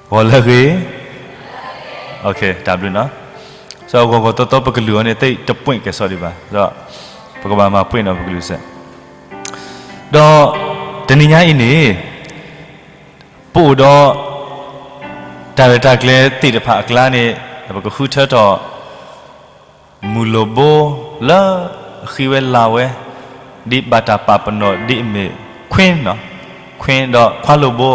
ဂီၤလၢအဂ့ၤ, တၢ်ဘျုးနီၤ. ဂီၤဂီၤသီသီပကလုၢ်အီၤန့ၣ် သ့ၣ်တပှ့ၤကဲၤစီဒံးဘၣ်, ဒီးပကဘၣ်မၤပှ့ၤနီၤပကလုၢ်စဲး, ဒီးတနံၤညါအံၤန့ၣ် ပအိၣ်ဒီး တၢ်ရဲၣ်တၢ်ကျဲၤသ့ၣ်တဖၣ်အကျါန့ၣ် ပကဃုထၢထီၣ် မုၢ်လိၣ်ဘိလၢအဃံဝဲလၤဝဲ ဒ်ဘၣ်တၢ်ပာ်ပနီၣ်ဒ်အမ့ၢ် queen နီၤ, queen ဒီးခွါလိၣ်ဘိ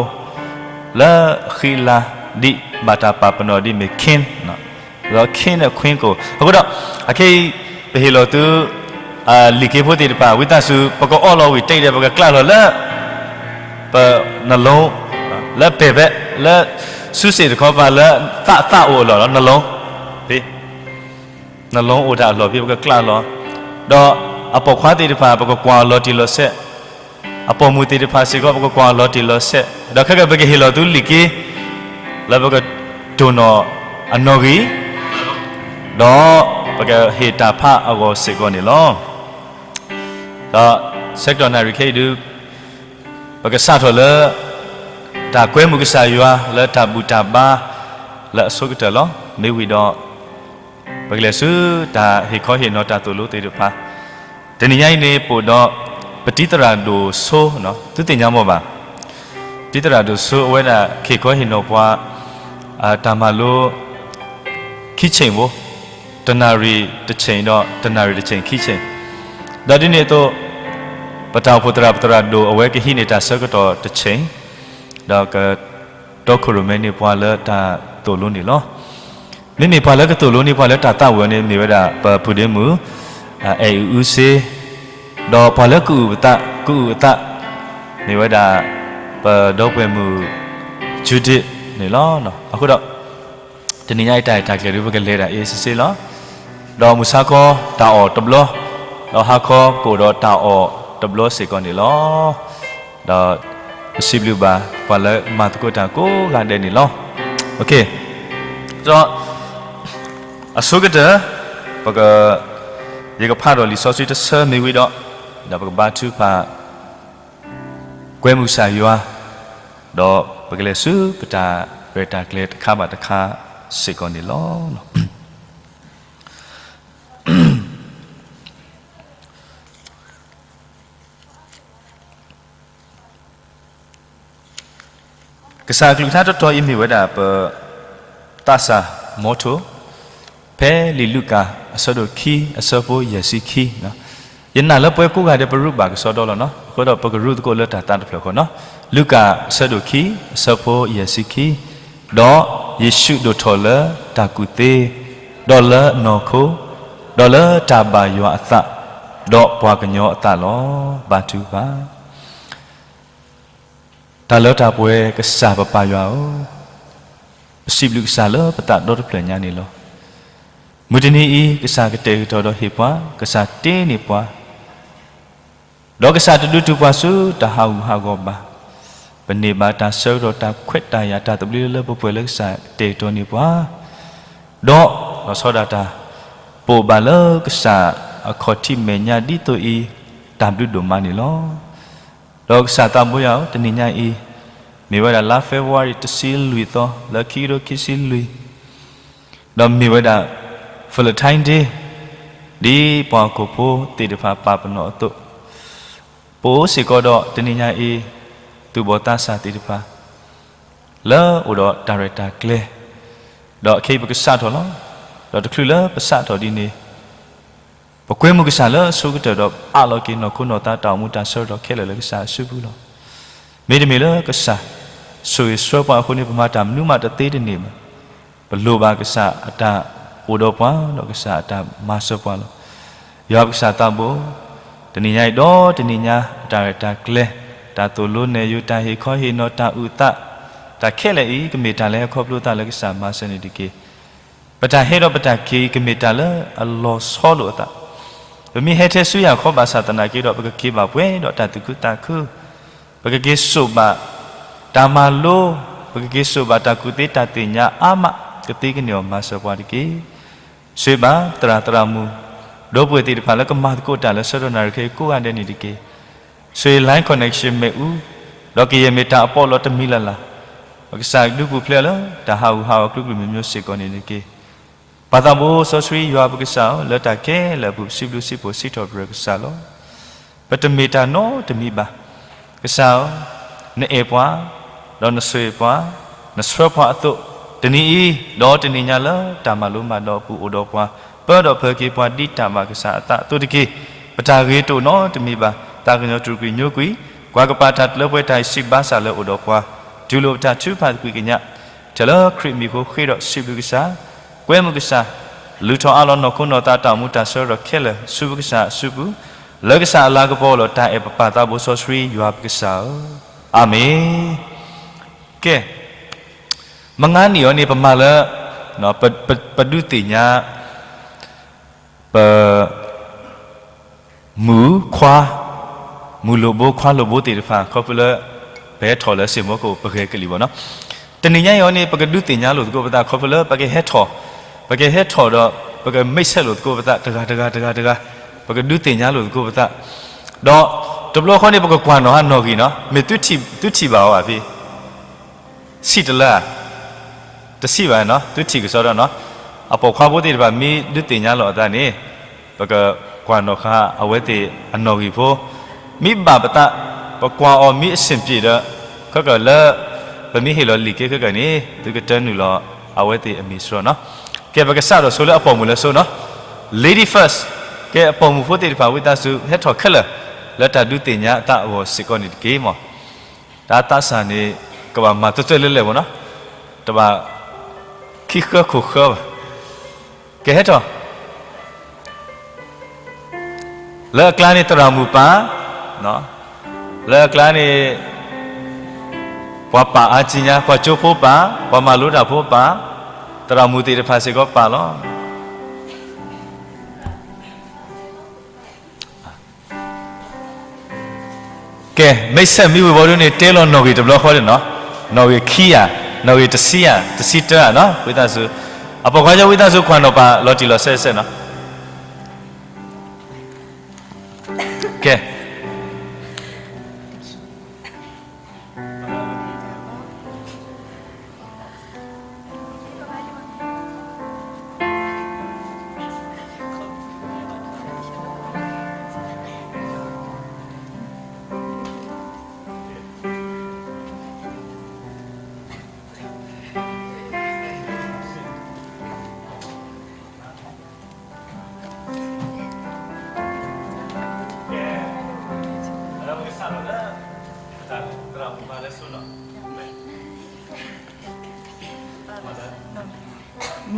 လၢအဃံလၤ ဒ်ဘၣ်တၢ်ပာ်ပနီၣ်ဒ်အမ့ၢ် king နီၤ, ဒီး king ဒီး queen ကိး, အဃိဒီး အခဲအံၤ ပဟ့ၣ်လီၤသု လံာ်က့ဖိသ့ၣ်တဖၣ် ဝံသးစူၤ ပကအီလီၤဝံၤတ့ၢ်ဒီး ပကကျၢ်လီၤလၢ ပ နလီၤ လၢပဲာ်ဖဲ လၢ စုစ့ၣ်တခီပၤလၢ သးသးအိၣ်အလီၢ်လီၤ နလီၤ နလီၤအိၣ်တၢ်အလီၢ်ဖဲ ပကကျၢ်လီၤ, ဒီးအပိာ်ခွါသ့ၣ်တဖၣ် ပကကွၢ်အီၤလီၤတံၢ်လီၤဆဲး, အပိာ်မုၣ်သ့ၣ်တဖၣ်စ့ၢ်ကီး ပကကွၢ်အီၤလီၤတံၢ်လီၤဆဲး, ဒီးခဲကဲ ပကဟ့ၣ်လီၤသုလံာ်က့ လၢပကတိၢ်နီၣ်အနီၣ်ဂံၢ်, ဒီးပကဟ့ၣ်တၢ်ဖးအဂီၢ်စ့ၢ်ကီးန့ၣ်လီၤ. ဒီးဆဲးကတီၢ်နၣ်ရံၣ်ခဲအံၤဒုး ပကစးထီၣ်လၢ တၢ်ကွဲမုာ်ကစၢ်ယွၤလၢတၢ်ဘူၣ်တၢ်ဘါလၢအဆိကတၢၢ်လီၤ. မ့ၢ်ဝံၤဒီး ပကလဲၤဆူတၢ်ဟ့ၣ်ခီဟ့ၣ်နီၤတၢ်သိၣ်လိသ့ၣ်တဖၣ်, တနံၤညါအံၤန့ၣ် ပအိၣ်ဒီး ပတံၤသရၣ်ဒိၣ်စိ, သုသ့ၣ်ညါမ့ၢ်ဘၣ်, တံၤသရၣ်ဒိၣ်စိအဝဲဒၣ်ဟ့ၣ်ခီဟ့ၣ်နီၤပှၤ တၢ်မၤလိ ခံဆ့ၣ်ဖိ, တနၣ်ရံၣ်တဆ့ၣ်ဒီး တနၣ်ရံၣ်တဆ့ၣ်ခံဆ့ၣ်, ဒီးဒ်န့ၣ်အသိး ပတၢ်အိၣ်ဖှိၣ်သရၣ်ပသရၣ်ဒိၣ်အဝဲကဟံးန့ၢ်တၢ်ဆၢကတီၢ်တဆ့ၣ်, ဒီးကတီခိၣ်ရိၣ်မဲန့ၢ်ပှၤလၢတၢ်သိၣ်လိန့ၣ်လီၤ. မ့မ့ၢ်ပှၤလၢကသိၣ်လိန့ၢ်ပှၤလၢတၢ်သးဝံၣ်အီၤန့ၣ် မ့ၢ်ဝဲဒၣ်ပပုၢ်ဒ့မုၣ် အဲၣ်အုးစ့, ဒီးပှၤလၢကအုၣ်ပသး ကအုၣ်အသး မ့ၢ်ဝဲဒၣ် ပဒီပုၢ်ဝဲၢ်မုၣ် Judith န့ၣ်လီၤ. အဃိဒီး တနံၤညါအံၤတၢ်ရဲၣ်တၢ်ကျဲၤဒုး ပကလဲၤဒၣ်အ့စ့စ့လီၤ. ဒီးမုၢ်ဆါခီတၢ်အီၣ်တဘျီ, ဒီးဟါခီကအိၣ်ဒီးတၢ်အီၣ်တဘျီစ့ၢ်ကီးန့ၣ်လီၤ. ဒီးပစံးဘျုးဘၣ်ပှၤလၢမၤသကိးတၢ်ကိးဂၤဒဲးန့ၣ်လီၤ. ဒီးအဆိကတၢၢ် ပက ယကဖးဒီးလံာ်စီဆှံတဆၢမ့ၢ်ဝံၤဒီး, ဒီးပကဘါထုကဖၣ် ကွဲမုာ်ကစၢ်ယွၤ, ဒီးပကလဲၤဆူပတၢ်ရဲၣ်တၢ်ကျဲၤတခါဘၣ်တခါစ့ၢ်ကီးန့ၣ်လီၤ. ကစၢ်အကလုၢ်ကထါတတီၤအံၤမ့ၢ်ဝဲဒၣ်ပ သးစၢ် motto ဖဲလံာ်လူၤကၣ် အဆၢဒိၣ်ခံ အဆၢဖိယဲၢ်ဆံခံ, ယနာ်လၢပဝဲကိးဂၤဒဲးပရူးဘၣ်ကစီဒီလီၤနီၤ, အဃိဒီးပကရူးသကိးလၢတၢ်သးတဖျၢၣ်ဃီနီၤ. လူၤကၣ် အဆၢဒိၣ်ခံ အဆၢဖိယဲၢ်ဆံခံ, ဒီးယ့ၣ်ၡူးဒိၣ်ထီၣ်လၢတၢ်ကူၣ်သ့, ဒီးလၢနီၢ်ခိ, ဒီးလၢတၢ်ဘၣ်ယွၤအသး, ဒီးပှၤကညီအသးလီၤ. ဘါထုကဖၣ်. တၢ်လၢတၢ်ပှဲၤကစၢ်ပပၢ်ယွၤဧၢ, ပစံးဘျုးကစၢ်လၢပသးဒီတဖျၢၣ်ညါန့ၣ်လီၤ. မုၢ်တနံၤအံၤ ကစၢ်ကတဲာ်ကတီၤဒီးဟ့ၣ်ပှၤ, ကစၢ်တ့န့ၢ်ပှၤ, ဒီးကစၢ်တဒုးတုၤပှၤဆူတၢ်ဟးဂူာ်ဟးဂီၤဘၣ်. ပန့ၢ်ဘၣ်တၢ်ဆၢကတီၢ်တၢ်ခွဲးတၢ်ယာ်တၢ်သဘျ့လၢလၢပှဲၤပှဲၤလၢကစၢ်တဲာ်ကတီၤန့ၢ်ပှၤ, ဒီးလီၤဆီဒၣ်တၢ် ပအိၣ်ဘၣ်လၢကစၢ်အခီၣ်ထံးမဲာ်ညါဒ်သိးအံၤ တၢ်ဘျုးဒိၣ်မးန့ၣ်လီၤ. ဒီးကစၢ်သးဘိယွၤဧၢ, တနံၤညါအံၤ မ့ၢ်ဝဲဒၣ်လါ February တဆံလွံၢ်သီ လၢခံကထိခံဆံလွံၢ်, ဒီးမ့ၢ်ဝဲဒၣ် Valentine Day ဒ်ပှၤဟီၣ်ခိၣ်ဖိသ့ၣ်တဖၣ်ပာ်ပနီၣ်အသိး, ပအိၣ်စ့ၢ်ကီးဒီးတနံၤညါအံၤ သူၣ်ဘီၣ်သးစၢ်သ့ၣ်တဖၣ် လၢအိၣ်ဒီးတၢ်ရဲၣ်တၢ်ကျဲၤ, ဒီးခဲအံၤပကစးထီၣ်လီၤ. ဒီးတချုးလၢပစးထီၣ်ဒ်န့ၣ် ပကွဲမုာ်ကစၢ်လၢအဆိကတၢၢ်ဒီး ပအးလီၤက့ၤနီၢ်ခိနီၢ်သးတၢ်အိၣ်မူတၢ်ဆၢကတီၢ်ခဲလၢာ်လၢကစၢ်အစုပူၤလီၤ. မ့တမ့ၢ်လၢကစၢ်ဆိၣ်ဂ့ၤဆှၢပှၤအဃိန့ၣ် ပမၤတၢ်မနုၤမးတသ့တန့ၢ်ဘၣ်. ပလိၣ်ဘၣ်ကစၢ်အတၢ်အိၣ်ဒီးပှၤ ဒီးကစၢ်အတၢ်မၤစၢၤပှၤလီၤ. ယွၤပကစၢ်သးဘိ, တနံၤညါအံၤဒီးတနံၤညါ အတၢ်ရဲၣ်တၢ်ကျဲၤ, တၢ်သိၣ်လိနဲၣ်ယိၤ, တၢ်ဟ့ၣ်ခီဟ့ၣ်နီၤ, တၢ်အုၣ်သး, တၢ်ခဲလၢာ်အံၤ ကမ့ၢ်တၢ်လၢဟဲခီဖျိသးလၢကစၢ်မၤစၢၤန့ၣ်တက့ၢ်. ပတၢ်ဟဲဒီးပတၢ်က့ၤအံၤ ကမ့ၢ်တၢ်လၢအလီၤဆီလိာ်အသး. ပမ့ၢ်ဟဲထဲဆူယၤခီဘၣ်ဆၣ်သနာ်က့ဒီး ပကက့ၤဘၣ်ပှဲၤဒီးတၢ်သူၣ်ခုသးခု, ပကက့ၤစိာ်ဘၣ်တၢ်မၤလိ, ပကက့ၤစိာ်ဘၣ်တၢ်ကူၣ်သ့တၢ်သ့ၣ်ညါအါမး, ကသ့ကန့ၢ်အီၤမၤစၢၤပှၤတက့ၢ်. ဆိၣ်ဂ့ၤဘၣ်သရၣ်သရၣ်မုၣ်, ဒီပုၢ်ဝဲၢ်သ့ၣ်တဖၣ်လၢကမၤသကိးတၢ်လၢဆၢကတီၢ်နၣ်ရံၣ်ခဲအံၤကိးဂၤဒဲးန့ၣ်တက့ၢ်. ဆိၣ်ဂ့ၤ line connection မ့ၣ်အူ, ဒီးကယဲၢ်မ့ၢ်တၢ်အပီးလီတမံၤလၢ်လၢ်, ပကစၢ်ဒုးပူၤဖျဲးလၢ တၢ်ဟးဂူာ်ဟးဂီၤကျိၤကျိၤမံၤမံၤစ့ၢ်ကီးန့ၣ်တက့ၢ်. ပၢ်သးဘိစီဆှံယွၤပကစၢ်ဧၢ, လၢတၢ်ခဲလၢာ်အပူၤ ပစံးဘျုးစံးဖှိၣ်စံးထီၣ်ပတြၢၤကစၢ်လီၤ. ပတမ့ၢ်တၢ်နီတမံၤဘၣ်. ကစၢ်ဧၢ, နအဲၣ်ပှၤ, ဒီးနဆိၣ်ဂ့ၤပှၤ, နဆှၢပှၤအသိး, တနံၤအံၤ, ဒီးတနံၤညါလၢတၢ်မၤလိမၤဒိးအပူၤအိၣ်ဒီးပှၤ, ပၢဒီးဖၢက့ၤပှၤဒ်တၢ်ဘၣ်ကစၢ်အသးအသိးတက့ၢ်. ပတၢ်ဂ့ၤတအိၣ်နီတမံၤဘၣ်. သးကညီၤတြူာ်ကွံာ်ညိကွံာ်, ကွၢ်ကပာ်တၢ်လၢပှဲၤတၢ်အံၤစံးဘၣ်ဆၣ်လၢအိၣ်ဒီးပှၤ, တူၢ်လိာ်ပတၢ်ထုကဖၣ်သကွံာ်ကညး, ထဲလၢခရံာ်မံၤအဃိဃ့ဒီးစံးဘျုးကစၢ်, ကွဲမုာ်ကစၢ်, လုၢ်ထီၣ်အးလီၤနီၢ်ခိနီၢ်သးတၢ်အိၣ်မူတၢ်ဆၢကတီၢ်ခဲလၢာ်ဆူပကစၢ်အစုပူၤ, လၢကစၢ်အလၤကပီၤလီၤ. တၢ်အဲၣ်ပပၢ်သးဘိစီဆှံယွၤပကစၢ်ဧၢ, အၤမ့ၣ်. ကဲ, မုၢ်ဂၤနံၤအံၤန့ၣ် ပမၤလၢ ပဒုးသ့ၣ်ညါ ပ မုၣ်ခွါ, မုၣ်လိၣ်ဘိခွါလိၣ်ဘိသ့ၣ်တဖၣ် ခီဖျိလၢ ပဟဲထီၣ်လၢစ့ၣ်မီၤကိၣ်ပဂဲၤကလံၣ်ဘၣ်နီၤ. တနံၤညါအံၤန့ၣ် ပကဒုးသ့ၣ်ညါလိာ်သကိးပသး ခီဖျိလၢပကဟဲထီၣ်, ပကဟဲထီၣ်ဒီး ပကမိတ်ဆက်လိာ်သကိးပသး တဂၤတဂၤတဂၤတဂၤ, ပကဒုးသ့ၣ်ညါလိာ်သကိးပသး, ဒီးတဘျီဃီန့ၣ် ပကကွၢ်နီၣ်ဟးနီၣ်ဂံၢ်နီၤ, မ့ၢ်သုထံၣ်ဘၣ်အီၤဘၣ်ဖဲ ဆံးတလၢဧါ, တဆံးဘၣ်နီၤ, သုထံၣ်ကစီဒီနီၤ, အပိာ်ခွါဖိသ့ၣ်တဖၣ်မ့ၢ်ဒုးသ့ၣ်ညါလီၤအသးန့ၣ်, ပကကွၢ်နီၣ်ဃာ်အဝဲသ့ၣ်အနီၣ်ဂံၢ်ဖိ, မ့ၢ်ဘၣ်ပသး, ပကွၢ်အီၤမ့ၢ်အဆ့ၣ်ပျ့ၤဒီး, ခဲကလၢ ပမ့ၢ်ဟ့ၣ်လီၤလံာ်က့ခဲကန့ၣ် သုကတၢနုာ်လီၤအဝဲသ့ၣ်အမံၤစရီနီၤ. ကဲ ပကစးထီၣ်ဆိလၢအပိာ်မုၣ်လၢစိနီၤ, lady first, ကဲ အပိာ်မုၣ်ဖိသ့ၣ်တဖၣ် ဝံသးစူၤဟဲထီၣ်ခဲလၢာ် လၢတၢ်ဒုးသ့ၣ်ညါအသးအဂီၢ်စ့ၢ်ကီးန့ၣ်တက့ၢ်မီၤ. တၢ်သးစၢ်န့ၣ် ကဘၣ်မၤသွဲသွဲလဲၣ်လဲၣ်မီၤနီၤ, တဘၣ်ခံဃၢခိၣ်ဃၢဘၣ်. ကဲ ဟဲထီၣ်, လၢအကျါန့ၣ် သရၣ်မုၣ်ပၢ်, လၢအကျါန့ၣ် ပှၤပာ်အါကံညါ, ပှၤကၠိဖိပၢ်, ပှၤမၤလိတၢ်ဖိပၢ်, သရၣ်မုၣ်သ့ၣ်တဖၣ်စ့ၢ်ကီးပၢ်လီၤ. ကဲ မိတ်ဆက်မ့ၢ်ဝံၤဘီဒုန့ၣ် တဲလီၤနီၣ်ဂံၢ်တဘျီဃီဒၣ်နီၤ, နီၣ်ဂံၢ်ခံဧါ, နီၣ်ဂံၢ်တဆံဧါ, တဆံတၢဧါနီၤ, ဝံသးစူၤ, အပိာ်ခွါကၠိ ဝံသးစူၤကွၢ်နီၣ်ပာ်လီၤတံၢ်လီၤဆဲးဆဲးနီၤ. ကဲ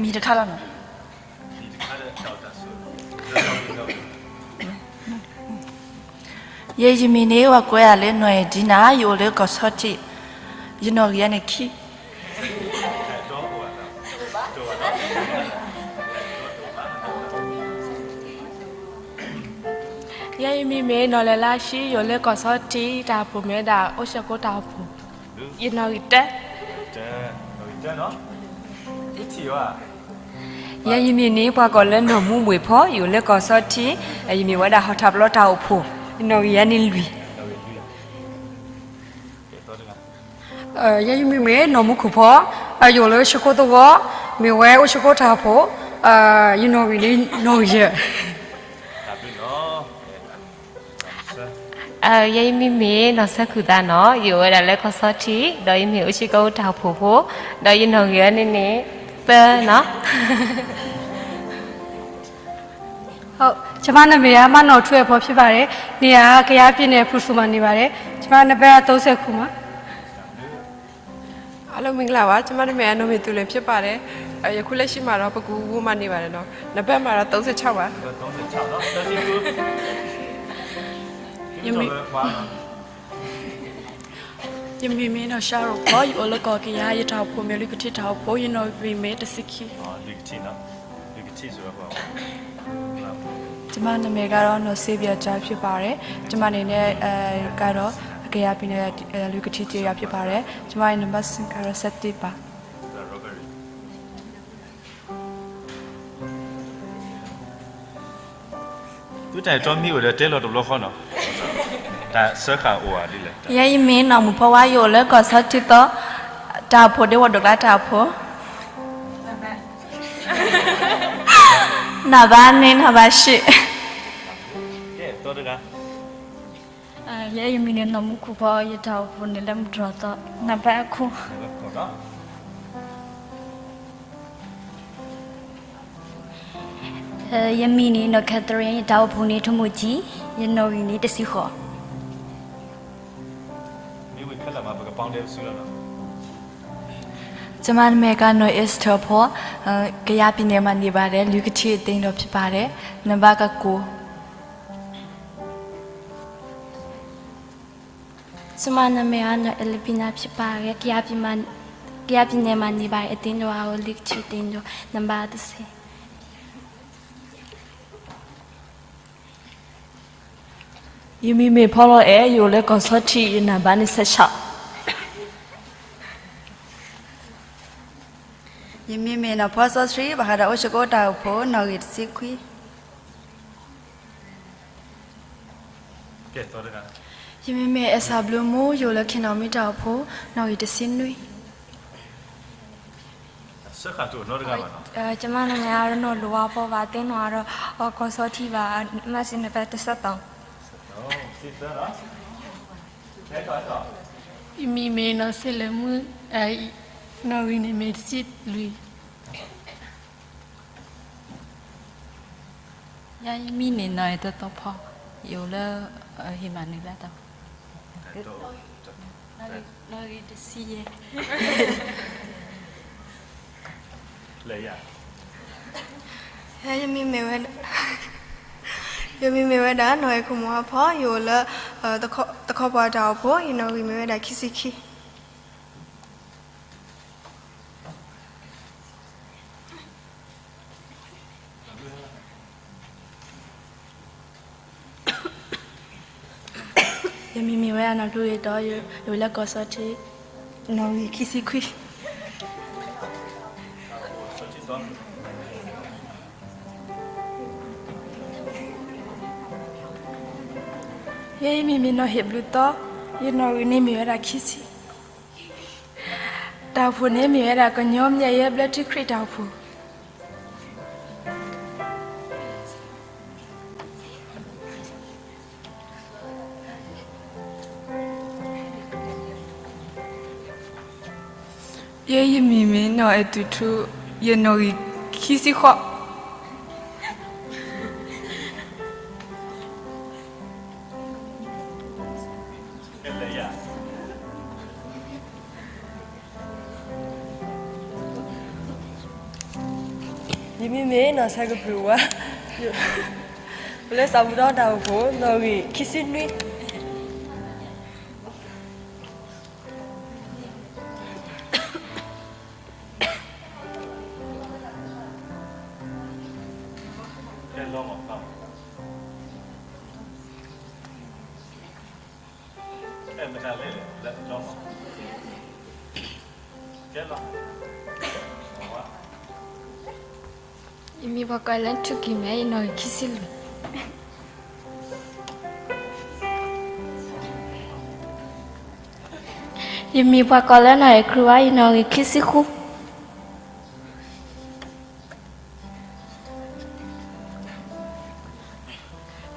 မံၤတခါလီၤနီၤ. ယဲယမံၤန့ၣ် ပှၤကိးယၤလၢနီၢ်အဲၣ်ဒံနၤ, ယအိၣ်လၢကီၢ်ဆီထံး, ယနီၣ်ဂံၢ်န့ၣ်ခံ ယဲယမံၤမ့ၢ်နီၢ်လဲၤလါဆှံ, ယအိၣ်လၢကီၢ်ဆီထံး, တၢ်အိၣ်ဖှိၣ်မ့ၢ်ဝဲဒၣ်အိၣ်ဆၢကိတၢ်အိၣ်ဖှိၣ်, ယနီၣ်ဂံၢ်တၢ, ယဲယမံၤန့ၣ် ပှၤကိးလၢနီၢ်မူဘှ့ၣ်ဖီ, ယအိၣ်လၢကီၢ်ဆီထံး, ယမ့ၢ်ဝဲဒၣ်ဟီၣ်တၢ်ပျီတၢ်အိၣ်ဖှိၣ်, ယနီၣ်ဂံၢ်ယဲန့ၣ်လွံၢ်. ယဲယမံၤမ့ၢ်နီၢ်မူခိၣ်ဖီ, ယအိၣ်လၢဆၢကိသဝီ, မ့ၢ်ဝဲအိၣ်ဆၢကိတၢ်အိၣ်ဖှိၣ်, ယနီၣ်ဂံၢ်န့ၣ်နီၣ်ဂံၢ်ယဲၢ်. ယဲယမံၤမ့ၢ်နီၢ်ဆၢခုၣ်သးနီၤ, ယအိၣ်ဝဲဒၣ်လၢကီၢ်ဆီထံး, ဒီးယမ့ၢ်အိၣ်ဆၢကိတၢ်အိၣ်ဖှိၣ်ဖိ, ဒီးယနီၣ်ဂံၢ်န့ၣ်န့ၣ် သၢနီၤ. ဟုတ်, ကျွန်မနာမည်က မနီၢ်ထွဲဖော်ဖြစ်ပါတယ်။ နေရာက ကယားပြည်နယ် ဖရူဆိုမှာနေပါတယ်။ ကျွန်မနံပါတ်က သုံးဆယ့်ခုပါ။ အားလုံးမင်္ဂလာပါ။ ကျွန်မနာမည်က နော်မင်းသူလွင်ဖြစ်ပါတယ်။ အဲ ယခုလက်ရှိမှာတော့ ပကူဝူမှာနေပါတယ်နော်။ နံပါတ်မှာတော့ သုံးဆယ့်ခြောက်ပါ။ သုံးဆယ့်ခြောက်နော်။ သၢဆံကူ။ ယမံၤ ယမံၤမ့ၢ်နီၢ်ရှါရိၣ်ဖီ, ယအိၣ်လၢကီၢ်ကယၤ, ယတၢ်အိၣ်ဖှိၣ်မ့ၢ်လွံၢ်ကထံၣ်တၢ်အိၣ်ဖှိၣ်, ယနီၣ်ဂံၢ်မ့ၢ်တဆံခံ. လွံၢ်ကထံၣ်နော်. လွံၢ်ကထံၣ်ဆိုတော့ ကျွန်မနာမည်ကတော့ နော််စေဘီယာကျော်ဖြစ်ပါတယ်။ ကျွန်မအနေနဲ့ အဲ ကတော့ ကယားပြည်နယ် အဲ လွံၢ်ကထံၣ်ကျေးရွာဖြစ်ပါတယ်။ ကျွန်မရဲ့နံပါတ်စင်ကတော့ ဆယ့်တစ်ပါ။ သုတၢ်အဲၣ်တီမ့ၢ်အိၣ်ဒီးတဲလီၤတဘျီဃီနီၤ. တၢ်စၢဃာ်အိၣ်ဧါဒ်လဲၣ်. ယဲယမံၤနီၢ်မုၣ်ဖီဝါ, ယအိၣ်လၢကီၢ်ဆီထံးသီ, တၢ်အိၣ်ဖှိၣ် ဒ့ဝီၤဒိၣ်ကျါတၢ်အိၣ်ဖှိၣ်, နဘၣ်န့ၣ် နဘၣ်ဆံး. ယဲယမံၤန့ၣ်နီၢ်မူခိၣ်ဖီ, ယတၢ်အိၣ်ဖှိၣ်န့ၣ်လၢမုၢ်တြီၢ်သီ, နဘၣ်အခိၣ်. ယမံၤန့ၣ်နီၢ် Catherine, ယတၢ်အိၣ်ဖှိၣ်န့ၣ် ထိၣ်မိၣ်ကံ, ယနီၣ်ဂံၢ်န့ၣ် တဆံဃိး. ကျွန်မနာမည်က နော်အ့စထၢၣ်ဖီ, ကယားပြည်နယ်မှာနေပါတယ်။ လွံၢ်ကထံၣ်အသင်းတော်ဖြစ်ပါတယ်။ နံပါတ်ကကိုး. ကျွန်မနာမည်က နော်အ့လ်ပီနာဖြစ်ပါတယ်။ ကယားပြည်မှာ, ကယားပြည်နယ်မှာနေပါတယ်။ အသင်းတော်ကတော့ လွံၢ်ကထံၣ်အသင်းတော်, နံပါတ်တစ်ဆယ်. ယမံၤမ့ၢ်ဖီလီၤအဲၣ်, ယအိၣ်လၢကီၢ်ဆီထံး, ယနံပါတ်န့ၣ် ဆယ့်ခြောက်. ယမံၤမ့ၢ်နီၢ်ဖီစီဆှံ, ဘၣ်ဃးဒီးအိၣ်ဆူၣ်အိၣ်ချ့တၢ်အိၣ်ဖှိၣ်, နီၣ်ဂံၢ်တဆံခွံ. ယမံၤမ့ၢ်အဲၣ်စၢ်ဘျုးမူ, ယအိၣ်လၢ ခ့ၣ်နီၣ်မံတၢ်အိၣ်ဖှိၣ်, နီၣ်ဂံၢ်တဆံနွံ. ကျွန်မနာမည်က ရနီၢ်လိၤဝါဖီဘၣ်, အသင်းတော်ကတော့ ကီၢ်ဆီထံးဘၣ်, မ့ၢ်စ့ၢ်န့ၣ် ဖဲ တစ်ဆယ့်သုံး. ယမံၤမ့ၢ်နီၢ်စ့လၢမုၣ်, နီၣ်ဂံၢ်န့ၣ်မ့ၢ်တဆံလွံၢ်. ယမံၤန့ၣ်နီၢ်အဲၣ်တတီဖီ, ယအိၣ်လၢ ဟ့ၣ်မၤနၢၤလၢတၢ်, နီၣ်ဂံၢ်တဆံယဲၢ်. ယမံၤမ့ၢ်ဝဲ, ယမံၤမ့ၢ်ဝဲဒၣ် နီၢ်အဲၣ်ခိၣ်မီၤအဖီ, ယအိၣ်လၢ သခီပှၤတၢ်အိၣ်ဖှိၣ်, ယနီၣ်ဂံၢ်မ့ၢ်ဝဲဒၣ် ခံဆံခံ. ယမံၤမ့ၢ်ဝဲဒၣ်နီၢ်ဘျုးဂ့ၤဒီး ယအိၣ်လၢကီၢ်စီၤထံး, နီၣ်ဂံၢ်ခံဆံခွံ. ယဲယမံၤမ့ၢ်နီၢ်ဟ့ၣ်ဘျုးသီ, ယနီၣ်ဂံၢ်န့ၣ်မ့ၢ်ဝဲဒၣ်ခံဆံ. တၢ်အိၣ်ဖှိၣ်န့ၣ်မ့ၢ်ဝဲဒၣ် ကညီမျက်ရည်ဘျၢထံခရံာ်တၢ်အိၣ်ဖှိၣ်. ယဲယမံၤမ့ၢ်နီၢ်အဲၣ်သူၣ်ထူ, ယနီၣ်ဂံၢ်ခံဆံဃိး. ယမံၤမ့ၢ်နီၢ်ဆဲးကပြုၢ်ဝါ, အိၣ်လၢစီၤပူၤဒီတၢ်အိၣ်ဖှိၣ်, နီၣ်ဂံၢ်ခံဆံနွံ. ယမံၤပှၤကိးလၢထူကံၤမဲ, ယနီၣ်ဂံၢ်ခံဆံလွံၢ်. ယမံၤပှၤကိးလၢနီၢ်အဲၣ်ခရူဝါ, ယနီၣ်ဂံၢ်ခံဆံဃု.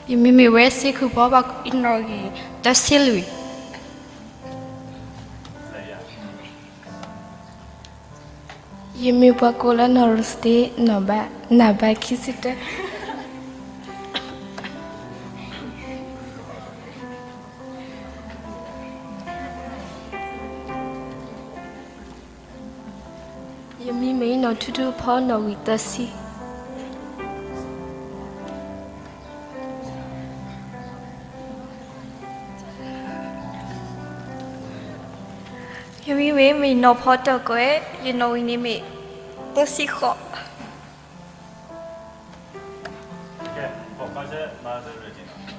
ယမံၤမ့ၢ်ဝဲစ့ခုၣ်ဖီ, ယနီၣ်ဂံၢ်သၢဆံလွံၢ်. ယမံၤပှၤကိးလၢနီၢ်ရူးစတ့, နံပါတ်ခံဆံတၢ. ယမံၤမ့ၢ်နီၢ်ထူထူဖီ, နီၣ်ဂံၢ်သၢဆံ. ယမံၤမ့ၢ် မ့ၢ်နီၢ်ဖီတၢၣ်ကွဲး, ယနီၣ်ဂံၢ်န့ၣ်မ့ၢ်သၢဆံဃိး.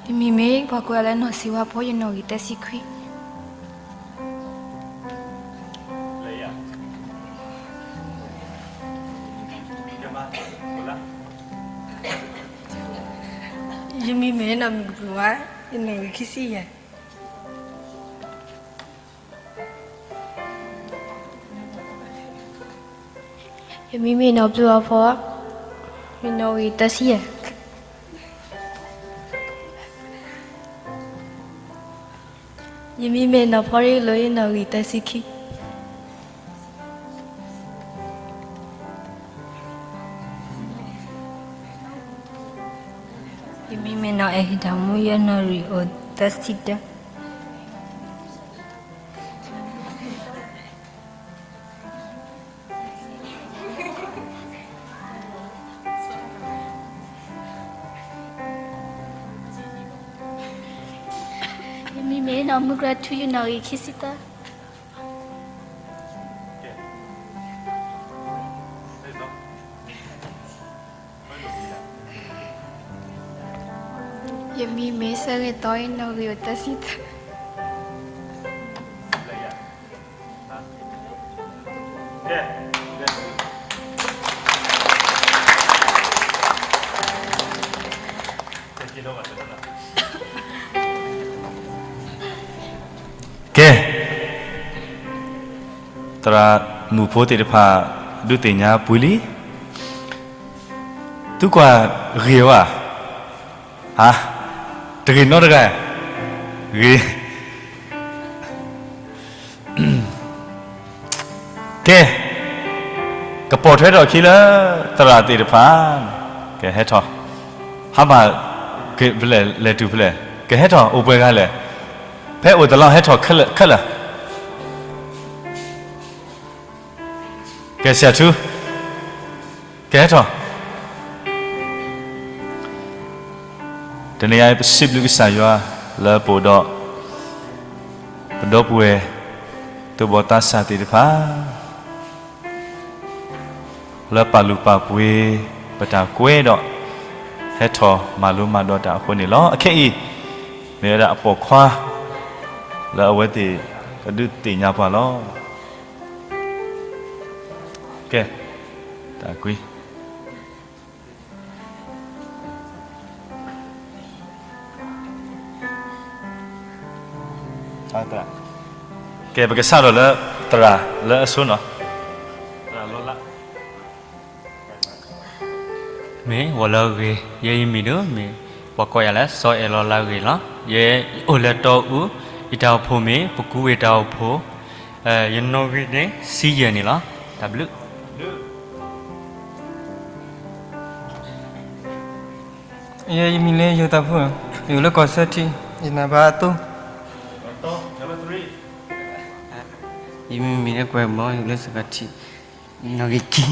ယမံၤမ့ၢ် ပှၤကိးလၢနီၢ်စံးဝါဖိ, ယနီၣ်ဂံၢ်သၢဆံခွံ. ယမံၤမ့ၢ်နီၢ်မုၢ်ကပူၤဝါ, ယနီၣ်ဂံၢ်ခံဆံယဲၢ်. ယမံၤမ့ၢ်နီၢ်ဘျုးအီၤဖီ, ယနီၣ်ဂံၢ်သၢဆံယဲၢ်. ယမံၤမ့ၢ်နီၢ်ဖီရ့လိာ် ယနီၣ်ဂံၢ်သၢဆံခံ. ယမံၤမ့ၢ်နီၢ်အဲၣ်ဟံးတၢ်မူ ယနီၣ်ဂံၢ်အိၣ်သၢဆံတၢ. ယမံၤမ့ၢ်နီၢ်မုၢ်ကြၢထူ ယနီၣ်ဂံၢ်ခံဆံသၢ. ယမံၤမ့ၢ်စၢဂ့ၤသီ ယနီၣ်ဂံၢ်အိၣ်သၢဆံသၢ. ကဲ, သရၣ်မုၣ်ဖိသ့ၣ်တဖၣ် ဒုးသ့ၣ်ညါပှဲၤလံ, သုကွၢ်ဂ့ၤဝဲ, ဟါ, တဂ့ၤနီတဂၤ, ဂ့ၤ ကဲ, ကပိာ်ထွဲထီၣ်အခံလၢ သရၣ်သ့ၣ်တဖၣ်, ကဟဲထီၣ်, ဟါမၢ်, ဖဲလဲၣ်လဲၤတုၤဖဲလဲၣ်, ကဟဲထီၣ်အိၣ်ပှဲၤဂၤလဲၣ်, ဖဲအိၣ်တလီၢ်ဟဲထီၣ်ခဲလၢာ်ခဲလၢာ်, ကဲစံးဆၢ, ကဟဲထီၣ် တနံၤအံၤ ပစံးဘျုးကစၢ်ယွၤလၢပအိၣ်ဒီး ပဒီပုၢ်ဝဲၢ် သူၣ်ဘီၣ်သးစၢ်သ့ၣ်တဖၣ် လၢပာ်လုၢ်ပာ်ပှ့ၤပတၢ်ကွဲဒီး ဟဲထီၣ်မၤလိမၤဒိးတၢ်အဃိန့ၣ်လီၤ. အခဲအံၤ မ့ၢ်ဝဲဒၣ်အပိာ်ခွါ လၢအဝဲသ့ၣ်ကဒုးသ့ၣ်ညါပှၤလီၤ. ကဲ, တၢ်ကွံ ကဲ ပကစးထီၣ်လၢ သရၣ်လၢအဆိနီၤ, သရၣ်လီၤလး. မ့ၢ်ဝဲလၢအဂ့ၤ, ယဲယမံၤဒုး မ့ၢ်ပှၤကိးယၤလၢ စီၤအဲၣ်လီၤလးအဂ့ၢ်လီၤ. ယအိၣ်လၢတီအူ, ယတၢ်အိၣ်ဖှိၣ်မ့ၢ် ပကူဝ့ၢ်တၢ်အိၣ်ဖှိၣ်, ယနီၣ်ဂံၢ်န့ၣ် ဆံယဲၢ်န့ၣ်လီၤ. တၢ်ဘျုး ယဲယမံၤလၢယိၤသးဖု, ယအိၣ်လၢကီၢ်စၢထံ, ယနံၣ်ဘၣ်အသိ, ယမံၤမ့ၢ်လၢကွဲးဘီ, ယအိၣ်လၢစကထံ, နီၣ်ဂံၢ်ခံ,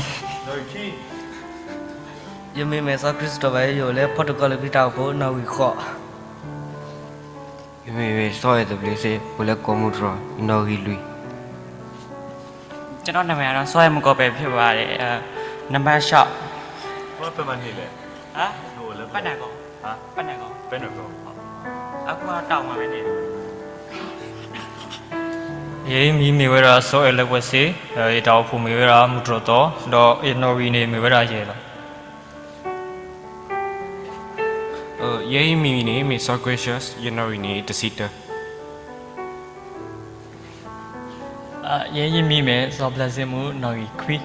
ယမံၤမ့ၢ်စီၤခရံစတီဘၣ်, ယအိၣ်လၢဖီတကီၢ်လၢခရံာ်တၢ်အိၣ်ဖှိၣ်, နီၣ်ဂံၢ်ဃိး. ယမံၤမ့ၢ်စီၤအဲၣ်သဘျ့စ့, အိၣ်လၢကီၢ်မုၢ်တြီၢ်, နီၣ်ဂံၢ်လွံၢ်. ကျွန်တော်နာမည်ကတော့ စောရဲမုၢ်ကီၢ်ပဲဖြစ်ပါတယ်။ အဲ, နံပါတ်ရှစ်. ဟါ? ပနၢ်ကီၢ်, ပနၢ်ကီၢ်, အခုကတောင်းပါမယ်န့ၣ်. ယဲယမံၤမ့ၢ်ဝဲဒၣ်စီၤအဲၣ်လၢပှဲၤစ့, ယတၢ်အိၣ်ဖှိၣ်မ့ၢ်ဝဲဒၣ်မုၢ်တြီၢ်သီ, ဒီးယနီၣ်ဂံၢ်န့ၣ်မ့ၢ်ဝဲဒၣ်ယဲၢ်လီၤ. ယဲယမံၤန့ၣ်မ့ၢ်စီၤ Gracious, ယနီၣ်ဂံၢ်န့ၣ်တဆံတၢ. ယဲယမံၤမ့ၢ်စီၤ Blessing မူ နီၣ်ဂံၢ်ခွံ.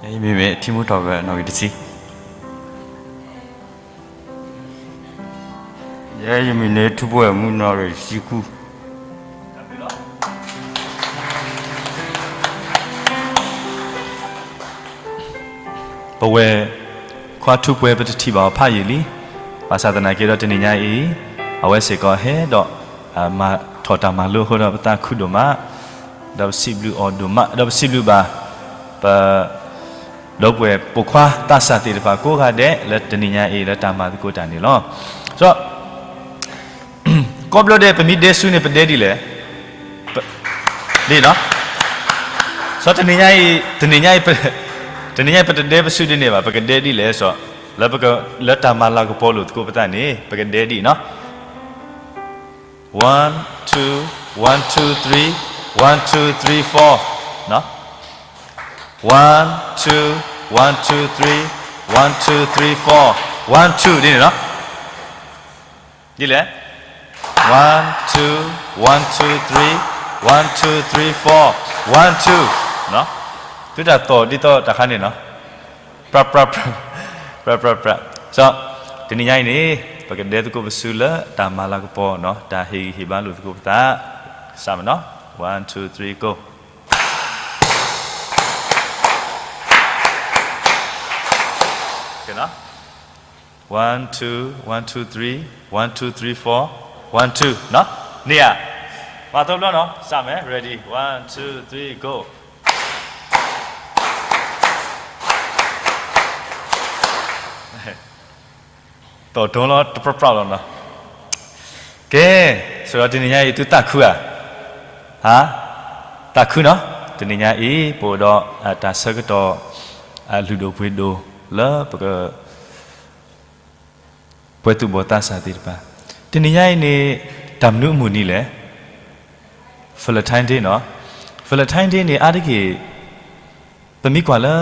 ယဲယမံၤမ့ၢ်ထံမူထီၣ်ကၢၢ် နီၣ်ဂံၢ်တဆံ. ယဲယမံၤန့ၣ်ထူပှဲၤမူ နီၣ်ဂံၢ်တဆံဃု. ပဝဲၢ်ခွါထူပှဲၤ ပတထံၣ်ဘၣ်အီၤဖးယံာ်လံ. ဘၣ်ဆၣ်သနာ်က့ဒီးတနံၤညါအံၤ အဝဲစ့ၢ်ကီးဟဲဒီး မၤထီၣ်တၢ်မၤလိအဃိဒီး ပသးခုဒိၣ်မး, ဒီးပစံးဘျုးအီၤဒိၣ်မး, ဒီးပစံးဘျုးဘၣ် ပ ဒီပုၢ်ဝဲၢ်ပိာ်ခွါသးစၢ်သ့ၣ်တဖၣ်ကိးဂၤဒဲး လၢတနံၤညါအံၤ လၢတၢ်မၤသကိးတၢ်န့ၣ်လီၤ. ဒီး ကိးဘျီဒဲး ပမ့ၢ်ဒဲဆူန့ၣ် ပဒဲဒ်လဲၣ်. ဒ်နီၤ. စီၤ တနံၤညါအံၤ, တနံၤညါအံၤ တနံၤညါအံၤ ပတဒဲပဆူဒ်န့ၣ်ဘၣ်, ပကဒဲဒ်လဲၣ်စီၤ, လၢပက, လၢတၢ်မၤလၤကပီၤလိာ်သကိးပသးန့ၣ် ပကဒဲဒ်နီၤ. One, two, one, two, three, one, two, three, four, နီၤ. One, two, one, two, three, one, two, three, four, one, two ဒ်န့ၣ်နီၤ. ဒ်လဲၣ်. One, two, one, two, three, one two three four, one two, သုတၢ်သီၣ်ဒ်သိးတၢ်ခါန့ၣ်နီၤ, ပြးပြးပြး, ပြးပြးပြး, စီၤ, တနံၤညါအံၤန့ၣ် ပကဒဲသကိးပစုလၢတၢ်မၤလၤကပီၤနီၤ, တၢ်ဟ့ၣ်ဂံၢ်ဟ့ၣ်ဘါလိာ်သကိးပသး, စးမးနီၤ, one two three go. One two, one two three, one two three four, one two, န့ၢ်ဧါ, မၤသီတဘျီနီၤ, စးမး, ready, one two three go. သီၣ်ဒိလီၤတပြးပြးလီၤနီၤ, ကဲ, ဆိဒီးတနံၤညါအံၤသုသးခုဧါ, ဟါ, သးခုနီၤ, တနံၤညါအံၤ ပအိၣ်ဒီးတၢ်ဆၢကတီၢ် လုၢ်ဒိၣ်ပှ့ၤဒိၣ်လၢပက ပှဲၤသူၣ်ဘီၣ်သးစၢ်သ့ၣ်တဖၣ်, တနံၤညါအံၤန့ၣ် တၢ်မနုၤအမုၢ်နံၤလဲၣ်, Valentine Day နီၤ, Valentine Day န့ၣ် အါတက့ၢ် ပမ့ၢ်ကွၢ်လၢ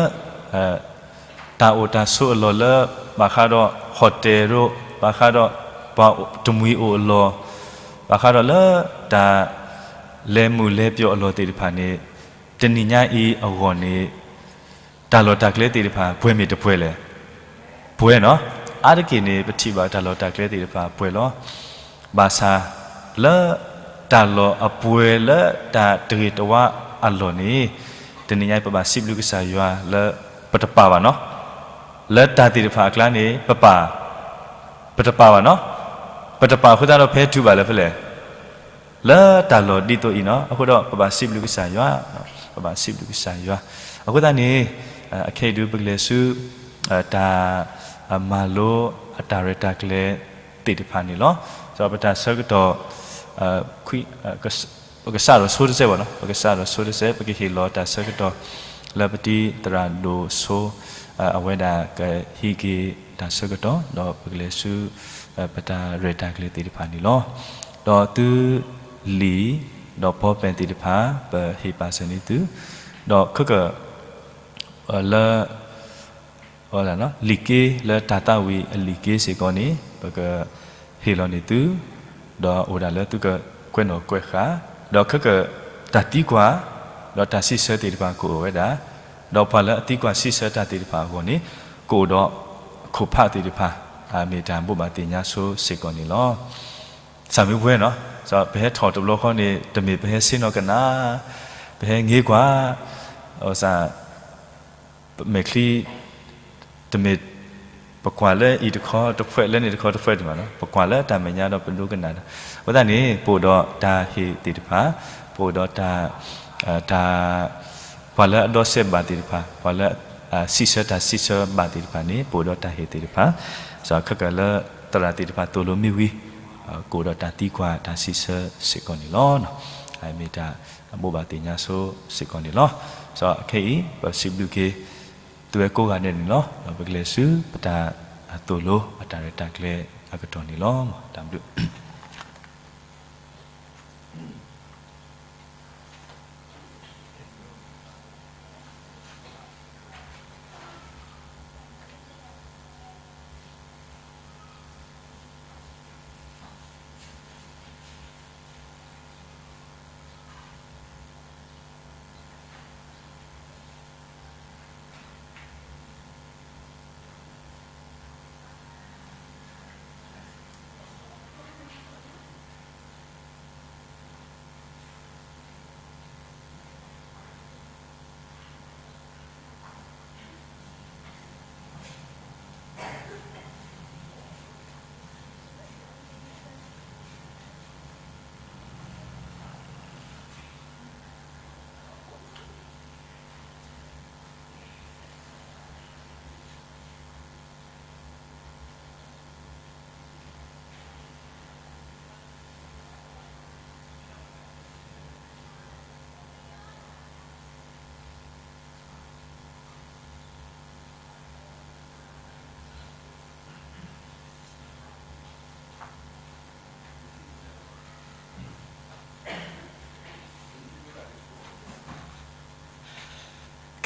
တၢ်အိၣ်တၢ်ဆိးအလီၢ်လၢ ဘၣ်ဃးဒီး hotel ရိ, ဘၣ်ဃးဒီး ပှၤတမှံၤအိၣ်အလီၢ်, ဘၣ်ဃးဒီးလၢ တၢ်လဲၤမုၢ်လဲၤပျီၣ်အလီၢ်သ့ၣ်တဖၣ်န့ၣ် တနံၤညါအံၤအဂီၢ်န့ၣ် တၢ်လီၢ်တၢ်ကျဲသ့ၣ်တဖၣ် ပှဲၤမ့ၢ်တပှဲၤလဲၣ်, ပှဲၤနီၤ, အါတက့ၢ်န့ၣ် ပထံၣ်ဘၣ်တၢ်လီၢ်တၢ်ကျဲသ့ၣ်တဖၣ်ပှဲၤလီၤ, ဘၣ်ဆၣ်လၢ တၢ်လီၢ်အပှဲၤလၢတၢ်တဂ့ၤတဝါအလီၢ်န့ၣ် တနံၤညါအံၤပဘၣ်စံးဘျုးကစၢ်ယွၤလၢ ပတပာ်ဘၣ်နီၤ, လၢတၢ်သ့ၣ်တဖၣ်အကျါန့ၣ် ပပာ်, ပတပာ်ဘၣ်နီၤ, ပတပာ်အဃိသတးဒီး ပဟဲတုၤဘၣ်လၢဖဲလဲၣ် လၢတၢ်လီၢ်ဒ်သိးအံၤနီၤ, အဃိဒီးပဘၣ်စံးဘျုးကစၢ်ယွၤ, ပဘၣ်စံးဘျုးကစၢ်ယွၤ, အဃိသတးန့ၣ် အခဲအံၤဒုးပကလဲၤဆူ တၢ်မၤလိအတၢ်ရဲၣ်တၢ်ကျဲၤသ့ၣ်တဖၣ်န့ၣ်လီၤ. ဒီးပတၢ်ဆၢကတီၢ် ပကစးထီၣ်ဆိတစဲးဘၣ်နီၤ, ပကစးထီၣ်ဆိတစဲး, ပကဟ့ၣ်လီၤတၢ်ဆၢကတီၢ် လၢပတံၤသရၣ်ဒိၣ်ဆိ အဝဲဒၣ်ကဟံးက့ၤတၢ်ဆၢကတီၢ် ဒီးပကလဲၤဆူ ပတၢ်ရဲၣ်တၢ်ကျဲၤသ့ၣ်တဖၣ်န့ၣ်လီၤ. ဒီးသုလံာ် ဒီးဘီပဲၣ်သ့ၣ်တဖၣ် ပဟ့ၣ်ပာ်စၢၤန့ၢ်သု, ဒီးခဲက လၢ လံာ်က့လၢတၢ်သးဝံၣ်အလံာ်က့စ့ၢ်ကီးန့ၣ် ပကဟ့ၣ်လီၤန့ၢ်သု, ဒီးအိၣ်ဒၣ်လၢသုကကွဲးနီၣ်ကွဲးဃာ်, ဒီးခဲက တၢ်သံကွၢ် ဒီးတၢ်စံးဆၢသ့ၣ်တဖၣ်ကအိၣ်ဝဲဒၣ်, ဒီးပှၤလၢအသံကွၢ်စံးဆၢတၢ်သ့ၣ်တဖၣ်အဂီၢ်န့ၣ် ကအိၣ်ဒီးခိၣ်ဖးသ့ၣ်တဖၣ် မ့ၢ်တၢ်ဘိးဘၣ်သ့ၣ်ညါဆိစ့ၢ်ကီးန့ၣ်လီၤ. စၢ်မ့ၢ်ပှဲၤနီၤ, ပဟဲထီၣ်တဘျီဃီန့ၣ် တမ့ၢ်ပဟဲဆ့ၣ်နီၤကနၣ်, ပဟဲင့ၤကွၢ် မဲာ်ချံ, တမ့ၢ်ပကွၢ်လၢအံၤတခီတဖှဲး လၢန့ၣ်တခီတဖှဲးဒံးဘၣ်နီၤ, ပကွၢ်လၢတၢ်မဲာ်ညါဒီးပဒိကနၣ်ဒီး, အဃိသတးန့ၣ် ပအိၣ်ဒီးတၢ်ဟ့ၣ်သ့ၣ်တဖၣ်, ပအိၣ်ဒီးတၢ်, တၢ်, ပှၤလၢအဒီစဲးဘၣ်သ့ၣ်တဖၣ်, ပှၤလၢ စံးဆၢတၢ်စံးဆၢဘၣ်သ့ၣ်တဖၣ်န့ၣ် ပအိၣ်ဒီးတၢ်ဟ့ၣ်သ့ၣ်တဖၣ်, စးခဲကၢၣ်လၢသရၣ်သ့ၣ်တဖၣ်သိၣ်လိမ့ၢ်ဝံၤ, ကအိၣ်ဒီးတၢ်သံကွၢ်တၢ်စံးဆၢစ့ၢ်ကီးန့ၣ်လီၤ. မ့ၢ်တၢ်ဘိးဘၣ်သ့ၣ်ညါဆိစ့ၢ်ကီးန့ၣ်လီၤ. စးခဲအံၤ ပစံးဘျုးက့ၤ သုဝဲကိးဂၤဒဲးန့ၣ်လီၤ. ဒီးပကလဲၤဆူပတၢ်သိၣ်လိအတၢ်ရဲၣ်တၢ်ကျဲၤအကတီၢ်န့ၣ်လီၤ. တၢ်ဘျုး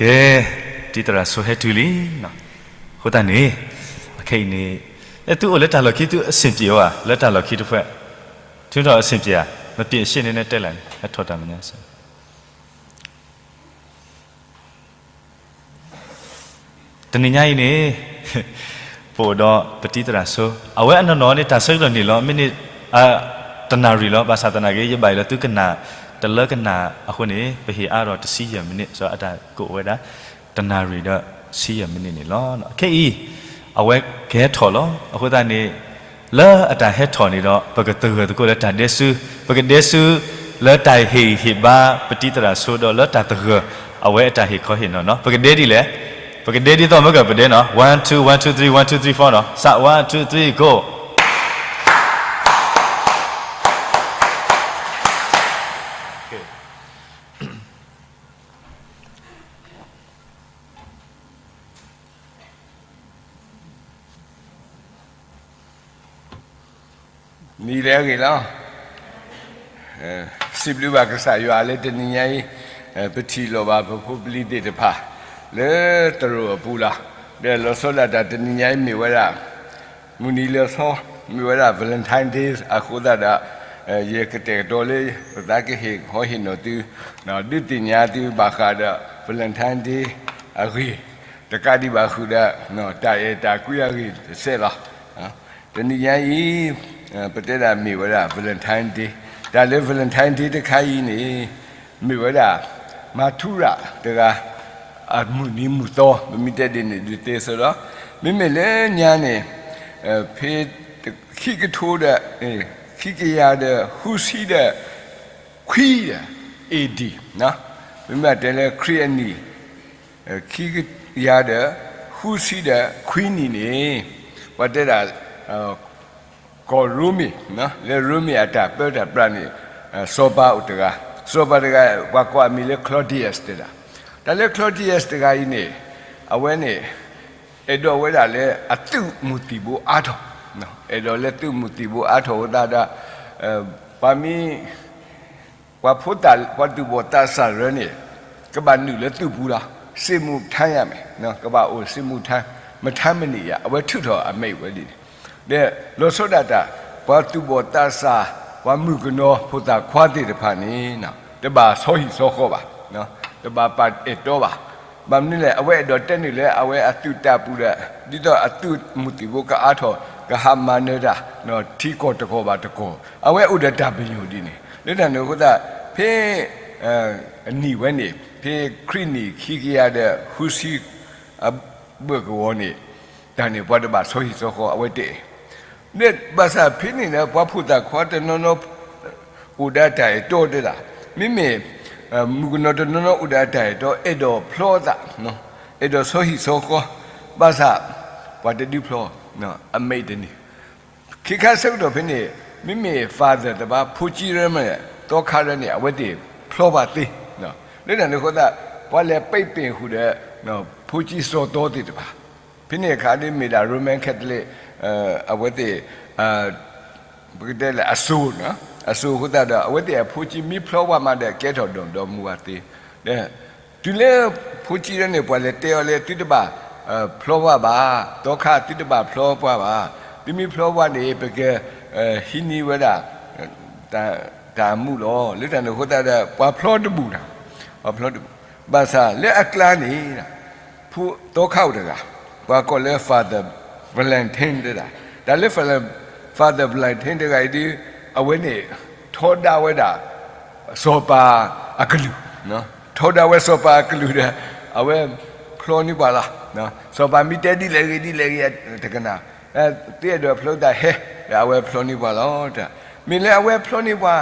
ကဲ, တံၤသရၣ်ဆိဟဲတုၤလံ. အဃိသတးန့ၣ် အခဲအံၤန့ၣ် အဲ သုအိၣ်လၢတၢ်လီၢ်ခံ သုအဆင်ပြေဧါ လၢတၢ်လီၢ်ခံတဖျၢၣ်, ထူထီၣ်အဆင်ပြေဧါ. မပ့ၤအရှ့ၣ်န့ၣ်နဲတဲလၢာ်န့ၣ် ဟဲထီၣ်တၢ်မဲာ်ညါစ့ၢ် တနံၤညါအံၤန့ၣ် ပအိၣ်ဒီးပတံၤသရၣ်စိ အဝဲအနီၢ်နီၢ်န့ၣ် တၢ်ဆၢကတီၢ်န့ၣ်လီၤ မ့ၢ်န့ၣ် တနၣ်ရံၣ်လီၤ ဘၣ်ဆၣ်သနာ်က့ ယဘၣ်ယလၢသုကနၣ် တလၢကနၣ်အဃိန့ၣ် ပဟ့ၣ်အါဒီးတဆံယဲၢ်မံးနံး စီၤအတၢ်ကအိၣ်ဝဲဒၣ် တနၣ်ရံၣ်ဒီးဆံယဲၢ်မံးနံးန့ၣ်လီၤ. ခဲအံၤ အဝဲကဟဲထီၣ်လီၤ. အဃိသတးန့ၣ် လၢအတၢ်ဟဲထီၣ်န့ၣ်ဒီး ပကသဂၢၢ်သကိးလၢတၢ်ဒဲစု ပကဒဲစု လၢတၢ်ဟ့ၣ်ဂံၢ်ဟ့ၣ်ဘါ ပတံၤသရၣ်စိဒီးလၢတၢ်သဂၢၢ် အဝဲအတၢ်ဟ့ၣ်ခီဟ့ၣ်နီၤနီၤ ပကဒဲဒ်လဲၣ် ပကဒဲဒ်သိးမ့ၢ်ကပဒဲနီၤ one two one two three one two three four နီၤ စး one two three go နံၤလၢအဂ့ၤလီၤ. စံးဘျုးဘၣ်ကစၢ်ယွၤလၢတနံၤညါအံၤ ပထံၣ်လိာ်ဘၣ်ပဖိပလံၤသ့ၣ်တဖၣ် လၢသရိာ်အပူၤလီၤ. ဒီးလီၤဆီဒၣ်တၢ်တနံၤညါအံၤမ့ၢ်ဝဲဒၣ် မုၢ်နံၤလၢအသီ မ့ၢ်ဝဲဒၣ် Valentine Day အဃိသတးဒီး ယကတဲာ်ကတီၤလၢ ပသးကဟ့ၣ်ခီဟ့ၣ်နီၤသု ဒုးသ့ၣ်ညါသုဘၣ်ဃးဒီး Valentine Day အဂ့ၢ် တကးဒံးဘၣ်ဃုာ်ဒီး တၢ်အဲၣ်တၢ်ကွံအဂ့ၢ်တစဲးလီၤ. တနံၤညါအံၤ ပတဲဒၣ်မ့ၢ်ဝဲဒၣ် Valentine Day တၢ်လၢ Valentine Day တခါအံၤန့ၣ် မ့ၢ်ဝဲဒၣ် မၤထူရၤတဂၤ အမုၢ်နံၤမုၢ်သီ ပမ့ၢ်တဲဒ်န့ၣ်ဒ်သ့အသိးလီၤ. မ့မ့ၢ်လၢညါန့ၣ် ဖဲ ခံကထိဒီး ခံကယၤဒီးဃုဆံဒီး ခွံဒီး A D မ့မ့ၢ်တဲလၢခရံာ်အနံၣ် ခံကယၤဒီးဃုဆံဒီးခွံနံၣ်န့ၣ် ပှၤတဲဒၣ် ကီၢ်ရိမ့ၤ လၢရိမ့ၤအတၢ်ပၢတၢ်ပြးန့ၣ် စီၤပၤအိၣ်တဂၤ စီၤပၤတဂၤ ပှၤကိးအမံၤလၢ Claudius တဲဒၣ် တၢ်လၢ Claudius တဂၤအံၤန့ၣ် အဝဲန့ၣ် အဲၣ်ဒိးဝဲဒၣ်လၢအသုးမုၢ်သံၣ်ဘိအါထီၣ် အဲၣ်ဒိးလၢသုးမုၢ်သံၣ်ဘိအါထီၣ်ဝဲသတးဒီး ပှၤမ့ၢ် ပှၤဖိသၣ် ပှၤသူၣ်ဘီၣ်သးစၢ်ရၢန့ၣ် ကဘၣ်နုာ်လၢသုးပူၤလီၤ. စစ်မှုထမ်းရမယ် ကဘၣ်အိၣ် စစ်မှုထမ်း မထမ်းမနေရ အဝဲထုးထီၣ်အမိန့်ဝဲဒ်န့ၣ် ဒီးလီၤဆီဒၣ်တၢ် ပှၤသူၣ်ဘီၣ်သးစၢ် ပှၤမုၣ်ကနီၤဖိသၣ်ခွါသ့ၣ်တဖၣ်န့ၣ် တဘၣ်ဆီဟံၣ်ဆီဃီဘၣ် တဘၣ်ပာ်အဲၣ်တီဘၣ်. ဘၣ်မနုၤလဲၣ် အဝဲအဲၣ်ဒိးတဲနုာ်လၢအဝဲအသုးတၢ်ပူၤဒီး ဒ်သိးအသုးမုၢ်သံၣ်ဘိကအါထီၣ် ကဟးမၤနၢၤတၢ် ထံကီၢ်တကီၢ်ဘၣ်တကီၢ် အဝဲအိၣ်ဒီးတၢ်ပညိၣ်ဒ်န့ၣ် လၢတၢ်န့ၣ်အဃိသတး ဖဲ အနံၣ်ဝဲန့ၣ် ဖဲခရံာ်နံၣ်ခံကယၤဒီးဃုဆံ အဘၢၣ်ကဝီၤန့ၣ် တၢ်န့ၣ်ပှၤတဘၣ်ဆီဟံၣ်ဆီဃီ အဝဲတအဲၣ် ဘၣ်ဆၣ်ဖဲန့ၣ်ဒီး ပှၤဖိသၣ်ခွါတနီၤနီၤ အိၣ်ဒီးတၢ်အဲၣ်တီတဲဒၣ် မ့မ့ၢ် မုၣ်ကနီၤတနီၤနီၤအိၣ်ဒီးတၢ်အဲၣ်တီ အဲၣ်ဒိးဖျီသး အဲၣ်ဒိးဆီဟံၣ်ဆီဃီ ဘၣ်ဆၣ် ပှၤတဒုးဖျီ အမိန့်တန့ၢ် ခ့ခါဆၢကတီၢ်ဖဲန့ၣ် မ့မ့ၢ် father တဘၣ် ဖိကံရၢမ့ၢ် သီခါရၢန့ၣ် အဝဲသ့ၣ်ဖျီဘၣ်သ့ လၢတၢ်န့ၣ်အဃိသတး ပှၤလဲၤပိတ်ပင်ဃုာ်ဒီး ဖိကံစီၤသီသ့ၣ်တဖၣ် ဖဲန့ၣ်အခါဒ်မ့ၢ်ဒၣ် Roman Catholic အဝဲသ့ၣ် ပကတဲလၢအစိၤ အစိၤအဃိသတးဒီး အဝဲသ့ၣ်အဖိကံမ့ၢ်ဖျီဝဲမးဒီး ကဲထီၣ်ဒီးဒီမူဝဲသ့ ဒီး တုၤလၢဖိကံရၢန့ၣ် ပှၤလဲၤတဲအီၤလၢ သုတဘၣ် ဖျီဝဲဘၣ်, သီခါသုတဘၣ်ဖျီဝဲဘၣ်, သုမ့ၢ်ဖျီဝဲန့ၣ် ပကဟံးန့ၢ်ဝဲဒၣ် တၢ်အမူးလီၤ. လၢတၢ်န့ၣ်အဃိသတးဒီး ပှၤဖျီတဘူၣ်တၢ်, ပှၤဖျီတဘူၣ်, ဘၣ်ဆၣ်လၢအကျါန့ၣ် ဖိသီခါအိၣ်တဂၤ, ပှၤကိးလၢ Father Valentine တဒၣ်, တၢ်လၢ Father Valentine တဂၤအံၤဒ် အဝဲန့ၣ် ထီဒါဝဲဒၣ် စီၤပၤအကလုၢ်, ထီဒါဝဲစီၤပၤအကလုၢ်ဒီး အဝဲဖျီန့ၢ်ပှၤလီၤ. စီၤပၤမ့ၢ်တဲဒ်လဲၣ်ဂ့ၤဒ်လဲၣ်ဂ့ၤ တကနၣ်, သုအဲၣ်ဒိးဖျီသးဟဲ, ဒီးအဝဲဖျီန့ၢ်ပှၤလီၤ. မ့ၢ်လၢအဝဲဖျီန့ၢ်ပှၤ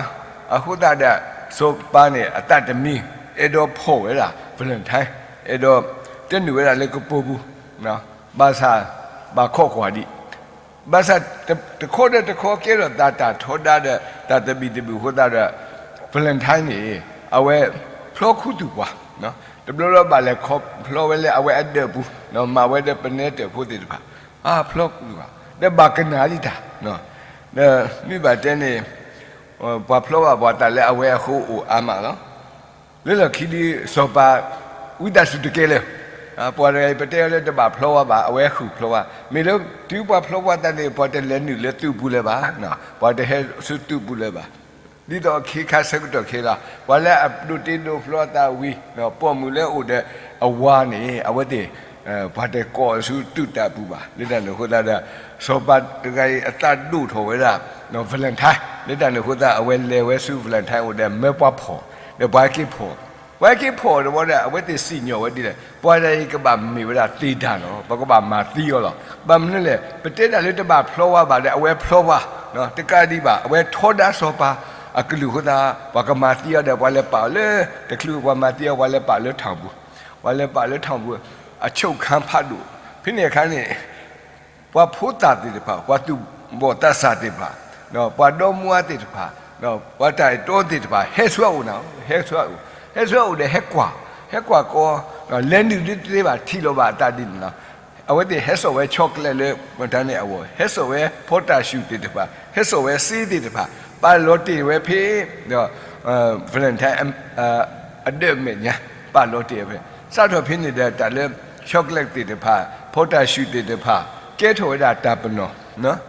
အဃိသတးဒီး စီၤပၤန့ၣ် အသးတမံ အဲၣ်ဒိးဖီၣ်ဝဲဒၣ် Valentine, အဲၣ်ဒိးတဲနုာ်ဝဲဒၣ်လၢကပိာ်ပူၤ, ဘၣ်ဆၣ် ဘၣ်ခိးကွၢ်ဒံး ဘၣ်ဆၣ်တခီဒီးတခီကဲထီၣ်သးတၢ်ထီဒါဒီး တၢ်သဘံၣ်သဘုၣ်အဃိသတးဒီး Valentine န့ၣ် အဝဲဖျီခူသူၣ်ပှၤ, တဘျီဘျီဘၣ်လဲၤခီဖျီဝဲလၢအဝဲအဒၢးပူၤ, မၤဝဲဒီးပနဲတၢၣ်ဖိသ့ၣ်တဖၣ်, ဖျီခူသူၣ်ပှၤ ဒီးဘၣ်ကနၣ်ဒံးတၢ်, ဒီးမ့ၢ်ဘၣ်တဲန့ၣ် ပှၤဖျီဘၣ်ပှၤတၢ်လၢအဝဲအဃိအိၣ်အါမးလီၤ. လၢလီၢ်ခံဒ်စီၤပၤ ဝံသးစူၤတကဲလၢာ်, ပှၤတဂၤအံၤပတဲအီၤလၢတဘၣ်ဖျီဝဲဘၣ် အဝဲဃုာ်ဖျီဝဲ, မ့ၢ်လၢတုၤပှၤဖျီဝဲသးန့ၣ် ပှၤတလဲၤနုာ်လၢသုးပူၤလၢၤဘၣ်, ပှၤတဟဲဆူသုးပူၤလၢၤဘၣ်. ဒ်သိးအခ့ခါဆၢကတီၢ်ခဲအံၤလီၤ. ပှၤလၢအဒိးတ့ဒိးဖျီအသးဝံၤ, ပိာ်မုၣ်လၢအိၣ်ဒီးအဝၤန့ၣ် အဝဲသ့ၣ် ပှၤတကိးဆူတူၢ်တၢ်ပူၤဘၣ်. လၢတၢ်န့ၣ်အဃိသတးဒီး စီၤပၤတဂၤအံၤအသးဒိၣ်ထီၣ်ဝဲဒၣ် Valentine. လၢတၢ်န့ၣ်အဃိသတး အဝဲလဲၤဝဲဆူ Valentine အိၣ်ဒီးမၢပှၤဖှီၣ်, ဒီးပှၤဟဲက့ၤဖှီၣ်, ပှၤဟဲက့ၤဖှီၣ်တဘျီဒီး အဝဲသ့ၣ်စံၣ်ညီၣ်ဝဲဒ်လဲၣ်, ပှၤဒ်အံၤကဘၣ်မ့ၢ်ဝဲဒၣ်သ့ၣ်တၢ်လီၤ. ပကဘၣ်မၤသံအီၤလီၤ. ဘၣ်မနုၤလဲၣ်, ပတဲတၢ်လၢတဘၣ်ဖျီဝဲဘၣ်ဒီး အဝဲဖျီဝဲ, တကးဒံးဘၣ် အဝဲထီဒါစီၤပၤအကလုၢ်အဃိသတး ပှၤကမၤသံအီၤဒီး ပှၤလဲၤပာ်အီၤလၢ တချုးပှၤမၤသံအီၤ ပှၤလဲၤပာ်အီၤလၢထောင်ပူၤ, ပှၤလဲၤပာ်လၢထောင်ပူၤ အချုပ်ခန်းဖးဒိၣ်. ဖဲန့ၣ်အခါန့ၣ် ပှၤဖိသၣ်သ့ၣ်တဖၣ်, ပှၤသူၣ်ဘီၣ်သးစၢ်သ့ၣ်တဖၣ်, ပှၤဒီမါသ့ၣ်တဖၣ်, ပှၤတၢ်အဲၣ်တီသ့ၣ်တဖၣ် ဟဲဆူအအိၣ်နၤ, ဟဲဆူအအိၣ်, ဟဲဆူအအိၣ်ဒီးဟဲကွၢ်, ဟဲကွၢ်ကီ, လဲၤနုာ်ဒ်တသ့ဘၣ် ထံၣ်လီၤဘၣ်အသးဒ်န့ၣ်လီၤ. အဝဲသ့ၣ်ဟဲစိာ်ဝဲ chocolate လၢ Valentine န့ၣ်အဂီၢ်, ဟဲစိာ်ဝဲဖီတၢ်ၡူၣ်သ့ၣ်တဖၣ်, ဟဲစိာ်ဝဲစ့သ့ၣ်တဖၣ်, ပာ်လီၤတ့ၢ်ဝဲဖဲ ဒီး Valentine အဒၢးအမဲာ်ညါ, ပာ်လီၤတ့ၢ်ဝဲဖဲ, စးထီၣ်ဖဲန့ၣ်ဒီး တၢ်လၢ chocolate သ့ၣ်တဖၣ်, ဖီတၢ်ၡူၣ်သ့ၣ်တဖၣ် ကဲထီၣ်ဝဲဒၣ်တၢ်ပနီၣ်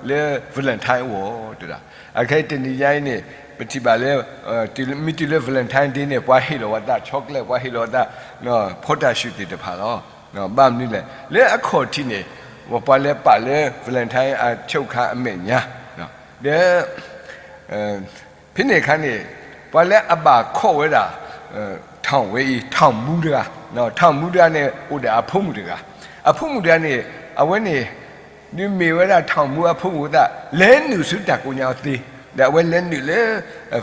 လၢ Valentine အဂီၢ်တဒၣ်. အခဲအံၤတနံၤညါအံၤန့ၣ် ပထံၣ်ဘၣ်လၢ မ့ၢ်တုၤလၢ Valentine Day န့ၣ် ပှၤဟ့ၣ်လီၤဝဲသး chocolate, ပှၤဟ့ၣ်လီၤဝဲသး ဖီတၢ်ၡူၣ်သ့ၣ်တဖၣ်လီၤ. ဘၣ်မနုၤလဲၣ်, လၢအခီၣ်ထံးန့ၣ် ပှၤလဲၤပာ်လၢ Valentine အချုပ်ခန်းအမဲာ်ညါ, ဒီး ဖဲန့ၣ်အခါန့ၣ် ပှၤလၢအဘၣ်ခိးဝဲဒၣ် ထောင်ဝဲအံၤ ထောင်မှူးတဂၤ, ထောင်မှူးတဂၤန့ၣ် အိၣ်ဒီးအဖိမုၣ်တဂၤ, အဖိမုၣ်တဂၤန့ၣ် အဝဲန့ၣ် ဒုးမ့ၢ်ဝဲဒၣ် ထောင်မှူး အဖိမုၣ်အသး လဲၤနုာ်ဆူတၢ်ကိးညါအီၤသ့, ဒီးအဝဲလဲၤနုာ်လၢ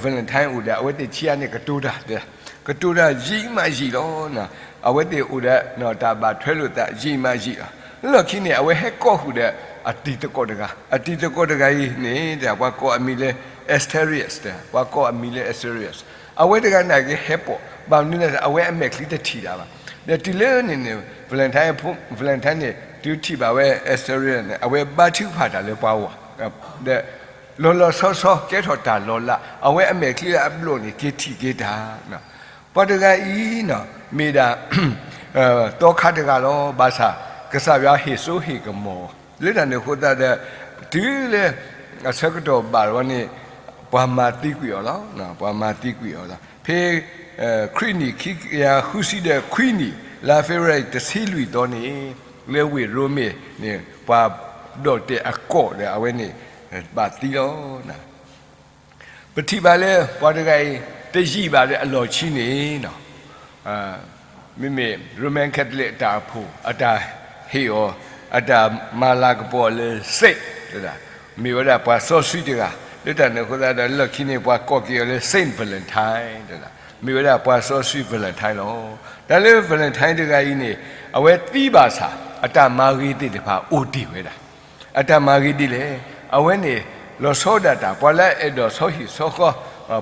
Valentine အိၣ်ဒီး အဝဲသ့ၣ်ဆံးအါန့ၣ် ကတိၤတၢ်, ကတိၤတၢ်ယံာ်မးယံာ်လီၤ. အဝဲသ့ၣ်အိၣ်ဒီး တၢ်ဘၣ်ထွဲလိာ်သးယံာ်မးယံာ်လီၤ. လၢလီၢ်ခံန့ၣ် အဝဲဟဲကိးဃုာ်ဒီး အတံၤသကိးတဂၤ, အတံၤသကိးတဂၤအံၤန့ၣ် ပှၤကိးအမံၤလၢ Asterius, ပှၤကိးအမံၤလၢ Asterius, အဝဲတဂၤန့ၣ်က့ၤဟဲပိာ်, ဘၣ်မနုၤလဲၣ် အဝဲအမဲာ်ချံတထံၣ်တၢ်ဘၣ်. ဒီးတုၤလၢန့ၣ်န့ၣ် Valentine, Valentine န့ၣ် တုၤထံၣ်ဘၣ်ဝဲ Asterius န့ၣ် အဝဲဘါထုကဖၣ်တၢ်လၢပှၤဂီၢ်, ဒီး လီၤလီၤဆီဆီ ကဲထီၣ်တၢ်လီၤလး, အဝဲအမဲာ်ချံလၢအဘျီၣ်န့ၣ် က့ၤထံၣ်က့ၤတၢ်. ပှၤတဂၤအံၤ မ့ၢ်ဒၣ် သီခါတဂၤလီၤ. ဘၣ်ဆၣ် ကစၢ်ယွၤဟ့ၣ်စိဟ့ၣ်ကမီၤ, လၢတၢ်န့ၣ်အဃိသတးဒီး တုၤလၢ အဆၢကတီၢ်ဘၣ်ဝဲန့ၣ် ပှၤမၤသံကွံာ်အီၤလီၤ. ပှၤမၤသံကွံာ်အီၤလီၤ. ဖဲ ခွံနံၣ်ခံကယၤဃုဆံဒီးခွံနံၣ် လါ February တဆံလွံၢ်သီန့ၣ် လၢဝ့ၢ်ရိမ့ၤန့ၣ် ပှၤဒီၣ်တဲာ်အကိာ်ဒီးအဝဲန့ၣ် ဘၣ်သံလီၤ. ပထံၣ်ဘၣ်လၢပှၤတဂၤအံၤ တယံာ်ဘၣ်လၢအလီၢ်ခံန့ၣ် မ့မ့ၢ် Roman Catholic အတၢ်အိၣ်ဖှိၣ် အတၢ်ဟ့ၣ်အီၤ အတၢ်မၤလၤကပီၤအီၤလၢ Saint တဒၣ်, မ့ၢ်ဝဲဒၣ်ပှၤစီဆှံတဂၤ, လၢတၢ်န့ၣ်အဃိသတးဒီး လၢခံန့ၣ် ပှၤကိးက့ၤအီၤလၢ Saint Valentine တဒၣ်, မ့ၢ်ဝဲဒၣ်ပှၤစီဆှံ Valentine လီၤ. တၢ်လၢ Valentine တဂၤအံၤန့ၣ် အဝဲသံဘၣ်ဆၣ် အတၢ်မၤဂ့ၤသ့ၣ်တဖၣ်အိၣ်တ့ၢ်ဝဲဒၣ် အတၢ်မၤဂ့ၤဒ်လဲၣ်. အဝဲန့ၣ် လီၤဆီဒၣ်တၢ် ပှၤလၢအအဲၣ်ဒိးဆီဟံၣ်ဆီဃီ,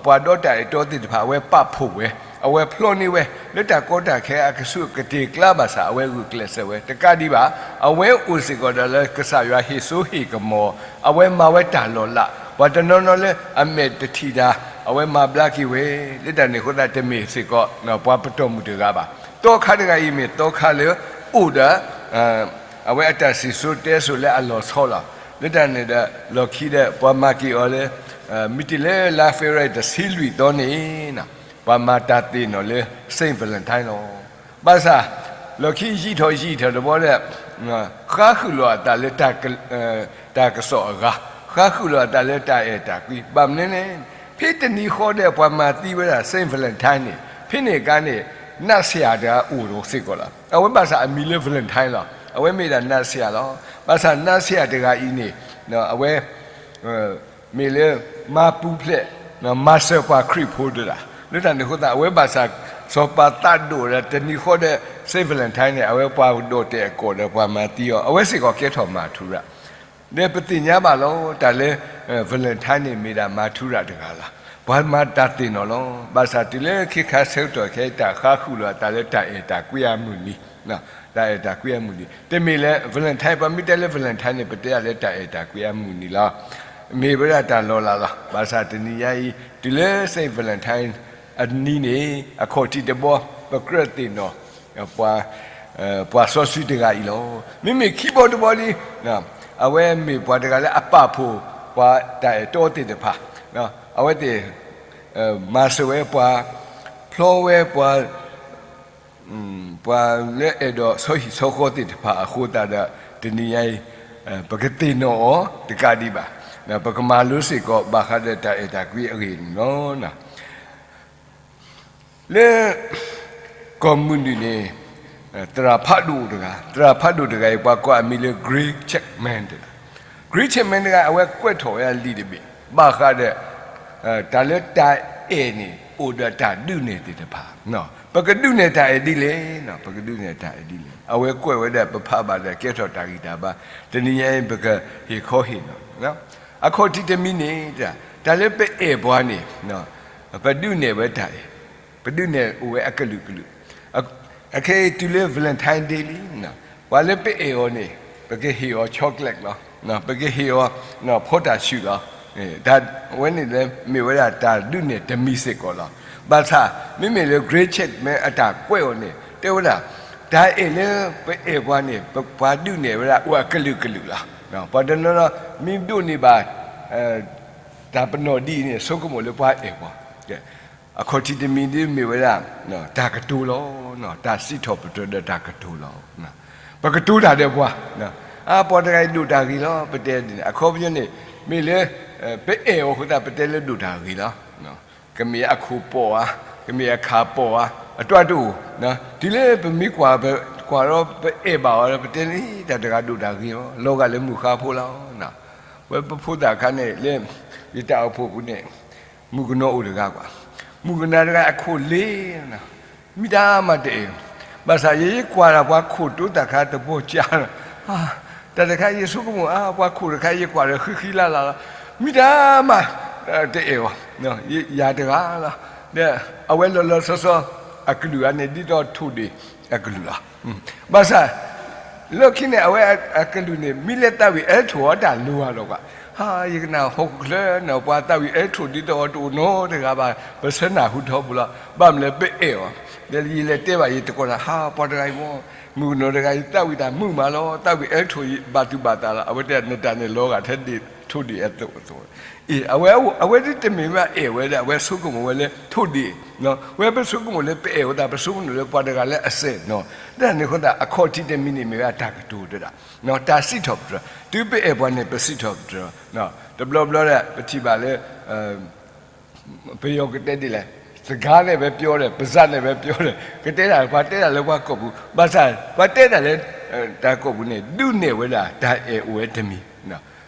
ပှၤဒီတၢ်အဲၣ်တီသ့ၣ်တဖၣ် အဝဲပာ်ဖှိၣ်ဝဲ, အဝဲဖျီန့ၢ်ဝဲ လၢတၢ်ကီတၢ်ခဲအကဆူးအကတ့ၢ်ကျါဘၣ်ဆၣ် အဝဲဂုာ်ကျဲးစၢးဝဲ တကးဒံးဘၣ် အဝဲအိၣ်စ့ၢ်ကီးဒီးလၢကစၢ်ယွၤဟ့ၣ်စိဟ့ၣ်ကမီၤ, အဝဲမၤဝဲတၢ်လီၤလး, ပှၤတနီၤနီၤလၢအမဲာ်တထံၣ်တၢ် အဝဲမၤဘျါက့ၤဝဲ, လၢတၢ်န့ၣ်အဃိသတး တမ့ၢ်စ့ၢ်ကီး ပှၤပတီၢ်မုၢ်တဂၤဘၣ်. သီခါတဂၤအံၤမ့ၢ်သီခါလၢအိၣ်ဒီး အဝဲအတၢ်စံၣ်စိၤတဲစိၤလၢအလီၤဆီလီၤ. လၢတၢ်န့ၣ်ဒီး လီၢ်ခံဒီး ပှၤမၤက့ၤအီၤလၢ မ့ၢ်တုၤလၢလါ February တဆံလွံၢ်သီန့ၣ် ပှၤမၤတၢ်သ့ၣ်နီၣ်လၢ Saint Valentine လီၤ. ဘၣ်ဆၣ် လီၢ်ခံယံာ်ထီၣ်ယံာ်ထီၣ်တဘျီဒီး ဃါဃုာ်လီၤအသးလၢ တၢ်ကစီၣ်အဂၤ, ဃါဃုာ်လီၤအသးလၢတၢ်အဲၣ်တၢ်ကွံ, ဘၣ်မနုၤလဲၣ်, ဖဲတနံၤဃီဒီး ပှၤမၤသံဝဲဒၣ် Saint Valentine န့ၣ် ဖဲန့ၣ်အခါန့ၣ် နးဆရာတဂၤအိၣ်ဒီးစ့ၢ်ကီးလီၤ. အဝဲဘၣ်ဆၣ်အမံၤလၢ Valentine လီၤ. အဝဲမ့ၢ်ဒၣ်နးဆရာလီၤ. ဘၣ်ဆၣ် နးဆရာတဂၤအံၤန့ၣ် အဝဲ မ့ၢ်လၢ မၤပူၤဖျဲး မၤစၢၤပှၤခရံာ်ဖိတဒၣ်. လၢတၢ်န့ၣ်အဃိသတး အဝဲဘၣ်ဆၣ် စီၤပၤသးဒိၣ်ဒီး တနံၤဃီဒီး Saint Valentine န့ၣ် အဝဲပှၤဒီၣ်တဲာ်အကိာ်ဒီးပှၤမၤသံအီၤ, အဝဲစ့ၢ်ကီးကဲထီၣ်မၤထူရၤ ဒီးပသ့ၣ်ညါဘၣ်လီၤ တၢ်လၢ Valentine န့ၣ် မ့ၢ်ဒၣ်မၤထူရၤတဂၤလီၤ. ပှၤမၤတၢ်သ့ၣ်နီၣ်လီၤ. ဘၣ်ဆၣ်တုၤလၢခဲခါဆၢကတီၢ်ခဲအံၤ တၢ်ဃါဃုာ်လီၤအသးလၢတၢ်အဲၣ်တၢ်ကွံအမုၢ်နံၤ, တၢ်အဲၣ်တၢ်ကွံအမုၢ်နံၤ တမ့ၢ်လၢ Valentine, ပှၤမ့ၢ်တဲလၢ Valentine န့ၣ် ပတဲဒၣ်လၢတၢ်အဲၣ်တၢ်ကွံအမုၢ်နံၤလီၤ. မ့ၢ်ဝဲဒၣ်တၢ်လီၤလးလီၤ. ဘၣ်ဆၣ်တနံၤညါအံၤ တုၤလၢ Saint Valentine အနံၤန့ၣ် အခီၣ်ထံးတဘျီ ပကြၢးသ့ၣ်နီၣ် ပှၤစီဆှံတဂၤအံၤလီၤ. မ့မ့ၢ်ခံဘျီတဘျီလံ အဝဲမ့ၢ်ပှၤတဂၤလၢအပာ်ဖှိၣ် ပှၤတၢ်အဲၣ်တီသ့ၣ်တဖၣ်, အဝဲသ့ၣ် မၤစၢၤဝဲပှၤ, ဖျီဝဲပှၤ, ပှၤလၢအဲၣ်ဒိးဆီဟံၣ်ဆီဃီသ့ၣ်တဖၣ်အဃိသတးဒီး တနံၤညါအံၤ ပကသ့ၣ်နီၣ်အီၤတကးဒံးဘၣ်. ပကမၤလိစ့ၢ်ကီးဘၣ်ဃးဒီးတၢ်အဲၣ်တၢ်ကွံအဂ့ၢ်န့ၣ်လီၤ. လၢ ကီၢ်မုၢ်နုာ်န့ၣ် သရၣ်ဖးဒိၣ်တဂၤ, သရၣ်ဖးဒိၣ်တဂၤအံၤ ပှၤကိးအမံၤလၢ Gray Chapman တဂၤ. Gray Chapman တဂၤ အဝဲကွဲးထီၣ်ဝဲဒၣ်လံာ်တဘ့ၣ် ဘၣ်ဃးဒီး တၢ်လၢတၢ်အဲၣ်န့ၣ် အိၣ်ဒီးတၢ်ဒုးနဲၣ်သ့ၣ်တဖၣ်, ပကဒုးနဲၣ်တၢ်အဲၣ်ဒ်လဲၣ်, ပကဒုးနဲၣ်တၢ်အဲၣ်ဒ်လဲၣ်. အဝဲကွဲးဝဲဒၣ် ပဖးဘၣ်ဒီးကဲထီၣ်တၢ်ဂံၢ်တၢ်ဘါ, တနံၤညါအံၤ ပကဟ့ၣ်ခီဟ့ၣ်နီၤ. အခီၣ်ထံးတမံၤန့ၣ် တၢ်လၢပအဲၣ်ပှၤန့ၣ် ပဒုးနဲၣ်ဝဲတၢ်အဲၣ်, ပဒုးနဲၣ်အိၣ်ဝဲအကလုာ်ကလုာ်. အခဲအံၤတုၤလၢ Valentine Day လံ, ပှၤလၢပအဲၣ်အီၤန့ၣ် ပကဟ့ၣ်အီၤ chocolate လီၤ, ပကဟ့ၣ်အီၤ ဖီတၢ်ဆူၣ်လီၤ. တၢ်ဝဲန့ၣ်လၢ မ့ၢ်ဝဲဒၣ်တၢ်ဒုးနဲၣ်တမံၤစ့ၢ်ကီးလီၤ. ဘၣ်ဆၣ် မ့မ့ၢ်လၢ Gray Chapman အတၢ်ကွဲးအီၤန့ၣ် တဲဝဲဒၣ် တၢ်အဲၣ်လၢပအဲၣ်ပှၤန့ၣ် ပှၤဒုးနဲၣ်ဝဲဒၣ်အိၣ်အကလုာ်ကလုာ်လီၤ. ပှၤတနီၤနီၤ မ့ၢ်ဒိးန့ၢ်ဘၣ် တၢ်ပနီၣ်ဒ်အံၤန့ၣ် ဆိကမိၣ်လၢပှၤအဲၣ်ပှၤ. အခီၣ်ထံးတမံၤဒ်မ့ၢ်ဝဲဒၣ် တၢ်ကတိၤလီၤ, တၢ်စံးထီၣ်ပတြၢၤဒီးတၢ်ကတိၤလီၤ. ပကတိၤတၢ်ဒီးပှၤ, အါ ပှၤတဂၤအံၤဒိၣ်တၢ်ဂ့ၤလီၤ ပတဲန့ၣ် အခီပညီန့ၣ် မ့ၢ်လၢ ပအဲၣ်အီၤအဃိသတး ပတဲလၢဒိၣ်တၢ်ဂ့ၤလီၤ. ကမ့ၢ်အခိၣ်ပိာ်ဧါ, ကမ့ၢ်အခၣ်ပိာ်ဧါ, အတၢ်တအိၣ်, တုၤလၢပမ့ၢ်ကွၢ် ပကွၢ်ဒီးပအဲၣ်ဘၣ်အီၤဒီး ပတဲန့ၣ် တၢ်တဂၤဒိၣ်တၢ်ဂ့ၤလီၤ, လီၤဂာ်လၢမုၢ်ဃါဖိလီၤ. ဝဲပဖိသၣ်အခါန့ၣ် လၢယတၢ်အိၣ်ဖှိၣ်ပူၤန့ၣ် မုၣ်ကနီၤအိၣ်တဂၤကွၢ်, မုၣ်ကနီၤတဂၤအခိၣ်လ့ၤ မ့ၢ်တၢ်မၤတအဲၣ်, ဘၣ်ဆၣ်ယဲယကွၢ်ဒီးပှၤခိၣ်တိသၣ်ခါတဘီကၢ်လီၤ, တၢ်တခါယဆိကမိၣ် အါ ပှၤခိၣ်တခါယကွၢ်ဒီးဃံဃံလၢ်လၢ်လီၤ, မ့ၢ်တၢ်မၤတအဲၣ်အီၤ, ယၤတဂၤလီၤ. ဒီးအဝဲလီၤလီၤဆီဆီ အကလုာ်ဂၤန့ၣ် ဒ်သိးထိၣ်ဒ့ၣ်အကလုာ်လီၤ. ဘၣ်ဆၣ် လၢခံန့ၣ် အဝဲအကလုာ်န့ၣ် မ့ၢ်လၢသးဝံၣ်အဲၣ်ထိၣ်အီၤတၢ်လိၤအါလီၤကွၢ်, ဟါ ယကနၣ်ဟီၣ်ခိၣ်ချၢန့ၣ် ပှၤသးဝံၣ်အဲၣ်ထိၣ်ဒ်သိးအီၤတအိၣ်နီတဂၤဘၣ်, ပဆၢနၢ်ဟူထီဘိလီၤ, ဘၣ်မနုၤလဲၣ် ပအဲၣ်အီၤ, ဒီးယလဲၤတဲဘၣ်ယတံၤသကိးတၢ် ဟါ ပှၤတဂၤအံၤမ့ၢ် မုၣ်ကနီၤတဂၤအံၤ သးဝံၣ်တၢ်မုာ်မးလီၤ, သးဝံၣ်အဲၣ်ထိၣ်ဘၣ်သူၣ်ဘၣ်သးလီၤ, အဝဲတဲနတၢ်န့ၣ်လီၤဂာ်ထဲဒ့ၣ်ထိၣ်ဒ့ၣ်အသိးအသိး, အဝဲ အဝဲဒ်တမ့ၢ်ဘၣ်အဲၣ်ဝဲဒၣ် အဝဲဆိကမိၣ်ဝဲလၢထိၣ်ဒ့ၣ်, ဝဲပဆိကမိၣ်လၢပအဲၣ်ဝဲသး ပဆိကမိၣ်လၢပှၤတဂၤလၢအစဲးနီၤ, တၢ်န့ၣ်အဃိသတး အခီၣ်ထံးတမံၤန့ၣ်မ့ၢ်ဝဲဒၣ်တၢ်ကတိၤတဒၣ်, တၢ်စံးထီၣ်ပတြၢၤ, တုၤပအဲၣ်ပှၤန့ၣ် ပစံးထီၣ်ပတြၢၤ, တဘျီဘျီဒီး ပထံၣ်ဘၣ်လၢ ပယီၤကတဲဒ်လဲၣ်, စကားနဲ့ပဲပြောတယ်, ပါးစပ်နဲ့ပဲပြောတယ်, ကတဲတၢ် ပှၤတဲတၢ်လၢပှၤကိာ်ပူၤ, ဘၣ်ဆၣ် ပှၤတဲတၢ်လၢ တၢ်ကိာ်ပူၤန့ၣ် ဒုးနဲၣ်ဝဲဒၣ် တၢ်အဲၣ်အိၣ်ဝဲတမံၤ,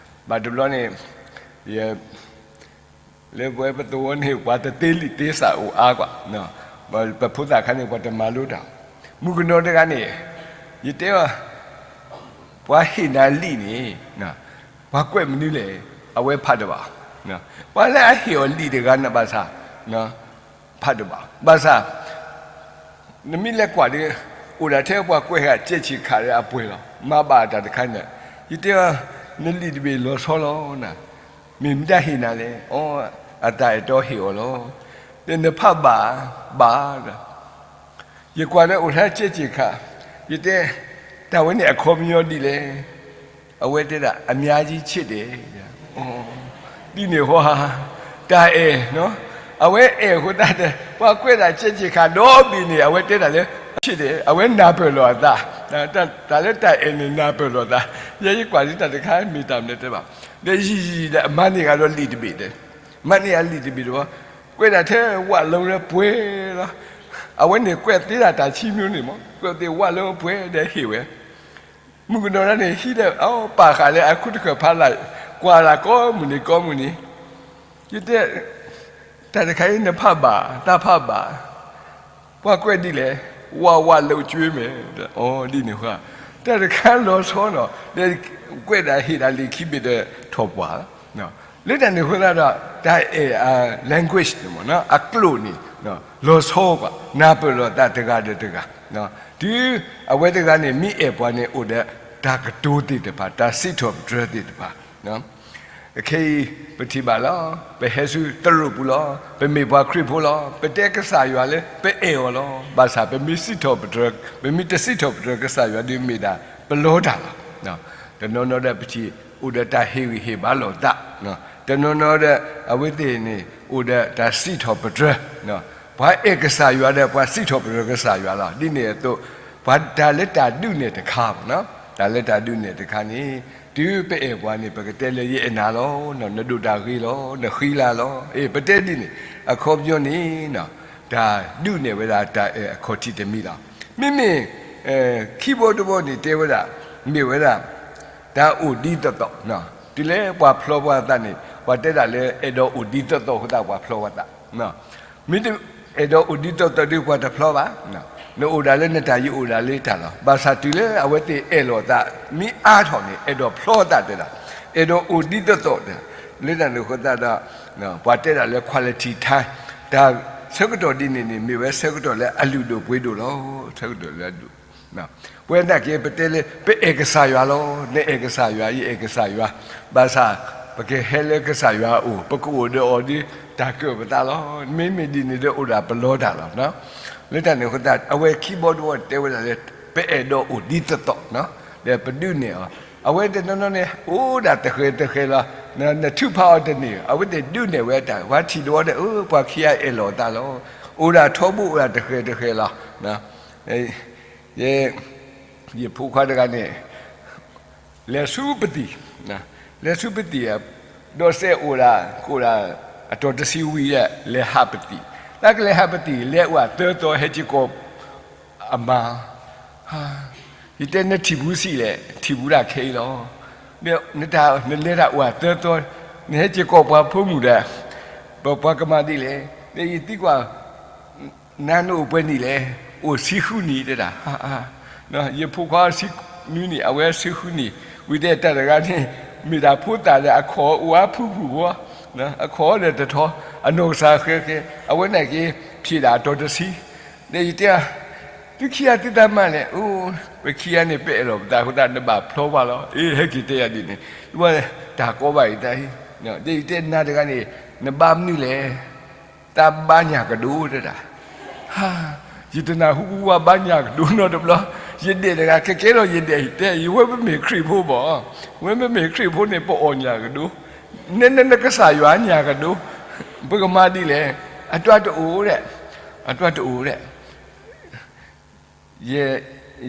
ဘၣ်တဘျီန့ၣ် ယ လၢပဝဲပသဝီန့ၣ် ပှၤတသ့လံာ်သ့စးအိၣ်အါကွၢ်, ပဖိသၣ်ခါန့ၣ် ပှၤတမၤလိတၢ်, မုၣ်ကနီၤတဂၤန့ၣ် ယတဲအီၤ ပှၤဟ့ၣ်နၤလံာ်န့ၣ် ပှၤကွဲးမနုၤလဲၣ်, အဝဲဖးတဘၣ်, ပှၤလၢအဟ့ၣ်အီၤလံာ်တဂၤန့ၣ်ဘၣ်ဆၣ် ဖးတဘၣ်, ဘၣ်ဆၣ် နမ့ၢ်လဲၤကွၢ်ဒီး အိၣ်ဒၣ်ထဲပှၤကွဲးဃာ် စဲးဆံးခးဒီးအပှဲၤလီၤ, မၤဘၣ်တၢ်တခါန့ၣ်, ယတဲအီၤ နလံာ်တဘ့ၣ်လီၤဆီလီၤ, မ့ၢ်မတၤဟ့ၣ်နၤလဲၣ်, အီ အတၢ်အဲၣ်တီဟ့ၣ်အီၤလီၤ, ဒီးနဖးဘၣ် ဘၣ် ယကွၢ်လၢအိၣ်ထဲစဲးဆံးခး, ယတဲ တၢ်ဝဲန့ၣ်အခီပညီဒ်လဲၣ်, အဝဲတဲဒၣ် အများကြီးချစ်တယ်, ဒ်န့ၣ်ဟီ တၢ်အဲၣ်, အဝဲအဲၣ်အဃိသတးဒီး ပှၤကွဲးဒၣ်စဲးဆံးခးဒီဘ့ၣ်န့ၣ် အဝဲတဲဒၣ်လၢ ချစ်တယ်, အဝဲနၢ်ပၢၢ်လီၤအသး, တၢ်လၢတၢ်အဲၣ်န့ၣ်နၢ်ပၢၢ်လီၤအသး, ယဲယကွၢ်လၢတၢ်တခါမ့ၢ်တၢ်မနုၤတဲဘၣ်, ဒီးယံာ်ယံာ်ဒီးအမၤန့ၢ်ဂၤဒီးလံာ်တဘ့ၣ်ဒီး, မၤန့ၢ်အလံာ်တဘ့ၣ်ဒီး ကွဲးဒၣ်ထဲဝၣ်လၢပှဲၤလီၤ, အဝဲန့ၣ်ကွဲးသ့ဒၣ်တၢ်ဆံမိန့ၣ်မး ကွဲးသ့ဝၣ်လၢပှဲၤဒီးဟ့ၣ်ဝဲ, မုၣ်ကနီၤဒၣ်န့ၣ် ဟံးဒီး ပာ်ဃာ်လၢအခုတခၢၣ်ဖးလၢ်, ကွၢ်လၢကိးမုၢ်နံၤကိးမုၢ်နံၤ, ယတဲ တၢ်တခါအံၤနဖးဘၣ် တၢ်ဖးဘၣ်, ပှၤကွဲးဒ်လဲၣ်, ဝၣ်ဝၣ်လၢကၠွ့မဲာ်, အီ ဒ်န့ၣ်ဃီ, တၢ်တခါလီၤဆီနီၤ, ဒီးကွဲးဒၣ်ဟ့ၣ်ဒၣ်လံာ်ခံဘ့ၣ်ဒီးထီၣ်ပှၢ်လီၤ, လၢတၢ်န့ၣ်အဃိသတးဒီး တၢ်အဲၣ် language န့ၣ်မ့ၢ် အကျိာ်န့ၣ် လီၤဆီကွၢ် နၢ်ပၢၢ်လီၤသးတဂၤဒီးတဂၤ, တုၤအဝဲတဂၤန့ၣ် မ့ၢ်အဲၣ်ပှၤန့ၣ် အိၣ်ဒီးတၢ်ကတိၤသ့ၣ်တဖၣ် တၢ်စံးထီၣ်ပတြၢၤသ့ၣ်တဖၣ်, အခဲအံၤ ပထံၣ်ဘၣ်လီၤ, ပဟဲဆူသရိာ်ပူၤလီၤ, ပမ့ၢ်ပှၤခရံာ်ဖိလီၤ, ပတဲကစၢ်ယွၤလၢ ပအဲၣ်အီၤလီၤ, ဘၣ်ဆၣ်ပမ့ၢ်စံးထီၣ်ပတြၢၤ, ပမ့ၢ်တစံးထီၣ်ပတြၢၤကစၢ်ယွၤဒီးမ့ၢ်ဒၣ် ပလီတၢ်လီၤ. တနီၤနီၤဒီးပထံၣ် အိၣ်ဒီးတၢ်ဟ့ၣ်ဂံၢ်ဟ့ၣ်ဘါလိာ်သး, တနီၤနီၤဒီး အဝဲသ့ၣ်န့ၣ် အိၣ်ဒီးတၢ်စံးထီၣ်ပတြၢၤ, ပှၤအဲၣ်ကစၢ်ယွၤဒီးပှၤစံးထီၣ်ပတြၢၤကစၢ်ယွၤလီၤ. ဒ်န့ၣ်အသိး ပှၤတၢ်လၢတၢ်ဒုးနဲၣ်တခါ, တၢ်လၢတၢ်ဒုးနဲၣ်တခါန့ၣ် တုၤပအဲၣ်ပှၤန့ၣ် ပကတဲလၢယအဲၣ်နၤလီၤ, နဒိၣ်တၢ်ဂ့ၤလီၤ, နဃံလၤလီၤ, အ့ၣ် ပတဲဒ်န့ၣ်, အခီပညီန့ၣ် တၢ်ဒုးနဲၣ်ဝဲဒၣ် တၢ်အဲၣ်အခီၣ်ထံးတမံၤလီၤ. မ့မ့ၢ် ခံဘီတဘီန့ၣ်တဲဝဲဒၣ် မ့ၢ်ဝဲဒၣ် တၢ်အိၣ်ဒ်သိးသိး, တုၤလၢပှၤဖျီပှၤသးန့ၣ် ပှၤတဲဒၣ်လၢအဲၣ်ဒိးအိၣ်ဒ်သိးသိးအဃိသတးပှၤဖျီပှၤသး, မ့ၢ်တအဲၣ်ဒိးအိၣ်ဒ်သိးသိးဒီးပှၤတဖျီဘၣ်, နအိၣ်ဒၣ်လၢနတၢ် ယအိၣ်ဒၣ်လၢတၢ်လီၤ. ဘၣ်ဆၣ်တုၤလၢအဝဲသ့ၣ်အဲၣ်လီၤသး မ့ၢ်အါထီၣ်န့ၣ် အဲၣ်ဒိးဖျီသးတဲဒၣ်, အဲၣ်ဒိးအိၣ်ဒ်သိးသိး, လၢတၢ်န့ၣ်အဃိသတးဒီး ပှၤတဲဒၣ်လၢ quality time, တၢ်ဆၢကတီၢ်ဒ်န့ၣ်န့ၣ် မ့ၢ်ဝဲဆၢကတီၢ်လၢအလုၢ်ဒိၣ်ပှ့ၤဒိၣ်လီၤ, ဆၢကတီၢ်လၢအဒိၣ် ပဝဲနာ်က့ ပတဲလၢ ပအဲၣ်ကစၢ်ယွၤလီၤ, နအဲၣ်ကစၢ်ယွၤ ယအဲၣ်ကစၢ်ယွၤ, ဘၣ်ဆၣ် ပကဟဲလၢကစၢ်ယွၤအအိၣ် ပကအိၣ်ဒီးအီၤဒီးတၢ်ကၢၣ်ပသးလီၤ. မ့မ့ၢ်ဒ်န့ၣ်ဒီးအိၣ်ဒၣ်ပလီတၢ်လီၤ. လၢတၢ်န့ၣ်အဃိသတး အဝဲခံဘီတဘီတဲဝဲဒၣ်လၢ ပအဲၣ်ဒိးအိၣ်ဒ်သိးသိး, ဒီးပဒုးနဲၣ်အီၤ, အဝဲတနီၤနီၤန့ၣ် အိၣ်ဒၣ်တဃဲၤတဃဲၤလီၤ. နထုးဖးအီၤတန့ၢ် အဝဲသ့ၣ်ဒုးနဲၣ်ဝဲတၢ် ပှၤထံၣ်တဝီဒီး အၢ ပှၤခံဂၤအဲၣ်လီၤသးလီၤ, အိၣ်ဒၣ်ထီဘိအိၣ်ဒၣ်တဃဲၤတဃဲၤလီၤ. ယ ယဖိခွါတဂၤန့ၣ် လဲၤဆူပသံၣ်, လဲၤဆူပသံၣ်, ဒီးစဲးအိၣ်ဒၣ် ကအိၣ်ဒၣ်အတီၤတဆံဝံၤဒီး လဲၤဟးပသံၣ်, တၢ်ကလဲၤဟးပသံၣ် လဲၤအိၣ်သၢသီ ဟဲက့ၤကိးအမါ, ယတဲနထံၣ်ဘူးဆံးလဲၣ်, ထံၣ်ဘူးဒၣ်ခဲအံၤလီၤ. နတၢ် နလဲၤတၢ်အိၣ်သၢသီ, နဟဲက့ၤကိးပှၤဖိမုၣ်ဒီး ပပှၤကမၤဒ်လဲၣ်, ယသံကွၢ် နၤနအိၣ်ပှဲၤနံၣ်လဲၣ်, အိၣ်ဆံဃုနံၣ်တဲဒၣ်, ယဖိခွါဆံနွံနံၣ် အဝဲဆံဃုနံၣ်, ဝံၤတဲတၢ်တဂၤန့ၣ် မ့ၢ်ဒၣ်ဖိသၣ်ဒီး အခီၣ်အိၣ်အါဖုၣ်ဖုၣ်ဖိ, အခီၣ်ဒီးတထီ, အနီၢ်ကစၢ်ဃဲဃဲ, အဝဲန့ၣ်က့ၤ ဖံးဒၣ်အတီၤတဆံ, ဒီးယတဲ သုခံဂၤသုသးမၤလဲၣ်, အိ ပခံဂၤန့ၣ် ပအဲၣ်လီၤပသးအဃိသတး နဘၣ်ဖျီဘၣ်လီၤ, အ့ ဟဲက့ၤတဲယၤဒ်န့ၣ်, တၢ်ကီဘၣ်အံၤတၢ်အံၤ, ဒီးယတဲနၤတဂၤန့ၣ် နဘါမနုၤလဲၣ် တၢ်ဘါညၣ်ကဒိတဲဒၣ်, ဟါ, ယတနၢ်ဟူဝဲဘါညၣ်ကဒိနီတဘျီ, ယဒဲးတဂၤ ကကဲထီၣ်ယဒဲးအံၤ တဲအံၤ ဝဲပမ့ၢ်ခရံာ်ဖိဘၣ်, ဝဲပမ့ၢ်ခရံာ်ဖိန့ၣ် ပအီၣ်ညၣ်ကဒိ, နဲနဲနကစၢ်ယွၤညၣ်ကဒိ, ပကမၤဒ်လဲၣ်, အတၢ်တအိၣ်ဒဲး, အတၢ်တအိၣ်ဒဲး ယ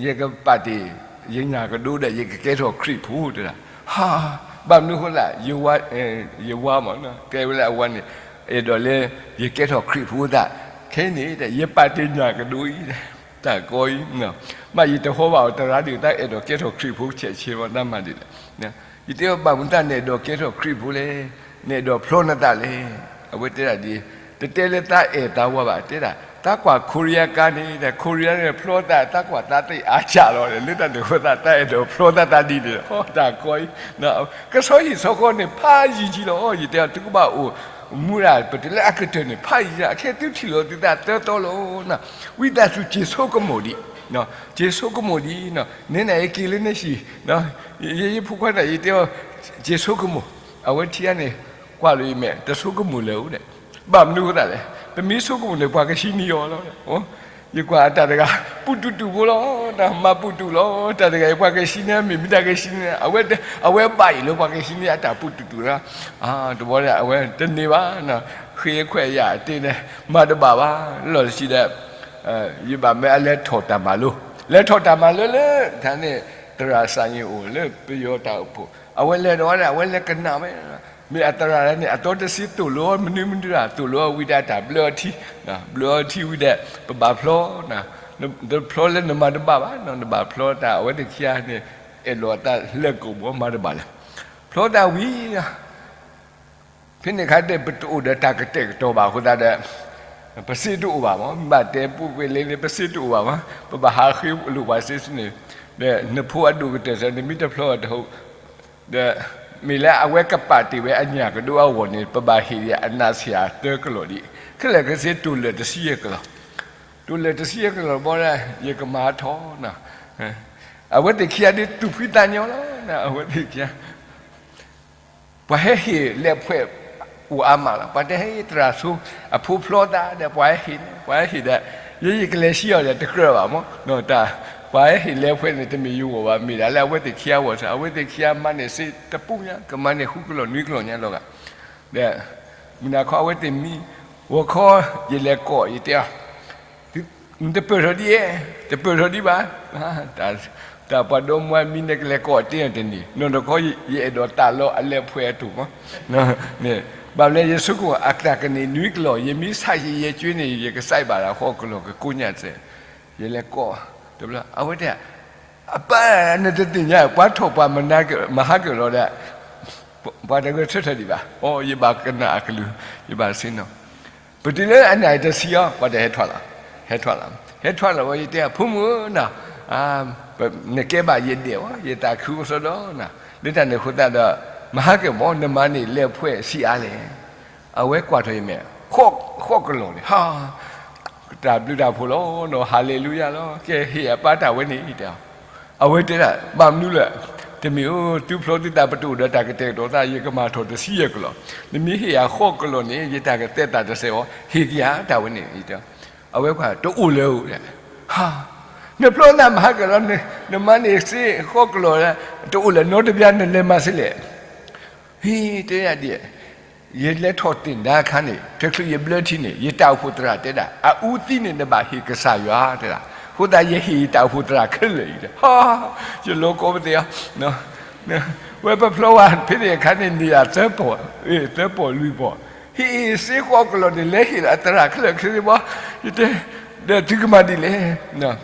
ယကပာ်တ့ၢ် ယညၣ်ကဒိဒီး ယကကဲထီၣ်ခရံာ်ဖိတဲဒၣ်, ဟါ, ဘၣ်မနုၤအဃိသတး ယဝါမး တဲဝဲလၢအဝၤန့ၣ် အဲၣ်ဒိးလၢ ယကဲထီၣ်ခရံာ်ဖိသး, ခဲအံၤန့ၣ် ယပာ်တ့ၢ်ညၣ်ကဒိအံၤ, တၢ်ကီအံၤ, မ့ၢ်ယတဟီဘၣ်အီၤတရါဒံး တၢ်အဲၣ်ဒိးကဲထီၣ်ခရံာ်ဖိဆဲးဆဲးမး တၢ်မၤဒ်လဲၣ်, ယတဲအီၤ ဘၣ်မနုၤသတးနအဲၣ်ဒိးကဲထီၣ်ခရံာ်ဖိလဲၣ်, နအဲၣ်ဒိးဖျီနသးလဲၣ်, အဝဲတဲဒၣ်ဒ် တတဲလၢသးအဲၣ်သးဝၤဘၣ် တဲဒၣ် သးကွၢ်ခိရံယါကါန့ၣ် ဒီးခိရံယါန့ၣ်ဖျီသး သးကွၢ်သးသ့ၣ်အါစှၤလီၤ လၢတၢ်န့ၣ်အဃိသတး သးအဲၣ်ဒိးဖျီသးသးဒ်န့ၣ်လီၤ တၢ်ကီအံၤ, ကဆီဟံၣ်ဆီဃီန့ၣ် ဖးယံၤယံၤလီၤ ယတဲအီၤ သုကဘၣ်အိၣ်မူဒၣ် ပတုၤလၢအကတၢၢ်န့ၣ် ဖးယံၤယံၤ အခဲသုထံၣ်လီၤသုသးသၢသီလီၤ, ဝံသးစူၤစ့ၤဆိကမိၣ်ဒံး, စ့ၤဆိကမိၣ်ဒံး, နဲနၤယက့ၤလၢနဟံၣ် ယဖိခွါန့ၣ် ယတဲအီၤ စ့ၤဆိကမိၣ်, အဝဲထံၣ်ဧါန့ၣ် ကွၢ်လိာ်အံၤမဲာ် တဆိကမိၣ်လၢၤအိၣ်ဒီး, ဘၣ်မနုၤအဃိသတးလဲၣ်, ပမ့ၢ်ဆိကမိၣ်န့ၣ် ပှၤကဟံးန့ၢ်အီၤလီၤ. ယကွၢ်အတၢ်တဂၤ ပူၣ်တူၢ်တူၢ်ဖိလီၤ, တၢ်မၤပူၣ်တူၢ်လီၤ, တၢ်တဂၤအံၤ ပှၤကဟံးန့ၢ် မ့ၢ်မ့ၢ်တၢ်ကဟံးန့ၢ် အဝဲ, အဝဲဘၣ်အံၤလၢပှၤကဟံးန့ၢ်အတၢ်ပူၣ်တူၢ်တူၢ်လီၤ. တဘျီဒီး အဝဲတန့ၢ်ဘၣ်, ဃ့ခွဲးယာ်တ့ၢ်န့ၣ် မၤတဘၣ်ဘၣ်, လီၢ်တဆံဒီး ယဘၣ်မၢအလဲၤထီၣ်တၢ်မၤလိ, လဲၤထီၣ်တၢ်မၤလိလၢ တၢ်န့ၣ် သရၣ်စၢ်ယ့ၣ်အိၣ်လၢပယီၤတၢ်အိၣ်ဖှိၣ်, အဝဲလဲၤဒီးဝဲဒၣ် အဝဲလဲၤကနၣ်ဝဲ, မ့ၢ်အသရၣ်န့ၣ် အသီတဆံသိၣ်လိအီၤ မနုၤမနုၤဒၣ် သိၣ်လိအီၤဝံၤဒီးတၢ်ဘျၢအီၤထံ, ဘျၢအီၤထံဝံၤဒီး ပဘၣ်ဖျီ, တဖျီလၢနမၤတဘၣ်ဘၣ်, နဘၣ်ဖျီတၢ် အဝဲသ့ၣ်ခံဂၤန့ၣ် အဲၣ်လိာ်အသးလၢကိာ်ဘီမၤတဘၣ်လဲၣ်, ဖျီတၢ်ဝံၤ ဖဲန့ၣ်အခါဒီး ပတအိၣ်ဒီးတၢ်ကတဲာ်ကတီၤဘၣ်အဃိသတးဒီး ပစ့တအိၣ်ဘၣ်မး, မ့ၢ်ဘၣ်တဲပူၣ်ပ့ၤလ့န့ၣ် ပစ့တအိၣ်ဘၣ်မး, ပဘၣ်ဟးဃ့လိာ်ပှၤစ့စ့န့ၣ်, ဒီးနဖိအဒိၣ်ကတၢၢ်စ့ၢ် နမ့ၢ်တဖျီအီၤတဟူး, ဒီးမ့ၢ်လၢအဝဲကပာ်တ့ၢ်ဝဲအညၣ်ကဒိအဂီၢ်န့ၣ် ပဘၣ်ဟ့ၣ်အနးဆံးအသၢကလီၢ်ဒံး, ခဲလၢာ်ခဲဆ့တိၢ်လၢာ်တဆံယဲၢ်ကလီၢ်, တိၢ်လၢာ်တဆံယဲၢ်ကလီၢ်ဘီဒီး ယကမၤထီၣ်, အဝဲသ့ၣ်ခံဂၤဒ်သူၣ်ဖှံသးညီလီၤ, အဝဲသ့ၣ်ခံဂၤ ပှၤဟဲဟ့ၣ်လဲၤဖှဲးအိၣ်အါမးလီၤ. ပှၤတဟဲသရၣ်ဆိ အဖိဖျီသးဒီး ပှၤဟဲဟ့ၣ်န့ၣ် ပှၤဟဲဟ့ၣ်ဒီး ယဲယကလဲၤဆံးအီၤဒီး တကြၢးဘၣ်မး, တၢ် ပှၤဟဲဟ့ၣ်လဲၤဖှဲးန့ၣ် တမ့ၢ်ယဂီၢ်ဘၣ်, မ့ၢ်ဒၣ်လၢအဝဲသ့ၣ်ခံဂၤအဂီၢ်စ့ၢ်, အဝဲသ့ၣ်ခံဂၤမၤန့ၢ်စ့တပူၤညါ, ကမၤန့ၢ်ဃုကလီၢ်နွံကလီၢ်ညါလီၤဂာ်, ဒီး မုၢ်နၤခီအဝဲသ့ၣ်မံ, ဂီၤခီ ယလဲၤကိး ယတဲအီၤ, နတပၢၢ်ထီၣ်ဒ်အံၤ, တပၢၢ်ထီၣ်ဒံးဘၣ်, တၢ်ပှၤဒီမါမံ နကလဲၤကိးတ့ၢ်အီၤတန့ၢ်, နီၢ်တခီ ယအဲၣ်ဒိးသးလီအလဲၤဖှဲးအတိၢ်မး, ဘၣ်မနုၤလဲၣ် ယဆိကမိၣ်အတၢ်ကန့ၢ်နွံကလီၢ် ယမ့ၢ်ဆဲးယဲၢ်ကၠွ့န့ၣ် ယကစဲးဘၣ်ဒၣ်ဃိးကလီၢ် ကကိးညါစဲး, ယလဲၤကိး, တဘျီ အဝဲတဲ အပၢ် နတသ့ၣ်ညါ ပှၤထီၣ်ပှၤမနၤ မဟါကၢၣ်လီၤဒီး ပှၤတဂဲၤဆၢထၢၣ်ဒံးဘၣ်, အိ ယဘၣ်ကနၣ်အကလုၢ်, ယဘၣ်ဆ့ၣ်နီၤ, ပတုၤလၢအနၣ်ရံၣ်တဆံအီၤ ပှၤတဟဲထီၣ်လီၤ, ဟဲထီၣ်လီၤ, ဟဲထီၣ်လီၤဝဲ ယတဲ ဖိမုၣ်ဧၢနီၤ, နကဲဘၣ်ယဒဲးဝဲ ယသးခုကစီဒီနီၤ, လၢတၢ်န့ၣ်အဃိသတးဒီး မဟါကၢၣ်မး နမါန့ၣ်လဲၤဖှဲးဆံးအါလဲၣ်, အဝဲကွၢ်ထီၣ်ယမဲာ်, ဃိးကလီၢ်န့ၣ် ဟါ တၢ်ဘျုးတၢ်ဖှိၣ်လီၤနီၤ, ဟၤလ့လူယၤလီၤ, ကဲဟ့ၣ်အပၢ်တၢ်ဝဲန့ၣ်တဲ, အဝဲတဲဒၣ် ဘၣ်မနုၤလဲၣ်, တမ့ၢ်ဧၢ, တုၤဖျီသုသးပတအိၣ်ဒီးတၢ်ကတဲာ်ကတီၤသး ယကမၤထီၣ်တဆံယဲၢ်ကလီၢ်, နမ့ၢ်ဟ့ၣ်ယၤဃိးကလီၢ်န့ၣ် ယတၢ်ကသဲးသးတစဲးအီၤ, ဟ့ၣ်က့ၤယၤတၢ်ဝဲန့ၣ်, အဝဲကွၢ် တအိၣ်လၢၤဧိၤ, ဟါ, နဖျီသးမဟါကၢၣ်လီၤ, နမါန့ၣ်စ့ဃိးကလီၢ်, တအိၣ်လၢၤနီတဘျီ နလဲၤမၤစ့လဲၣ် ဟ့ၣ်တဲယၤဒ်, ယလဲၤထီၣ်သ့ၣ်ဒါအခါန့ၣ် တချုးယဘျၢထံန့ၣ် ယတၢ်အိၣ်ဖှိၣ်သရၣ်တဲဒၣ် အအူသံန့ၣ် နဘၣ်ဟ့ၣ်ကစၢ်ယွၤတဲဒၣ်, အဃိသတးယဟ့ၣ်ယတၢ်အိၣ်ဖှိၣ်သရၣ်ခဲလၢာ်အံၤ, ဟါ, ယလိၤကိးပသ့ၣ်အီၤ, ဝဲပဖျီဝဲဖဲန့ၣ်အခါန့ၣ် န့ၢ်ယၤသၢပီၢ်, သၢပီၢ်လွံၢ်ပီၢ်, ဟ့ၣ်စ့ဃိးကလီၢ်န့ၣ် လဲၤဟ့ၣ်လီၤအသရၣ်ခဲလၢာ်ခဲဆ့ဘၣ်, ယတဲ, ဒီးသုကမၤဒ်လဲၣ်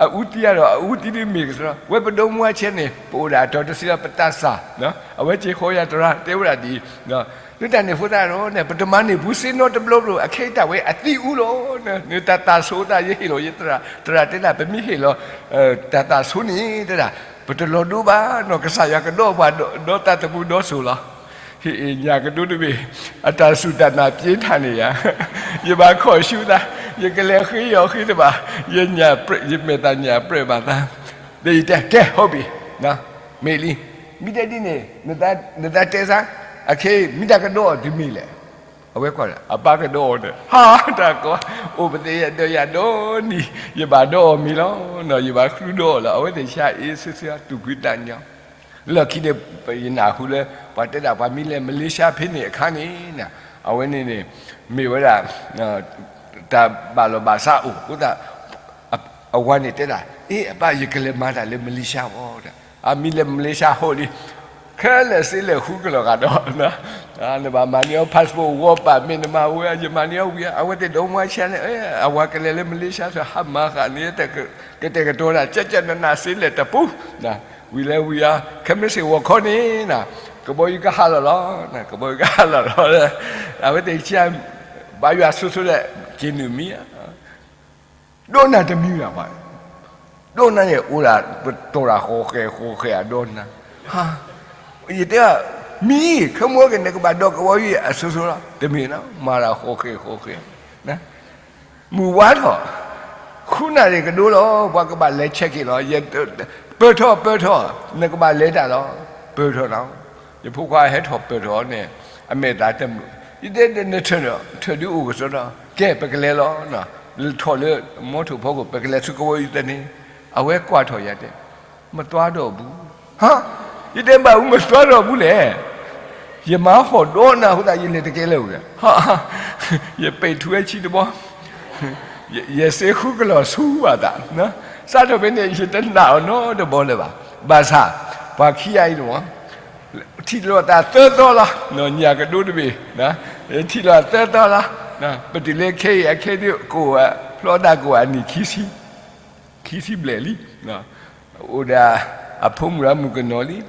အအူသံအါဒီး အအူသံဒ်မ့ၢ်ကစၢ်, ဝဲပဒီမါဆဲန့ၣ် ပအိၣ်ဒၣ်အတီၤတဆံလီၤ ပသးစၢ်, အဝဲစ့ဃိးယၤသရၣ်တဲဝဲဒၣ်ဒ်အံၤ, လၢတၢ်န့ၣ်အဃိသတးဒီးန့ၣ် ပတမၤန့ၢ်ပူၤစ့နီတဘျီဘျီ အခဲအံၤတၢ်ဝဲအသံအူလီၤ, နတၢ်သးဆိသးယဟ့ၣ်လီၤယသရၣ်, သရၣ်တဲဒၣ် ပမ့ၢ်ဟ့ၣ်လီၤ တၢ်သးဆိန့ၣ်တဲဒၣ် ပတလီၤဒိဘၣ်နီၤ, ကစၢ်ယွၤကဒီးပှၤဒီသးသမူဒီစိၤလီၤ. ဟ့ၣ်ညၣ်ကဒိတဘ့ၣ်, အတၢ်စူၢ်တၢ်နာ်ပျ့ထးန့ၢ်ယၤ, ယဘၣ်ခီၣ်ဆူသး, ယကလဲၤဃ့ယီၤဃ့တဘၣ်, ယညၣ်ပြဲး ယမဲာ်သၣ်ညၣ်ပြဲးဘၣ်သး, ဒီးယတဲ ကဲ ဟုတ်ပြီ, မ့ၢ်လံ, မ့ၢ်တဲဒ်န့ၣ် နသးတဲစၢ်, အခဲအံၤ မ့ၢ်တၢ်ကဒီးအီၤတမ့ၢ်လဲၣ်. အဝဲကွၢ် အပၢ်ကဒီးအီၤဒီး ဟါ တၢ်ကီ, အိၣ်ပသ့ၣ်ညါဒီးယၤဒိၣ်နံၤ, ယဘၣ်ဒီးအီၤမ့ၢ်လီၤ, ယဘၣ်ဃုဒီးအီၤလီၤ, အဝဲသ့ၣ်ဆါအ့ၣ်ဆ့ဆ့ သူၣ်ဖှံသးညီ, လၢခံန့ၣ် ယနၢ်ဟူလၢ ပှၤတဲဒၣ်ပှၤမ့ၢ်လဲၤမလ့ၤၡါဖဲန့ၣ်အခါန့ၣ်, အဝဲန့ၣ်န့ၣ် မ့ၢ်ဝဲဒၣ် တၢ်ဘၣ်လီၢ်ဘၣ်စးအိၣ်အဃိသတး အဝၤန့ၣ်တဲဒၣ် အ့ အပၢ် ယကလဲၤမၤတၢ်လၢမလ့ၤၡါဘၣ်, အမ့ၢ်လဲၤမလ့ၤၡါဟီၣ်လံ, ခဲလၢာ်စ့လဲၣ်ဃုကလီၢ်ဂၤဒီး နဘၣ်မၤန့ၢ်အီၤ passport ဝီပာ်မ့ၢ်နမၤဝဲ ယမၤန့ၢ်အီၤဝံၤ အဝဲသ့ၣ်ဒီမါဆါန့ၣ် အဝၤကလဲၤလၢမလ့ၤၡါ ဟးမၤဃာ်န့ၣ် ကတဲာ်ကတီၤတၢ် ကၠၢ်ကၠၢ်နးနးစ့လဲၣ်တပူၤ, ဝံၤလဲၤဝံၤအီၤ ခဲမုၢ်ဆ့ၣ်ဂီၤခီန့ၣ် ကဘီယူၤကဟးလီၤလီၤ, ကဘီယူၤကဟးလီၤလီၤ, အဝဲသ့ၣ်ဆါ ဘါယွၤဆိဆိဒီး က့ၤနုာ်မံ ဒိကနၣ်တမံၤဘၣ်, ဒိကနၣ်န့ၣ် အိၣ်ဒၣ်ပတီၢ်တၢ်ဃီဃဲၤဃီဃဲၤ အဒိကနၣ်, ယတဲ မံၤ ခဲမုၢ်က့ၤ နကဘၣ်ဒီးကဝီၤယံၤအစိၤစိၤလီၤ, တမ့ၢ်နီၤ မၤတၢ်ဃီဃဲၤဃီဃဲၤ, မုၢ်ဝါထီၣ် ဃုနၣ်ရံၣ်ကဒိလီၤ ပှၤကဘၣ်လဲၤဆဲးက့ၤလီၤ, ပၢၢ်ထီၣ်ပၢၢ်ထီၣ် နကဘၣ်လဲၤတၢ်လီၤ, ပၢၢ်ထီၣ်နီၤ, ယဖိခွါဟဲထီၣ်ပၢၢ်ထီၣ်န့ၣ် အမဲာ်သးတမုာ်, ယတဲနထၢၣ် ထၢၣ်ဒုးအိၣ်ကစီဒီ ကဲ ပကလဲၤလီၤ, ထီၣ်လၢမီထိၣ်ဖီခိၣ် ပကလဲၤဆူကဝီၤယံၤသန့ၣ်, အဝဲကွၢ်ထီၣ်ယၤတဲ မသွားတော့ဘူး, ဟါ, ယတဲဘၣ်အူ မသွားတော့ဘူးလဲၣ်, ယမၤဟီၣ်ဒီနၤအဃိသတး ယလဲၤတကဲလၢၤဧိၤ, ယပဲာ်ထူဝဲဆံတဘီ, ယစ့ဃုကလီၢ်ဆူဘၣ်သး, စးထီၣ်ဖဲန့ၣ် ယတနာ်အီၤနီတဘီလၢၤဘၣ်, ဘၣ်ဆၣ် ပှၤခံဂၤအံၤန့ၣ် ထံၣ်လိာ်သးသၢသီလီၤ, ညၣ်ကဒိတဘ့ၣ်, ထံၣ်လိာ်သးသၢသီလီၤ, ပတုၤလၢခဲအံၤ အခဲဒုးကအိၣ်ဝဲ ဖျီသးကအိၣ်ဝဲအနံၣ်ခံဆံ, ခံဆံဘျဲၣ်လံ, အိၣ်ဒီးအဖိမုၣ်ဒီးမုၣ်ကနီၤလံ,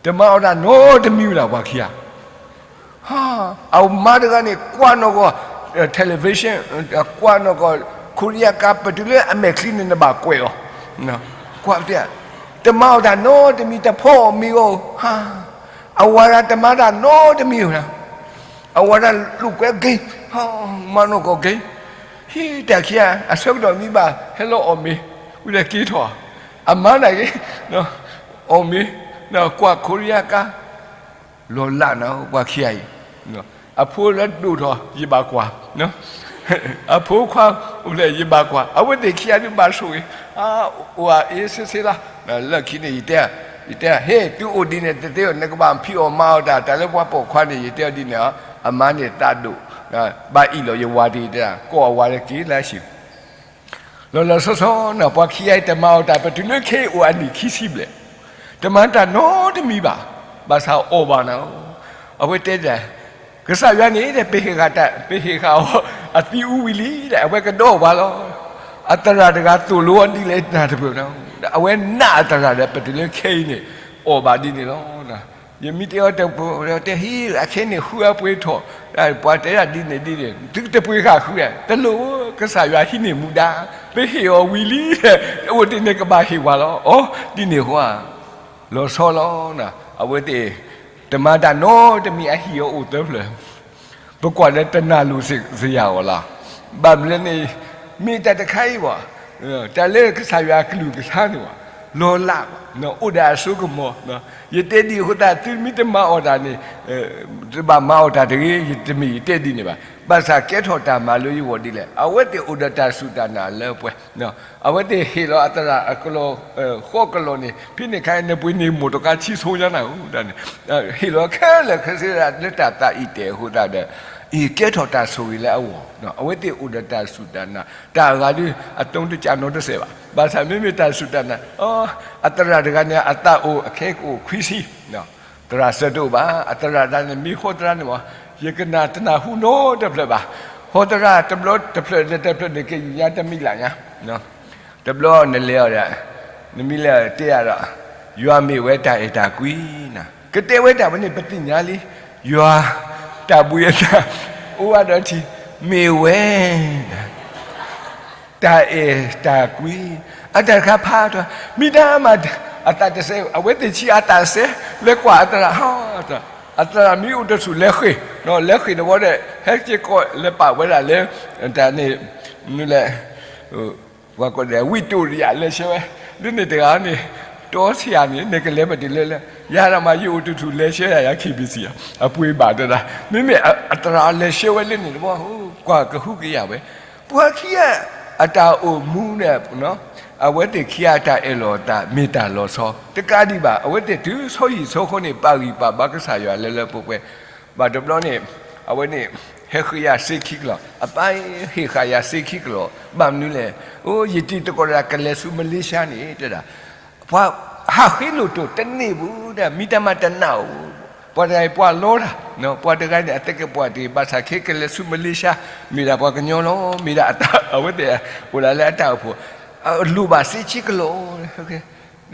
တမၤအီၣ်တၢ်နီတမံၤဝဲဒၣ်ပှၤခံဂၤ အမါတဂၤန့ၣ် ကွၢ်နီၢ်ကီၢ် television, ကွၢ်နီၢ်ကီၢ် Korea ကါ ပတုၤလၢအမဲာ်ချံန့ၣ် နဘၣ်ကွဲးအီၤ, ကွၢ်တဲ, တမၤအီၣ်တၢ်နီတမံၤ တဖီအီၣ်မ့ၤအီၤ, အဝၤဒၣ်တမၤတၢ်နီတမံၤ, အဝၤဒၣ်လိာ်ကွဲ game, မၤနီၢ်ကီၢ် game, ဟံးတၢ်ခံဂၤ အဆၢကတီၢ်မ့ၢ်ဘၣ် ဟဲလီၤအီၣ်မ့ၤ, ဝံၤဒီးက့ၤထီၣ်, အမါန့ၣ်က့ၤ အီၣ်မ့ၤ, ကွၢ် Korea ကါ လီၤလးနၤ ပှၤခံဂၤအံၤ, အဖိလၢဒိၣ်ထီၣ် ယဘၣ်ကွၢ်, အဖိခွါအိၣ်ဖျဲၣ် ယဘၣ်ကွၢ်, အဝဲသ့ၣ်ခံဂၤဒုးဘၣ်ဆိၣ်ဂ့ၤ, အိၣ်အအ့ၣ်ဆ့ဆ့လီၤ, လၢခံန့ၣ် ယတဲ, ယတဲ, ဟ့ၣ် သုအိၣ်ဒ်န့ၣ်တသ့ဧိၤ, နကဘၣ်ဖံးအီၣ်မၤအီၣ်တၢ်, တၢ်လၢပှၤပိာ်ခွါန့ၣ် ယတဲအီၤဒ်န့ၣ်, အမါန့ၣ်သးဒိၣ်, ဘၣ်အ့ၣ်လီၤယဝၤတဂ့ၤတဒၣ်, ကိးအဝၤလၢက့ၤလၢအဟံၣ်, လီၤလီၤဆီဆီန့ၣ် ပှၤခံဂၤအံၤတမၤအီၣ်တၢ် ပတုၤလၢခဲအံၤအိၣ်အနံၣ်ခံဆံဘျဲၣ်, တမၤတၢ်နီတမံၤဘၣ်, ဘၣ်ဆၣ်အီၣ်ဘၣ်နၤ, အဝဲတဲဒၣ် ကစၢ်ယွၤန့ၣ် ပဟ့ၣ်ဃာ်တၢ် ပဟ့ၣ်ဃာ်အီၤအသံအူဝံၤလံဒီး အဝဲကဒီးအီၣ်ဘၣ်လီၤ. အသရၣ်တဂၤသိၣ်လိအီၤဒ်လဲၣ်နၢ်တပၢၢ်နီၤ, ဒီးအဝဲနာ်အသရၣ်ဒီး ပတုၤလၢခဲအံၤန့ၣ် အီၣ်ဘၣ်ဒ်န့ၣ်လီၤ. ယမ့ၢ်တဲအီၤတပှဲၤဒီး တဲဟ့ၣ်အခဲန့ၣ် ဃုအပှ့ၤထီၣ်, ပှၤတဲဒၣ်ဒ်န့ၣ်ဒ်န့ၣ် သုတပှ့ၤဃာ်ဃုဧါ, တလိၣ်ဧၢ, ကစၢ်ယွၤဟံးန့ၢ်မူဒါ, ပဟ့ၣ်အီၤဝံၤလံ, အိၣ်တ့ၢ်န့ၣ်ကဘၣ်ဟ့ၣ်ပှၤလီၤ. အီ ဒ်န့ၣ်ဃီဧါ, လီၤဆီလီၤ. အဝဲသ့ၣ် တမၤတၢ်နီတမံၤ အဟံၣ်အအိၣ်သၢဖျၢၣ် ပကွၢ်လၢတနၢ်လိၤစ့ၢ်ကီးလီၤ. ဘၣ်မနုၤလဲၣ်န့ၣ် မ့ၢ်တၢ်တခါအံၤဘၣ်, တၢ်လၢကစၢ်ယွၤအကလုၢ်ကထါန့ၣ်ဘၣ်, လီၤလးဘၣ်, အိၣ်ဒီးအစိကမီၤ, ယတဲဒ်အဃိသတး သုမ့ၢ်တမၤအီၣ်တၢ်န့ၣ် တဘၣ်မၤအီၣ်တၢ်တဂ့ၤ, ယတမ့ၢ်ယတဲဒ်န့ၣ်ဘၣ်. ဘၣ်ဆၣ်ကဲထီၣ်တၢ်မၤလိယဂီၢ်ဒ်လဲၣ်, အဝဲသ့ၣ်အိၣ်ဒီးတၢ်စူၢ်တၢ်နာ်လၢပှဲၤ အဝဲသ့ၣ်ဟ့ၣ်လီၤအသရၣ်အကလီၢ်, ဃီကလီၢ်န့ၣ် ဖဲန့ၣ်ခါအံၤ နပှ့ၤန့ၢ်မိၢ်တကါဆံဆိညါနၤဧိၤဒၣ်န့ၣ်, ဟ့ၣ်လီၤခဲလၢာ်ခဲဆ့လၢတၢ်သးအံၤတဲာ်အဃိသတးဒီး အံၤကဲထီၣ်တၢ်ဆိၣ်ဂ့ၤလၢအဂီၢ်, အဝဲသ့ၣ်အိၣ်ဒီးတၢ်စူၢ်တၢ်နာ်, တၢ်အဂၤဒုး အတုံးတကးနီတစဲးဘၣ်. ဘၣ်ဆၣ်မ့မ့ၢ်တၢ်စူၢ်တၢ်နာ်, အသရၣ်တဂၤန့ၣ် အသးအိၣ်အခဲကအိၣ်ခွံဆံ သရၣ်ဆၢတအိၣ်ဘၣ်, အသရၣ်တဂၤန့ၣ် မ့ၢ်ဟီသရၣ်န့ၣ်မး, ယကနၣ်တနၢ်ဟူနီတဖျၢၣ်ဘၣ်. ဟီသရၣ်တဘျီတဖျၢၣ်လၢတဖျၢၣ်န့ၣ် ကယံာ်ညါတမံၤလၢ်ညါ, တဘျီနလဲၤအီၤဒီး, နမံၤလဲၤတဲယၤဒီး, ယွၤမ့ၢ်ဝဲတၢ်အဲၣ်တၢ်ကွံနၤ, ကတဲဝဲတၢ်ဝဲန့ၣ် ပသ့ၣ်ညါလံ, ယွၤ, တၢ်ဘှံးအသး, အိၣ်ဝဲဒီးထံ, မ့ၢ်ဝဲ တၢ်အဲၣ်တၢ်ကွံ, အတၢ်တခါဖးထီၣ်, မ့ၢ်တၢ်မၤ အသးတစဲး, အဝဲသ့ၣ်ဆံးအသးတစဲး, လဲၤကွၢ်အသရၣ်ဟီ, အသရၣ်မ့ၢ်အိၣ်တဆူၣ်လဲၤဃ့ၢ်, လဲၤဃ့ၢ်တဝီဒီး ဟဲက့ၤကိးလဲၤပာ်ဝဲဒၣ်လၢ, တၢ်န့ၣ်, မနုၤလဲၣ်, ပှၤကိးဒဲး ဝံတူရံယၤ လဲၤဆှၢဝဲ, ဒ်န့ၣ်တဂၤန့ၣ်, တီဆံးယၤန့ၣ် နကလဲၤမတၤလဲၣ်လဲၣ်, ယၤဒၣ်မး ယအိၣ်တဆူၣ်လဲၤဆှၢယၤ ယၤ ခ့ဘံစံး အပှ့ၤဘၣ်တဒၣ်, မ့မ့ၢ်အသရၣ်လဲၤဆှၢဝဲလၢန့ၣ်တဝီ, ကွၢ်ကဟုကယာ်ဝဲ ပှၤခံဂၤ အတၢ်အိၣ်မူန့ၣ်, အဝဲသ့ၣ်ခံဂၤအတၢ်အဲၣ်လီၤအသး မ့ၢ်တၢ်လီၤဆီ, တကးဒံးဘၣ် အဝဲသ့ၣ်တုၤဆီဟံၣ်ဆီဃီန့ၣ် ပာ်ဂံၢ်ပာ်ဘါကစၢ်ယွၤလၢလၢပှဲၤပှဲၤ, ဘၣ်တဘျီန့ၣ်, အဝဲန့ၣ်, ဟဲဃ့ယၤစ့ခံကလီၢ်, အပၢ်ဟ့ၣ်ဃာ်ယၤစ့ခံကလီၢ်, ဘၣ်မနုၤလဲၣ်, အိ ယတံၤသကိးတဂၤကလဲၤဆူမလ့ၡါန့ၣ် တဲဒၣ် ပှၤဟးဃ့လိာ်တိာ်တန့ၢ်ဘူးဒီး မ့ၢ်တၢ်မၤတနာ်ဧိၤ, ပှၤတဂၤအံၤပှၤလီတၢ်, ပှၤတဂၤန့ၣ် အသကဲးပဝးတဂ့ၤ ဘၣ်ဆၣ်ခဲကလဲၤဆူမလ့ၡါ, မ့ၢ်ဒၣ်ပှၤကညီလီၤ, မ့ၢ်ဒၣ်အဝဲသ့ၣ်, အိၣ်ဒၣ်လၢအတၢ်အိၣ်ဖှိၣ်, အလိၣ်ဘၣ်စ့ခံကလီၢ်,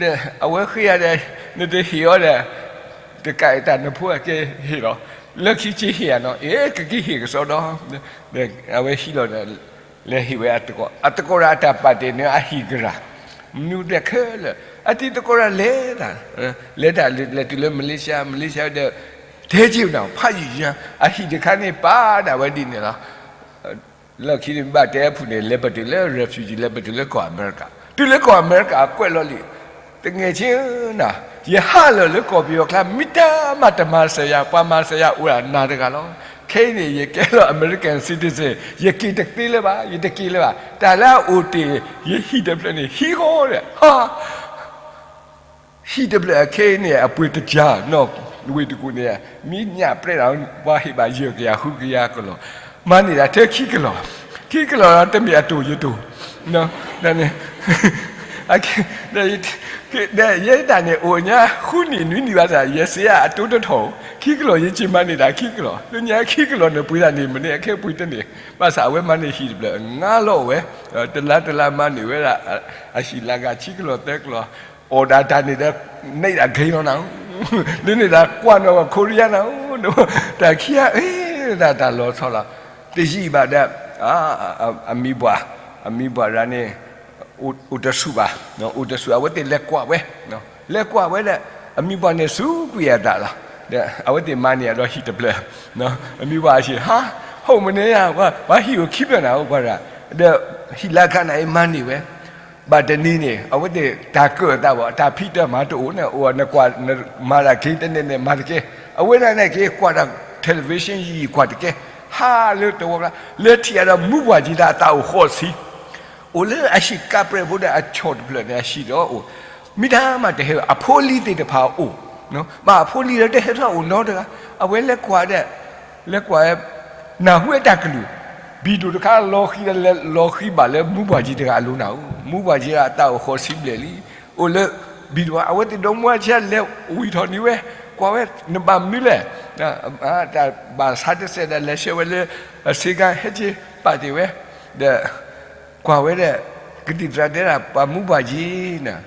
ဒီးအဝဲဃ့ယၤဒီး, နတဟ့ၣ်အီၤဒီး, တကးအံၤတၢ်နဖိအကဲဟ့ၣ်လီၤ, လၢခံဆ့ဟ့ၣ်ယၤနီၤ, အ့ ကက့ၤဟ့ၣ်ကစီဒီ, ဒီးအဝဲဟံးလီၤဒီး လဲၤဟ့ၣ်ဝဲအသကိး, အသကိးဒီးအတၢ်ပာ်တ့ၢ်န့ၣ်အဟံၣ်ကရၢ, မနုၤဒဲးခဲလၢာ်, အတံၤသကိးဒီးလဲၤ, လဲၤတၢ်လဲၤတုၤလၢမလ့ၡါ, မလ့ၡါဒီး, ထဲက့ၤနၤ ဖးယံာ်ယါ, အဟံၣ်တခါန့ၣ်ပာ်ဒၣ်ဝဲဒ်န့ၣ်လီၤ. လီၢ်ခံန့ၣ်ဘၣ်တဲအဖုၣ်န့ၣ် လဲၤပတုာ်လၢ refugee လဲၤပတုာ်လၢကီၢ်အမဲရကၤ, တုၤလၢကီၢ်အမဲရကၤအကွဲးလီၤလံ, တဂၤဆ့နၤ, ယဟးလၢာ်လၢကီၢ်ပယီၤကျါ မ့ၢ်တၢ်မၤတမၤစၢၤယၤ, ပှၤမၤစၢၤယၤအိၣ်ဒၣ်နၤတဂၤလီၤ. ခဲအံၤန့ၣ် ယကဲလီၤ American citizen, ယက့ၤတသ့လၢၤဘၣ်, ယတက့ၤလၢၤဘၣ်, တၢ်လၢအအိၣ်တ့ၢ် ယဟံၣ်တဖျၢၣ်န့ၣ် ဟံးဃီဒီး, ဟါ ဟံၣ်တဖျၢၣ်အခဲအံၤန့ၣ် အပှ့ၤတကၢ်နီၣ်, ဝ့ၢ်တကူၣ်န့ၣ် မ့ၢ်ညၣ်ပြဲးဒီး ပှၤဟ့ၣ်ဘၣ်ယဲၢ်ကယၤဃုကယၤကလီၢ်, မၤန့ၢ်ဒၣ်ထဲခံကလီၢ်, ခံကလီၢ်ဒီးတမ့ၢ်အတိၢ်ယတိၢ်, ဒ်န့ၣ်, ဒီးယဲဒၣ်န့ၣ် အိၣ်ညါဃုနံၣ်နွံနံၣ်ဘၣ်ဆၣ် ယစ့အတိတထီၣ်ဧိၤ, ခံကလီၢ်ယက့ၤမၤန့ၢ်ဒၣ်ခံကလီၢ်, လၢညါခံကလီၢ်န့ၣ် ပှ့ၤဒၣ်န့ၣ် မ့ၢ်န့ၣ်အခဲပှ့ၤတန့ၢ်, ဘၣ်ဆၣ်အဝဲမၤန့ၢ်ဟံၣ်တဖျၢၣ် ငါလီၤဝဲ, တလါတလါမၤန့ၢ်ဝဲဒၣ် အဟံၣ်လၢဂၤခံကလီၢ်သၢကလီၢ်, အီၣ်ဒၣ်တၢ်န့ၣ်ဒီး န့ၢ်ဒၣ်ဂ့ၤလီၤနၤ, ဒ်န့ၣ်ဒီးကွၢ်နီၣ်ဝဲ Korea နၤ, တၢ်ခံဂၤအံၤ တၢ်လီၤဆီလီၤ, တယံာ်ဘၣ်ဒီး, အမံၤဘှၣ်, အမံၤဘှၣ်ဒၣ်န့ၣ်, အိၣ်တဆူၣ်ဘၣ်, အိၣ်တဆူၣ် အဝဲသ့ၣ်လဲၤကွၢ်ဝဲ, လဲၤကွၢ်ဝဲဒီး, အမံၤဘှၣ်န့ၣ်စူးကွံာ်အသးလီၤ, ဒီးအဝဲသ့ၣ်မၤန့ၢ်အဒီးဟံၣ်တဖျၢၣ်, အမံၤဘှၣ်အဆံး ဟါ, ဟီၣ်မနုၤဧါ, ပှၤဟံၣ်အိၣ်ခံဖျၢၣ်နၤအိၣ်ပှၤဒၣ်, ဒီးဟံၣ်လၢခါနၤအံၤမၤန့ၢ်ဝဲ ဘၣ်တနံၤန့ၣ် အဝဲသ့ၣ်တၢ်ကၢၣ်အသးဘၣ်, တၢ်ဖံးတၢ်မၤတအိၣ်န့ၣ် အိၣ်နကွၢ်, မၤတၢ်က့ၤတန့ၢ်န့ၣ် မၤတကဲ, အဝဲဒၣ်န့ၣ်က့ၤကွၢ်ဒီး television ယံာ်ကွၢ်တကဲ, ဟါလၢတဝီကျါ, လဲၤထံၣ်အဒီးမုၢ်ပှၢ်ကံၤတၢ်အသးအိၣ်ဃိးဆံ, အိၣ်လၢအဟံၣ်ကးပြဲးဖိဒီးအဆီၣ်တဖျၢၣ်န့ၣ် အဟံၣ်ဒီးအိၣ်, မ့ၢ်တၢ်မၤတဟဲ အဖိလံၤသ့ၣ်တဖၣ်အိၣ်, ဘၣ်အဖိလံၤဒီးတဟဲထီၣ်အိၣ်နီတဂၤ, အဝဲလဲၤကွၢ်ဒီး လဲၤကွၢ်ဝဲ, နၢ်ဟူဝဲတၢ်ကလုၢ်, ဘံၣ်ဒိၣ်တခါလီၤဃံၤဒီး လဲၤလီၤဃံၤဘၣ်လၢမူပှၢ်ကၠံတဂၤအလိၤနၤဧၢ, မူပှၢ်ကၠံတဂၤအသးအိၣ်ဃိးဆံဘျဲၣ်လံ, အိၣ်လၢဘံၣ်ဒိၣ်, အဝဲသ့ၣ်ဒီမါဝၤဆံးလဲၤဝံၤထီၣ်န့ၢ်ဝဲ, ကွၢ်ဝဲ, နဘၣ်မနုၤလဲၣ်, တၢ်ဘၣ်ဆါတစဲးဒီး လဲၤဆှၢဝဲလၢ အဆ့ကၤ ဟဲက့ၤပာ်တ့ၢ်ဝဲ, ဒီး ကွၢ်ဝဲဒီး ကသံၣ်သရၣ်တဲဒၣ် ပှၤမူပှၢ်ကၠံန့ၣ်,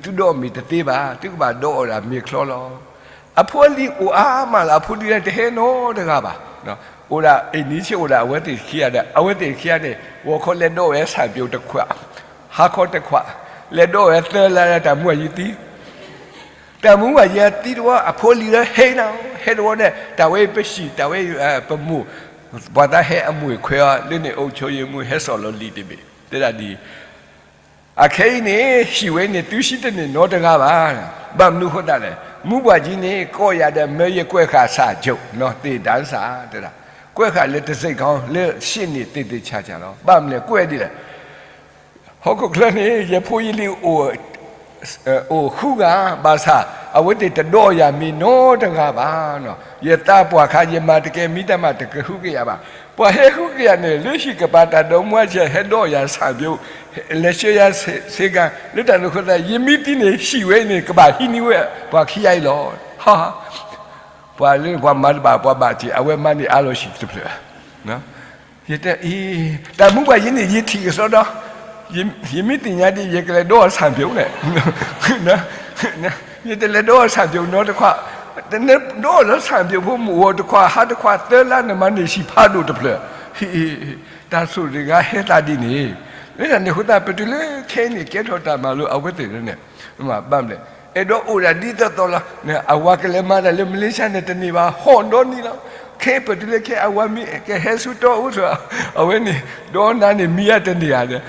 သုဒီးမ့ၢ်တသ့ဘၣ်, သုကဘၣ်ဒီးအီၣ်ဒၣ်မ့ၤချီလီၤ. အဖိအလံၤအိၣ်အါမးလီၤ, အဖိဒံလၢတဟဲနီတဂၤဘၣ်. အိၣ်ဒၣ်အ့ၣ်နံၤဆ့ အိၣ်ဒၣ်အဝဲသ့ၣ်ခံဂၤဒီး အဝဲသ့ၣ်ခံဂၤန့ၣ် ဂီၤခီလဲၤဒီးဝဲဆၣ်ပျိတခွး, ဟါခီတခွး, လဲၤဒီးဝဲသၢလါလၢတၢ်မူအယံၤသံ တၢ်မူဝဲယဲသံတဝီ အဖိလံၤလၢဟဲနၤ, ဟဲတဝီန့ၣ် တၢ်ဝဲပဟံၣ် တၢ်ဝဲပမိၢ်, ပှၤသးဟဲအမိၢ်ခွဲးအီၤ လၢန့ၣ် အုပ်ချုပ်ရေးမှူး ဟဲစိာ်လီၤလံာ်တဘ့ၣ် တဲဒၣ်ဒ်အံၤ, အခဲအံၤန့ၣ် ဟံၣ်ဝဲန့ၣ် သုဟံးတန့ၢ်နီတဂၤဘၣ်. ဘၣ်မနုၤအဃိသတးလဲၣ်, မူပှၢ်ကၠံန့ၣ် ကိးယၤဒီးမၢယကွဲးဃာ်ဆၣ်ကၠိၣ်နီၤ သ့ၣ်တၢ်စၢ် တဲဒၣ်, ကွဲးဃာ်လၢတစ့ၢ်ကီး လၢရှ့ၣ်န့ၣ်သ့ၣ်သ့ၣ်ဆၣ်ဆၣ်လီၤ. ဘၣ်မနုၤလဲၣ် ကွဲးဒ်လဲၣ် ဟီၣ်ခိၣ်ချၢန့ၣ် ယဖိယလံၤ အိၣ်ဃုဂၤ, ဘၣ်ဆၣ် အဝဲသ့ၣ်တဒီးယၤမ့ၤနီတဂၤဘၣ်. ယသးပှၢ်ခါ ယမၤတကဲမံတၢ်မၤ တကဟုကယာ်ဘၣ်. ပှၤဟဲဟုကယာ်န့ၣ် လၢဟံၣ်ကပၤတၢ်ဒီမါဝၤဆံး ဟဲဒီးယၤဆၣ်ပျိ, လဲၤဆှၢယၤဆ့ကၤ လၢတၢ်န့ၣ်အဃိသတး ယမ့ၢ်သံန့ၣ် ဟံၣ်ဝဲအံၤန့ၣ် ကဘၣ်ဟံးန့ၢ်ဝဲ ပှၤခံဂၤအံၤလီၤ. ပှၤလၢပှၤမၤတဘၣ် ပှၤဘၣ်တ့ၢ် အဝဲမၤန့ၢ်အါလီၤဆံးတဖျၢၣ် ယတဲအံၤ, တၢ်မူပှၢ်ကၠံန့ၣ် ယထံၣ်ကစီဒီ, ယမ့ၢ်သ့ၣ်ညါဒ် ယကလဲၤဒီးဆၣ်ပျိန့ၣ်, ယတလဲၤဒီးဆၣ်ပျိနီတခွး, တနဒီးလၢဆၣ်ပျိဖိမုၣ်အိၣ်တခွး ဟါတခွး သၢလါ နမၤန့ၢ်ဆံးဖးဒိၣ်တဖျၢၣ်, တၢ်ဆိၣ်တဂၤဟဲသးဒ်န့ၣ်, လၢတၢ်န့ၣ်အဃိသတး ပတုၤလၢခဲအံၤန့ၣ် ကဲထီၣ်တၢ်မၤလိာ်အဝဲသ့ၣ်န့ၣ်, ဘၣ်မနုၤလဲၣ် အဲၣ်ဒိးအိၣ်ဒၣ်ဒ်သိးသိးလီၤ. အဝၤကလဲၤမၤတၢ်လၢ Malaysia န့ၣ် တန့ၢ်ဘၣ် ဟီၣ်ဒီနံၤလီၤ. ခဲအံၤပတုၤလၢခဲအံၤ အဝၤမ့ၢ်ကဟဲဆူတီအူထီၣ် အဝဲန့ၣ် ဒီနၤန့ၣ် မံယါတန့ၢ်ဧါဒီး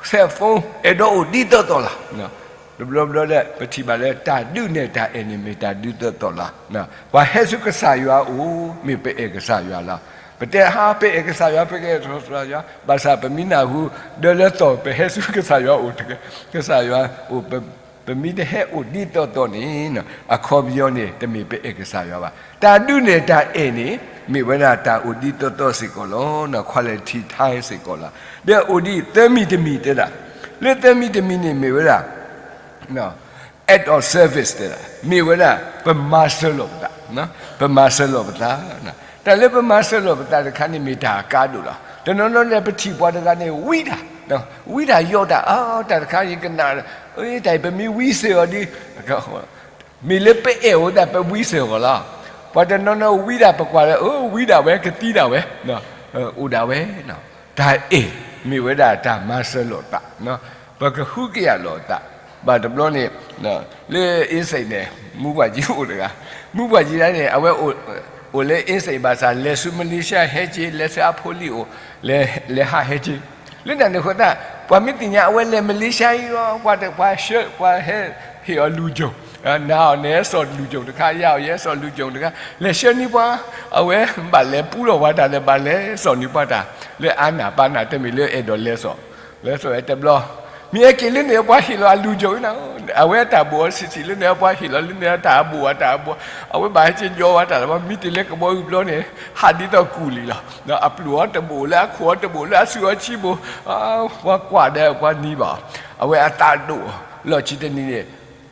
cell phone အဲၣ်ဒိးအိၣ်ဒ်သိးသိးလီၤ. တဘျီဘျီဒီး ပထံၣ်ဘၣ်လၢတၢ်ဒုးနဲၣ်တၢ်အဲၣ်န့ၣ် မ့ၢ်တၢ်ဒ်သိးသိးလီၤ. ပှၤဟဲဆူကစၢ်ယွၤအအိၣ် မ့ၢ်ပအဲၣ်ကစၢ်ယွၤလီၤ. ပတဲဟါ ပအဲၣ်ကစၢ်ယွၤ ပကအဲၣ်ကစၢ်ယွၤ ဘၣ်ဆၣ်ပမ့ၢ်နၢ်ဟူ ဒီးလၢသီၣ် ပဟဲဆူကစၢ်ယွၤအိၣ်, ကစၢ်ယွၤအိၣ်, ပမ့ၢ်တဟဲအိၣ်ဒ်သိးသိးန့ၣ် အခီပညီန့ၣ် တမ့ၢ်ပအဲၣ်ကစၢ်ယွၤဘၣ်. တၢ်ဒုးနဲၣ်တၢ်အဲၣ်န့ၣ် မ့ၢ်ဝဲဒၣ်တၢ်အိၣ်ဒ်သိးသိးစ့ၢ်ကီးလီၤ. quality time စ့ၢ်ကီးလီၤ. ဒီးအိၣ်ဒ်သၢမံၤတမံၤတဲဒၣ်, လၢသၢမံၤတမံၤန့ၣ်မ့ၢ်ဝဲဒၣ် act of service တဲဒၣ် မ့ၢ်ဝဲဒၣ် ပမၤစၢၤလိာ်ပသး, ပမၤစၢၤလိာ်ပသး, တၢ်လၢပမၤစၢၤလိာ်ပသးတခါန့ၣ် မ့ၢ်တၢ်အကါဒိၣ်လီၤ. တနီၤနီၤန့ၣ် ပထံၣ်ပှၤတဂၤန့ၣ် ဝံတၢ်, ဝံတၢ်ယီတၢ်, တၢ်တခါအံၤကနၣ်, တၢ်အံၤပမ့ၢ်ဝံစၢၤအီၤဒီး မ့ၢ်လၢပအဲၣ်အီၤသတး ပဝံစၢၤအီၤလီၤ. ပှၤတနီၤနီၤဝံဒၣ် ပကွၢ်လၢ အဝံဒၣ်ဝဲ ကသံဒၣ်ဝဲ, အိၣ်ဒၣ်ဝဲ, တၢ်အဲၣ်မ့ၢ်ဝဲဒၣ်တၢ်မၤစၢၤလိာ်သး, ပကဟုကယာ်လိာ်သး, ဘၣ်တဘျီန့ၣ် လၢအ့စ့ၣ်န့ၣ် မူပှၢ်ကၠံအိၣ်တဂၤ, မူပှၢ်ကၠံတဂၤန့ၣ် အဝဲအိၣ်လၢအ့စ့ၣ်ဘၣ်ဆၣ် လဲၤဆူ Malaysia ဟဲက့ၤ, လဲၤဆူအဖိလံၤအိၣ်, လဲၤဟးဟဲက့ၤ, လၢတၢ်န့ၣ်အဃိသတး ပှၤမ့ၢ်သ့ၣ်ညါအဝဲလဲၤ Malaysia အံၤလီၤ, ပှၤတပှၤဆှၢ ပှၤဟဲဟ့ၣ်အီၤလူၤကၠိၣ်, နၤအီၤန့ၣ်ဟဲစိာ်လူၤကၠိၣ်တခါ, ယၤအီၤယဟဲစိာ်လူၤကၠိၣ်တခါ, လဲၤဆှၢန့ၢ်ပှၤ, အဝဲဘၣ်လဲၤပူထီၣ်ပှၤတၢ်ဒီး ဘၣ်လဲၤစိာ်န့ၢ်ပှၤတၢ်, လၢအါနၢ်ပၢ်နၢ် တမ့ၢ်လၢအဲၣ်ဒိးလဲၤစိာ်, လဲၤစိာ်ဝဲတဘျီ, မ့ၢ်ဟဲက့ၤလၢန့ၣ် ပှၤဟ့ၣ်လီၤအလူၤကၠိၣ်န့ၣ်, အဝဲအတၢ်ဘိၣ်အီၤဆံးဆံးလၢန့ၣ် ပှၤဟ့ၣ်လီၤလၢန့ၣ် အတၢ်အဘိၣ်အတၢ်အဘိၣ်, အဝဲဘၣ်ဟဲက့ၤယီၤဝဲတၢ်လၢ ပှၤမ့ၢ်တ့ၢ်လၢကဘီယူၤဘျီန့ၣ် ဟးဒ်သိးကူၣ်လံလီၤ, အပျုၢ်အီၤတဘိၣ်လၢအခိၣ်အီၤတဘိၣ်လၢအစုအီၤဆံးဘိၣ်, ပှၤကွၢ်ဒီးပှၤနံၤဘၣ်, အဝဲအသးဒိၣ်, လီၢ်ခံတနံၤန့ၣ်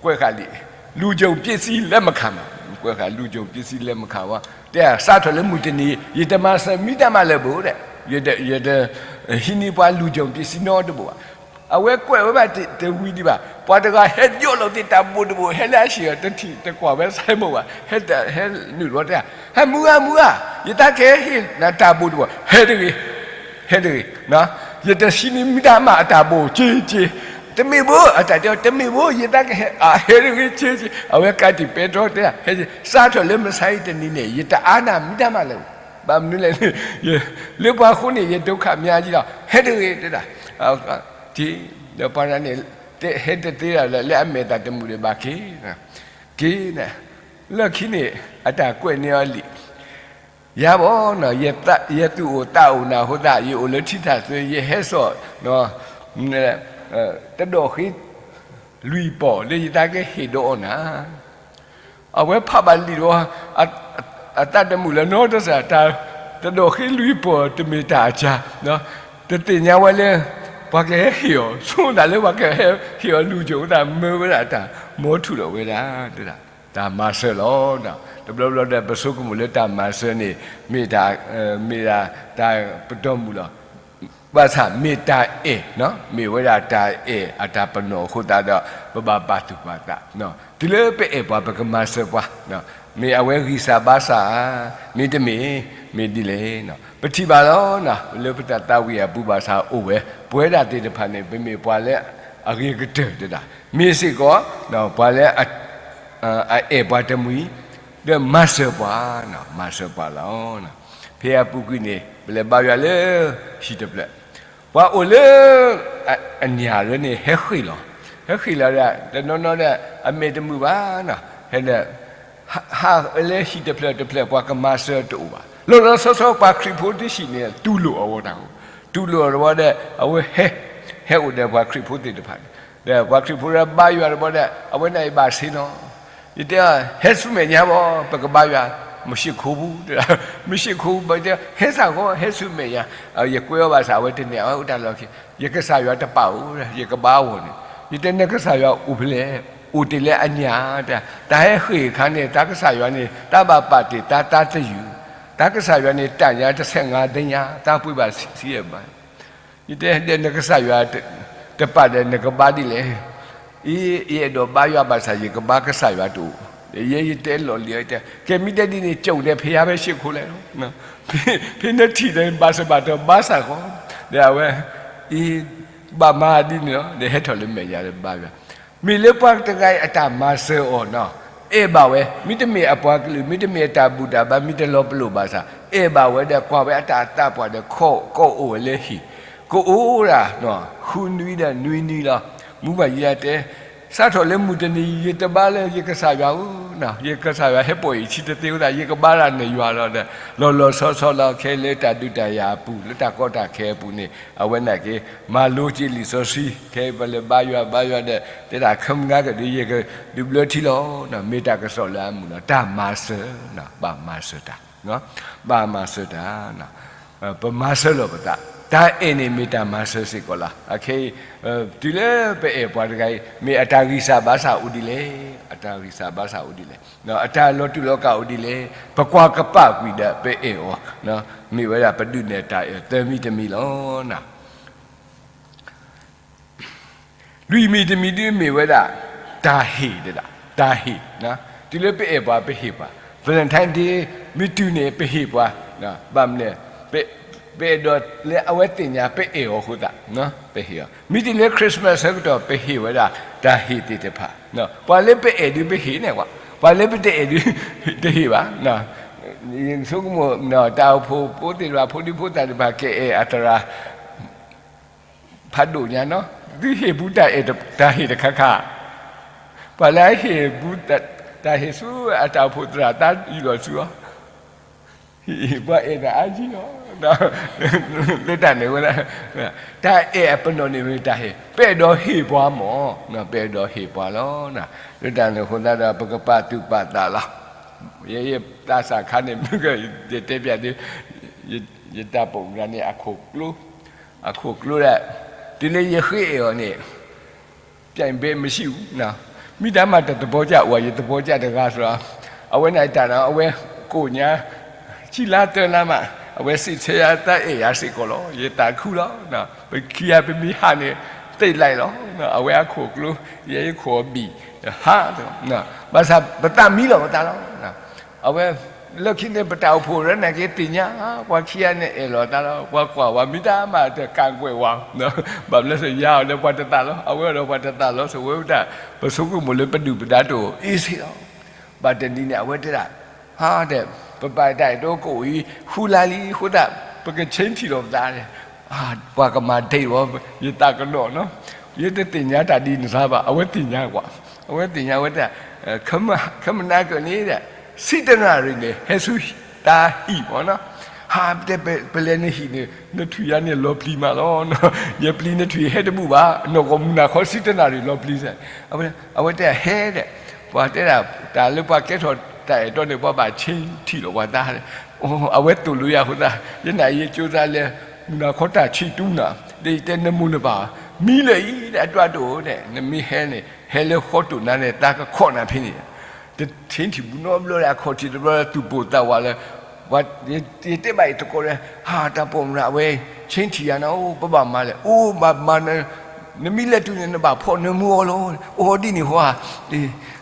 ကွဲးဃာ်လံာ်, လူၤကၠိၣ်ပ့စံလၢမခၣ်မး, ကွဲးဃာ်လူၤကၠိၣ်ပ့စံလၢမခၣ်ဝဲ, တဲစးထီၣ်လၢမုၢ်တနံၤ ယတမၤစၢၤမံတၢ်မးလၢၤဘၣ်ဒီး, ယတဟံးန့ၢ်ပှၤလူၤကၠိၣ်ပ့စံနီတဘိၣ်ဘၣ်. အဝဲကွဲးဝဲဘၣ်တဝံၤဒံးဘၣ်, ပှၤတဂၤဟဲယိးလီၤသ့ၣ်တၢ်ဘိၣ်တဘိၣ် ဟဲလၢအဟံၣ်အီၤ တထံၣ်တကွၢ်ဝဲစဲမိၢ်ဘၣ်, ဟဲနုာ်လီၤတဲ, ဟဲမုၢ်ဂၤမုၢ်ဂၤ, ယတၢ်ကဟ့ၣ်နၤတၢ်ဘိၣ်တဘိၣ်, ဟဲတဂ့ၤ, ဟဲတဂ့ၤ, ယတဟံးန့ၢ်မံတၢ်မးအတၢ်ဘိၣ်, က့ၤက့ၤ, တမ့ၢ်ဘၣ်, အတၢ်တဲအီၤ တမ့ၢ်ဘၣ်, ယတၢ်ကဟဲ, အဟဲတဂ့ၤ, က့ၤက့ၤ, အဝဲကးတံာ်ပဲတြီတဲ, ဟဲက့ၤ, စးထီၣ်လၢမုၢ်ဆါအံၤတနံၤန့ၣ် ယတအါနၢ်မံတၢ်မးလၢၤ, ဘၣ်မနုၤလဲၣ်, လၢပှၤအဃိန့ၣ် ယဒုက္ခများကြီးလီၤ, ဟဲတဂ့ၤတဲဒၣ်, က့ၤ, ဒီးပှၤတဂၤန့ၣ် ဟဲတသ့ဒၣ်လၢအမဲာ်သးတမုာ်ဒီးဘၣ်က့ၤ, က့ၤ, လၢခံန့ၣ် အတၢ်ကွဲးန့ၢ်အီၤလံာ် ယၤဘၣ်, ယသူၣ်အိၣ်သးအိၣ်နၢ်ဟူသး ယအိၣ်လၢထံထၣ်သွ့ ယဟဲစိာ်, တဒီၣ်ဃ့လွံၢ်ပီၢ်လၢယတၢ်ကဟ့ၣ်ဒီးအီၤနၤ, အဝဲဖးဘၣ်လံာ်ဒီး, အသးတမုာ်လၢၤနီတစဲး, တၢ်တဒိးဃ့လွံၢ်ပီၢ်တမ့ၢ်တၢ်အစၢ်, တသ့ၣ်ညါဝဲလၢ ပှၤကဟဲဟ့ၣ်အီၤ, ဆိသးလၢပှၤကဟဲဟ့ၣ်အီၤလူၤကၠိ, အသးမၢဝဲဒၣ်တၢ်, မ်ထူးထီၣ်ဝဲဒၣ်, တၢ်မၤစၢၤလီၤ. တဘျီဘျီဒီး ပဆိကမိၣ်လၢတၢ်မၤစၢၤန့ၣ် မ့ၢ်တၢ်, မ့ၢ်ဒၣ်တၢ်ပတီၢ်မုၢ်လီၤ. ဘၣ်ဆၣ်မ့ၢ်တၢ်အဲၣ်, မ့ၢ်ဝဲဒၣ်တၢ်အဲၣ်အတၢ်ပနီၣ်အဃိသတးဒီး ပဘၣ်ပာ်သူၣ်ပာ်သး, တုၤလၢပအဲၣ်ပှၤ ပကမၤစၢၤပှၤ, မ့ၢ်အဝဲဂံၢ်စၢ်ဘါစၢ်ဧါ, မ့တမ့ၢ်, မ့ၢ်ဒ်လဲၣ်. ပထံၣ်ဘၣ်လီၤ, လၢပတၢ်သးဝံၣ်အပူၤဘၣ်ဆၣ်အိၣ်ဝဲ, ပဝဲဒၣ်သ့ၣ်တဖၣ်န့ၣ် ပမ့ၢ်ပှၤလၢအဂ့ၤကတၢၢ်တဒၣ်, မ့ၢ်စ့ၢ်ကီး ပှၤလၢ အအဲၣ်ပှၤတမှံၤ, ဒီးမၤစၢၤပှၤ, မၤစၢၤပှၤလီၤ. ဖဲအပူၤကွံာ်န့ၣ် ပလဲၤဘါယွၤလၢဟံၣ်တဖျၢၣ်, ပှၤအိၣ်လၢအညၣ်လၢန့ၣ် ဟဲဃ့ၢ်လီၤ, ဟဲဃ့ၢ်လီၤဒီး တနီၤနီၤဒီး အမဲာ်တမုာ်ဘၣ်, ဟဲဒီး ဟးလၢဟံၣ်တဖျၢၣ်တဖျၢၣ် ပှၤကမၤစၢၤတအိၣ်ဘၣ်. လီၤလီၤဆီဆီ ပှၤခရံာ်ဖိတဆံးန့ၣ် တူၢ်လိာ်အဝဲတၢ်, တူၢ်လိာ်အဝဲဒီး အဝဲဟဲ, ဟဲအိၣ်ဒီးပှၤခရံာ်ဖိသ့ၣ်တဖၣ်န့ၣ်, ဒီးပှၤခရံာ်ဖိဒီးဘါယွၤတဘျီဒီး အဝဲန့ၣ်အံၤဘၣ်ဆ့နီၤ, ယတဲ ဟဲဆူမဲာ်ညါဘၣ် ပကဘါယွၤ, မုၢ်ဆ့ၣ်ခိၣ်ပူၤ, မုၢ်ဆ့ၣ်ခိၣ်ပူၤ ပတဲ ဟဲစ့ၢ်ကီး ဟဲဆူမဲာ်ညါ, ယကွဲးအီၤဘၣ်ဆၣ် အဝဲတန့ၢ် အဝဲအိၣ်တၢ်လီၢ်ခံ, ယကစၢ်ယွၤတပာ်အိၣ်, ယကဘါအဂီၢ်န့ၣ်, ယတဲ နကစၢ်ယွၤအိၣ်ဖဲလဲၣ်, အိၣ်တ့ၢ်လၢအညၣ်, တၢ်ဟဲဃ့ၢ်အခါန့ၣ် တၢ်ကစၢ်ယွၤန့ၣ် တၢ်ဘၣ်ပာ်တ့ၢ်တၢ်သးတယုၢ်, တၢ်ကစၢ်ယွၤန့ၣ် တၢ်ညါတဆဲးငါဒညါ တၢ်ပှ့ၤဘၣ်ဆံးဘၣ် ယတဲ ဒီးနကစၢ်ယွၤတပာ်ဒီး နကဘါဒ်လဲၣ်. အံၤ ယအဲၣ်ဒိးဘါယွၤဘၣ်ဆၣ် ယကဘါကစၢ်ယွၤတအိၣ်, ယဲယတဲလီၢ်လံၤ, ယတဲ ကဲမ့ၢ်တဲဒ်န့ၣ် ကၠိဒီးဖဲယါဖဲဆ့ၣ်ခိၣ်လဲၣ်လီၤ, ဖဲနထံၣ်ဒီး ဘၣ်စၢၤဘၣ်တီၤဘါစၢ်ဃီ, ဒီးအဝဲ အံၤ ဘၣ်မၤဒ်န့ၣ်လီၤ, ဒီးဟဲထီၣ်လၢမဲာ်ညါဒီးဘါယွၤ, မ့ၢ်လၢပှၤတဂၤအံၤအတၢ်မၤစၢၤအီၤနီၤ, အဲၣ်ဘၣ်ဝဲ, မ့တမ့ၢ်အပှၤကလုာ် မ့တမ့ၢ်အတၢ်ဘူၣ်တၢ်ဘါ မ့တလီၤပလိာ်ဘၣ်ဆၣ် အဲၣ်ဘၣ်ဝဲဒီး ကွၢ်ဝဲအတၢ်သးပှၢ်ဒီး ခီကအိၣ်ဝဲလၢဟံၣ်, ကအိၣ်ဒၣ် ဃုနွံဒီးနွံနွံလီၤ. မူဘၣ်ယဲတဲ စးထီၣ်လၢမုၢ်တနံၤ ယတဘါလၢယကစၢ်ယွၤဧၢ, ယကစၢ်ယွၤဟဲပိာ်ယခံတသ့အဃိသတး ယကဘါတၢ်နယွၤလီၤဒီး လီၤလီၤဆီဆီလီၤ. ခဲလၢတၢ်ဒုးတၢ်ယၤအပူၤ လၢတၢ်ကီတၢ်ခဲအပူၤန့ၣ် အဝဲန့ၣ်က့ၤ မၤလိက့ၤလံာ်စီဆှံ, ခဲအံၤပလဲၤဘါယွၤဘါယွၤဒီး တဲဒၣ်ခဲမုၢ်နၤကဒီး ယကဒုးဘျၢထံလီၤ, မ့ၢ်တၢ်ကစီၣ်လၢအမုာ်လီၤ. တၢ်မၤစၢၤ, ဘၣ်မၤစၢၤတၢ်, ဘၣ်မၤစၢၤတၢ် ပမၤစၢၤလီၤပသး, တၢ်အဲၣ်န့ၣ်မ့ၢ်တၢ်မၤစၢၤစ့ၢ်ကီးလီၤ. အခဲအံၤ တုၤလၢပအဲၣ်ပှၤတဂၤအံၤ မ့ၢ်အတၢ်ဂံၢ်စၢ်ဘါစၢ်အိၣ်ဒ်လဲၣ်, အတၢ်ဂံၢ်စၢ်ဘါစၢ်အိၣ်ဒ်လဲၣ်, အတၢ်လီၤတူာ်လီၤကာ်အိၣ်ဒ်လဲၣ်, ပကွၢ်ကပာ်ကွံာ်ဒီးပအဲၣ်အီၤ, မ့ၢ်ဝဲဒၣ်ပဒုးနဲၣ်တၢ်အဲၣ်သၢမံၤတမံၤလီၤ. လွံၢ်မံၤတမံၤဒ်မ့ၢ်ဝဲဒၣ် တၢ်ဟ့ၣ်ဒၣ်, တၢ်ဟ့ၣ်, တုၤလၢပအဲၣ်ပှၤပဟ့ၣ်ပှၤ, Valentine Day မ့ၢ်တုၤန့ၣ် ပဟ့ၣ်ပှၤ, ဘၣ်မနုၤလဲၣ်, ပအဲၣ်ဒိးလၢအဝဲသ့ၣ်ညါ ပအဲၣ်အီၤအဃိသတး ပဟ့ၣ်အီၤ, မ့ၢ်တုၤလၢ Christmas ဆၢကတီၢ် ပဟ့ၣ်ဝဲဒၣ် တၢ်ဟ့ၣ်သ့ၣ်တဖၣ်, ပှၤလၢပအဲၣ်ဒုးပဟ့ၣ်န့ၣ်ကွၢ်, ပှၤလၢပတအဲၣ်ဒုး တဟ့ၣ်ဘၣ်. ယဆိကမိၣ် တၢ်အိၣ်ဖှိၣ်ဖိသ့ၣ်တဖၣ် ဖိဒံဖိသၣ်သ့ၣ်တဖၣ် ကအဲၣ်အသရၣ် ဖးဒိၣ်ညါနီၤ, သုဟ့ၣ်ဘူးတၢ်အဲၣ်တၢ်ဟ့ၣ်တခါခါ, ပှၤလၢအဟ့ၣ်ဘူးတၢ်ဟ့ၣ်ဆူအတၢ်အိၣ်ဖှိၣ်သရၣ် သးယူၢ်လီၤဆူအီၤ, ပှၤအဲၣ်တၢ်အါကံလီၤ. လၢတၢ်န့ၣ်ဝဲဒၣ် တၢ်အဲၣ်အပနီၣ်န့ၣ်မ့ၢ်တၢ်ဟ့ၣ်, ပအဲၣ်ဒိးဟ့ၣ်ပှၤမၢ်, ပအဲၣ်ဒိးဟ့ၣ်ပှၤလီၤ. လၢတၢ်န့ၣ်အဃိသတးဒီး ပကပာ်သူၣ်ပာ်သးလီၤ. ယဲယသးစၢ်ခါန့ၣ် မ့ၢ်ကတဲပျးသု, ယတၢ်ပိာ်မုၣ်တဂၤန့ၣ် အခိၣ်ကျိ အခိၣ်ကျိဒၣ်, တုၤလၢယဃ့အဲၣ်အီၤန့ၣ် ပြိုင်ဘက်မရှိဘူး, မ့ၢ်တၢ်မၤတသဘောကျ ဝဲယသဘောကျတဂၤဆိုတော့, အဝဲန့ၣ်တၢ်ဒီး အဝဲကိၣ်ညါ ဆံလါသၢလါမး, အဝဲစံးဆၢယၤ သးအဲၣ်ယၤစ့ၢ်ကီးလီၤ. ယသးခုလီၤ. ပခံဂၤပမ့ၢ်ဟးန့ၣ် သ့ၣ်လၢ်လီၤ. အဝဲအခိၣ်ကျိ ယဲယခိၣ်အဘံၣ် ဟး, ဘၣ်ဆၣ်ပသးမံလီၤပသးလီၤ. အဝဲ လၢခံန့ၣ် ပတၢ်အိၣ်ဖှိၣ်ရၢနာ်က့သ့ၣ်ညါ ပှၤခံဂၤန့ၣ်အဲၣ်လီၤသးလီၤ. ပှၤကွၢ်ဝဲ မ့ၢ်တၢ်မၤတကးကွဲးဝဲ, ဘၣ်မနုၤလဲၣ် ယၤအီၤဒီးပှၤတသးလီၤ, အဝဲအီၤဒီးပှၤတသးလီၤ, ဆိဝဲပတၢ် ပဆိကမိၣ်လၢပဒုၣ်ပဒါတအိၣ်အ့ၣ်စ့ၢ်လီၤ. ဘၣ်တနံၤန့ၣ် အဝဲတဲဒၣ်, ဟါဒီး ပပာ်တၢ်အဲၣ်တအိၣ်ကအိၣ်အံၤ ဃုလါလံအဃိသတး ပကဆ့ထံၣ်လီၤပသးန့ၣ်, ပှၤကမၤဒ့ၣ်ဝဲ, ယသးကဒီးနီၤ, ယတသ့ၣ်ညါတၢ်ဒ်န့ၣ်စါဘၣ်, အဝဲသ့ၣ်ညါကွၢ်, အဝဲသ့ၣ်ညါဝဲဒၣ်, ခဲမုၢ်နၤကန့ၣ်ဒီး ဆံတနၣ်ရံၣ်န့ၣ် ဟဲဆူတၢ်ဟံၣ်မၢ်နီၤ, ဟါတဲပလဲၤနဟံၣ်န့ၣ် နထွံၣ်ယၤန့ၣ်လီၤပျံၤမးလီၤ, ယပျံၤနထွံၣ်ဟဲတဘူၣ်ဘၣ်, နီၢ်ကီၢ်မုၢ်နၤခီဆံတနၣ်ရံၣ်လီၤပျံၤစဲး, အဝဲတဲဟဲဒီး ပှၤတဲဒၣ် တၢ်လၢပှၤကဲထီၣ် တၢ်အဲၣ်တီန့ၣ် ပှၤဘၣ်ဆ့ထံၣ်လီၤပှၤသး, အဝဲသိၣ်လိယၤအဃိသတး ယနာ်ယကၠိသးလဲၤ မုၢ်နၤခီတၢ်ဆံးတူနၤ, ဒီးယတဲနၢမူနဘၣ်, မံလၢာ်အံၤ အဒွးတအိၣ်ဒဲး, နမ့ၢ်ဟဲန့ၣ် ဟဲလၢဃီတိၢ်နၤန့ၣ် သးကခီၣ်နၤဖဲန့ၣ်, တဆ့ထံၣ်ဘူးနီတဘျီဒီး အခီၣ်ထံးတဘျီဒီး သူၣ်ပိၢ်သးဝးလၢ ယတဲဘၣ်အံၤသကိးဒီး ဟး တၢ်ပိာ်မုၣ်အဝဲ ဆ့ထံၣ်ယၤနၤ အိၣ် ပဘၣ်မၤလဲၣ်, အိၣ် ဘၣ်မၤနၤ, နမံလၢာ်တုၤန့ၣ် နဘၣ်ဖီၣ်နၢမူအီၤလီၤ, အိၣ်ဒ်န့ၣ်ဃီဧါ,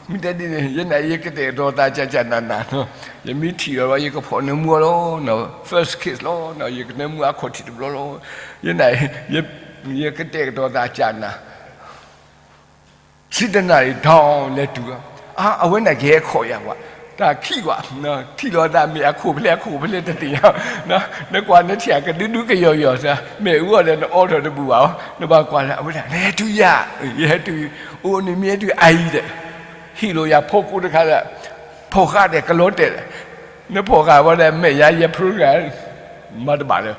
မ့ၢ်တဲဒ်န့ၣ် ယနာ် ယကတဲာ်ကတီၤသးကၢ်ကၢ်နးနးနီၤ, ယမ့ၢ်ထံၣ်လီၤ ယကဖီၣ်နၢမူအီၤလီၤ, first kiss လီၤ, ယကနၢမူအခီၣ်ထံးတဘျီလီၤ, ယနာ် ယကတဲာ်ကတီၤသးကၢ်နး ဆံတနၣ်ရံၣ် ဒီးလဲၤတုၤ, အါ အဝဲန့ၣ်ကဟဲခီၣ်ယၤဝဲ, တၢ်ခံးကွၢ်, ထံၣ်လီၤသးမ့ၢ်အခိၣ်ဖျဲးအခိၣ်ဖျဲးတသ့ၣ်ညါ, နကွၢ်နထံၣ်အကဒုဒုကယီၤယီၤသး မ့ၣ်အူအီၤဒီး နအီထီၣ်တဘူၣ်ဘၣ်, နဘၣ်ကွၢ်လၢအဝဲဒၣ် လဲၤတုၤယၤ, ယဟဲတုၤ, အိၣ်န့ၣ်မ့ၢ်ဟဲတုၤအအံၤဒီး ဟ့ၣ်လီၤယၤဖီကိးတခါဒီး ဖီၣ်ဃာ်ဒီးကလီတဲာ်, နဖီၣ်ဃာ်ဝဲဒီး မ့ၢ်ယၤယဲဖျိတဂၤ မၤတဘၣ်လၢ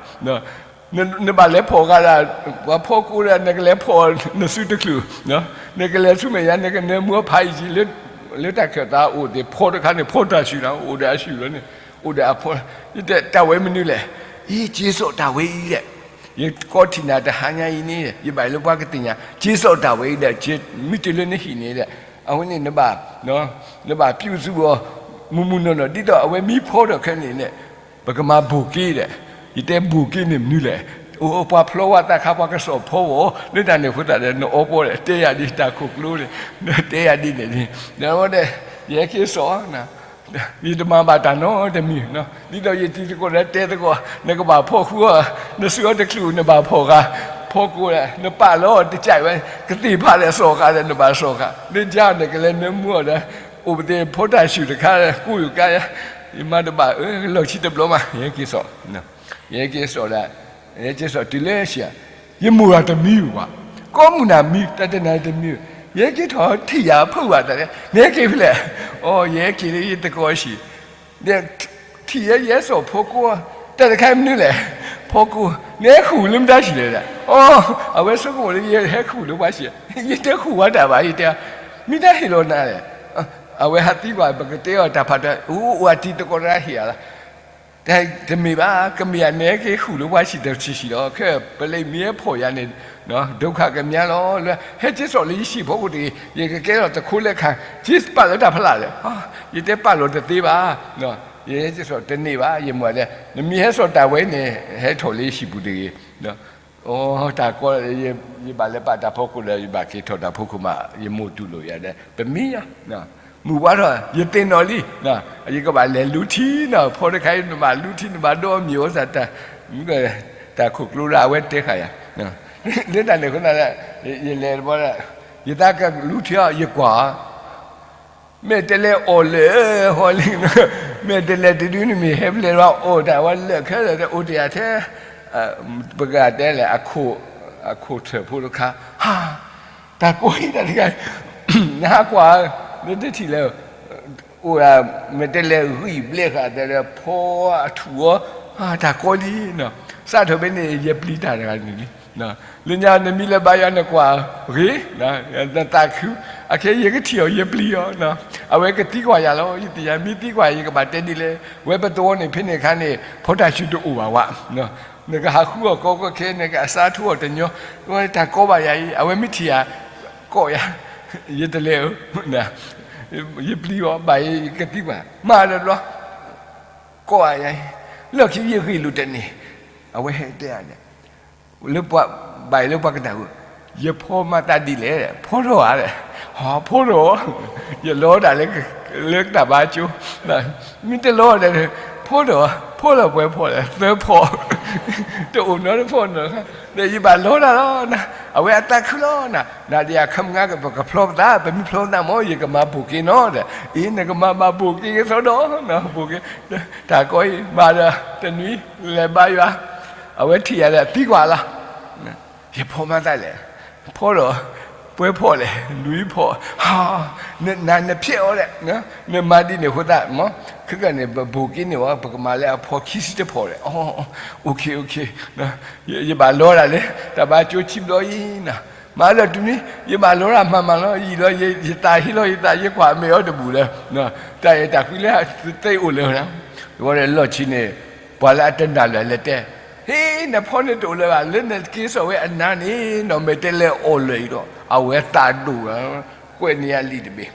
နဘၣ်လဲၤဖီၣ်ဃာ်ဒီး ပှၤဖီကိးဒီး နကလဲၤဖီၣ်နစုတချုး, နကလဲၤဆူမဲာ်ညါ နကနၢမူအဖးအံၤက့ၤ လၢတၢ်ခၢၣ်သးအိၣ်သ့ၣ် ဖီတခါန့ၣ် ဖီတၢ်ဆူၣ်လီၤ အိၣ်ဒီးအဆူၣ်လီၤန့ၣ် အိၣ်ဒီးအဖီ, တၢ်ဝဲမနုၤလဲၣ်, အံၤ က့ၤစိာ်တၢ်ဝဲအံၤဒီး ယကီထံၣ်နၤတဟါညါအံၤန့ၣ် ယဘၣ်လၢပှၤကသ့ၣ်ညါ က့ၤစိာ်တၢ်ဝဲအံၤဒီး မ့ၢ်တုၤလၢနဟံၣ်န့ၣ်ဒီး အဝဲန့ၣ် နဘၣ် နဘၣ်ပြုစုအီၤ မုၢ်မုၢ်နီၢ်နီၢ် ဒ်သိးအဝဲမ့ၢ်ဖီထီၣ်ခဲန့ၣ်န့ၣ် ပကမၤဘိၣ်က့ဒီး, ယတဲဘိၣ်က့န့ၣ်မနုၤလဲၣ်, အိၣ်ပှၤဖျီဝဲသးခါ ပှၤကစီၣ်ဖီဝဲအီၤ လၢတၢ်န့ၣ်အဃိသတးဒီး နအီပီဒီး တဲယၤဒ်တၢ်ခိၣ်ကျိန့ၣ်, တဲယၤဒ်န့ၣ်, ဒီး ယဟဲက့ၤစိာ် ယတမၤဘၣ်တၢ်နီတမံၤ, ဒ်သိးယတံၤသကိးဒီးတဲသကိး နကဘၣ်ဖီဃုအီၤ, နစုအီၤတချုး နဘၣ်ဖီၣ်ဃာ်, ဖီကိးဒီး နပာ်လီၤတကးဝဲ ကသ့ၣ်ဖးဒီးစိာ်ဃာ်ဒီး နဘၣ်စိာ်ဃာ် လၢကၠီန့ၣ် ကလဲၤနၢမူအီၤဒီး အိၣ်ပသ့ၣ်ဖီတၢ်ဆူၣ်တခါ ကိးယိၤကါယၤ, ယမၤတဘၣ် လီၢ်ခံတဘျီမး ယဟဲက့ၤစိာ်, ယဟဲက့ၤစိာ်ဒီး ယဟဲက့ၤစိာ်တုၤလၢဆံး, ယမိၢ်ဒီးတမံဘၣ်, ကိးမုၢ်နၤမံ တၢ်တနၤတမံ, ယဟဲက့ၤထီၣ်ထံၣ်ယၤဖုးဘၣ်တၢ်လဲၣ်, နဟဲက့ၤဖဲလဲၣ်, အိ ယဟဲက့ၤလၢယသကိးဆံး ဒီးထံၣ်ယဲ ယဟဲစိာ်ဖီကိး, တၢ်တခါမနုၤလဲၣ်, ဖီကိး, နဟဲဃုာ်လၢမတၤဆံးလဲၣ်, အိ အဝဲဆိကမိၣ်လၢယဟဲဃုာ်လၢပှၤဆံး, ယတဃုာ်ဝဲတၢ်ဘၣ် ယတဲ, မ့ၢ်တၢ်ဟ့ၣ်လီၤနၤလဲၣ်, အဝဲဟးသံကွၢ် ပကတဲအီၤတၢ်ဖးတၢ် အိ အိၣ်အတံၤသကိးတဂၤဟ့ၣ်ယၤလီၤ တမ့ၢ်ဘၣ်, ကမ့ၢ်ယၤနဟဲက့ၤဃုာ်လၢပှၤဆံးတဆံးဆံးလီၤ, ခဲပလံးမ့ၢ်ဟဲဖီၣ်ယၤန့ၣ် ဒိခါကမါလီၤ, လၢဟဲက့ၤစိာ်လၢယဆံးဖိကိးတဂ့ၤ, ယကကဲထီၣ်သခိလၢခါ, က့ၤပာ်လီၤတၢ်ဖးလၢ်လဲၣ်, ယတဲပာ်လီၤတသ့ဘၣ်, ယဟဲက့ၤစိာ်တန့ၢ်ဘၣ်, ယမိၢ်တဲ, နမ့ၢ်ဟဲစိာ်တၢ်ဝဲန့ၣ် ဟဲထီၣ်လၢယဆံးပူၤတဂ့ၤ အိ တၢ်ကီ, ယဘၣ်လဲၤပာ်တၢ်ဖီခိၣ်ဒီး ယဘၣ်က့ၤထီၣ်တၢ်ဖီခိၣ်မး ယမိၢ်တူၢ်လိာ်ယၤဒီး ပမ့ၢ်ယၤ, မုၢ်ဝါထီၣ် ယသ့ၣ်နီၣ်လံ, ယကဘၣ်လဲၤလူထံနီၤ, ဖီတခါအံၤ နဘၣ်လူထံ နဘၣ်ဒိးမံၤအိၣ်သးတၢ်, တၢ်ခိၣ်ကျိဒီး အဝဲတဲဃာ်ယၤ, လၢတၢ်န့ၣ်အဃိသတး ယလဲၤတဘျီဒီး ယသးကလူထံအီၤ ယကွၢ် မ့ၢ်တလဲၤအီၣ်လၢာ်ဟီလံ, မ့ၢ်တလဲၤတဒုန့ၣ်မ့ၢ်ဟဲဖျဲၣ်လီၤအီၣ်တၢ်ဝဲလၢာ်ခဲလၢာ် အိၣ်တ့ၢ်ထဲ ပကတဲလဲၣ် အခိၣ်ထၢၣ်ဖိတခါ, ဟါ, တၢ်ကိးအံၤတၢ်တခါ, နဟးကွၢ်, နတထံၣ်လဲၣ်, အိၣ်ဒၣ် မ့ၢ်တလဲၤဂံၢ်ဘျဲၣ်ဃာ်ဒီး ဖီအထူၣ်အီၤ, တၢ်ကိးလံနီၤ, စးထီၣ်ဖဲန့ၣ် ယပျံၤတၢ်တဂၤန့ၣ်လံ လၢညါနမံၤလၢဘါယွၤနကွၢ်ဂ့ၤ, နသးခု, အခဲအံၤယကထံၣ်အီၤ ယပျံၤအီၤ, အဝဲကသံကွၢ်ယၤလီၤ, ယသ့ၣ်ညါ မ့ၢ်သံကွၢ်ယၤ ယကဘၣ်တဲဒ်လဲၣ်, ဝဲပသဝီန့ၣ် ဖဲန့ၣ်အခါန့ၣ် ဖီတၢ်ဆူၣ်တအိၣ်ဘၣ်ဝဲ, နကဟးဃုအီၤကီကီခဲ နကအစးထူအီၤတညီ, ဝဲတၢ်ကိးဘၣ်ယၤအံၤ အဝဲမ့ၢ်ထံၣ်ယၤ ကိးယၤ, ယတလဲၤဧၢ, ယပျံၤအီၤ ဘၣ်ယကသံကွၢ်, မၤဒီးဘျီ ကိးယၤအံၤ, လၢခံယဂ့ၢ်လိာ်တန့ၢ်, အဝဲဟဲတဲယၤန့ၣ် လၢပှၤ ဘၣ်အံၤလၢပှၤကနၣ်ဝဲ, ယဖီမၤသးဒ်လဲၣ်, ဖီထီၣ်ဧါ, ဟီ ဖီထီၣ်, ယလီတၢ်လၢ လၢတၢ်ဘါကၠိ, မ့ၢ်တလီဒီး ဖီထီၣ်, ဖီထီၣ်ပှဲၤဖီၣ်လဲၣ်, သၢဖီၣ်, တအိၣ်နီတဖီၣ်နီတခါ, ဒီးယဘၣ်လီတၢ်လီၤ, အဝဲအသးခုလီၤနၤ, နၤဒီးယၤခမုၢ်ဂၤ ပကဖျီပသး, ပမ့ၢ်ဖျီပသးမ့ၢ် ယကမၤဘိၣ်က့ၤနီၤ, အံၤ နကမၤဘၣ်ဘိၣ်က့ၤကသီဒီး ဘိၣ်က့ၤ, တၢ်ကိးအံၤ မၤဒီးတနွံ လဲၤဘါယွၤ, အဝဲထံၣ်ယၤဒီးသံကွၢ်လီၤ ယဖီမၤသးလဲၣ်, ဖီထီၣ်, ပှဲၤဖီၣ်လဲၣ်, နွံဖီၣ်, နနဖျဲးအီၤလဲၣ်, နမၤဒ်န့ၣ်အဃိသတးမ့ၢ်, ခဲကနံၣ်န့ၣ် ပဘိၣ်က့ၤန့ၢ်ဝဲ ပကမၤလၢအဖီခံဆံတဖီၣ်လဲၣ်, အိ ယဘၣ်လီတၢ်လၢ တၢ်ဘါကၠိခံဘျီအံၤနီၤ မၤလၢတုၤန့ၣ် ယဘၣ်လီၤရၣ်မၤမၤလီၤ ယံာ်လီၤ ယသးဟ့လီၤ ယသးယကွၢ်မ့ၢ်အီၤတဘူၣ်လၢ တၢ်အဲၣ်တၢ်ကွံလၢသ့အိၣ်လၢၤ, ဝဲလီၢ်ခံန့ၣ် ပှၤလၢအတနာ်လၢၤလဲၤတဲ, ဟ့ နဖီန့ၣ်တအိၣ်လၢၤဘၣ် လၢနက့ၤစိာ်ဝဲအနါန့ၣ် နီၢ်မဲာ်တဲလဲၤအီၣ်လၢၤအံၤဒီး အဝဲသးဒိၣ် ကွဲးန့ၢ်အလံာ်တဘ့ၣ်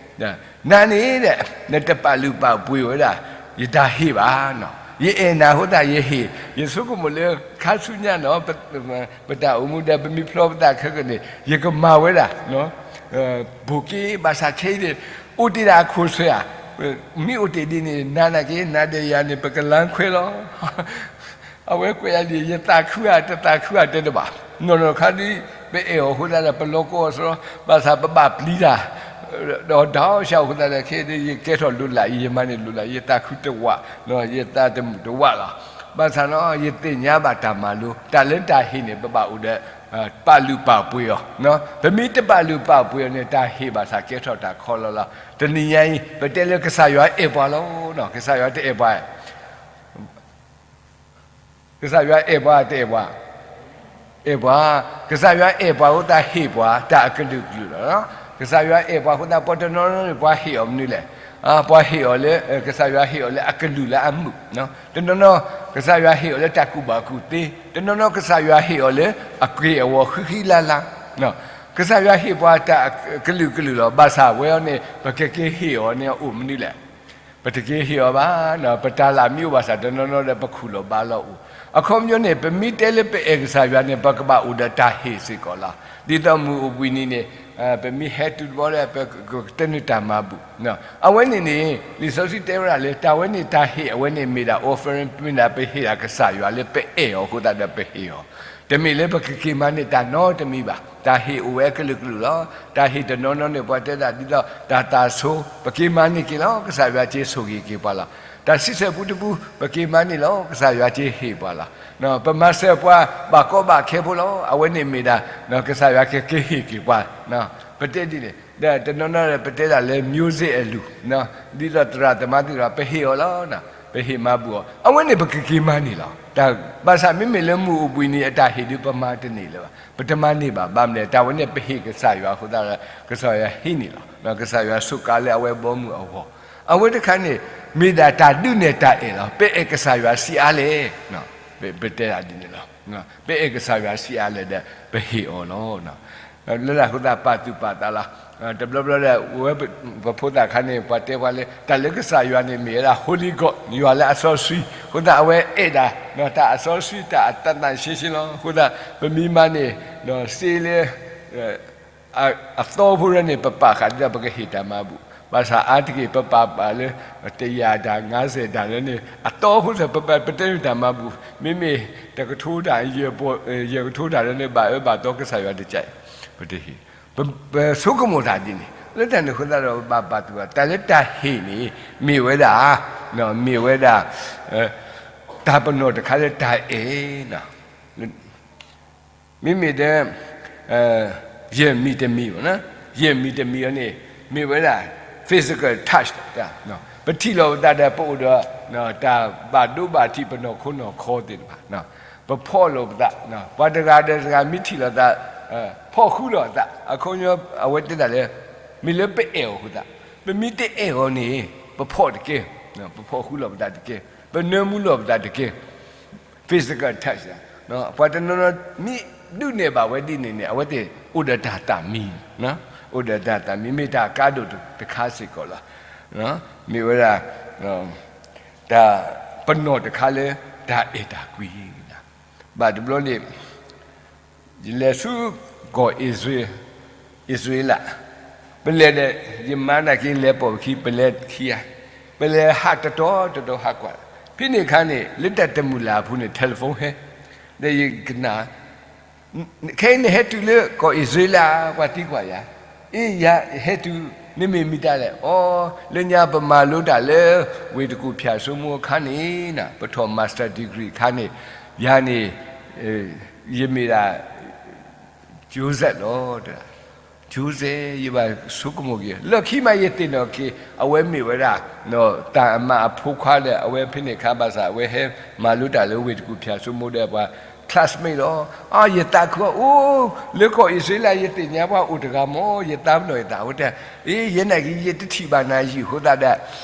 နၤန့ၣ်ဒီး နတပာ်လုၢ်ပာ်ပှ့ၤဝဲဒၣ် ယတၢ်ဟ့ၣ်ဘၣ်, ယအဲၣ်နၤအဃိသတးယဟ့ၣ်, ယဆိကမိၣ်လၢခါဆူညါနီၤ ပတၢ်အိၣ်မူဒီး ပမ့ၢ်ဖျီပသးခဲကနံၣ်န့ၣ် ယကမၤဝဲဒၣ် ဘိၣ်က့ဘၣ်ဆၣ်ခဲအံၤန့ၣ် အိၣ်တ့ၢ်ဒၣ်အခိၣ်ဆၢဧါ, မ့ၢ်အိၣ်တ့ၢ်ဒ်န့ၣ် နၤနာ်က့ နၤဒီးယၤန့ၣ် ပကလါခွဲလီၤ အဝဲကွဲးယၤဒ် ယသးခုဧါ တသးခုဧါတဲတဘၣ်, နီၢ်နီၢ်ခါဒ် ပအဲၣ်အီၤအဃိသတးဒီး ပလီၤကီအီၤစရီ ဘၣ်ဆၣ်ပဘၣ်ပျံၤတၢ် ဒီးဒီးစှၤအဃိသတးဒီး ခဲအံၤဒ် ယကဲထီၣ်လိၤလးအံၤ ယမၤန့ၢ်လိၤလး ယသးခုတဝး ယသးတမုာ်တဝးလီၤ. ဘၣ်ဆၣ်နီၤ ယသ့ၣ်ညါဘၣ်တၢ်မၤလိ တၢ်လၢတၢ်ဟ့ၣ်န့ၣ် ပဘၣ်အိၣ်ဒီး ပာ်လုၢ်ပာ်ပှ့ၤအီၤ, ပမ့ၢ်တပာ်လုၢ်ပာ်ပှ့ၤအီၤန့ၣ် တၢ်ဟ့ၣ်ဘၣ်ဆၣ်ကဲထီၣ်တၢ်ခီလီၤလီၤ. တနံၤညါအံၤ ပတဲလၢကစၢ်ယွၤအဲၣ်ပှၤလီၤ, ကစၢ်ယွၤတအဲၣ်ပှၤ ကစၢ်ယွၤအဲၣ်ပှၤတအဲၣ်ပှၤ, အဲၣ်ပှၤ, ကစၢ်ယွၤအဲၣ်ပှၤအဃိသတးဟ့ၣ်ပှၤ တၢ်အကလုာ်ကလုာ်လီၤ. ကစၢ်ယွၤအဲၣ်ပှၤအဃိသတး ပှၤတနီၤနီၤန့ၣ် ပှၤဟ့ၣ်အီၤမနုၤလဲၣ်, ပှၤဟ့ၣ်အီၤလၢ ကစၢ်ယွၤဟ့ၣ်အီၤလၢအကလုာ်လၢအမုာ်, တနီၤနီၤ ကစၢ်ယွၤဟ့ၣ်အီၤလၢတၢ်ကူၣ်ဘၣ်ကူၣ်သ့, တနီၤနီၤ ကစၢ်ယွၤဟ့ၣ်အီၤလၢအက့ၢ်အဂီၤဃံဃံလၤလၤ, ကစၢ်ယွၤဟ့ၣ်ပှၤတၢ်အကလုာ်ကလုာ်လီၤ. ဘၣ်ဆၣ်ဝဲအီၤန့ၣ် ပကက့ၤဟ့ၣ်အီၤန့ၣ်အိၣ်မနုၤလဲၣ် ပတက့ၤဟ့ၣ်အီၤဘၣ်, ပတၢ်လၢမ့ၢ်အိၣ်ဘၣ်ဆၣ် တနီၤနီၤဒီးပခူၣ်လီၤဘါလီၤအိၣ်, အခီပညီန့ၣ် ပမ့ၢ်တဲလၢပအဲၣ်ကစၢ်ယွၤန့ၣ် ပကဘၣ်အိၣ်ဒီးတၢ်ဟ့ၣ်စ့ၢ်ကီးလီၤ. ဒ်သိးမုၢ်အိၣ်ဘှံးနံၤန့ၣ် ပမ့ၢ်ဟဲတုၤတဘျီဒီး ပကတဲန့ၢ်တၢ်မၤဘူၣ်, အဝဲန့ၣ်န့ၣ် လံာ်စီဆှံတဲဝဲဒၣ်လၢ တၢ်ဝဲန့ၣ်တၢ်ဟ့ၣ် အဝဲန့ၣ်မ့ၢ်ဒၣ် offering မ့ၢ်ဒၣ်ပဟ့ၣ်ဒၣ်ကစၢ်ယွၤလၢပအဲၣ်အီၤအဃိသတးဒီးပဟ့ၣ်အီၤ, တမ့ၢ်လၢပကက့ၤမၤန့ၢ်တၢ်နီတမံၤဘၣ်. တၢ်ဟ့ၣ်အိၣ်ဝဲအကလုာ်ကလုာ်လီၤ. တၢ်ဟ့ၣ်တနီၤနီၤန့ၣ် ပှၤတဲဒၣ်ဒ်သိး တၢ်သးဆိ ပက့ၤမၤန့ၢ်က့ၤလီၤ ကစၢ်ယွၤက့ၤဆိၣ်ဂ့ၤက့ၤပှၤလီၤ. တၢ်ဆံဆဲၣ်ပူတပူ ပက့ၤမၤန့ၢ်လီၤ ကစၢ်ယွၤက့ၤဟ့ၣ်ပှၤလီၤ. ပမၤစၢၤပှၤဘၣ်ကီဘၣ်ခဲဖိလီၤ အဝဲန့ၣ်မ့ၢ်ဒၣ် ကစၢ်ယွၤကက့ၤဟ့ၣ်က့ၤပှၤ, ပတဲဒ်န့ၣ် ဒီးတနီၤနီၤပတဲဒၣ်လၢ music အလုၢ်, ဒ်သိးသရၣ်သမါသ့ၣ်တဖၣ် ပဟ့ၣ်အီၤလီၤ, ပဟ့ၣ်မၤဘူၣ်အီၤ အဝဲန့ၣ်ပကက့ၤမၤန့ၢ်လီၤ. ဘၣ်ဆၣ်မ့မ့ၢ်လၢမုၢ်အိၣ်ဘှံးနံၤအတၢ်ဟ့ၣ်ဒုး ပမၤတန့ၢ်လၢၤဘၣ်, ပတမၤန့ၢ်ဘၣ်. ဘၣ်မနုၤလဲၣ် တၢ်ဝဲန့ၣ်ပဟ့ၣ်ကစၢ်ယွၤအဃိသတးဒီး ကစၢ်ယွၤဟံးန့ၢ်လီၤ. ကစၢ်ယွၤစူးကါလၢအဝဲဘီမုၢ်အဂီၢ်, အဝဲတခါန့ၣ် မ့ၢ်ဒၣ်တၢ်ဒုးနဲၣ်တၢ်အဲၣ်လီၤ. ပအဲၣ်ကစၢ်ယွၤဆံးအါလဲၣ်, ပတဲဒ်န့ၣ်လီၤ. ပအဲၣ်ကစၢ်ယွၤဆံးအါလဲၣ်ဒီး ပဟ့ၣ်အီၤလီၤ. လၢတၢ်အဃိသတးပာ်သူၣ်ပာ်သးလီၤ. တဘျီဘျီဒီး ဝဲပဖိသၣ်ခါန့ၣ် ပှၤတဲပှၤလၢ တၢ်လၢကစၢ်ယွၤန့ၣ်မ့ၢ်ဝဲဒၣ် Holy God ယွၤလၢအစီဆှံ, အဃိသတးအဝဲအဲၣ်ဒၣ် တၢ်အစီဆှံ တၢ်အသးသန့်ရှင်းရှင်းလီၤ. အဃိသတး ပမ့ၢ်မၤန့ၢ် စ့လၢ အသီဖိလၢန့ၣ် ပပာ်ဃာ်ဒ်သိးပကဟ့ၣ်တၢ်မၤဘူၣ်, ဘၣ်ဆၣ်အါတက့ၢ်ပပာ်ဘၣ်လၢ တကယၤတၢ် ငါးဆယ်တၢ်လၢန့ၣ် အသီဖိလၢ ပတဲန့ၢ်တၢ်မၤဘူၣ်, မ့မ့ၢ်တကထိတၢ် ယဲၢ်ကထိတၢ်လၢန့ၣ် ဘၣ်အၢဘၣ်သီကစၢ်ယွၤတကးအံၤ, ပတဟ့ၣ်, ပဆိကမိၣ်တၢ်ဒ်န့ၣ် လၢတၢ်န့ၣ်အဃိသတးဒီး ပဘၣ်ပာ်သူၣ်ဘၣ် တၢ်လၢတၢ်ဟ့ၣ်န့ၣ် မ့ၢ်ဝဲဒၣ် မ့ၢ်ဝဲဒၣ် တၢ်ပနီၣ်တခါလၢတၢ်အဲၣ် မ့မ့ၢ်ဒီး ယဲၢ်မံၤတမံၤ, ယဲၢ်မံၤတမံၤအံၤန့ၣ် မ့ၢ်ဝဲဒၣ် physical touch, ပထံၣ်လိာ်ပသးဒီး ပအိၣ်ဒီး တၢ်ဘၣ်ဒိဘၣ်ထံးပနီၢ်ခိနီၢ်ခီသ့ၣ်တဖၣ်, ပဖီၣ်လိာ်ပသး, ပှၤတဂၤဒီးတဂၤမ့ၢ်ထံၣ်လိာ်သး ဖီၣ်ဃုလိာ်အသး, အခီပညီ အဝဲတဲဒၣ်လၢ မ့ၢ်လၢပအဲၣ်အီၤအဃိသတး, ပမ့ၢ်တအဲၣ်အီၤန့ၣ် ပဖီၣ်တကဲ, ပဖီၣ်ဃုလိာ်ပသးတကဲ, ပနၢမူလိာ်ပသးတကဲ physical touch, ပှၤတနီၤနီၤ မ့ၢ်ဒုးနဲၣ်ဘၣ်ဝဲဒ်န့ၣ်န့ၣ် အဝဲသ့ၣ်အိၣ်ဒီးတၢ်သးမံ, အိၣ်ဒီးတၢ်သးမံ မ့ၢ်တၢ်ကါဒိၣ်တခါစ့ၢ်ကီးလီၤ. မ့ၢ်ဝဲဒၣ် တၢ်ပနီၣ်တခါလၢ တၢ်အဲၣ်တၢ်ကွံ, ဘၣ်တဘျီန့ၣ် ယလဲၤဆူကီၢ်အံၣ်စရ့လး, ပလဲၤဒီး ယမါနာ်က့လဲၤပိာ်ပခံ ပလဲၤခံဂၤ, ပလဲၤဟးတတီၤတတီၤဟးကွၢ်, ဖဲန့ၣ်အခါန့ၣ် လၢတၢ်တမုာ်လၢ်အပူၤန့ၣ် telephone ဟဲ, ဒီးယကနၣ် ခဲအံၤနဟဲတုၤလၢကီၢ်အံၣ်စရ့လး ပှၤသံကွၢ်ယၤ, အ့ ယဟဲတုၤ နမ့ၢ်မတၤလဲၣ်, အိ လၢညါပမၤလိတၢ်လၢ ဝ့ၢ်တကူၣ်ဖၠၣ်စိမိၤအခါန့ၣ် ပထီၣ် master degree အခါန့ၣ် ယၤန့ၣ် ယမ့ၢ်ဒၣ် Joseph လီၤ, Joseph ယဘၣ်ဆိကမိၣ်က့ၤ လၢခံမးယသ့ၣ်နီၣ်က့ၤ အဝဲမ့ၢ်ဝဲဒၣ် သးအမါအဖိခွါဒီး အဝဲဖဲန့ၣ်အခါဘၣ်ဆၣ် အဝဲဟဲမၤလိတၢ်လၢဝ့ၢ်တကူၣ်ဖၠၣ်စိမိၤဒီးပှၤ classmate လီၤ. အါ ယသးခုအီၤ အိၣ် လၢကီၢ်အံၣ်စရ့လး ယသ့ၣ်ညါပှၤအိၣ်တဂၤမ့ၢ် ယသးပ့ၤနီၣ်ယသး အဝဲတဲ အ့ ယဲနာ်က့ ယတထံၣ်ဘၣ်နၤယံာ်အဃိသတးဒီး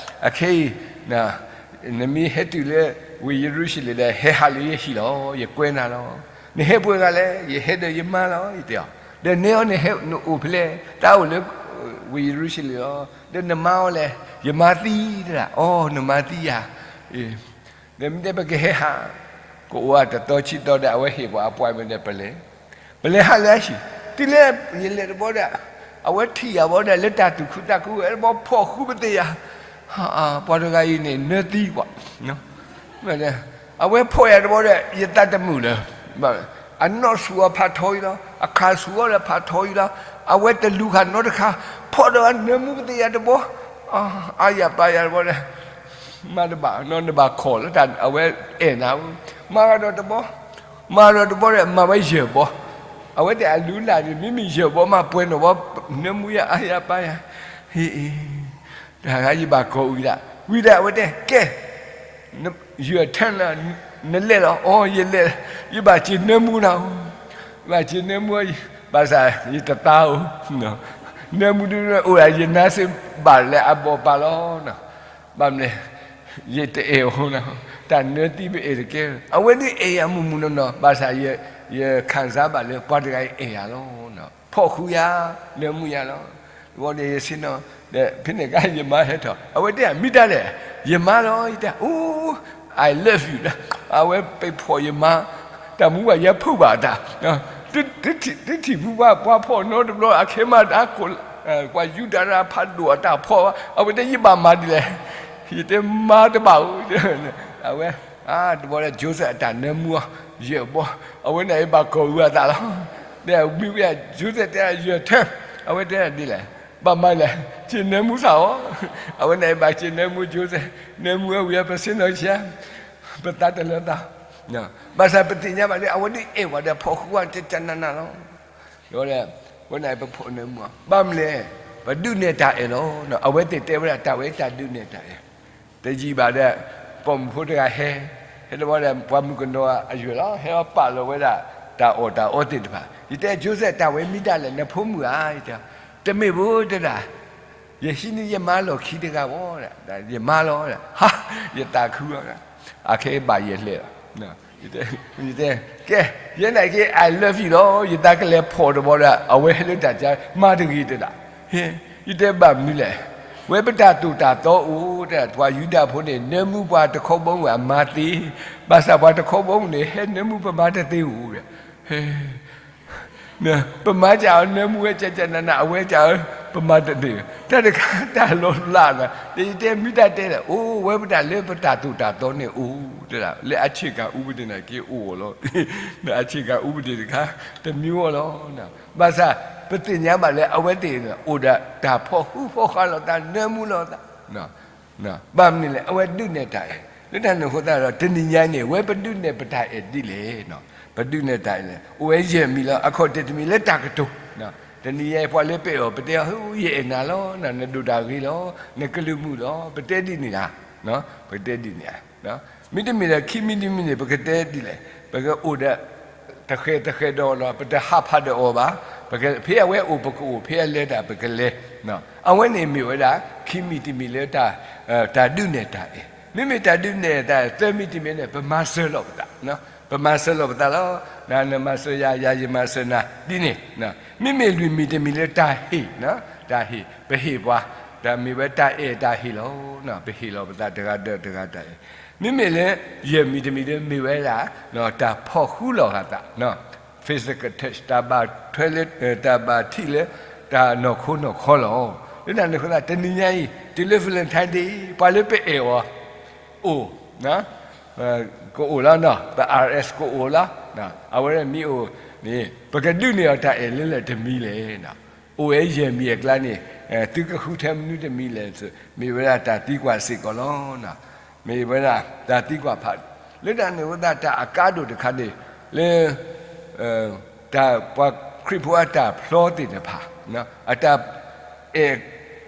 အခဲအံၤ နမ့ၢ်ဟဲတုၤလၢ ဝ့ၢ်ယရူၤၡလ့ၣ်ဒီး ဟဲဟးလၢယဟံၣ်လီၤ ယကွဲနၤလီၤ. နဟဲပှဲၤဂၤလဲၣ် ယဟဲဒီးယမါလီၤ ယတဲအီၤ. ဒီးနဲအီၤ နဟဲ နအိၣ်ဖဲလဲၣ် တၢ်အိၣ်လၢ ဝ့ၢ်ယရူၤၡလ့ၣ်လီၤ. ဒီးနမါအီၤလဲၣ် ယမါသံတဒၣ် အိ နမါသံယၤ ဒီးမ့ၢ်တဲပကဟဲဟး ကအိၣ်ဝဲတသီဆံသီဒီး အဝဲဟ့ၣ်ပှၤအ appointment ဒီး ပလဲၤ ပလဲၤဟးလၢအဟံၣ် တုၤလၢယလဲၤတဘျီဒီး အဝဲထံၣ်ယၤဘျီဒီး လၢတၢ်သူၣ်ခုသးခုဝဲတဘျီ ဖီၣ်ဃူပသ့ၣ်ယၤ ပှၤတဂၤအံၤန့ၣ် နၢသံကွၢ် အဝဲဖီၣ်ယၤတဘျီဒီး ယသးတမုာ်လၢၤ အနီၣ်ဆူၣ်အီၤဖးထီအံၤလီၤ အခးဆူၣ်အီၤဒီးဖးထီအံၤလီၤ အဝဲတလူၤဃာ်နီတခါ ဖီၣ်ဒီးနၢမူပသ့ၣ်ယၤတဘျီ အါယၤပာ်ယၤတဘျီဒီး မၤတဘၣ်နီၤ နဘၣ်ခိးလၢတၢ်အဝဲအဲၣ်နၤ မၤဂၤဒီးတဘျီ မၤဒီးတဘျီဒီး မၤဝဲယဲၢ်ဘျီ အဝဲတဲအလုၢ်အလၢ်န့ၣ် မ့မ့ၢ်ယဲၢ်ဘျီမးပှဲၤနီၣ်ဘျီ နၢမူယၤအါယၤပာ်ယၤ ဟ့ၣ် တၢ်ဂၤယဘၣ်ကိးဝံၤဒၣ် ဝံၤဒၣ်အဝဲတဲ ကဲ ယထၢၣ်လၢ နလဲၤလီၤ အိ ယလဲၤ ယဘၣ်စ့ၤနၢမူနၤ ဘၣ်စ့ၤနၢမူ ဘၣ်ဆၣ်ယတသါဧိၤ နၢမူဒုးအိၣ်ဒၣ်ယနါစ့ၢ်ဘၣ်လၢအဘီၣ်ပာ်လီၤ ဘၣ်မနုၤလဲၣ် ယတအဲၣ်အီၤ တၢ်နၢသံပအဲၣ်တကဲ အဝဲဒ်အဲၣ်ယၤမုၢ်မုၢ်နီၢ်နီၢ် ဘၣ်ဆၣ်ယ ခံစားဘၣ်လၢပှၤတဂၤအံၤအဲၣ်ယၤလီၤ ဖီၣ်ဃူယၤ နၢမူယၤလီၤ ဝံၤန့ၣ်ယဆ့ၣ်နီၤ ဒီးဖဲန့ၣ်အခါယမါဟဲထီၣ် အဝဲတဲ မ့ၢ်တၢ်လဲၣ် ယမါလီၤ ယတဲ အိ I love you အဝဲပဖီၣ်ယမါ တၢ်မူဘၣ်ယဲဖုးဘၣ်တၢ် တထံၣ်ဖုပှၤ ပှၤဖီၣ်နီတဘျီ အခဲမးတၢ်ကိး ပှၤယူဒၤတၢ်ဖးဒိၣ်အတၢ်ဖီၣ် အဝဲတဲယဘၣ်မၤဒ်လဲၣ် ယတဲမၤတဘၣ်ဧိၤ အဝဲ တဘျီဒီး Joseph အတၢ်နၢမူအီၤ ယဲၢ်ဘျီ အဝဲန့ၣ်အံၤဘၣ်ကိးဝံၤအသးလီၤ ဒီးမ့ၢ်ဝဲ Joseph တဲ ယထၢၣ် အဝဲတဲဒ်လဲၣ် ဘၣ်မၤလဲၣ် စ့ၤနၢမူစ့ၢ်အီၤ အဝဲန့ၣ်အံၤဘၣ်စ့ၤနၢမူ Joseph နၢမူဝဲဝံၤ ပဆ့ၣ်နီၤဆံး ပသးတလၢသး ဘၣ်ဆၣ်ပသ့ၣ်ညါဘၣ်လၢ အဝဲဒ်အဲၣ်ပှၤဒီးဖီၣ်ဃူဝဲ ကကနနလီၤ ဒီး ဝဲန့ၣ်ပဖီၣ်နၢမူအီၤ ဘၣ်မနုၤလဲၣ် ပဒုးနဲၣ်တၢ်အဲၣ်လီၤ အဝဲသ့ၣ်တဲဝဲဒၣ်တၢ်ဝဲတၢ်ဒုးနဲၣ်တၢ်အဲၣ် တယံာ်ဘၣ်ဒီး ပိာ်မုၣ်ဖိတဂၤဟဲ ဟဲတဘျီဒီး ပှၤမုၣ်ကနီၤအယွဲၢ်လီၤ ဟဲလီၤပာ်လီၤဝဲဒၣ် တၢ်အီၣ်တၢ်အီသ့ၣ်တဖၣ် ယတဲ Joseph တၢ်ဝဲမ့ၢ်ဒ်လဲၣ် နဖိမုၣ်ဧါ ယတဲ တမ့ၢ်ဘၣ်တဒၣ် ယဟံးန့ၢ်ယမါလီၢ်ခံတဂၤဘၣ် ယမါလီၤ ဟါ ယသးခုလီၤ အခဲအံၤဘၣ်ယဲၢ်လဲၣ်လီၤ ယတဲ ကဲ ယဲနာ်က့ I love you လီၤ ယသးကလဲၤဖီၣ်တဘျီဒီး အဝဲဟဲလၢတၢ်ကါ မၤတဂ့ၤတဒၣ် ယတဲဘၣ်မနုၤလဲၣ် ဝဲပတၢ်သိၣ်တၢ်သီအိၣ် တၢ်ပှၤယူဒၤဖိန့ၣ် နၢမူပှၤတခီဘီမုၢ်အမါသ့, ဘၣ်ဆၣ်ပှၤတခီဘီမုၢ်န့ၣ် ဟဲနၢမူပမါတသ့ဧိၤ, ပမါစၢ်အီၤနၢမူဝဲကကနန အဝဲစၢ်အီၤ ပမါတသ့, တၢ်တခါတၢ်လီၤလးနၤ, ယတဲမ့ၢ်တၢ်တဲလဲၣ်, အိၣ်ဝဲပတၢ်လၢပတၢ်သိၣ်တၢ်သီန့ၣ်အိၣ်, လၢအဆ့ၣ်ကၤအူပဒ့ၣ်န့ၣ်က့အိၣ်လီၤ, အဆ့ၣ်ကၤအူပဒ့ၣ်တခါ တမံၤဝဲလီၤ. ဘၣ်ဆၣ် ပသ့ၣ်ညါဘၣ်လၢအဝဲသ့ၣ်န့ၣ် အိၣ်ဒီးတၢ်ဖီၣ်ဃူဖီၣ်ဃာ်လိာ်သး နၢမူလိာ်သး ဘၣ်မနုၤလဲၣ်, အဝဲဒုးနဲၣ်တၢ်အဲၣ်, လၢတၢ်န့ၣ်အဃိသတးဒီး တနံၤညါအံၤန့ၣ် ဝဲပဒုးနဲၣ်ပတၢ်အဲၣ်ဒ်လဲၣ်, ပဒုးနဲၣ်တၢ်အဲၣ်လဲၣ်, အိၣ်ဝဲယဲၢ်မံၤလီၤ, အခီၣ်ထံးတမံၤလၢတၢ်ကတိၤ, တနံၤညါအံၤပှၤလၢပအဲၣ်အီၤ ပတဲအီၤ ယအဲၣ်နၤလီၤ, နဒိၣ်တၢ်ဂ့ၤလီၤ, နကလုၢ်မုာ်လီၤ, ပတဲဒ်န့ၣ်ဧါ, ပတဲဒ်န့ၣ်ဧါ. မ့တမ့ၢ်ဒီးခံမံၤတမံၤန့ၣ် ပကတဲဒ်လဲၣ်, ပကအိၣ်ဒီး တဃဲၤတဃဲၤဒီးအီၤလီၤ, ပတဟးဖးဒီးအီၤဘၣ်, ဖဲအဝဲအိၣ်ပကအိၣ်, ဖဲအလဲၤတၢ်ပကလဲၤ, အဝဲန့ၣ်မ့ၢ်ဝဲဒၣ် ခံမံၤတမံၤလၢ တၢ်ဒုးနဲၣ်တၢ်အဲၣ်, မ့မ့ၢ်တၢ်ဒုးနဲၣ်တၢ်အဲၣ် သၢမံၤတမံၤန့ၣ် ပမၤစၢၤလီၤပသး, ပမၤစၢၤလီၤပသးလီၤ, နမၤစၢၤယၤ ယၤယမၤစၢၤနၤ ဒ်န့ၣ်, မ့မ့ၢ်လွံၢ်မံၤတမံၤလၢတၢ်ဟ့ၣ်, တၢ်ဟ့ၣ်, ပဟ့ၣ်ပှၤ, တၢ်မ့ၢ်ဝဲတၢ်အဲၣ်တၢ်ဟ့ၣ်လီၤ, ပဟ့ၣ်လီၤပသးတဂၤဒီးတဂၤတၢ်အဲၣ်, မ့မ့ၢ်လၢ ယဲၢ်မံၤတမံၤလၢမ့ၢ်ဝဲဒၣ် တၢ်ဖီၣ်ဃူလီၤဂာ်သး, physical touch တၢ်ဘၣ်ထွဲလၢ တၢ်ဘၣ်ထံၣ်လၢ တၢ်နီၢ်ခိနီၢ်ခီလီၤ. လၢတၢ်န့ၣ်အဃိသတး တနံၤညါအံၤ တုၤလၢ Valentine Day ပှၤလၢပအဲၣ်အီၤ အိၣ် ကအိၣ်လီၤ, ပ R S ကအိၣ်လီၤ, အဝဲမ့ၢ်အိၣ်န့ၣ် ပကဒုးနဲၣ်အီၤတၢ်အဲၣ်လၢလဲၣ်တမံၤလဲၣ်, အိၣ်ဝဲယဲၢ်မံၤအကျါန့ၣ် သုကဃုထၢမနုၤတမံၤလဲၣ်, မ့ၢ်ဝဲဒၣ်တၢ်သံကွၢ်စ့ၢ်ကီးလီၤ. မ့ၢ်ဝဲဒၣ်တၢ်သံကွၢ်ဖး, လၢတၢ်န့ၣ်အဃိသတး တၢ်အကါဒိၣ်တခါန့ၣ် လၢ တၢ်ပှၤခရံာ်ဖိအတၢ်ဖျီသ့ၣ်တဖၣ်, အတၢ်အဲၣ်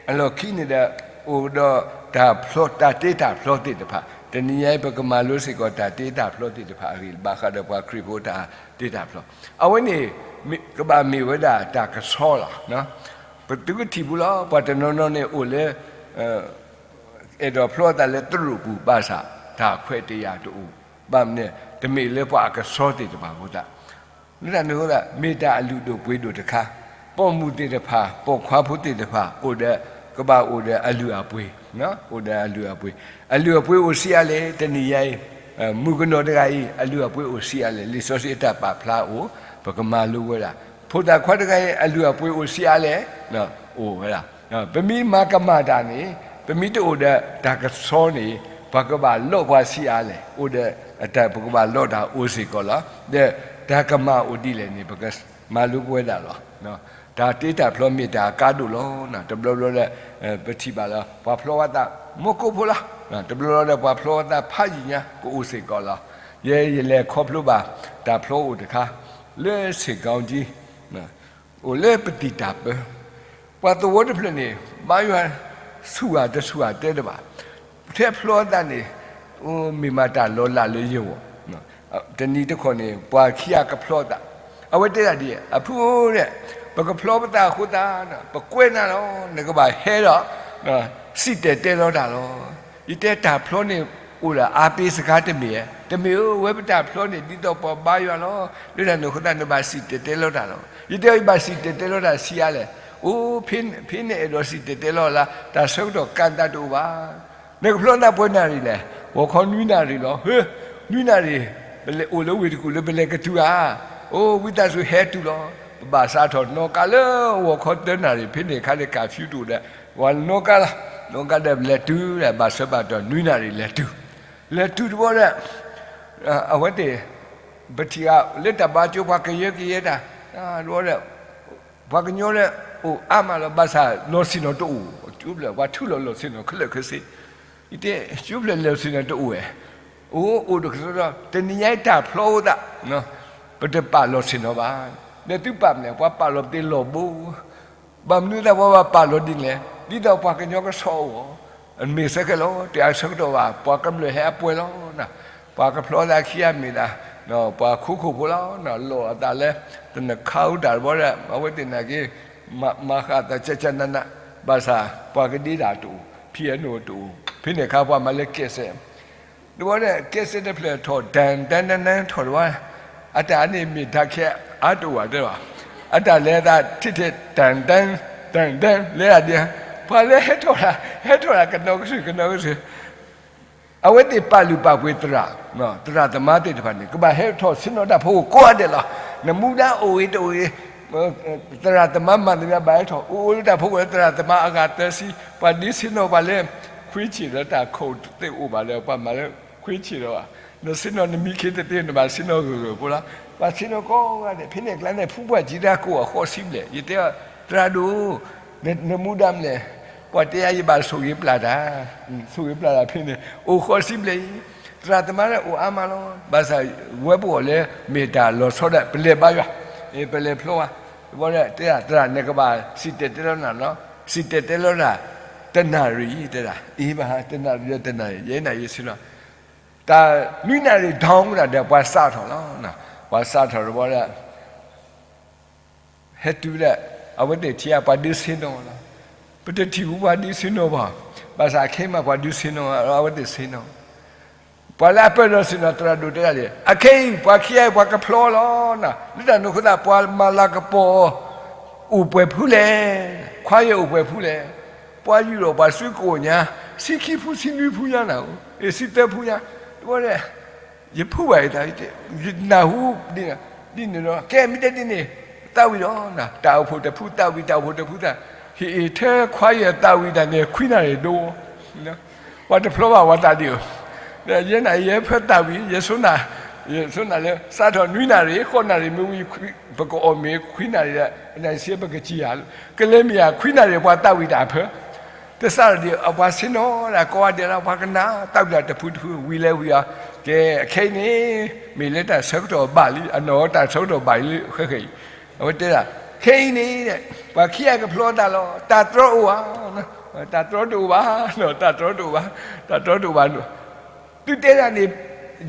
အလီၢ်ခံန့ၣ်ဒီး အိၣ်ဒီးတၢ်ဖျီ တၢ်တ့တၢ်ဖျီသ့ၣ်တဖၣ်, တနံၤညါအံၤ ပကမၤလိစ့ၢ်ကီးတၢ်တ့တၢ်ဖျီသ့ၣ်တဖၣ်အဂ့ၢ် ဘၣ်ဃးဒီးပှၤခရံာ်ဖိတၢ်တ့တၢ်ဖျီ. အဝဲန့ၣ် ကဘၣ်မ့ၢ်ဝဲဒၣ်တၢ်ကဆီလီၤ. ပသုကထံၣ်ဘူးလီၤ ပှၤတနီၤနီၤန့ၣ်အိၣ်လၢ အဲၣ်ဒိးဖျီအသးလၢတရူးပူၤ ဘၣ်ဆၣ်တၢ်ခွဲးတၢ်ယာ်တအိၣ်, ဘၣ်မနုၤ တမ့ၢ်လၢပှၤအကဆီသ့ၣ်တဖၣ်အဃိသတး လၢတၢ်န့ၣ်အဃိသတး မ့ၢ်တၢ်အလုၢ်ဒိၣ်ပှ့ၤဒိၣ်တခါ, ပိာ်မုၣ်သ့ၣ်တဖၣ် ပိာ်ခွါဖိသ့ၣ်တဖၣ် အိၣ်ဒီး ကဘၣ်အိၣ်ဒီးအလုၢ်အပှ့ၤ, အိၣ်ဒီးအလုၢ်အပှ့ၤ, အလုၢ်အပှ့ၤအိၣ်ဆံးအါလဲၣ် တနံၤညါအံၤ, မုၣ်ကနီၤတဂၤအံၤ အလုၢ်အပှ့ၤအိၣ်ဆံးအါလဲၣ် လံာ်စီဆှံအတၢ်ပာ်ဖျါအိၣ်, ပကမၤလိဝဲဒၣ်, ဖိသၣ်ခွါတဂၤအံၤ အလုၢ်အပှ့ၤအိၣ်ဆံးအါလဲၣ် အိၣ်ဝဲဒၣ်. ပမ့ၢ်မၤကမၣ်တၢ်န့ၣ် ပမ့ၢ်တအိၣ်ဒီးတၢ်ကဆီန့ၣ် ပှၤကဘၣ်လိးပှၤဆံးအါလဲၣ်, အိၣ်ဒီးတၢ် ပကဘၣ်လိးတၢ်အိၣ်စ့ၢ်ကီးလီၤ. ဒီးတၢ်ကမၣ်အိၣ်ဒ်လဲၣ်န့ၣ် ပကမၤလိကဝဲဒၣ်လီၤ. တၢ်တ့တၢ်ဖျီမ့ၢ်တၢ်အကါဒိၣ်လီၤ. တဘျီဘျီဒီး ပထံၣ်ဘၣ်လၢ ပှၤဖျီဝဲသး မူခိၣ်ဖိလီၤ. တဘျီဘျီဒီး ပှၤဖျီဝဲသးဖးယံာ်ညါ ကအိၣ်စ့ၢ်ကီးလီၤ. ယဲယလဲၤခီဖျိဘၣ် တၢ်ဖျီအိၣ်တခါ လၢဆ့ၣ်ကီးကၠံ အိၣ်လၢပတံၢ်တၢ်ပၢ ပှၤသဝီတဖျၢၣ်န့ၣ် ဘါယွၤဆူၣ်ဂၤတဆူၣ်ဂၤတဲတဘၣ်, ထဲဖျီသးန့ၣ် အိၣ်မ့ၢ်မးတၢ်လီၤလးလၢယဂီၢ်, တနံၤတခီန့ၣ် ပှၤခံဂၤကဖျီသး, အဝဲတဲဒၣ်ဒ်အံၤ အဖုဧၢ, ပကဖျီပသးအဃိသတး ပကွဲးနၤလီၤ, နကဘၣ်ဟဲဒီး စံၣ်တဲၤတဲလီၤတၢ်လီၤ. ယတဲတၢ်ဖျီန့ၣ် အိၣ်ဒီးအါပ့ၤစခါတမ့ၢ်ဧါ, တမ့ၢ်ဧၢ, ဝဲပတၢ်ဖျီန့ၣ် ဒ်သိးပှၤဘါယွၤလီၤ. လၢတၢ်န့ၣ်အဃိသတး နဘၣ်စံၣ်တဲၤတဲလီၤတၢ်လီၤ. ယတဲအီၤ ယဘၣ်စံၣ်တဲၤတဲလီၤတၢ်ဆံးအါလဲၣ်. အိၣ် ဖဲန့ၣ်အဲၣ်ဒိးစံၣ်တဲၤတဲလီၤလၢ တၢ်ဆၢကတီၢ်ကၢ်သးတအိၣ်ဘၣ်. နကဖျီသးပှဲၤနၣ်ရံၣ်လဲၣ်. ဂီၤခီနွံနၣ်ရံၣ်လီၤ. ဟၢ, နွံနၣ်ရံၣ် ပလဲၤအိၣ်လၢဝ့ၢ်တကူၣ်လၢပလဲၤကတုၤဧါ. အိၣ် ဝံသးစူၤဟဲတုၤလီၤ. ပဘၣ်စးထီၣ်နီၣ်ကါလၢဂီၤခီသၢနၣ်ရံၣ် ဖဲန့ၣ်အခါန့ၣ် ကၣ်ဖၠူတအိၣ်ဒီး ပှၤနီၣ်ကါလီၤ. နီၣ်ကါဒီးပလဲၤတုၤဒီး ဘၣ်ဆၢဘၣ်တီၢ်နွံနၣ်ရံၣ်လဲၤတုၤ, လဲၤတုၤတဘျီဒီး အဝဲသ့ၣ် ပထံၣ်အီၤလၢတၢ်ဘါကၠိ ပှၤကယၢကယဲတၢ်, တဘျီဒီး ပှၤကညီလၢအိၣ်အါမးလီၤ. ဘၣ်ဆၣ်လီၢ်ဆ့ၣ်နီၤတအိၣ်, ကၠိဖျၢၣ် ပှၤထုးလီၤလီၢ်ဆ့ၣ်နီၤခဲလၢာ်ခဲဆ့. ယတဲ ကၠိဖျၢၣ်လီၢ်ဆ့ၣ်နီၤတအိၣ်ဝဲ, အိၣ် အိၣ်တကတီၢ် တနံၤညါအံၤတၢ်ဖျီအိၣ်သး ပတပာ်လီၢ်ဆ့ၣ်နီၤဘၣ်. ဒီးသုပာ်မနုၤလဲၣ်, ပှၤပာ်လီၤပသ့လီၢ်ဘိ ဘၣ်မနုၤသးပှၤဘၣ်ပာ်လီၤဒ်န့ၣ်လဲၣ်, ဒ်သိးပှၤကညီကဆီအိၣ်, မ့ၢ်ဆၢခဲလီၤ တၢ်ဆၢကတီၢ်ဘၣ် ပှၤကမျၢၢ်ဟဲအပှဲၤလီၤ. ပှၤကဖျီသးခံဂၤမ့ၢ်ဒၣ် ပှၤခိခိၣ်ဖိလီၤ. လီၢ်အသးလၢ တနခါအူတၢ်တဘျီဒီး အဝဲသ့ၣ်နာ်က့ၤ မၤဃာ်သးကၠၢ်ကၠၢ်နးနး, ဘၣ်ဆၣ်ပှၤကဒ့တၢ်တအိၣ်, ဖံးအနိၣ်တအိၣ်, ဖဲန့ၣ်အခါပှၤမၤလၢကဲးစဲး တဘျီဒီး ကဲးစဲးတဖျၢၣ်ထီၣ် တၢ်တၢ်တၢ်တၢ်ထီၣ်တဘျီ, အတၢ်န့ၣ်မ့ၢ်တၢ်ခဲအါတအိၣ်ဘၣ်တဲဘၣ်, အတၢ်လဲၤအသးထံၣ်ထဲ တၢ်တၢ် တၢ်တၢ် လဲၤဒၣ်ဒ်, ပှၤလၢဟဲထီၣ်တၢ် ဟဲထီၣ်တၢ်ကနီၤကစၢၢ် ကနီၤကစၢၢ်, အဝဲသ့ၣ်ပာ်လုၢ်ပာ်ပှ့ၤသရၣ်, သရၣ်သမါသ့ၣ်တဖၣ်န့ၣ် ကဘၣ်ဟဲထီၣ်ဆ့ၣ်နီၤတၢ်ဖီခိၣ်ကိးဂၤဒဲးလီၤ. နမူဒါအိၣ်ဂ့ၤတအိၣ်ဂ့ၤ သရၣ်သမါမၤသမျၢ်ဘၣ်ဟဲထီၣ်, အိၣ်အိၣ်လၢတၢ်ဖီခိၣ်လၢသရၣ်သမါအဂၤသၢဆံ, ပှၤဒုးဆ့ၣ်နီၤပှၤလၢ ခွံဆံးဒီးတၢ်ခိၣ်တသ့အိၣ်ဘၣ်ဒီး ပှၤမၤလၢခွံဆံးဒီးဘၣ်, နဆ့ၣ်နီၤနမံခ့တသ့ နဘၣ်ဆ့ၣ်နီၤဂၢၢ်ဂၢၢ်ဖိလီၤ. ပှၤဆ့ၣ်နီၤကိးဂၤဒဲး ဖဲန့ၣ်အကျါန့ၣ် ဖုပှၢ်ကံတၢ်ကိးအဃိးဆံဘျဲၣ်, ယတဲအီၤ သရၣ်ဒိၣ် နမူဒါမနုၤလဲၣ်, ပှၤတဲယၤယဘၣ်ဆိၣ်ဂ့ၤပျၢ်တၢ်, ဆိၣ်ဂ့ၤပျၢ်တၢ်ဖဲန့ၣ် အိၣ်ဃိးဆံဘျဲၣ်အံၤ, သရၣ်သမါလၢအိၣ်အါမးလီၤ. ဘၣ်ဆၣ်ဝဲပဂီၢ်လၢမ့ၢ်တၢ်လီၤဆီဒၣ် ပလဲၤဘါယွၤ, ပလဲၤဖျီဝဲ, တဘျီဒီးတဲဒၣ် သရၣ် နကဘၣ်စံၣ်တဲၤတဲလီၤနၤလီၤ, စံၣ်တဲၤတဲလီၤနၤ တနၣ်ရံၣ် တဲဒၣ်, အ့ ဘၣ်ဟါ တနၣ်ရံၣ်ဒီးတနၣ်ရံၣ် ယဲနၤယဲဆ့ၣ်နီၤ, တၢ်နွံနၣ်ရံၣ် ဒီးပှၤစးထီၣ်လီၤ. ပှၤစးထီၣ်တဘျီဒီး ဟဲတုၤဒီး အဝဲသ့ၣ်ထံၣ်ပှၤဒုးဆ့ၣ်နီၤလီၤ. ပတထံၣ်ဘူးပှၤဒုးဆ့ၣ်နီၤဘၣ်, ဘၣ်ဆၣ်ခဲအံၤမးပှၤဒုးဆ့ၣ်နီၤ အဝဲသ့ၣ်ဆ့ၣ်နီၤ, ပှၤလၢအပၢၢ်လီၢ်ဆ့ၣ်နီၤ သရၣ်ဒိၣ်တဲဒၣ်န့ၣ် အခဲအံၤ ပှၤခံဂၤအံၤ ပှၤကဖျီလီၤ. လၢတၢ်န့ၣ်အဃိသတး ပှၤမၤလၤကပီၤ အိၣ်ပှဲၤဖုလဲၣ်, ခွါယဲၢ်အိၣ်ပှဲၤဖုလဲၣ်, ပှၤယူၢ်ထီၣ်ပှၤစုကိးညါ ဆံခံဖု ဆံနွံဖုညါနၤ, ဆံသၢဖုညါ, တဘျီဒီး ယဖုဘၣ်အသး, ယနၢ်ဟူ ဒ်န့ၣ်ဒီး ကဲ မ့ၢ်တဲဒ်န့ၣ် သးဝံၣ်ဒီး တၢ်အိၣ်ဖှိၣ်တဖုသးဝံၣ် တၢ်အိၣ်ဖှိၣ်တဖုသး, ဟ့ၣ်အ့ၣ် ထဲခွါယဲၢ်သးဝံၣ်တၢ်န့ၣ် ခွံနၣ်ရံၣ်ဒိ, ပှၤတဖျီဘၣ်ပှၤသးဒ်အံၤ, ဒီးယဲနၤယဲဖၢသးဝံၣ် ယဆိနၢ်, ယဆိနၢ်လၢ စးထီၣ်နွံနၣ်ရံၣ် ဃိးနၣ်ရံၣ်မ့ၢ်ဝံၤ ပကအီၣ်မ့ၤခွံနၣ်ရံၣ်ဒီး ပနၢ်စ့ပကစံၢ်ယၤ, ကလဲၤမ့ၢ်ယၤခွံနၣ်ရံၣ် ပှၤသးဝံၣ်တၢ်ဖၢ တစးဒီး အပှၤဆ့ၣ်နီၤဒၣ်ကိးဂၤဒဲးလီၤ, ပှၤကနၣ်သးဝံၣ်တၢ်တဖုတဖု ဝံၤလဲၤဝံၤအီၤ, ကဲ အခဲအံၤန့ၣ် မ့ၢ်လၢတၢ်ဆၢကတီၢ်ဘၣ်လံ, အနီၢ်တၢ်ဆၢကတီၢ်ဘၣ်လံ ဃဲဃဲအံၤ, အဝဲတဲဒၣ် ခဲအံၤန့ၣ် ပှၤခံဂၤကဖျီသးလီၤ, တၢ်တြီအိၣ်ဧါ, တၢ်တြီတအိၣ်ဘၣ်, တၢ်တြီတအိၣ်ဘၣ်, တၢ်တြီတအိၣ်ဘၣ် သုတဲဒၣ်န့ၣ်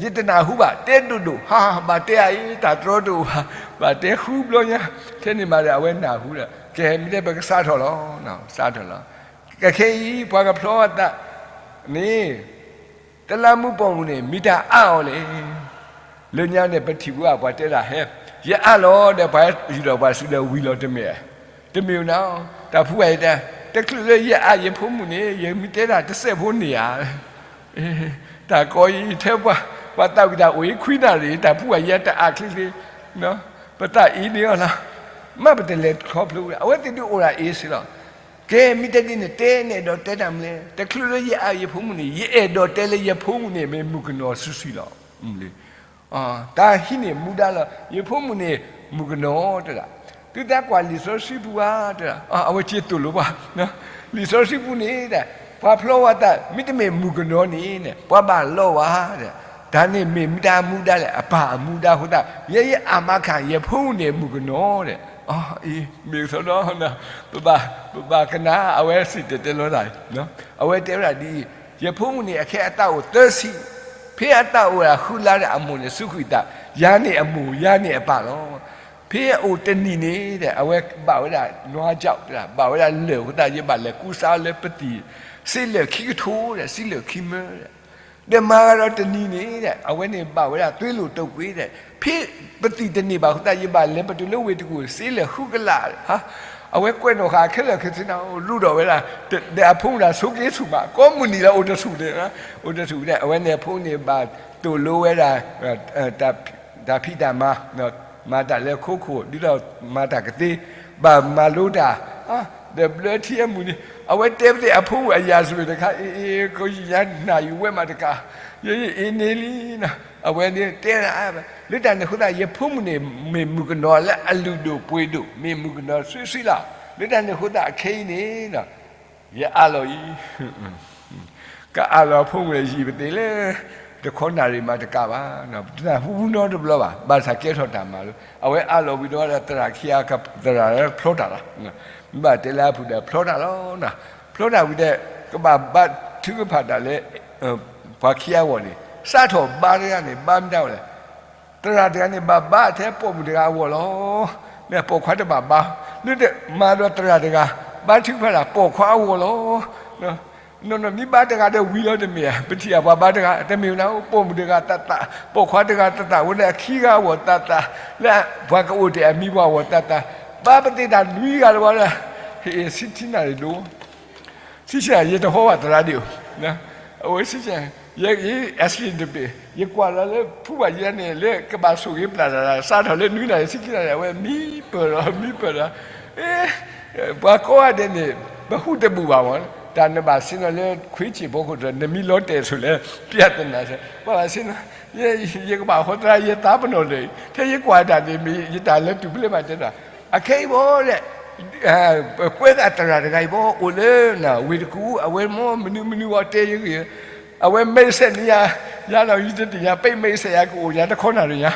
ယတနၢ်ဟူဘၣ်, တဲဒိၣ်ဒိၣ်, ဟး ဘၣ်တဲအအံၤ တၢ်တြီတအိၣ်ဘၣ်, ဘၣ်တဲဃုဘျီညါ, ထဲန့ၣ်မးဒီး အဝဲနၢ်ဟူဒီး ကဲ မ့ၢ်တဲပကစးထီၣ်လီၤ, စးထီၣ်လီၤ. ကခဲအံၤ ပှၤကဖျီအသးန့ၣ် တလးမူးပိာ်မုၣ်န့ၣ် မ့ၢ်တၢ်အါအီၤလဲၣ်. လၢညါန့ၣ် ပထံၣ်ဘၣ်ပှၤတဲဒၣ်ဟဲ, ယအါလီၤဒီး ပှၤယူၢ်လီၤပှၤစုဒီးဝံၤလီၤတမ့ၢ်ဧါ. တမ့ၢ်ဧါနီၤ, တၢ်ဖုဝဲတဲ, တချုးလၢယအါယဖိမုၣ်န့ၣ် ယမ့ၢ်တဲဒၣ်တစဲးဖိန့ၣ်ဧါ. တၢ်ကီအံၤ ထဲပှၤသးဝံၣ်တၢ်အိၣ်အံၤ ခွံနၣ်ရံၣ် တၢ်ဖုဝဲယဲတအါချ့ချ့, ပသးအံၤန့ၣ်အီၤလီၤ. မ့ၢ်ပတလဲၤခီဖျိဝဲ အဝဲသ့ၣ်ဒုးအိၣ်ဒၣ်အ့ၣ်စ့လီၤ. ကဲ မ့ၢ်တဲဒ်န့ၣ် တဲနအဲၣ်ဒိးတဲတၢ်မနုၤလဲၣ်. တချုးလၢယအါယဖိမုၣ်န့ၣ် ယအဲၣ်ဒိးတဲလၢယဖိမုၣ်န့ၣ် မ့ၢ်မုၣ်ကနီၤစုာ်စုာ်လီၤ. တၢ်ဟံးန့ၢ်မူဒါလီၤ. ယဖိမုၣ်န့ၣ် မုၣ်ကနီၤတဲဒၣ်, သုသးကွၢ်လံာ်စီဆှံပူၤဧါတဲဒၣ်, အဝဲက့ၤသိၣ်လိပှၤ, လံာ်စီဆှံပူၤန့ၣ်ဒီး ပှၤဖျီဝဲသး မ့တမ့ၢ်မုၣ်ကနီၤန့ၣ် ပှၤဘၣ်လီၤဝဲဒီး, တၢ်န့ၣ်မ့ၢ်မတၤမူဒါလဲၣ်, အပၢ်အမူဒါအဃိသတး ယဲယအါမးခါ ယဖိမုၣ်န့ၣ်မုၣ်ကနီၤဒီး, အံၤ မ့ၢ်ကသီဒီး ပဘၣ် ပဘၣ်ကနၣ် အဝဲစံၣ်တဲၤတဲလီၤတၢ်အံၤ, အဝဲတဲဝဲဒၣ်ဒ်အံၤ, ယဖိမုၣ်န့ၣ် အခဲအသးအိၣ်သၢဆံ, ဖဲအသးအိၣ်ဝဲဒၣ်ဃုလါဒီး အမိၢ်န့ၣ်စူးကွံာ်သး, ယၤန့ၣ်အမိၢ် ယၤန့ၣ်အပၢ်လီၤ. ဖဲအအိၣ်တနံၤန့ၣ်ဒီး အဝဲဘၣ်ဝဲဒၣ်နွါကၠီၣ်, ဘၣ်ဝဲဒၣ်လၢၢ်အဃိသတး ယဘၣ်လဲၤကူစါအီၤလၢပသံၣ် စ့လၢာ်ခံကထိဒီး စ့လၢာ်ခံမၢဒီး, ဒီးမၤဒီးတနံၤန့ၣ်ဒီး အဝဲန့ၣ်ဘၣ်ဝဲဒၣ်သွ့လိာ်တိာ်ကွံာ်ဒီး ဖဲပသံၣ်တန့ၢ်ဘၣ်အဃိသတး ယဘၣ်လဲၤပတုာ်လၢဝ့ၢ်တကူၣ် စ့လၢာ်ဃုကလး, အဝဲကွဲးနီၣ်ဃာ်ခဲလၢာ်ခဲဆ့န့ၣ် လူၤဒီးဝဲဒၣ်, ဒီးအဖိမုၣ်တဂၤဆိးက့ဆူၣ်မး ကိးမုၢ်နံၤလၢအိၣ်တဆူၣ်န့ၣ်, အိၣ်တဆူၣ်န့ၣ် အဝဲန့ၣ်အဖိန့ၣ်ဘၣ်သိၣ်လိဝဲဒၣ် တၢ်ဖံးတၢ်မၤ, မၤတၢ်လၢခိခိၣ် ဒ်သိးမၤတၢ်ကသ့, ဘၣ်မၤလိတၢ်, ဒီးဘျၢထံအမုၢ်နံၤ အဝဲတဲပသ့ၣ်အဖိမုၣ်အယၤစၢၤတခါ အ့ အ့ ကယံာ်ညါနၢ်ယံာ်ဝဲမးတကး, ယအ့န့ၣ်လံ, အဝဲန့ၣ်တဲဒၣ်, လၢတၢ်န့ၣ်အဃိသတး ယဖိမုၣ်န့ၣ် မ့ၢ်မုၣ်ကနီၤလၢအလုၢ်ဒိၣ်ပှ့ၤဒိၣ် မ့ၢ်မုၣ်ကနီၤစုာ်စုာ်လီၤ. လၢတၢ်န့ၣ်အဃိသတးအခဲအံၤန့ၣ် ယအးလီၤအံၤ ကအးလီၤအဖိမုၣ်ယံာ်ပသ့ၣ်လၢ တခီနၣ်ရံၣ်မးတကးဘၣ်, တနၢ်ဟူနီတဘျီဘၣ်, ဘၣ်ဆၣ်ကဲထီၣ်တၢ်မၤလိ, အဝဲအးလီၤဝံၤဒီး သရၣ်ခံဂၤ သရၣ်ဖျီတၢ်လီၤ, မ့ၢ်ဘၣ်တဲလၢအဖုၣ်ဒီးဖျီတၢ်လီၤ, ဖျီတၢ်ဝံၤဒီး ကဘၣ်ဘါထုကဖၣ်တၢ်လၢ ပှၤခံဂၤအဂီၢ်န့ၣ် စးထီၣ်ဘါတဂၤန့ၣ် ဘါမတၤဝဲလဲၣ် သရၣ်တဂၤန့ၣ် ဘၣ်ဘါထဲပိာ်မုၣ်တဂၤအဂီၢ်လီၤ. မ့ၢ်ပိာ်ခွါတဘၣ်ဘါ, လၢတမၤဒီးသရၣ်တဂၤ ဘါထုကဖၣ်တၢ်ပိာ်ခွါအဂီၢ်လီၤ. နီၢ်နီၢ်မ့ၢ်ဘါတဂၤဒီးဝံၤလီၤတမ့ၢ်ဧါ, ပထံၣ်အပှၤဘါတဂၤ တမ့ၢ်ဝဲဒၣ် ပိာ်မုၣ်တဂၤသးသး, ပိာ်ခွါတဂၤသးသး ဝဲဒၣ်ခံဂၤအဂီၢ်သးသး, လၢပှၤကအိၣ်တ့ၢ်အမံၤပှၤအဂီၢ်သးသး, ဘါပသ့ၣ်တၢ်နွံဂၤတဝီဒီး, ဟ့ၣ် ဆံဆံနၣ်ရံၣ်ဒိၣ် ဆံဆံနၣ်ရံၣ် ယတဟီဘၣ်သရၣ်ဒံးဧိၤ, အဝဲဆံဆံနၣ်ရံၣ် ယ accident တဘ့ၣ် ယကွၢ်လီၤလၢဖုဘၣ်ယဲန့ၣ် လၢကဘၣ်ဆိၣ်ဂ့ၤပျၢ်တၢ် စးထီၣ်လၢနွံနၣ်ရံၣ်ဆံဆံနၣ်ရံၣ် အဝဲမံပၢၢ်လီၤ မံပၢၢ်လီၤ, ပှၤကိးဂၤဒဲးန့ၣ် ပဟူးတဘူၣ်ဘၣ်မး, တၢ်နဘၣ်ဆ့ၣ်နီၤလၢခွ့ဆံးဖိခိၣ်တ နမံလီၤတဲာ်ဆိၣ်လၢ ပျၢ်သနာ်စဲး ပှၤဘၣ်ဆ့ၣ်နီၤ, ယကဘၣ်ဟီသရၣ် ယသးပနီၣ်လၢာ်အံၤ ထဲယကွၢ်တၢ်န့ၣ် မ့ၢ်ယတၢ်လဲၤတုၤဖဲလဲၣ်ဘၣ်တဲတၢ်, အခဲအံၤဘၣ်ဒီး ပကွဲးသးသရၣ်တဂၤအံၤဘၣ် အိၣ်လၢ ဝ့ၢ်တကူၣ် အဝဲမ့ၢ်မနုၤမနုၤအီၤတဲယဂ့ၢ်, အဝဲမဲာ်ဆှးန့ၢ်ယၤ, ယၤဒီးယတသ့ၣ်ညါ ပ့ၢ်မဲာ်ဆှးယၤကအိၣ်ယၤတခီနၣ်ရံၣ်ညါ,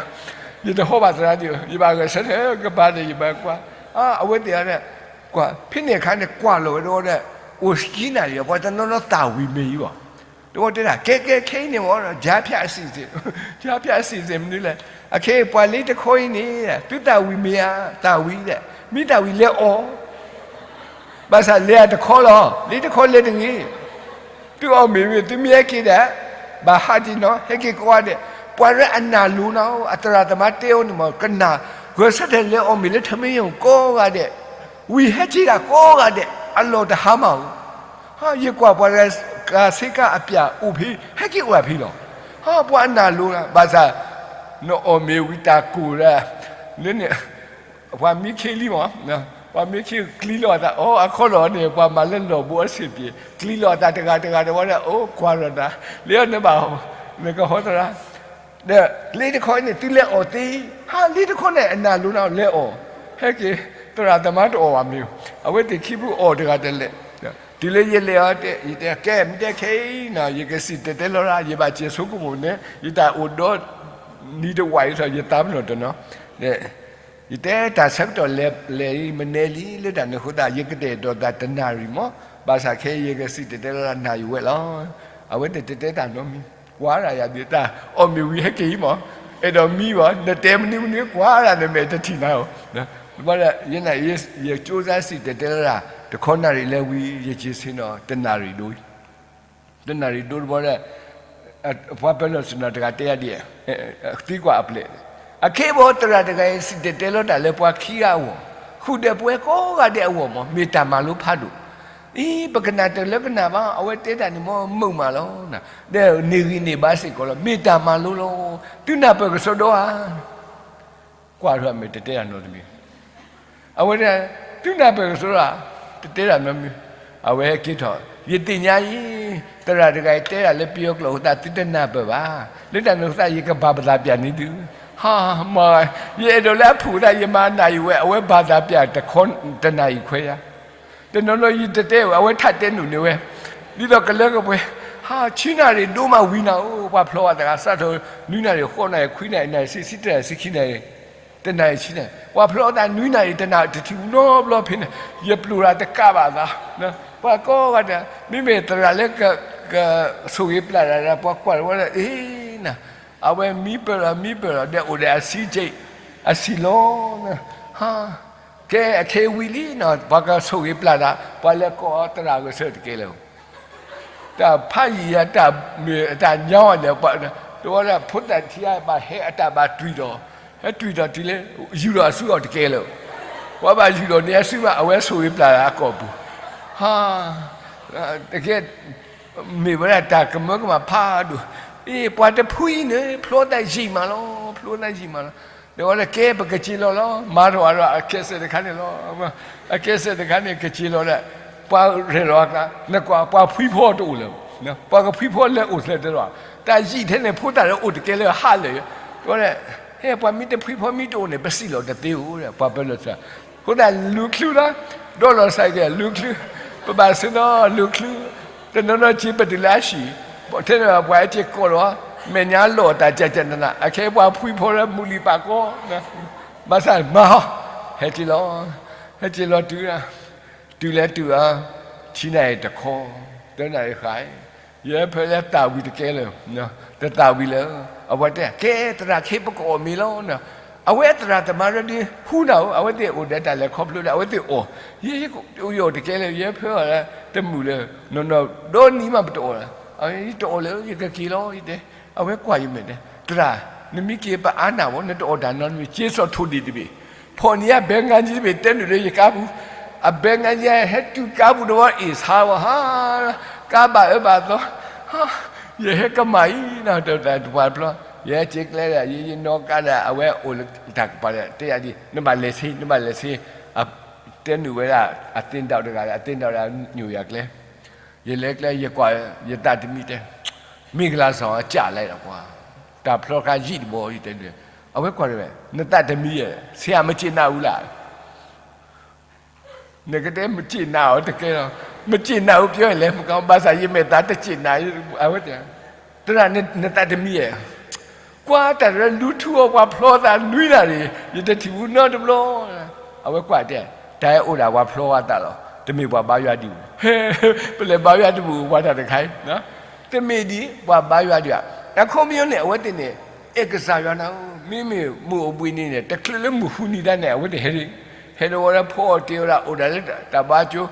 ယတဟီဘၣ်သရၣ်ဒံးဧိၤ ယဘၣ်ဂဲၤဆၢထၢၣ်ကပၤန့ၣ် ယဘၣ်ကွၢ်, အဝဲသ့ၣ်အီၤဒီး ကွၢ် ဖဲန့ၣ်အခါန့ၣ် ကွၢ်လီၤဝဲတဝီဒီး အိၣ်ဆံနၣ်ရံၣ် ပှၤတနီၤနီၤသးဝံၤမ့ၢ်အံၤဘၣ်, တဝီတဲဒၣ် ကဲကဲခဲအံၤန့ၣ်ဝဲဒီး ကြားဖြတ်အစီအစဉ်, ကြားဖြတ်အစီအစဉ် မနုၤလဲၣ်, အခဲအံၤပှၤလၢတခီအံၤန့ၣ် သုသးဝံၤမ့ၢ်ဧါ, သးဝံၤဒီး မ့ၢ်သးဝံၤလဲၤအီၣ် ဘၣ်ဆၣ်လဲၤအတခီလီၤ, လၢတခီလဲၤတဂ့ၤ, သုအီၣ်မ့ၤဝံၤ သုမ့ၢ်ဟဲက့ၤဒီး ဘၣ်ဟးတ့ၢ်နီၤ ဟဲက့ၤကိးဂၤဒဲး, ပှၤလၢအနာ်လိၤနီၤ အသရၣ်သမါတဲအီၤန့ၣ်မ့ၢ် ကနၣ် ဂဲၤဆၢထၢၣ်လဲၤအီၣ်မ့ၤလၢထမင်းရုံ ကိးဂၤဒဲး, ဝံၤဟဲက့ၤဒၣ်ကိးဂၤဒဲး အလီၢ်တဟါမၢ်ဧိၤ, ဟါ ယကွၢ်ပှၤတဂၤ ကၤဆ့ကၤအပျၢ်အိၣ်ဖဲ ဟဲက့ၤအိၣ်ဒၣ်ဖဲလီၤ, ဟါ ပှၤအနာ်လိၤလီၤ ဘၣ်ဆၣ် နအီၣ်မ့ၤဝံၤတၢ်ကိၢ်ဒီး လၢန့ၣ် ပှၤမံခ့လံမး, ပှၤမံခ့ကျံလီၤအသး အိၣ်အခီလီၤန့ၣ် ပှၤမၤလၢလီၢ်ဘိအဆ့ၣ်ပျ့ၤ ကျံလီၤအသးတဂၤတဂၤတဝီဒီး အိၣ်ကွၢ်ဒီးနၤ လၢနဘၣ် နကဟီသရၣ်, ဒီးလၢတခီန့ၣ် သုလဲၤအီၣ်သ့, ဟါ လၢတခီန့ၣ် အနာ်လိၤနၤ လဲၤအီၣ်, ဟဲက့ၤ သရၣ်သမါတအီၣ်ဘၣ်မ့ၤ, အဝဲသ့ၣ်ခံဖုအီၣ်တဂၤတလဲၣ်, တုၤလၢယလဲၤအီၤတဲ ယတဲ ကဲ မ့ၢ်တဲခဲအံၤနီၤ ယကစံၣ်တဲၤတဲလီၤရၣ် ယဘၣ်စဲးဆိကမိၣ်န့ၣ် ယတၢ်အိၣ်ဒီနံၤတဝာ်အံၤဒီး ယသးပနီၣ်တနီၤ, ယတဲတၢ်ဆၢကတီၢ်လဲၤလဲၤအံၤ မနုၤလံ လၢတၢ်န့ၣ်အဃိသတး ယကတဲာ်ကတီၤသးတနၣ်ရံၣ်မး, ဘၣ်ဆၣ်ခဲအံၤ ယကစံၣ်တဲၤတဲလီၤရၣ်နၣ်ရံၣ်ဝဲလီၤ, အဝဲသ့ၣ်တတဲတၢ်နီတမံၤ ကွၢ်ရၤယၤဒ်တၢ်အီၣ်မ့ၤဝံၤဟဲက့ၤအံၤမး, အဲၣ်ဒိးမံဘၣ်, နတဲမနုၤမနုၤကွၢ်ရၤနမဲာ်တထံၣ်နၤဧိၤ, ဘၣ်ဒီး ယဲန့ၣ် ယကၠိစၢ်စံၣ်တဲၤတဲလီၤတၢ် တခီနၣ်ရံၣ်လၢဝံၤ ယက့ၤဆ့ၣ်နီၤ တနၣ်ရံၣ်ဒိ, တနၣ်ရံၣ်ဒိတဘျီဒီး ပှၤပၢၤလီၢ်ဆ့ၣ်နီၤတဂၤတဲယၤဒ်အံၤ, သံကွၢ်အပျဲၢ်, အခဲအံၤဘၣ် သရၣ်တဂၤအံၤ စံၣ်တဲၤတဲလီၤတၢ်လၢပှၤခံဂၤအဂီၢ်, ဃုာ်ဒီးပဝဲကိးဂၤဒဲးအဂီၢ်မး မ့ၢ်တၢ်မၤလိဖးဒိၣ်, အံၤ ပကနၣ်တၢ်လၢကနၣ်ဘၣ်, အဝဲတဲတၢ်န့ၣ်မ့ၢ်မုာ်မးလီၤ, ဒီးန့ၢ်ဂံၢ်န့ၢ်ဘါစ့ၢ်ကီးလီၤ, မ့ၢ်တၢ်မၤလိလီၤ, သုနၢ်ပၢၢ်ကစီဒီဧါ ကွၢ်ထီၣ်အမဲာ်တတဲတၢ်နီတမံၤ, အဝဲဒၣ် သုနၢ်ပၢၢ်ကစီဒီဧါ, တတဲတၢ်နီတမံၤ, အဝဲဟဲက့ၤထီၣ်, ယသ့ၣ်ညါအံၤ သရၣ်တဂၤအံၤတဲတၢ်လၢပယီၤကျိာ်အဃိသတး သုတနၢ်ပၢၢ်ဘၣ်, လၢတၢ်န့ၣ်အဃိသတး ယကဘၣ်ပသးပျၢ်န့ၢ်သု, ဟါ, မ့ၢ်, ယအဲၣ်ဒိးလၢအဖုၣ်သး ယမၤနၢ်အံၤဝဲ အဝဲဘၣ်သးပျၢ်တခီ တနၣ်အံၤခွဲယၤ တနီၤနီၤယတတဲဝဲ အဝဲထးတဲနုာ်န့ၢ်ဝဲ, ဒ်သိးကလၢကပှဲၤ, ဟါ ဆံနၣ်ရံၣ်ဒိၣ်မးဝံၤနၤဧိၤ, ပှၤဖျီဝဲသးစးထီၣ် နွံနၣ်ရံၣ် ဃိးနၣ်ရံၣ် ခွံနၣ်ရံၣ် နၣ်ရံၣ်ဆံ ဆံတနၣ်ရံၣ် ဆံခံနၣ်ရံၣ်, တနၣ်ရံၣ်ဆံနၣ်ရံၣ်, ပှၤဖျီဝဲသးနွံနၣ်ရံၣ် တနၣ်တထံၣ်နီတဘျီဖဲန့ၣ်, ယပျိာ်တၢ်တကးဘၣ်သး, ပှၤကိးဂၤဒဲး မ့မ့ၢ်သရၣ်လၢက ကဆိၣ်ဂ့ၤပျၢ်တၢ်ဒီး ပှၤကွၢ်တဝဲလၢ အ့ၣ်နၤ, အဝဲမံပၢၢ်လီၤ မံပၢၢ်လီၤ ဒီးအိၣ်ဒီးအဆံးက့, အဆံးလီၤ, ဟါ ကဲအခဲအံၤဝံၤလံနီၤ ပှၤကဆိၣ်ဂ့ၤပျၢ်တၢ် ပှၤလဲၤကိးအီၤသရၣ်ဂဲၤဆၢထၢၣ်တကဲလၢၤ, တၢ်ဖးယံာ်ယၤ တၢ်မ့ၢ် တၢ်ညါအီၤဒီး တဝဲဒၣ်ဖိသၣ်ထံဧါ ဘၣ်ဟဲအတၢ်ဘၣ်တွံၢ်ဒီး ဟဲတွံၢ်ဒီးတုၤလၢ ယူာ်ဒီးအစုအီၤတကဲလၢၤ, ပှၤဘၣ်ယူာ်ဒီးန့ၢ်အစုမး အဝဲဆိၣ်ဂ့ၤပျၢ်တၢ်အကီၢ်ပူၤ, ဟါ တကဲ မ့ၢ်ဝဲဒၣ်တၢ်ကမၢကမၣ်ဖးဒိၣ်, အ့ ပှၤတဖုအံၤန့ၣ် ဖျီသးယံာ်မးလီၤ ဖျီသးယံာ်မးလီၤ, ဒီးဝဲဒၣ်ကဲပကစ့လီၤလီၤ မၤထီၣ်အဒီးအကဲစဲးတခါန့ၣ်လီၤ, အကဲစဲးတခါန့ၣ် ကစ့လီၤဒီး ပှၤရဲၣ်လီၤအကျါ နကွၢ် ပှၤဖှံဖီတအိၣ်လၢၤ, ပှၤကဖှံဖီလဲၤအိၣ်သၢတဲလီၤ, တၢ်ယံာ်ထဲန့ၣ် ဖိသၣ်လၢအိၣ်တကဲလၢဟးလၢာ်, ဒီး ဟဲ ပှၤမ့ၢ်တဖှံဖီမ့ၢ်တအိၣ်န့ၣ် ပစံၣ်လီၤတသ့ဧိၤ ပှၤပၢၤလီၢ်ဆ့ၣ်နီၤ, အဃိသတးလူၤချုလီၤ, ဒီးလီၤစၢ်က့ၤ လူၤချု, ပဘၣ်ဆ့ၣ်နီၤလူၤချု, တနီၤနီၤစ့ပတုၤလၢအဟံၣ်, ထဲန့ၣ်ပှၤဟဲက့ၤကိးလီၤ, မဲာ်ညါလီၤတၢ်ကကနန, အခဲအံၤပှၤဖှံဖီလၢမုၢ်လံၤပာ်ကီ, ဘၣ်ဆၣ်မၤဟီ, ဟဲက့ၤလီၤ, ဟဲက့ၤလီၤတုၤ, တုၤလၢတုၤအါ, ဆံနၣ်ရံၣ်တခီ, သၢနၣ်ရံၣ်ဃၣ်, ယဟဲဖၢလၢသးဝံၤတကဲလၢၤ, တသးဝံၤလၢၤ, အဝဲတဲ ကဲသရၣ်ခဲအံၤပကအီၣ်မ့ၤလီၤ, အဝဲသရၣ်သမါရၢဒုးဟူနၤဧိၤ, အဝဲသ့ၣ်အိၣ်ဒီးတၢ်လဲၤခီဖျိဒီး အဝဲသ့ၣ်အီၣ်, ယအီၣ်တကဲလၢၤ ယဟဲဖၢအီၤလၢတမုာ်လၢၤ, နီၢ်နီၢ်ဒီနံၤမးပတအီၣ်လၢၤ, ယတအီၣ်လၢၤ ယကက့ၤလီၤ ယတဲ, အဝဲကွၢ်ယမဲာ်တဲ, သရၣ်, နမ့ၢ်က့ၤပအါနၢ်ဘၣ် နတအီၣ်တၢ်နီတမံၤ က့ၤစိာ်ထိၣ်ဒံၣ်တဘ့ၣ်, ဖီၣ်န့ၢ်အဘဲငါကံတဘ့ၣ် တဲနုာ်လၢယကါပူၤ, အဘဲငါကံဟဲတုၤကါပူၤတဝီအ့ၣ်ဆါဝဲဟါ, ကါဘၣ်အၢဘၣ်သီ, ယဟဲကမၣ်အံၤ တပှၤတဖျီ, ယဟဲက့ၤကျဲဒီး ယနီၢ်ကါဒီး အဝဲအိၣ်လၢတၢ်ကပၤဒီး တဲယၤဒ် နဘၣ်လဲၤဆ့ နဘၣ်လဲၤဆ့, တဲနုာ်ဝဲဒၣ် အသ့ၣ်ဒၣ်တဂၤဒီး အသ့ၣ်ဒၣ်ဒီးညိၣ်ယၤကျဲ, ယလဲၤကျဲ ယကွၢ် ယသးတမံတဲ, မ့ၢ်ကလၤစီၤအကၢ်လဲၣ်ဒီးကွၢ်, တၢ်ဖျီခါယံာ်တဘီ ယတဲဒ်, အဝဲကွၢ်တဝဲ နသးတမံဧါ, ဆရာမကျေနပ်ဘူးလား နကတဲ မကျေနပ်ဘူးတကဲလီၤ, မကျေနပ်ဘူးပြောလဲၣ် မကဘၣ်ဆၣ် ယမဲာ်သးတကျေနပ်, အဝဲတဲ, သရၣ် နသးတမံဧါ, ကွၢ်တၢ်တရၢလူၤထူအီၤ ပှၤဖျီသးနွံနၣ်ရံၣ် ယတထံၣ်ဘူးနီတဘျီ, အဝဲကွၢ်တဲ, တၢ်အဲၣ်အိၣ်ဒၣ်ပှၤဖျီဝဲသးလီၤ, တမ့ၢ်ပှၤဘါယွၤဒံးဘူး, ပလဲၤဘါယွၤတဘူး ပှၤတၢ်တခါအံၤ တမ့ၢ်ဒ်ပှၤဘါယွၤဒံးဧါ, အခီပညီန့ၣ် အဝဲသ့ၣ်န့ၣ် အဲၣ်ကစၢ်ယွၤနၤဧိၤ, မ့မ့ၢ်မုၢ်အိၣ်ဘှံးနံၤန့ၣ် တချုးလၢမုၢ်ဃုနံၤဒၣ်န့ၣ် အဝဲသ့ၣ်ဟဲ, ဟဲဒီးဝဲဒၣ်ဖိအီၣ်တ့ၢ်ဝဲဒၣ် အိၣ်ဒၣ်လၢတၢ်ဘါကၠိ,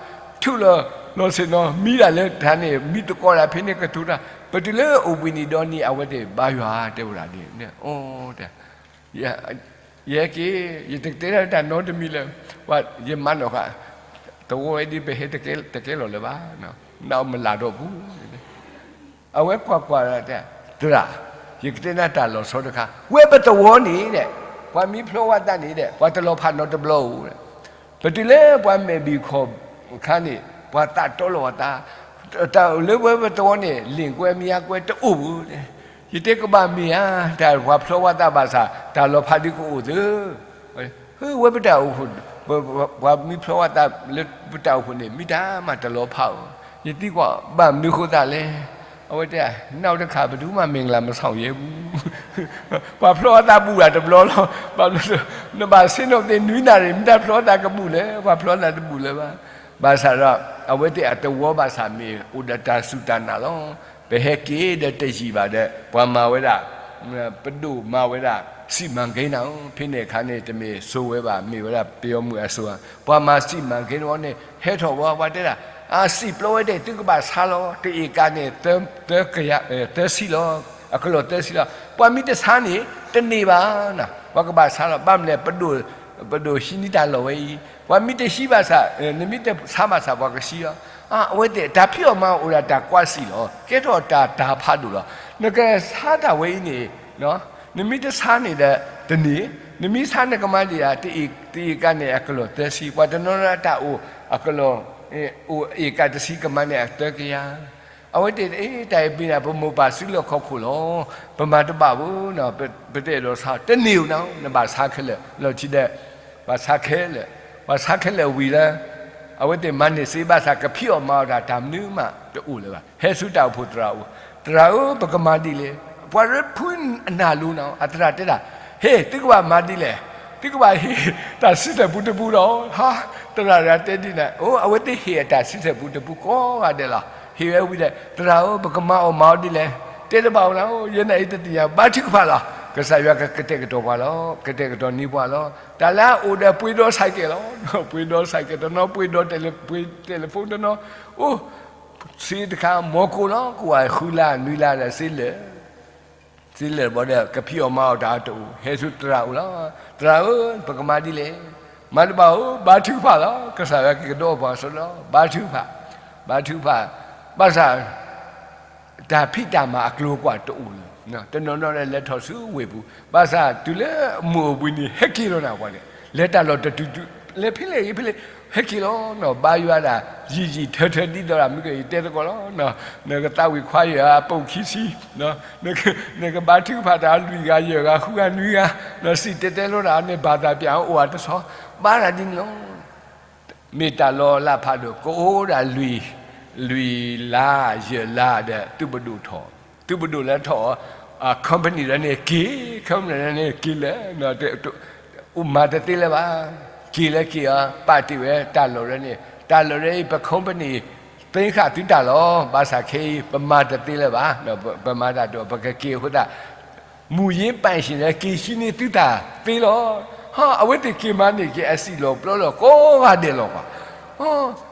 ထုးလီၤလီၤဆ့ၣ်နီၤ မံဒၣ်လၢတၢ်န့ၣ် မံသကိးဒၣ်ဖဲန့ၣ်ကတိၤတၢ်, ပတုၤလၢအိၣ်ဘှံးနံၤဒီနံၤ အဝဲသ့ၣ်ဘါယွၤတဲဝဲဒၣ်န့ၣ်, အိၣ်တဲ ယဟဲက့ၤ ယတကတဲလၢတၢ်နီတမံၤလၢၤ, ယမၤနီၣ်ဃာ်, သဝီဝဲဒ်ပဟဲတကဲလီၤလၢၤဘၣ်, နအီၣ်မ့ၤလၢ်ဒီးပူၤ, အဝဲကွၢ်ကွၢ်တဲ, သရၣ်, ယကတဲနၤတၢ်လီၤဆီတခါ, ဝဲပသဝီန့ၣ်ဒီး ပှၤမံဖျီဝဲသးန့ၣ်ဒီး ပှၤတလီၤဖးနီတဘျီဧိၤ, ပတုၤလၢပှၤမဲာ်ဘံၣ်ခီၣ်ခါန့ၣ် ပှၤသးတီလီၤအသး, တၢ်လၢဝဲပသဝီန့ၣ် လ့ၣ်ကွဲမံကွဲတအိၣ်ဘၣ်, ယတဲကဘၣ်မ့ၢ်ဧါ, တၢ်ပှၤဖျီဝဲသးဘၣ်ဆၣ် တၢ်လီၤဖးဒုးကအိၣ်သ့, ဝဲပတၢ်အိၣ်ဖှိၣ်, ပှၤမံဖျီဝဲသးလၢပတၢ်အိၣ်ဖှိၣ်န့ၣ် မ့ၢ်တၢ်မၤတလီၤဖးဧိၤ, ယသံကွၢ်ဘၣ်မနုၤဃိသးလဲၣ်, အဝဲတဲ, နောက်တစ်ခါ ဘယ်သူမှ မင်္ဂလာမဆောင်ရဲဘူး, ပှၤဖျီဝဲသးဘူးဒၣ်တဘျီလီၤ, ဘၣ်မနုၤ, နဘၣ်ဆ့ၣ်နီၤသ့ၣ်နွံနၣ်ရံၣ် မ့ၢ်တၢ်ဖျီသးကဘူးလၢၤ, ပှၤဖျီသးတဘူးလၢၤဘၣ်, ဘၣ်ဆၣ်ဒီး အဝဲသ့ၣ်အသဝီဘၣ်ဆၣ်မ့ၢ်အိၣ်ဒီးတၢ်စူၢ်တၢ်နာ်လီၤ, ပဟဲက့ၤဒီးတယံာ်ဘၣ်ဒီး ပှၤမၤဝဲဒၣ် ပဒိၣ်မၤဝဲဒၣ် စံးမၤက့ၤနၤဧၢ, ဖဲန့ၣ်အခါန့ၣ် တမ့ၢ်စိၤဝဲဘၣ်, မ့ၢ်ဝဲဒၣ်ပယီၤမုၣ်အစိၤဧါ, ပှၤမၤစံးမၤက့ၤနၤန့ၣ် ဟဲထီၣ်ဝဲ ပှၤတဲဒၣ်, အစံးပျီဝဲဒၣ် သုကဘၣ်ဆါလီၤ, တအ့ၣ်ကၤန့ၣ် သၢကယၤ, သၢဆံလီၤ, အကလီၢ်သၢဆံလီၤ, ပှၤမ့ၢ်တဆါန့ၣ် တန့ၢ်ဘၣ်, ပှၤကဘၣ်ဆါလီၤ, ဘၣ်မနုၤလဲၣ် ပဒိၣ်ဟံးန့ၢ်တၢ်လီၢ်ဝဲအံၤ, ပှၤမ့ၢ်တဟံးဘၣ်ဆၣ်, နမ့ၢ်တဆါဘၣ်ဆၣ် ပှၤကဆံလီၤ, အဝဲသ့ၣ်တၢ်ဖံးအီၣ်မၤအီၣ်အိၣ်ဒၣ်တၢ်ကွၢ်စံာ်လီၤ, ကဲထီၣ်တၢ်တၢ်ဖးဒိၣ်လီၤ, နကဆါတၢ်ဝဲအံၤန့ၣ် နမ့ၢ်တဆါန့ၣ်ဒီးတန့ၢ်, နမ့ၢ်ဆါနကမၤဒံးဧါ, တအ့ၣ်ကၤန့ၣ် အကလီၢ်သၢဆံ, ပှၤတနီၤနီၤတၢ်အိၣ်အကလီၢ်, အိၣ်အ့ၣ်ကၤတဆံ ကမၤန့ၢ်အသၢကယၤ, အဝဲသ့ၣ် တၢ်အံၤပ့ၤန့ၣ် ပမိၢ်ပၢ်စုလီၢ်ခီၣ်ခိၣ်လီၤ, ပမၤတဘၣ်ဘၣ်, ပတအဲၣ်ဒိးဆါ တန့ၢ်ဧိၤနၤ, နဘၣ်ဆါခဲလၢာ်, လီၢ်ခံဒီး ဘၣ်ဆါခဲလၢာ်, ဘၣ်ဆါခဲလၢာ်ဝံၤလၢ အဝဲသ့ၣ်မၤန့ၢ်စ့ဘၣ်ဆၣ် ကဖံးအီၣ်မၤအီၣ်တၢ် တၢ်မနုၤမးတအိၣ်လၢၤဘၣ်, ဟဲဆူတၢ်အိၣ်ဖှိၣ်သရၣ်အအိၣ်, သရၣ်ဧၢ ပကမၤဒ်လဲၣ်, ပှၤရ့ဖုအနၢ်လိၤနၤ, အသရၣ်တဲဒၣ်, ဟ့ၣ် သုကဘၣ်မၤဒ်လဲၣ်, သုကဘၣ်ဟ့ၣ်တၢ်ဆံဆဲၣ်ပူတပူလီၤ, ဟါ, သရၣ်တဲဒ်န့ၣ်, အိ အဝဲသ့ၣ်ဟ့ၣ်အတၢ်ဆံဆဲၣ်ပူတပူကိးဂၤဒဲးလီၤ, ဟ့ၣ်ဝဲဝံၤဒီး သရၣ်ဧၢ ပကမၤအီၣ်မၤအီၣ်ဒ်လဲၣ်, တဲတဘၣ်အီၤနၤ, ယဲန့ၣ်အံၤတသ့ၣ်ညါ, ဘါထုကဖၣ်လီၤ, ကစၢ်ယွၤကကတဲာ်ကတီၤပှၤလီၤ, ကတဲာ်ကတီၤန့ၢ်ပှၤလီၤ, တၢ်လၢအအိၣ်ဒီးပှ့ၤဒီး ဆိုင်ကယ် လီၤ, ပှ့ၤဒီး ဆိုင်ကယ် တနီၤ, ပှ့ၤဒီး ပှ့ၤ တယ်လီဖုန်း တနီၤ, အိ စ့တခါ မီၢ်ကိၢ်လီၤ, ကိၢ်ဝဲဃုလါနွံလါဒီးစ့လၢာ်, စ့လၢာ်ဘီဒီး ကဖံးအီၣ်မၤအီၣ်တၢ်တအိၣ်, ဟဲဆူသရၣ်အအိၣ်လီၤ, သရၣ်ဧၢ ပကမၤဒ်လဲၣ်, မၤတဘၣ်ဧိၤ ဘါထုကဖၣ်လီၤ, ကစၢ်ယွၤကကဒီးပှၤအစိလီၤ, ဘါထုကဖၣ်, ဘါထုကဖၣ်, ဘၣ်ဆၣ် တၢ်ဖံးတၢ်မၤအကျိၤအကွာ်တအိၣ်လၢၤ, တနီၤနီၤဒီးလဲၤထီၣ်ဆူဝ့ၢ်ပူၤ, ဘၣ်ဆၣ်တုၤလၢမုၢ်အိၣ်ဘှံးနံၤ ဟဲက့ၤလီၤနၤပှၤန့ၣ်, လဲၤတၢ်လီၢ်တတုၤတုၤ, လဲၤဖဲလဲၣ်ဂ့ၤဖဲလဲၣ်, ဟဲက့ၤလီၤနီၤ, ဘါယွၤဒၣ် ယံာ်ယံာ်ထၢထၢဒ်သိးဒၣ် မ့ၢ်ကယတဲသကိးလီၤ, နကသးဝံၣ်ခွါယၢၢ်အပိာ်ခံဆံ, နကဘါထုကဖၣ်တၢ်လွံၢ်ဂၤယဲၢ်ဂၤဃုဂၤနွံဂၤ, နစံၣ်တဲၤတဲလီၤတၢ်န့ၣ် ဘၣ်သးပျၢ်အိၣ်အတဆီ, ဘါတၢ်ဒ်န့ၣ်လီၤ. မ့ၢ်တၢ်လီၤလးဖးဒိၣ် ကအိၣ်ဒၣ်လွံၢ်, လွံၢ်လါယဲၢ်လါဒီး သုးပဒိၣ်ထီၣ်, သုးပဒိၣ်လၢထီၣ်, company လၢန့ၣ်က့ၤ, company လၢန့ၣ်က့ၤလၢ, မၤတသ့လၢၤဘၣ်, က့ၤလၢက့ၤအီၤ ပာ်တ့ၢ်ဝဲတၢ်လီၢ်လၢန့ၣ်, တၢ်လီၢ်လၢအံၤ ပ company သ့ဃာ်သုတၢ်လီၤ, ဘၣ်ဆၣ်ခဲအံၤ ပမၤတသ့လၢၤဘၣ်, ပမၤတၢ်တအိၣ် ပကက့ၤအဃိသတး မူရင်းပိုင်ရှင် လၢက့ၤဟံးန့ၢ်သုတၢ်သ့လီၤ. ဟါ, အဝဲသ့ၣ်က့ၤမၤန့ၢ်က့ၤ အစံာ်လီၤပျီလီၤ ကိးဂၤဒဲးလီၤဘၣ်.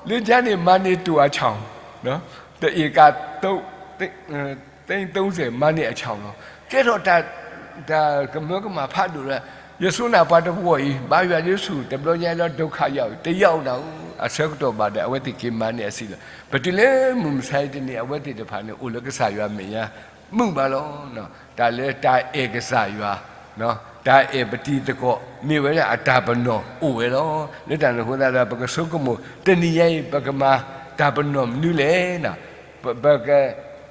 လၢညါန့ၣ် မၤန့ၢ်တိၢ်အဆီၣ်, တအ့ၣ်ကၤ သ့ သ့ သုံးဆယ် မၤန့ၢ်အဆီၣ်လီၤ. ကဲထီၣ်တၢ် တၢ်ကမၢကမၣ်ဖးဒိၣ်လၢ ယဆိနၢ်ပှၤတဝီအံၤ ဘါယွၤဒုးဆူၣ် တဘျီညါလၢ ဒုက္ခရောက် တရောက်နၤဧိၤ, အဆၢကတီၢ်ဘၣ်ဒီး အဝဲသ့ၣ်က့ၤမၤန့ၢ်အစံာ်လီၤ. ပတုၤလၢမုၢ်မဆါအံၤတနံၤ အဝဲသ့ၣ်တဖၣ်န့ၣ် အိၣ်လၢကစၢ်ယွၤမဲာ်ညါ မုာ်ဘၣ်လီၤ. တၢ်လၢတၢ်အဲၣ်ကစၢ်ယွၤ, တၢ်အဲၣ်ပတံၤသကိး မ့ၢ်ဝဲဒၣ်အတၢ်ပနီၣ်အိၣ်ဝဲလီၤ. လၢတၢ်န့ၣ်အဃိသတးဒီး ပကဆိကမိၣ် တနံၤညါအံၤ ပကမၤတၢ်ပနီၣ်မနုၤလဲၣ်. ပ ပ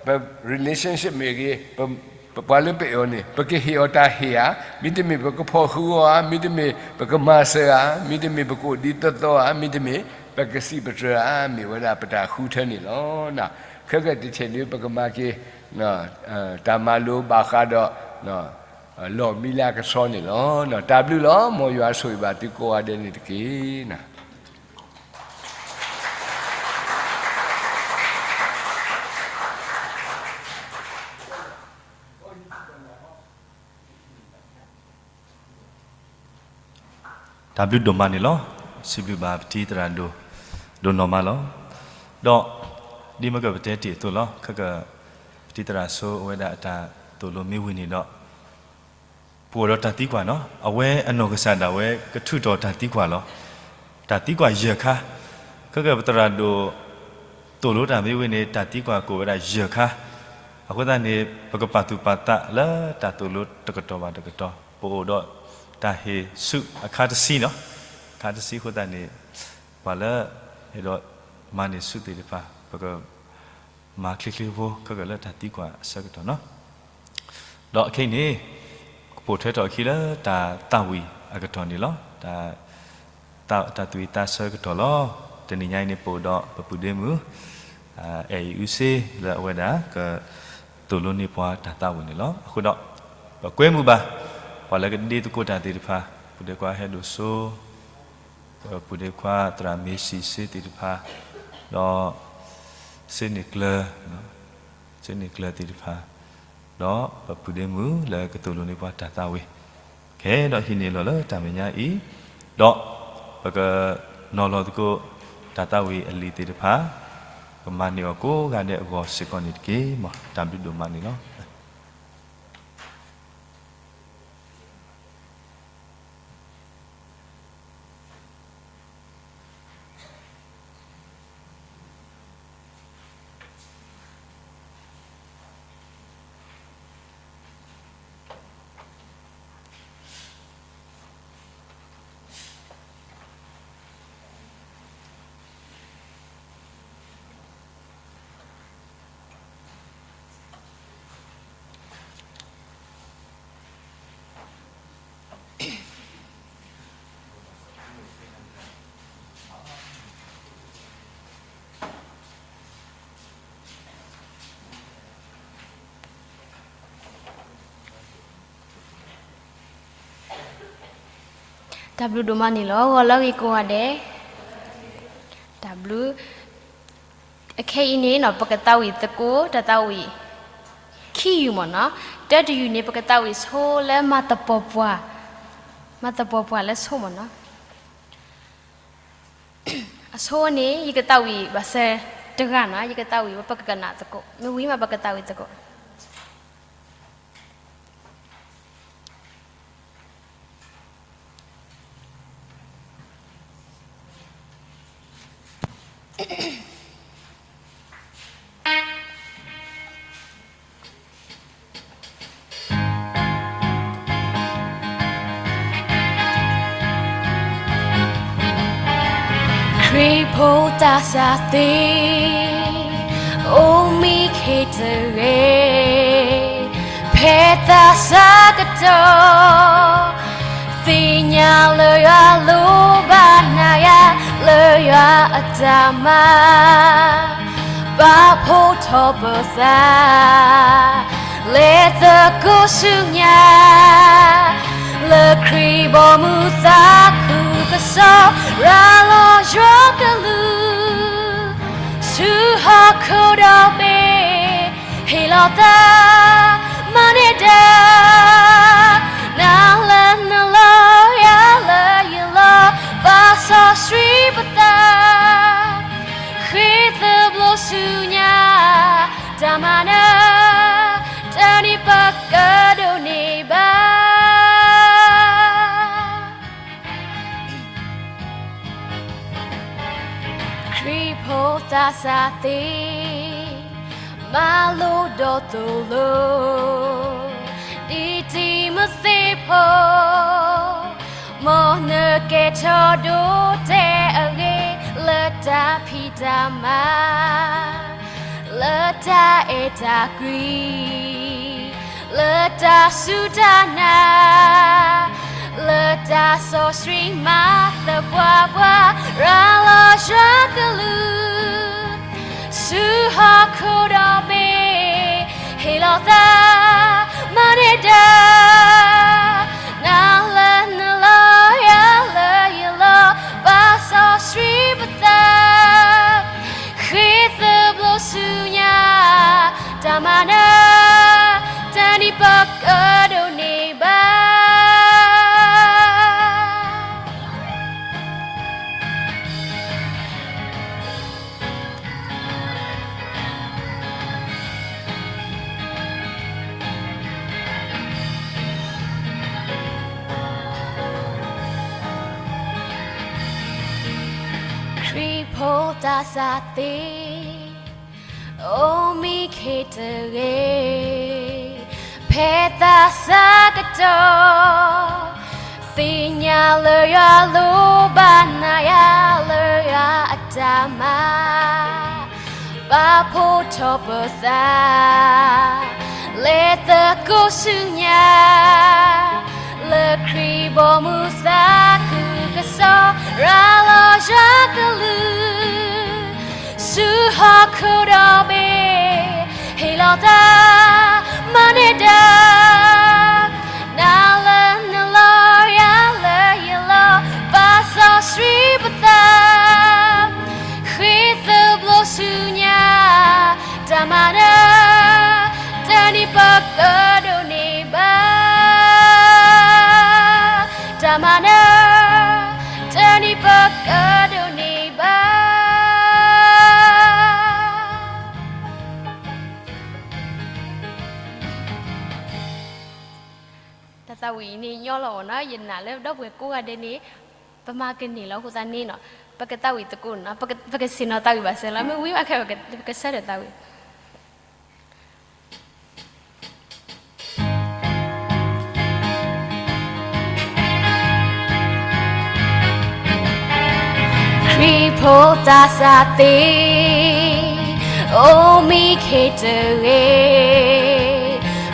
ပ relationship မ့ၢ်ဂ့ၤ, ပ ပှၤလၢပအဲၣ်အီၤန့ၣ် ပကဟ့ၣ်အီၤတၢ်ဟ့ၣ်ဧါ, မ့တမ့ၢ်ပကဖီၣ်ဃုာ်အီၤဧါ, မ့တမ့ၢ်ပကမၤစၢၤဧါ, မ့တမ့ၢ်ပကအိၣ်ဒ်သိးသိးဧါ, မ့တမ့ၢ်ပကစံးပတြၢၤဧါ, မ့ၢ်ဝဲဒၣ်ပတၢ်ဃုထၢန့ၣ်လီၤ. ခဲကတဆဲးဒုး ပကမၤက့ၤ တၢ်မၤလိဘၣ်ဃးဒီး လီၢ်မံလၢကဆှီန့ၣ်လီၤ. တၢ်ဘျုးလီၤ. မ်ယွၤဆိၣ်ဂ့ၤဘၣ်သုကိးဂၤဒဲးန့ၣ်တက့ၢ်. တၢ်ဘျုးဒိၣ်မးန့ၣ်လီၤ. စံးဘျုးဘၣ်ပတံၤသရၣ်ဒိၣ် ဒိၣ်နီၢ်မးလီၤ. ဒီး ဒ်မ့ၢ်ကပတဲတ့ၢ်အသိးလီၤ. ခဲက ပတံၤသရၣ်ဆိအဝဲဒၣ်အတၢ်သိၣ်လိမ့ၢ်ဝံၤန့ၣ်ဒီး ပအိၣ်ဒီးတၢ်သံကွၢ်နီၤ, အဝဲအနီၢ်ကစၢ်ဒၣ်ဝဲကထုးထီၣ်တၢ်သံကွၢ်လီၤ. တၢ်သံကွၢ်ယဲၢ်ခါ, ခဲကပသရၣ်ဒိၣ် သိၣ်လိတၢ်မ့ၢ်ဝံၤန့ၣ် တၢ်သံကွၢ်ကအိၣ်ဝဲဒၣ်ယဲၢ်ခါ. အဃိသတးန့ၣ် ပကပာ်သူၣ်ပာ်သးလၢတၢ်သိၣ်လိတကတီၢ်ဘၣ်တကတီၢ်, ပအိၣ်ဒီးတၢ်ဟ့ၣ်ဆူၣ်အခါတဆံနီၤ, အခါတဆံအဃိသတးန့ၣ် ပှၤလၢ အဲၣ်ဒိးမၤန့ၢ်ဆူၣ်သ့ၣ်တဖၣ် ပက မၤချ့ချ့ဖိ ခဲကလၢတၢ်သံကွၢ်အဆၢကတီၢ်နီၤ. ဒီးခဲအံၤန့ၣ် ကပိာ်ထွဲထီၣ်အခံလၢတၢ်သးဝံၣ်အကတီၢ်န့ၣ်လီၤ. တၢ် တၢ်သူၣ်ဝံၣ်သးဆၢကတီၢ်လီၤ. တနံၤညါအံၤန့ၣ် ပအိၣ်ဒီးပပုၢ်ဒ့မုၣ် အဲၣ်အံၤအုစ့ လၢအဝဲဒၣ်က သိၣ်လိန့ၢ်ပှၤတၢ်သးဝံၣ်န့ၣ်လီၤ. အဃိဒီး ပကွဲမုာ်ဘၣ် ပှၤလၢကဒ့သကိးတၢ်သ့ၣ်တဖၣ်, ပုၢ်ဒ့ခွါဟဲဒိၣ်စိ ပုၢ်ဒ့ခွါသရၣ်မ့ၢ်စံးစ့သ့ၣ်တဖၣ်, ဒီး စ့န့ၣ်ကျၢၤ ဆ့န့ၣ်ကျၢၤသ့ၣ်တဖၣ်, ဒီးပပုၢ်ဒ့မုၣ်လၢကသိၣ်လိန့ၢ်ပှၤတၢ်သးဝံၣ်, ကဟဲဒီးဟံးန့ၢ်လီၤလၢတၢ်မဲာ်ညါအံၤ, ဒီးပကနီၤလီၤသကိးတၢ်သးဝံၣ်အလံာ်သ့ၣ်တဖၣ်, ကမၤန့ၢ်အီၤကိးဂၤဒဲးအဂီၢ်စ့ၢ်ကီးန့ၣ်တက့ၢ်. မ်တၢ်ဘျုးဒိၣ်မးန့ၣ်လီၤ. တၢ်ဘျုးဒိၣ်မးန့ၣ်လီၤ. ဂီၤလၢအဂ့ၤကိးဂၤဒဲး, တၢ်ဘျုး. အခဲအံၤန့ၣ်နီၤ ပကသးဝံၣ်သကိးတၢ်သးဝံၣ်ခံယုၢ်မ့ၢ်နီၤ. တၢတယုၢ်န့ၣ် ပကသးဝံၣ်ဆိလၢမၤသပှၢ်ပှၢ်, မၤသပှၢ်ပှၢ်လၢဆိမ့ၢ်နီၤ. အဆိန့ၣ် ယကသးဝံၣ်ဘၣ်စဲတဂၤနီၤ, ယကသးဝံၣ်ဝဲပကကနၣ်သကိး, မ့ၢ်ဝံၤမးပကသးဝံၣ်သကိး. ခရံာ်ဖိသးစၢ်သ့ၣ်, အိၣ်မံခ့တဂ့ၤ, ဖဲသးစၢ်ကတီၢ်, သ့ၣ်ညါလၢယွၤလိၣ်ဘၣ်နၤယၤ, လၢယွၤအတၢ်မၤ ပာ်ဖှိၣ်ထီၣ်ပသး, လဲၤသကိးဆူညါ, လၢခရံာ်ဘီမုၢ်သးခုကစီၣ်, ရၤလီၤယွၤကလုၢ်, ဆူဟီၣ်ခိၣ်ဒီဘ့ၣ်, ဟ့ၣ်လီၤသး, မၤန့ၢ်ဒၣ်, နၤလၢနလီၢ်, ယၤလၢယလီၢ်, ပာ်စီဆှံပသး, ဃ့သဘျိဆူညါ, တၢ်မၤနၢၤ, တနံၤပကဒိးန့ၢ်ဘၣ်. ခရံာ်ဖိသးစၢ်သ့ၣ်, မၤလိဒီးသိၣ်လိ, ဒ်တံၤမသ့းဖိ, မ်နကဲထီၣ်ဒိၣ်တဲာ်အဂ့ၤ, လၢတၢ်ဖံးတၢ်မၤ, လၢတၢ်အဲၣ်တၢ်ကွံ, လၢတၢ်စူၢ်တၢ်နာ်, လၢတၢ်စီဆှံမၤသပှၢ်ပှၢ်, ရၤလီၤယွၤကလုၢ်, ဆူဟီၣ်ခိၣ်ဒီဘ့ၣ်, ဟ့ၣ်လီၤသး, မၤန့ၢ်ဒၣ်, နၤလၢနလီၢ်, ယၤလၢယလီၢ်, ပာ်စီဆှံပသး, ဃ့သဘျိဆူညါ, တၢ်မၤနၢၤ, တနံၤပကဒိးန့ၢ်ဘၣ်. ခရံာ်ဖိသးစၢ်သ့ၣ်, အိၣ်မံခ့တဂ့ၤ, ဖဲသးစၢ်ကတီၢ်, သ့ၣ်ညါလၢယွၤလိၣ်ဘၣ်နၤယၤ, လၢယွၤအတၢ်မၤ, ပာ်ဖှိၣ်ထီၣ်ပသး, လဲၤသကိးဆူညါ, လၢခရံာ်ဘီမုၢ်သးခုကစီၣ်, ရၤလီၤယွၤကလုၢ်, ဆူဟီၣ်ခိၣ်ဒီဘ့ၣ်, ဟ့ၣ်လီၤသး, မၤန့ၢ်ဒၣ်, နၤလၢနလီၢ်, ယၤလၢယလီၢ်, ပာ်စီဆှံပသး, ဃ့သဘျိဆူညါ, တၢ်မၤနၢၤ တၢ်မၤနၢၤ တနံၤပကဒိးန့ၢ်ဘၣ်. တၢ်သးဝံၣ်အံၤန့ၣ် ညီလီၤအီၤနီၤ, ယနာ်လၢဒီပုၢ်ဝဲၢ်ကိးဂၤဒဲးန့ၣ် ပမၤကန့ၢ်လီၤအဃိသတးန့ၣ်နီၤ, ပကသးဝံၣ်သကိးနီၤ, ပကဆ့ၣ်နီၤသးဝံၣ်ဘၣ်စဲးလီၤ, မ့ၢ်ဝံၤဘၣ်ခဲ ပကဆၢထၢၣ်သးဝံၣ်. ခရံာ်ဖိသးစၢ်သ့ၣ်, အိၣ်မံခ့တဂ့ၤ,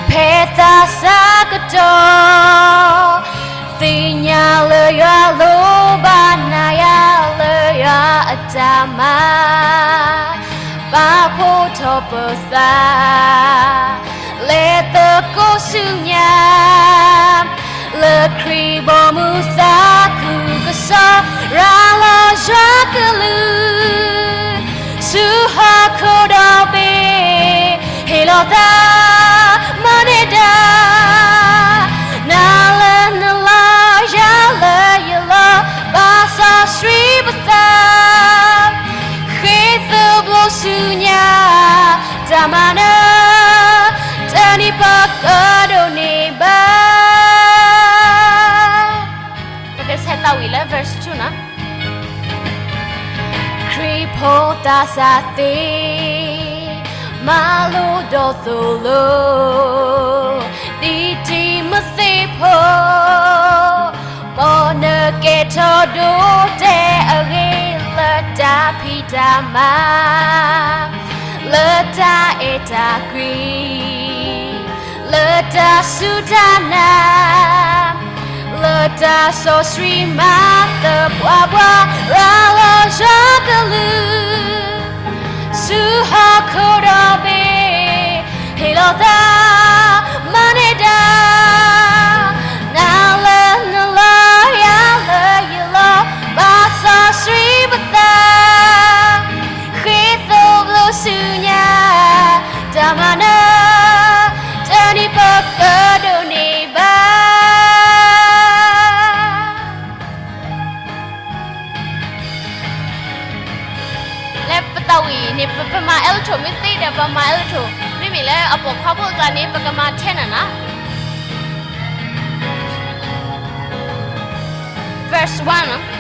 ဖဲသးစၢ်ကတီၢ်, သ့ၣ်ညါလၢယွၤလိၣ်ဘၣ်နၤယၤ လၢယွၤအတၢ်မၤ ပာ်ဖှိၣ်ထီၣ်ပသး လဲၤသကိးဆူညါ လၢခရံာ်ဘီမုၢ်သးခုကစီၣ် ရၤလီၤယွၤကလုၢ် ဆူဟီၣ်ခိၣ်ဒီဘ့ၣ် ဟ့ၣ်လီၤသး မၤန့ၢ်ဒၣ် နၤလၢနလီၢ် ယၤလၢယလီၢ် ဘၣ်စီဆှံပသး ဃ့သိးဘျီဆူညါ တၢ်မၤနၢၤ တနံၤပကဒိးန့ၢ်ဘၣ်. ပကဆဲးသးဝံၣ်လၢ verse two နီၤ. ခရံာ်ဖိသးစၢ်သ့ၣ် မၤလိဒိးသိၣ်လိ ဒ်တံၤမသ့းဖိ ပိာ်နကဲထီၣ်ဒိးတဲအဂ့ၢ်လၢတၢ်ဖံးတၢ်မၤ လၢတၢ်အဲၣ်တၢ်ကွံ လၢတၢ်စူၢ်တၢ်နာ် လၢတၢ်စီဆှံမၤသပှၢ်ပှၢ် ရၤလီၤယွၤကလုၢ် ဆူဟီၣ်ခိၣ်ဒီဘ့ၣ် ဟ့ၣ်လီၤသး မၤန့ၢ်ဒၣ် နၤလၢနလီၢ် ယၤလၢယလီၢ် ဘၣ်စီဆှံပသး ဃ့သိးဘျီဆူညါ တၢ်မၤနၢၤ တနံၤပကဒိးန့ၢ်ဘၣ်. လၢပသးဝံၣ်န့ၣ် ပမၤ alto မ့ၢ်သ့ဒီး ပမၤ alto, မ့မ့ၢ်လၢအပိာ်ခွါဖိအကျါန့ၣ် ပကမၤ tenor နီၤ. Verse one နီၤ.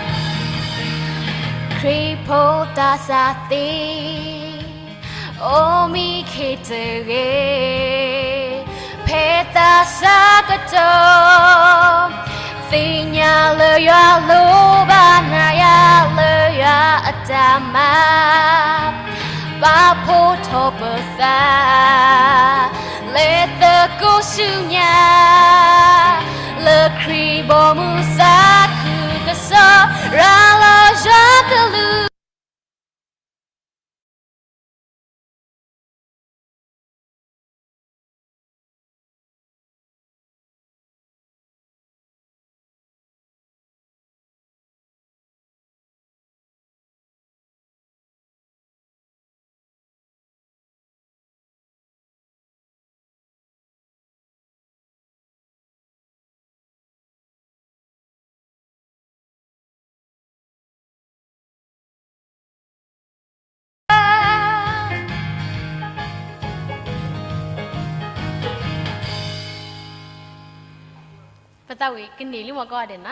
ခရံာ်ဖိသးစၢ်သ့ၣ် အိၣ်မံခ့တဂ့ၤ, ဖဲသးစၢ်ကတီၢ်, သ့ၣ်ညါလၢယွၤလိၣ်ဘၣ်နၤယၤလၢယွၤအတၢ်မၤ, ပာ်ဖှိၣ်ထီၣ်ပသး, လဲၤသကိးဆူညါ, လၢခရံာ်ဘီမုၢ်သးခုကစီၣ်, ရၤလီၤယွၤကလုၢ် ပသးဝံၣ်ကန့ၢ်လံ မ့ၢ်ကိးဂၤဒဲးနီၤ,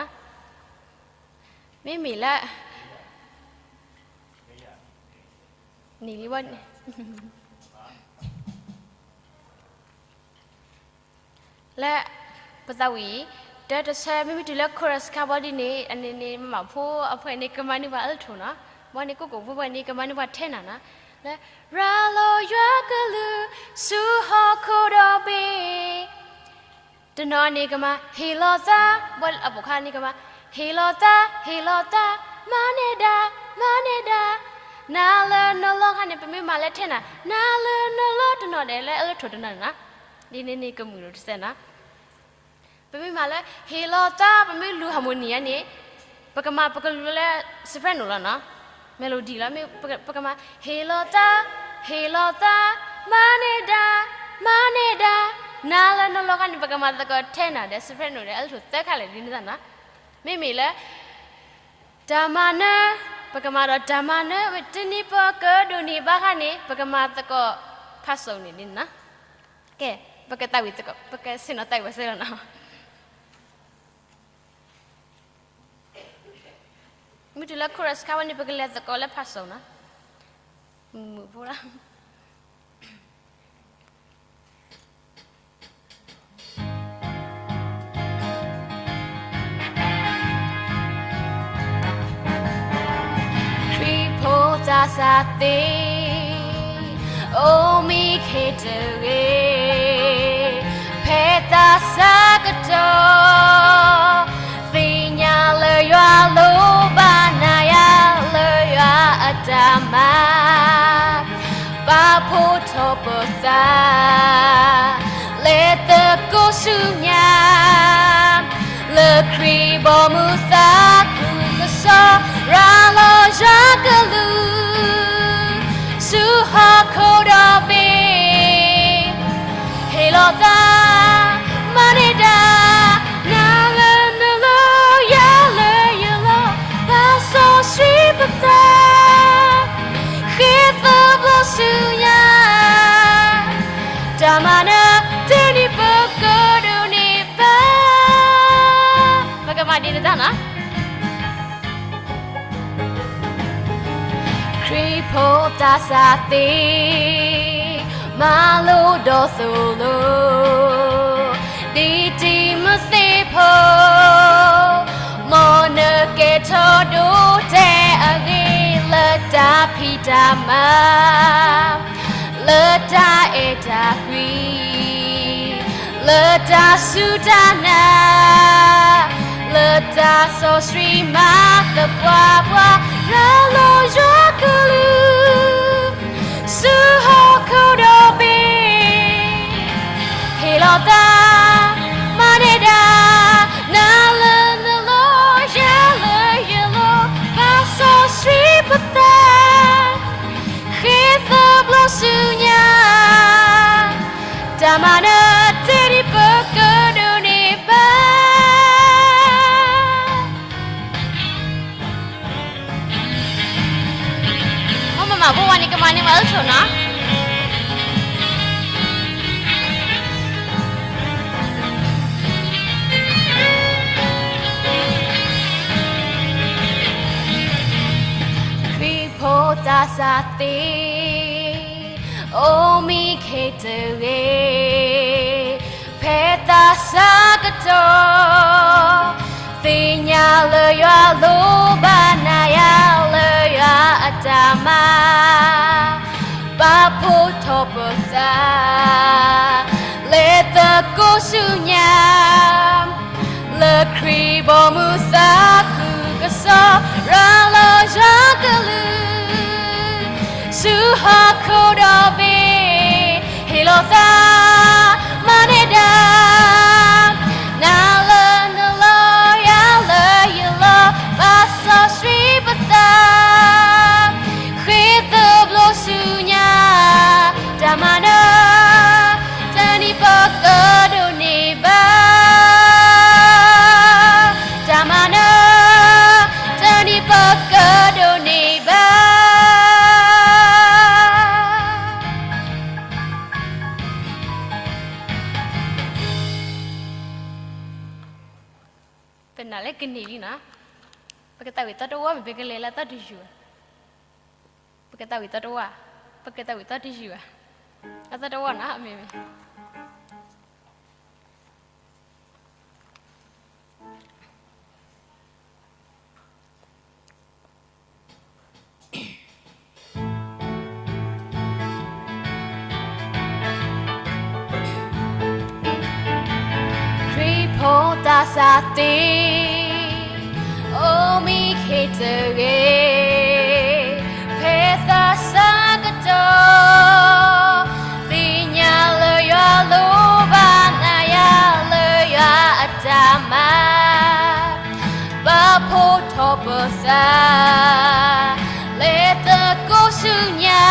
မ့မ့ၢ်လၢ န့ၣ်လံဝဲ လၢပသးဝံၣ် တၢတဆၢ မ့မ့ၢ်တုၤလၢ chorus ခါဘီဒ်န့ၣ် အန့ၣ်န့ၣ် မၤဖိအဖှဲးန့ၣ် ကမၤန့ၢ်ပှၤ alto နီၤ, ဘီန့ၣ် ကိးကိးဖိဖှဲးန့ၣ် ကမၤန့ၢ်ပှၤ tenor နီၤ, လၢ ရၤလီၤယွၤကလုၢ် ဆူဟီၣ်ခိၣ်ဒီဘ့ၣ် တနီၤန့ၣ်ကမၤ ဟ့ၣ်လီၤသး, ဘီအပိာ်ခွါန့ၣ်ကမၤ ဟ့ၣ်လီၤသး, ဟ့ၣ်လီၤသး, မၤန့ၢ်ဒၣ်, မၤန့ၢ်ဒၣ်, နၤလၢနလီၢ်ခါန့ၣ် ပမ့ၢ်မၤလၢ tenor, နၤလၢနလီၢ်တနီၤဒဲးလၢ alto တနီၤန့ၣ်နီၤ, ဒ်န့ၣ်န့ၣ်ကမုာ်တစဲးနီၤ. ပမ့ၢ်မၤလၢ ဟ့ၣ်လီၤသး ပမ့ၢ်လူၤ harmony န့ၣ် ပကမၤ ပကလူၤလၢ soprano လီၤနီၤ, melody လီၤ, ပကမၤ ဟ့ၣ်လီၤသး, ဟ့ၣ်လီၤသး, မၤန့ၢ်ဒၣ်, မၤန့ၢ်ဒၣ်, နၤလၢနလီၢ်ခါန့ၣ် ပကမၤသကိး tenor ဒီး soprano ဒီး alto သၢခါလၢာ်ဒ်န့ၣ်နီၤ. မ့မ့ၢ်လၢ တၢ်မၤနၢၤ, ပကမၤဒီးတၢ်မၤနၢၤ တနံၤပကဒိးန့ၢ်ဘၣ်ဃါန့ၣ် ပကမၤသကိး ဖးစိာ်န့ၣ်န့ၣ်နီၤ. ကဲ, ပကသးဝံၣ်သကိး, ပကဆ့ၣ်နီၤသးဝံၣ်ဝဲစ့ၢ်လီၤနီၤ. မ့ၢ်တုၤလၢ chorus ခါဝဲန့ၣ် ပကလဲၤသကိးလၢဖးစိာ်နီၤ. မုာ်ဖိလီၤ. ခရံာ်ဖိသးစၢ်သ့, အိၣ်မံခ့တဂ့ၤ, ဖဲသးစၢ်ကတီၢ်, သ့ၣ်ညါလၢယွၤလိၣ်ဘၣ်နၤယၤ လၢယွၤအတၢ်မၤ ပာ်ဖှိၣ်ထီၣ်ပသး လဲၤသကိးဆူညါ လၢခရံာ်ဘီမုၢ်သးခုကစီၣ် ရၤလီၤယွၤကလုၢ် ဆူဟီၣ်ခိၣ်ဒီဘ့ၣ် ဟ့ၣ်လီၤသး မၤန့ၢ်ဒၣ် နၤလၢနလီၢ် ယၤလၢယလီၢ် ပာ်စီဆှံပသး ဃ့သဘျိဆူညါ တၢ်မၤနၢၤတနံၤပကဒိးန့ၢ်ဘၣ် ပကမၤဒ်န့ၣ်တၢ်နီၤ. ခရံာ်ဖိသးစၢ်သ့, မၤလိဒိးသိးလိ, ဒ်တံၤမသ့းဖိ, မ်နကဲထီၣ်ဒိၣ်တဲာ်အဂ့ၢ် လၢတၢ်ဖံးတၢ်မၤ လၢတၢ်အဲၣ်တၢ်ကွံ, လၢတၢ်စူၢ်တၢ်နာ်, လၢတၢ်စီဆှံမၤသပှၢ်ပှၢ် ရၤလီၤယွၤကလုၢ် ဆူဟီၣ်ခိၣ်ဒီဘ့ၣ် ဟ့ၣ်လီၤသး မၤန့ၢ်ဒၣ် နၤလၢနလီၢ် ယၤလၢယလီၢ် ပာ်စီဆှံပသး ဃ့သဘျိဆူညါ တၢ်မၤနၢၤတနံၤပကဒိးန့ၢ်ဘၣ် မ့ၢ်မမၤဘိဝဲန့ၣ် ကမၤန့ၢ်မၤအၢဆိနီၤ. ခရံာ်ဖိသးစၢ်သ့, အိၣ်မံခ့တဂ့ၤ, ဖဲသးစၢ်ကတီၢ်, သ့ၣ်ညါလၢယွၤလိၣ်ဘၣ်နၤယၤ လၢယွၤအတၢ်မၤ ပာ်ဖှိၣ်ထီၣ်ပသး လဲၤသကိးဆူညါ လၢခရံာ်ဘီမုၢ်သးခုကစီၣ် ရၤလီၤယွၤကလုၢ် ဆူဟီၣ်ခိၣ်ဒီဘ့ၣ် ဟ့ၣ်လီၤသး မၤန့ၢ်ဒၣ် နၤလၢနလီၢ် ယၤလၢယလီၢ် ပာ်စီဆှံပသး ဃ့သဘျိဆူညါ တၢ်မၤနၢၤ တနံၤပကဒိးန့ၢ်ဘၣ် တၢ်မၤနၢၤ တနံၤပကဒိးန့ၢ်ဘၣ် ပနာ်လၢကန့ၢ်လံနီၤ, ပကသးဝံၣ်သီတဝီ မ့ၢ်ပကလဲၤလၢသီတယုၢ်ဘၣ်, ပကသးဝံၣ်သီတဝီ, ပကသးဝံၣ်သီတယုၢ်ဘၣ်, အသီတဝီနီၤ မ့ၢ်မ့ၢ် ခရံာ်ဖိသးစၢ်သ့, အိၣ်မံခ့တဂ့ၤ, ဖဲသးစၢ်ကတီၢ်, သ့ၣ်ညါလၢယွၤလိၣ်ဘၣ်နၤယၤ လၢယွၤအတၢ်မၤ ပာ်ဖှိၣ်ထီၣ်ပသး လဲၤသကိးဆူညါ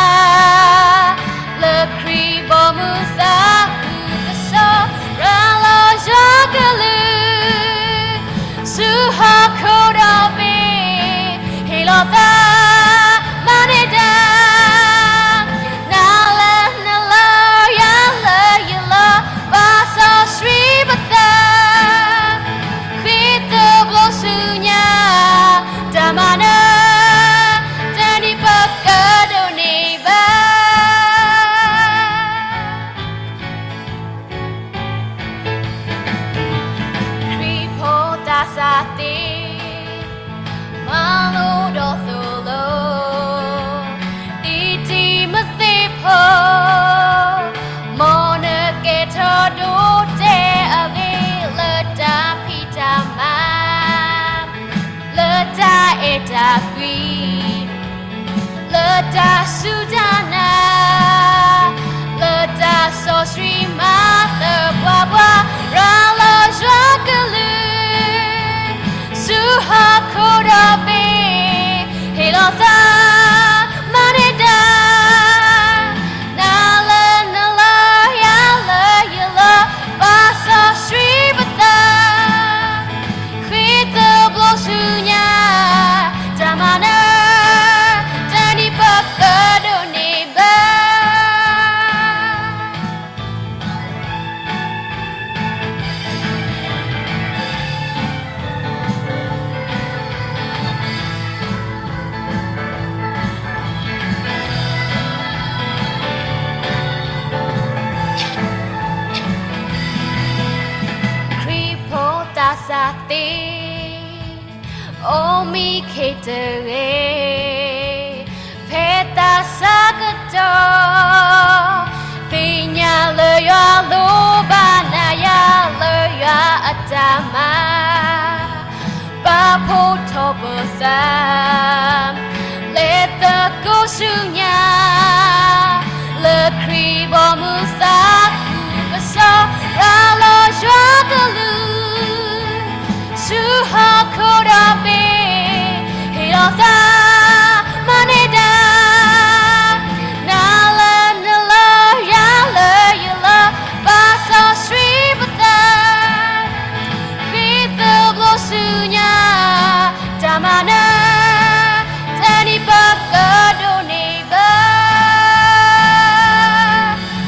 လၢခရံာ်ဘီမုၢ်သးခုကစီၣ် ရၤလီၤယွၤကလုၢ် ဆူဟီၣ် မံခ့တဂ့ၤ, ဖဲသးဆၢကတီၢ်, သ့ၣ်ညါလၢယွၤလိၣ်ဘၣ်, နာ်ယၤလၢယွၤအတၢ်မၤ, ပာ်ဖှိၣ်ထီၣ်ပသး, လဲၤသကိးဆူညါ, လၢခရံာ်ဘီမုၢ်သးခုကစီၣ်, ရၤလီၤယွၤကလုၢ် ဆူဟီၣ်ခိၣ်ဒီဘ့ၣ်, ဟ့ၣ်လီၤသးမၤန့ၢ်ဒၣ်, နၤလၢနလၢ ယၤလၢယလၢ, ဘၣ်စီဆှံပသး, ဃ့သဘျိဆူညါ, တၢ်မၤနၢၤ တနံၤပကဒိးန့ၢ်ဘၣ်,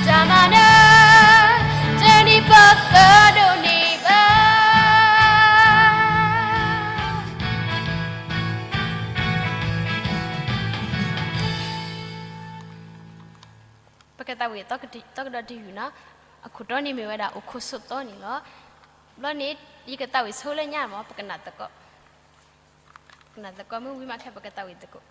တၢ်မၤနၢၤ တနံၤပကဒိးန့ၢ်ဘၣ်. ပကသးဝံၣ်သီကဒီးတယုၢ်နီၤ, အခိၣ်တီန့ၣ်မ့ၢ်ဝဲဒၣ် အိၣ်ခိၣ်ဆိးသီန့ၣ်လီၤ. ဘျီန့ၣ် ယကသးဝံၣ်ဆိလၢညါမး, ပကနၣ်သကိး, ပကနၣ်သကိးမ့ၢ်ဝံၤမးခဲ ပကသးဝံၣ်သကိး.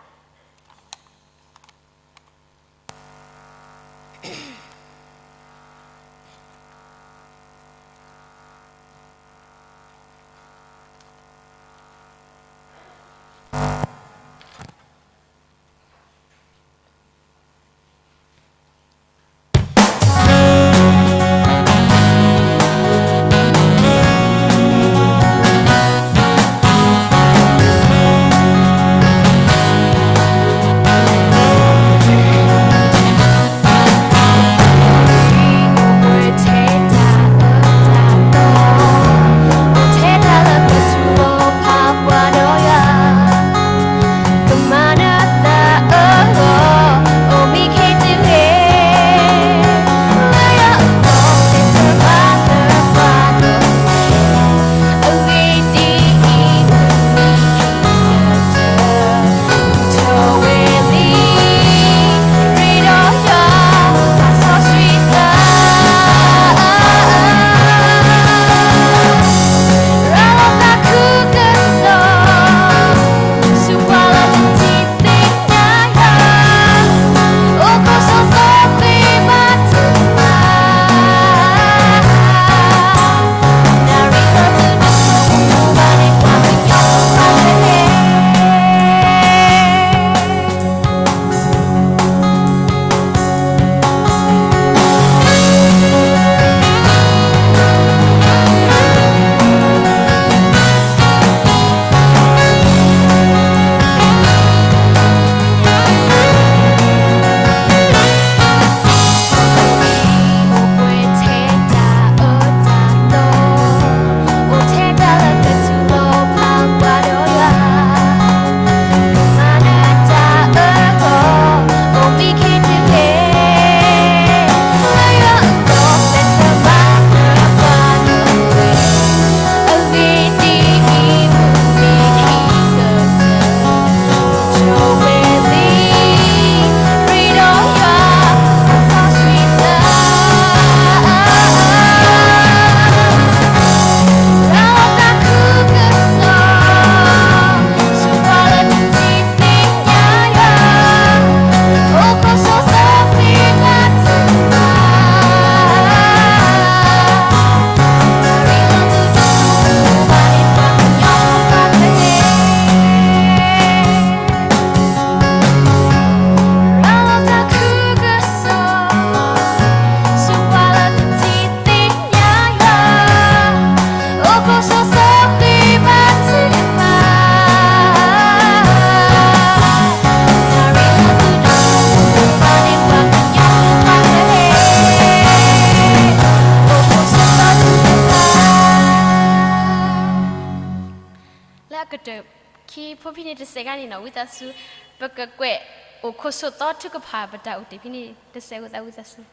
လၢအကတၢၢ်ခံဖိဖဲန့ၣ်တစဲးခါန့ၣ်နီၤ ဝံသးစူၤ ပကကွဲးအိၣ်ခိၣ်ဆိးသီထုကဖၣ်ပတၢ်အိၣ်တ့ၢ်ဖဲန့ၣ်တစဲးဝံသးစူၤ.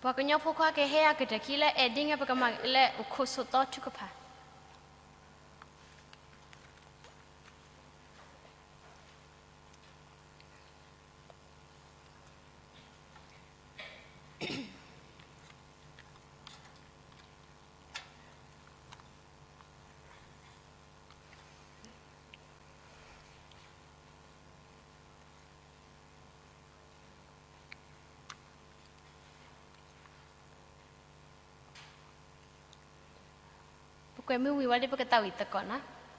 ပှၤကညီဖိခွါကဟဲအကတၢၢ်ခံလၢအဲၣ်ဒ်န့ၣ် ပကမၤလၢအိၣ်ခိၣ်ဆိးသီထုကဖၣ်. ကွဲးမုာ်ဝံၤဝဲဒၣ် ပကသးဝံၣ်သကိးနီၤ. အိၣ်ပှဲၤထဲတၢ်အၢတၢ်သီ, အိၣ်ထဲတၢ်လၢကထူၣ်လီၤဖးပှၤဒီးယွၤ, ကမၤနၢၤတၢ်အၢအဂီၢ်, အိၣ်မံခ့တဂ့ၤ, လၢယွၤအဂီၢ် ကျဲးစၢးမၤသပှၢ်ဒီး အဂ့ၢ်ဒ်အံၤ, မုၢ်နံၤခံကတၢၢ်, ကၠီဝဲလံ, ရ့ဒီးယွၤ, သးစီဆှံသး, ရၤလီၤသးခုကစီၣ်, ဆူပှၤလၢတထံၣ်သ့ၣ်ညါယွၤ, အိၣ်ခိးဆိးသိဃ့ဘါထုကဖၣ် ဟီၣ်ခိၣ်အံၤ အိၣ်ပှဲၤထဲတၢ်အၢတၢ်သီ, အိၣ်ထဲတၢ်လၢကထူၣ်လီၤဖးပှၤဒီးယွၤ, ကမၤနၢၤတၢ်အၢအဂီၢ်, အိၣ်မံခ့တဂ့ၤ, လၢယွၤအဂီၢ် ကျဲးစၢးမၤသပှၢ်ဒီးဝဲ, အဂ့ၢ်ဒ်အံၤ, မုၢ်နံၤခံကတၢၢ်, ကၠီဝဲလံ, ရ့ဒီးယွၤ, သးစီဆှံသး, ရၤလီၤသးခုကစီၣ်, ဆူပှၤလၢတထံၣ်သ့ၣ်ညါယွၤ, အိၣ်ခိးဆိးသိဃ့ဘါထုကဖၣ် နၣ်ရံၣ်လၢသုတဆိကမိၣ်ဘၣ်န့ၣ် ပှၤကညီဖိခွါကဟဲ, ရၤလီၤသးခုကစီၣ်, ဆူပှၤလၢတထံၣ်သ့ၣ်ညါယွၤ, အိၣ်ခိးဆိးသိဃ့ဘါထုကဖၣ် နၣ်ရံၣ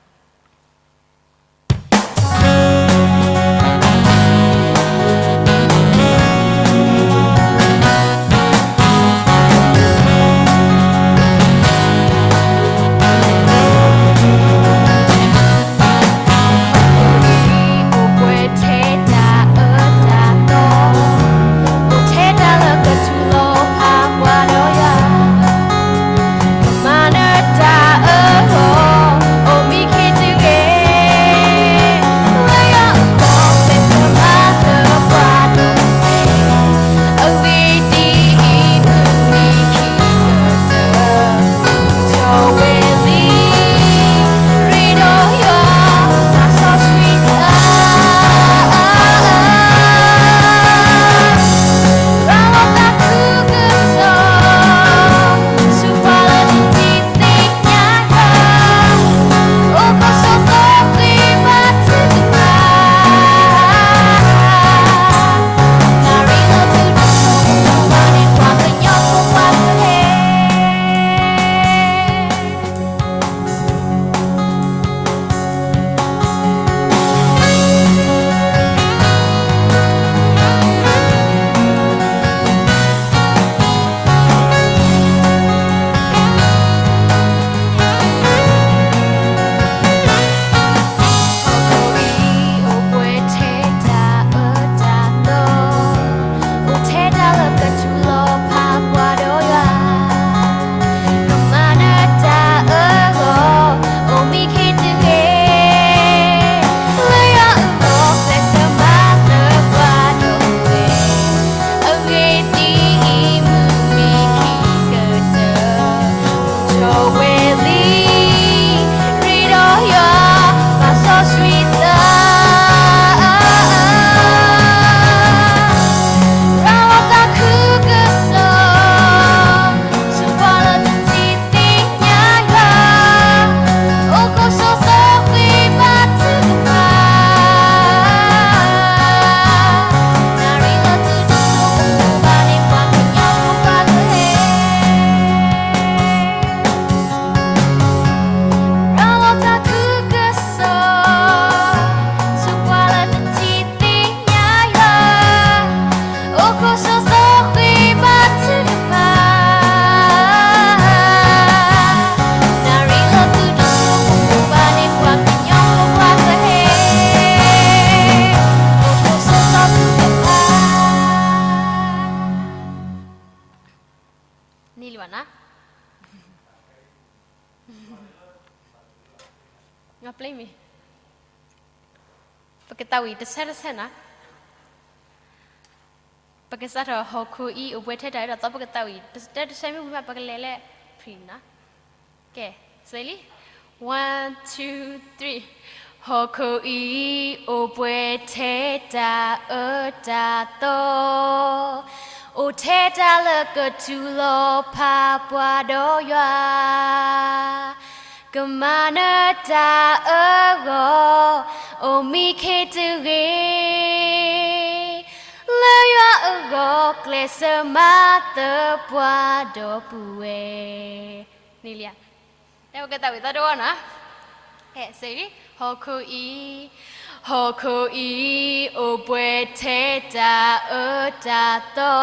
်လၢသုတဆိကမိၣ်ဘၣ်န့ၣ် ပှၤကညီဖိခွါကဟဲ, အိၣ်ခိးဆိးသိဃ့ဘါထုကဖၣ် န့ၣ်လံဘၣ်နီၤ. ပကသးဝံၣ်တဆၢတဆၢနီၤ. ပကစးထီၣ်ဟီၣ်ခိၣ်အံၤ အိၣ်ပှဲၤထဲတၢ်အၢတၢ်သီ, ပကသးဝံၣ်တဆၢတဆၢမ့ၢ်ဝံၤမး ပကလဲၤလၢ pre နီၤ. ကဲ, စံလံ, one, two, three. ဟီၣ်ခိၣ်အံၤ အိၣ်ပှဲၤထဲတၢ်အၢတၢ်သီ, အိၣ်ထဲတၢ်လၢကထူၣ်လီၤဖးပှၤဒီးယွၤ, ကမၤနၢၤတၢ်အၢအဂီၢ်, အိၣ်မံခ့တဂ့ၤ, လၢယွၤအဂီၢ် ကျဲးစၢးမၤသပှၢ်ဒီပုၢ်ဝဲၢ်, န့ၣ်လံဧါ. ပကသးဝံၣ်သီတဝီနီၤ. ကဲ, စံလံ, ဟီၣ်ခိၣ်အံၤ, ဟီၣ်ခိၣ်အံၤ အိၣ်ပှဲၤထဲတၢ်အၢတၢ်သီ,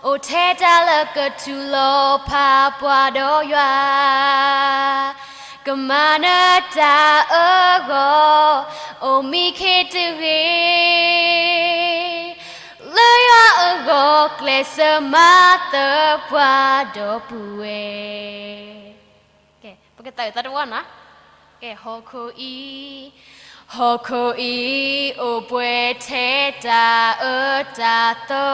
အိၣ်ထဲတၢ်လၢကထူၣ်လီၤဖးပှၤဒီးယွၤ, ကမၤနၢၤတၢ်အၢအဂီၢ်, အိၣ်မံခ့တဂ့ၤ, လၢယွၤအဂီၢ် ကျဲးစၢးမၤသပှၢ်ဒီပုၢ်ဝဲၢ်. ကဲ, ပကသးဝံၣ်သီတဝီနီၤ. ကဲ, ဟီၣ်ခိၣ်အံၤ, ဟီၣ်ခိၣ်အံၤ အိၣ်ပှဲၤထဲတၢ်အၢတၢ်သီ,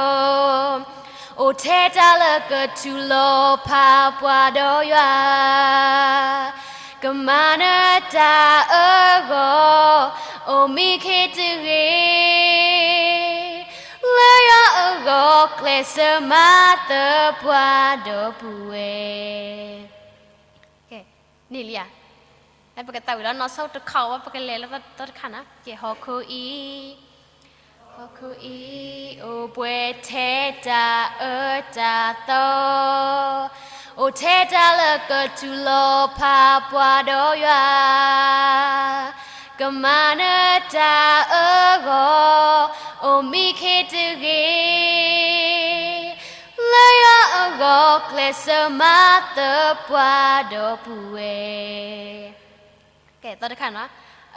အိၣ်ထဲတၢ်လၢကထူၣ်လီၤဖးပှၤဒီးယွၤ, ကမၤနၢၤတၢ်အၢအဂီၢ်, အိၣ်မံခ့တဂ့ၤ, လၢယွၤအဂီၢ် ကျဲးစၢးမၤသပှၢ်ဒီပုၢ်ဝဲၢ်. ကဲ, န့ၣ်လံဧါ. ပကသးဝံၣ်လီၤ နီၢ်ဆိတခီဝဲ ပကလဲၤလၢသီတခါနီၤ. ကဲ, ဟီၣ်ခိၣ်အံၤ, ဟီၣ်ခိၣ်အံၤ အိၣ်ပှဲၤထဲတၢ်အၢတၢ်သီ, အိၣ်ထဲတၢ်လၢကတူၢ်လိာ်ဖးပှၤဒီးယွၤ, ကမၤနၢၤတၢ်အဂီၢ်, အိၣ်မံခ့တဂ့ၤ, လၢယွၤအဂီၢ်ကျဲးစၢးမၤသပှၢ်ဒီပုၢ်ဝဲၢ်. ကဲ သီတခါနီၤ,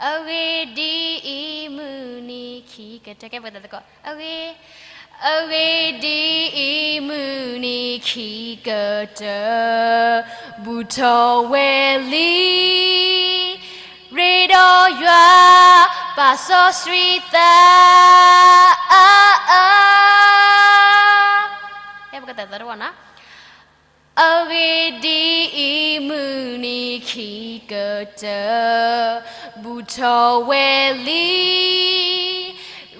အဂ့ၢ်ဒ်အံၤ မုၢ်နံၤခံကတၢၢ်, ကဲ ပကတဲသကိး, အဂ့ၢ်, အဂ့ၢ်ဒ်အံၤ မုၢ်နံၤခံကတၢၢ်, ဘူၣ်ထီၣ်ဝဲလံ, ရ့ဒီးယွၤ, ပာ်စီဆှံသး, အါအါ ကဲ ပကတဲသီတဝီနီၤ, အဂ့ၢ်ဒ်အံၤ မုၢ်နံၤခံကတၢၢ်, ဘူၣ်ထီၣ်ဝဲလံ,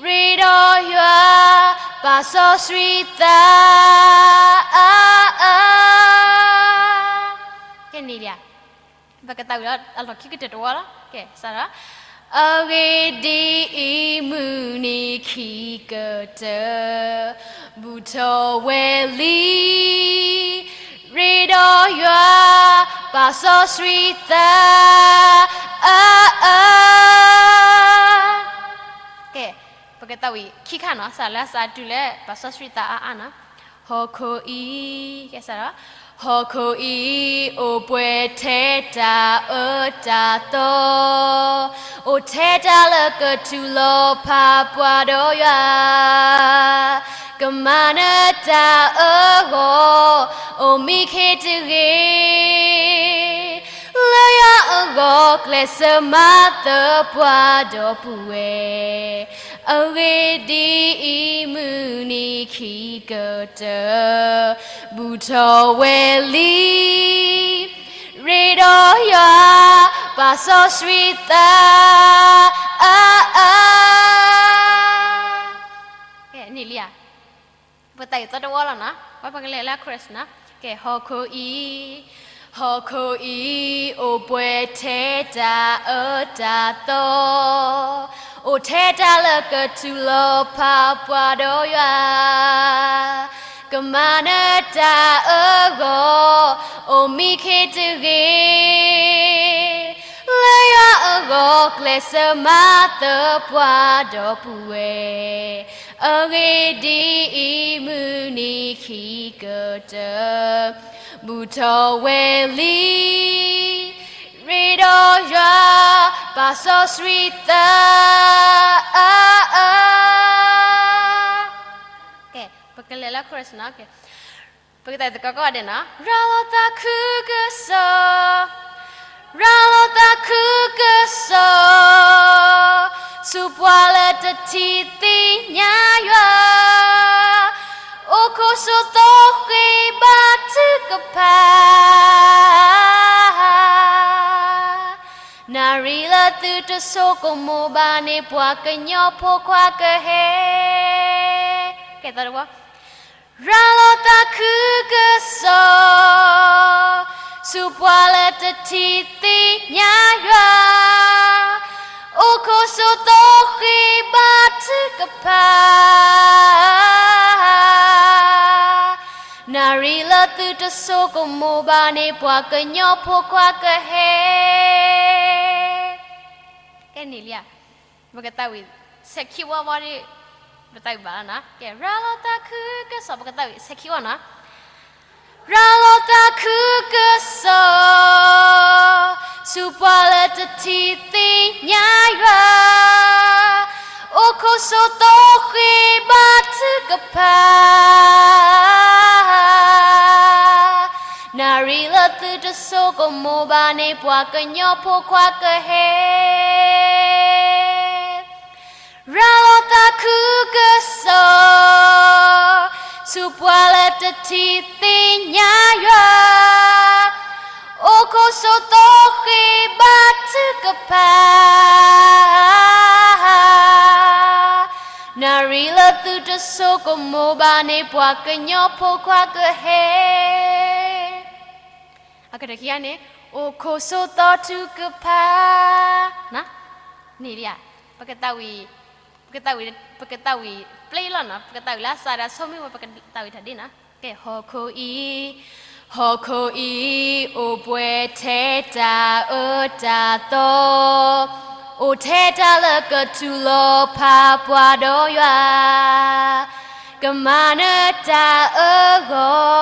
ရ့ဒီးယွၤ, ပာ်စီဆှံသး, အါအါ. ကဲန့ၣ်လံ, ပကသးဝံၣ်လီၤအလီၢ်ခံကတၢၢ်တဝီလီၤ. ကဲ စးထီၣ်, အဂ့ၢ်ဒ်အံၤ မုၢ်နံၤခံကတၢၢ်, ဘူၣ်ထီၣ်ဝဲလံ, ရ့ဒီးယွၤ, ပာ်စီဆှံသး, အါအါ. ကဲ ပကသးဝံၣ်ခံခါနီၤ, စးလၢအစးတုၤလၢပာ်စီဆှံသးအါအါနီၤ. ဟီၣ်ခိၣ်အံၤ, ကဲစးထီၣ်, ဟီၣ်ခိၣ်အံၤ အိၣ်ပှဲၤထဲတၢ်အၢတၢ်သီ, အိၣ်ထဲတၢ်လၢကတူၢ်လိာ်ဖးပှၤဒီးယွၤ, ကမၤနၢၤတၢ်အဂီၢ်, အိၣ်မံခ့တဂ့ၤ, လၢယွၤအဂီၢ်ကျဲးစၢးမၤသပှၢ်ဒီပုၢ်ဝဲၢ်, အဂ့ၢ်ဒ်အံၤ မုၢ်နံၤခံကတၢၢ်, ဘူၣ်ထီၣ်ဝဲလံ, ရ့ဒီးယွၤ, ပာ်စီဆှံသး, အါအါ. ကဲန့ၣ်လံဧါ, ပသးဝံၣ်သီတဝီလီၤနီၤ, ဝဲပကလဲၤလၢ chorus နီၤ. ကဲ ဟီၣ်ခိၣ်အံၤ, ဟီၣ်ခိၣ်အံၤ အိၣ်ပှဲၤထဲတၢ်အၢတၢ်သီ, အိၣ်ထဲတၢ်လၢကတူၢ်လိာ်ဖးပှၤဒီးယွၤ, ကမၤနၢၤတၢ်အဂီၢ်, အိၣ်မံခ့တဂ့ၤ, လၢယွၤအဂီၢ်ကျဲးစၢးမၤသပှၢ်ဒီပုၢ်ဝဲၢ်, အဂ့ၢ်ဒ်အံၤ မုၢ်နံၤခံကတၢၢ်, ဘူၣ်ထီၣ်ဝဲလံ, ရ့ဒီးယွၤ, ပာ်စီဆှံသး, အါအါ. ကဲ ပကလဲၤလၢ chorus နီၤ. ပကသးဝံၣ်သကိးကိးဂၤဒဲးနီၤ. ရၤလီၤသးခုကစီၣ်, ရၤလီၤသးခုကစီၣ်, ဆူပှၤလၢတထံၣ်သ့ၣ်ညါယွၤ, အိၣ်ခိးဆိးသီဃ့ဘါထုကဖၣ်, နၣ်ရံၣ်လၢသုတဆိကမိၣ်ဘၣ်န့ၣ် ပှၤကညီဖိခွါကဟဲ. ကဲ သီတဝီ. ရၤလီၤသးခုကစီၣ်, ဆူပှၤလၢတထံၣ်သ့ၣ်ညါယွၤ, အိၣ်ခိးဆိးသီဃ့ဘါထုကဖၣ်, နၣ်ရံၣ်လၢသုတဆိကမိၣ်ဘၣ်န့ၣ် ပှၤကညီဖိခွါကဟဲ. ကဲန့ၣ်လံဧါ. ပကသးဝံၣ်ဆဲးခံဝီဝီဒီး ပသးဝံၣ်ဘၣ်လီၤနီၤ. ကဲ ရၤလီၤသးခုကစီၣ်, ပကသးဝံၣ်ဆဲးခံဝီနီၤ. ရၤလီၤသးခုကစီၣ်, ဆူပှၤလၢတထံၣ်သ့ၣ်ညါယွၤ, အိၣ်ခိးဆိးသီဃ့ဘါထုကဖၣ်, နၣ်ရံၣ်လၢသုတဆိကမိၣ်ဘၣ်န့ၣ် ပှၤကညီဖိခွါကဟဲ. ရၤလီၤသးခုကစီၣ်, ဆူပှၤလၢတထံၣ်သ့ၣ်ညါယွၤ, အိၣ်ခိးဆိးသီဃ့ဘါထုကဖၣ်, နၣ်ရံၣ်လၢသုတဆိကမိၣ်ဘၣ်န့ၣ် ပှၤကညီဖိခွါကဟဲ. အကတၢၢ်ခံဂၤန့ၣ်, အိၣ်ခိးဆိးသီထုကဖၣ်, န့ၣ်လံဧါ. ပကသးဝံၣ်, ပကသးဝံၣ်, ပကသးဝံၣ်ပျဲလီၤနီၤ, ပကသးဝံၣ်လၢအစးဒီးဆိမိၣ်ဝဲ ပကသးဝံၣ်တၢ်ဒ်နီၤ. ကဲ ဟီၣ်ခိၣ်အံၤ, ဟီၣ်ခိၣ်အံၤအိၣ်ပှဲၤထဲတၢ်အၢတၢ်သီ, အိၣ်ထဲတၢ်လၢကတူၢ်လိာ်ဖးပှၤဒီးယွၤ, ကမၤနၢၤတၢ်အၢဂီၢ်,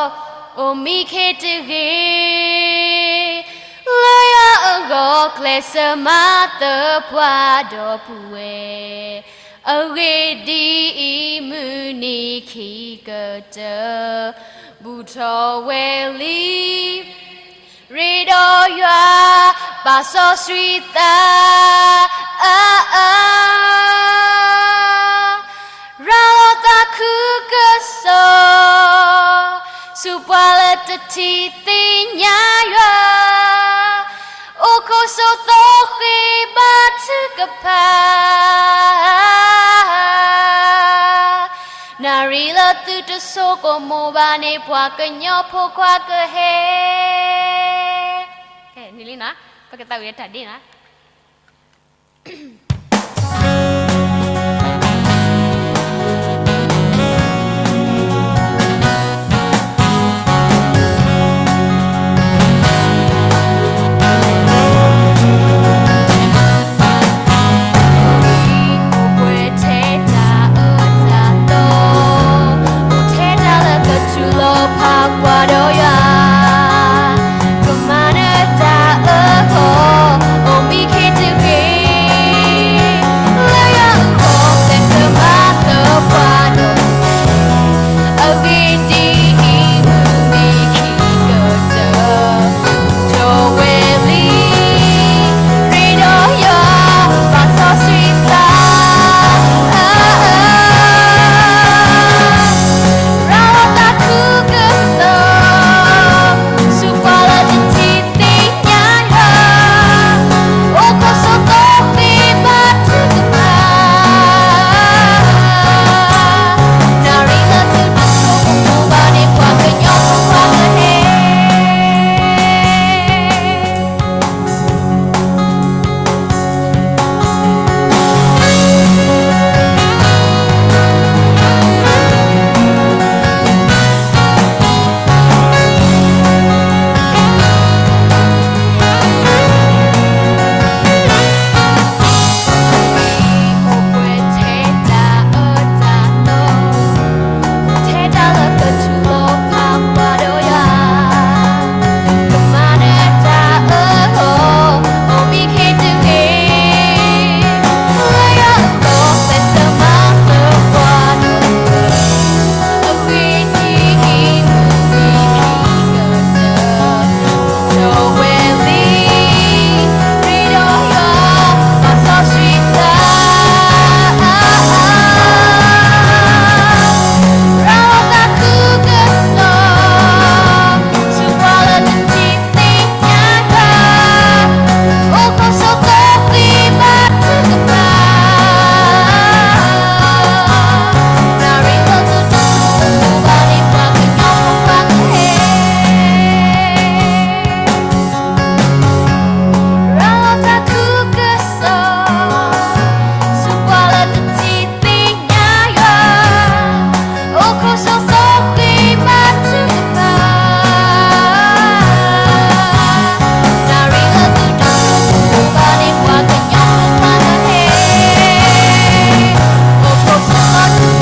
အိၣ်မံခ့တဂ့ၤ, လၢယွၤအဂီၢ်ကျဲးစၢးမၤသပှၢ်ဒီပုၢ်ဝဲၢ်, အဂ့ၢ်ဒ်အံၤမုၢ်နံၤခံကတၢၢ် ဘူၣ်ထီၣ်ဝဲလံ ရ့ဒီးယွၤ ပာ်စီဆှံသး အါအါ ရၤလီၤသးခုကစီၣ် ဆူပှၤလၢတထံၣ်သ့ၣ်ညါယွၤ အိၣ်ခိးစိသိးဃ့ဘါထုကဖၣ် နၣ်ရံၣ်လၢသုတဆိကမိၣ်ဘၣ်န့ၣ် ပှၤကညီဖိခွါကဟဲ နံၤလံနီၤ ပကသးဝံၣ်တၢ်ဒ့နီၤ အိၣ်ပှဲၤထဲတၢ်အၢတၢ်သီ, အိၣ်ထဲတၢ်လၢကတူၢ်လိာ်ဖးပှၤဒီးယွၤ, ကမၤနၢၤတၢ်အၢဂီၢ်, အိၣ်မံခ့တဂ့ၤ, လၢယွၤအဂီၢ်ကျဲးစၢးမၤသပှၢ်ဒီး အဂ့ၢ်ဒ်အံၤမုၢ်နံၤခံကတၢၢ် ထီၣ်ဝဲလံ ရ့ဒီးယွၤ ပာ်စီဆှံသး အါအါ ရၤလီၤသးခုကစီၣ် ဆူပှၤလၢတထံၣ်သ့ၣ်ညါယွၤ အိၣ်ခိးစိသိးဃ့ဘါထုကဖၣ် နၣ်ရံၣ်လၢသုတဆိကမိၣ်ဘၣ်န့ၣ် ပှၤကညီဖိခွါကဟဲ အိၣ်ပှဲၤထဲတၢ်အၢတၢ်သီ, ထဲတၢ်လၢကတူၢ်လိာ်ဖးပှၤဒီးယွၤ, ကမၤနၢၤတၢ်အၢဂီၢ်, အိၣ်မံခ့တဂ့ၤ, လၢယွၤအဂီၢ်ကျဲးစၢးမၤသပှၢ်ဒီး အဂ့ၢ်ဒ်အံၤမုၢ်နံၤခံကတၢၢ် ထီၣ်ဝဲလံ ရ့ဒီးယွၤ ပာ်စီဆှံသး ရၤလီၤသးခုကစီၣ် ဆူပှၤလၢတထံၣ်သ့ၣ်ညါယွၤ အိၣ်ခိးစိသိးဃ့ဘါထုကဖၣ် နၣ်ရံၣ်လၢသုတဆိကမိၣ်ဘၣ်န့ၣ် ပှၤကညီဖိခွါကဟဲ ရၤလီၤသးခုကစီၣ် ဆူပှၤလၢတထံၣ်သ့ၣ်ညါယွၤ အိၣ်ခိးစိသိးဃ့ဘါထုကဖၣ် နၣ်ရံၣ်လၢသုတဆိကမိၣ်ဘၣ်န့ၣ် ပှၤကညီဖိခွါကဟဲ အိၣ်ခိးစိသိးဃ့ဘါထုကဖၣ်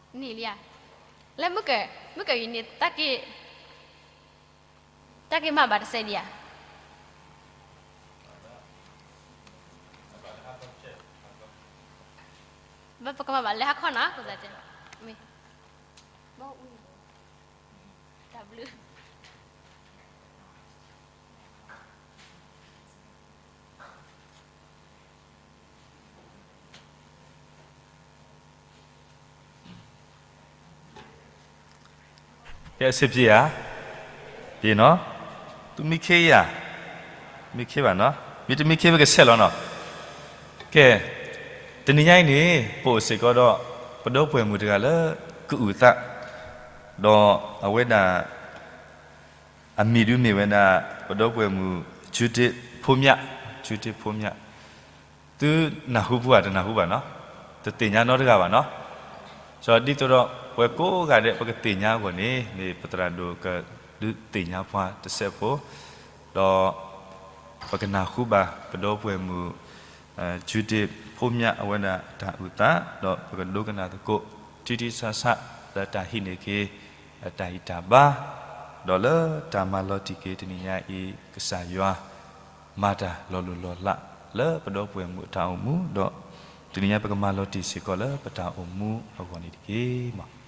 နံၤလံဧါ, လၢမုၢ်က, မုၢ်ကယံၤန့ၣ် တၢ်က့ၤမၤဘၣ်တစဲးဒံးဧါ, ပကမၤဘၣ်လၢဟါခီနီၤ, မ့ၢ်, တၢ်ဘျုး ကဲ အဆင်ပြေဧါ, ပြေနီၤ, သုမံခ့ဧါ, မံခ့ဘၣ်နီၤ, မ့ၢ်တမံခ့ ပကဆဲးလီၤနီၤ, ကဲ, တနံၤညါအံၤန့ၣ် ပအိၣ်စ့ၢ်ကီးဒီး ပဒီပုၢ်ဝဲၢ်မုၣ်တဂၤလၢ ကအုၣ်သး, ဒီးအဝဲဒၣ် အမံၤဒုးမ့ၢ်ဝဲဒၣ် ပဒီပုၢ်ဝဲၢ်မုၣ် ကၠူတ့ၢ်ဖိမၠး, ကၠူတ့ၢ်ဖိမၠး, သုနၢ်ဟူပူၤဧါ တနၢ်ဟူဘၣ်နီၤ, တသ့ၣ်ညါနီတဂၤဘၣ်နီၤ, ဒ်သိးဒီး ပဝဲကိးဂၤဒဲး ပကသ့ၣ်ညါအဂီၢ်န့ၣ် မ့ၢ်ပသရၣ်ဒိၣ်ကဒုးသ့ၣ်ညါပှၤတစဲးဖိ, ဒီးပကနၢ်ဟူဘၣ် ပဒီပုၢ်ဝဲၢ်မုၣ် Judith ဖိမၠး အဝဲဒၣ်တၢ်အုၣ်သး, ဒီးပကဒိကနၣ်သကိး ထံထံဆးဆး လၢတၢ်ဟံးန့ၢ်က့ၤ တၢ်ဂံၢ်တၢ်ဘါ, ဒီးလၢတၢ်မၤလီၤတံၢ်က့ၤတနံၤညါအံၤ ကစၢ်ယွၤ မၤတၢ်လီၤလိၢ်လီၤလး လၢပဒီပုၢ်ဝဲၢ်မုၣ်အတၢ်အိၣ်မူ, ဒီးတနံၤညါပကမၤလီၤတံၢ်စ့ၢ်ကီးလၢပတၢ်အိၣ်မူအဂီၢ်န့ၣ်တက့ၢ်.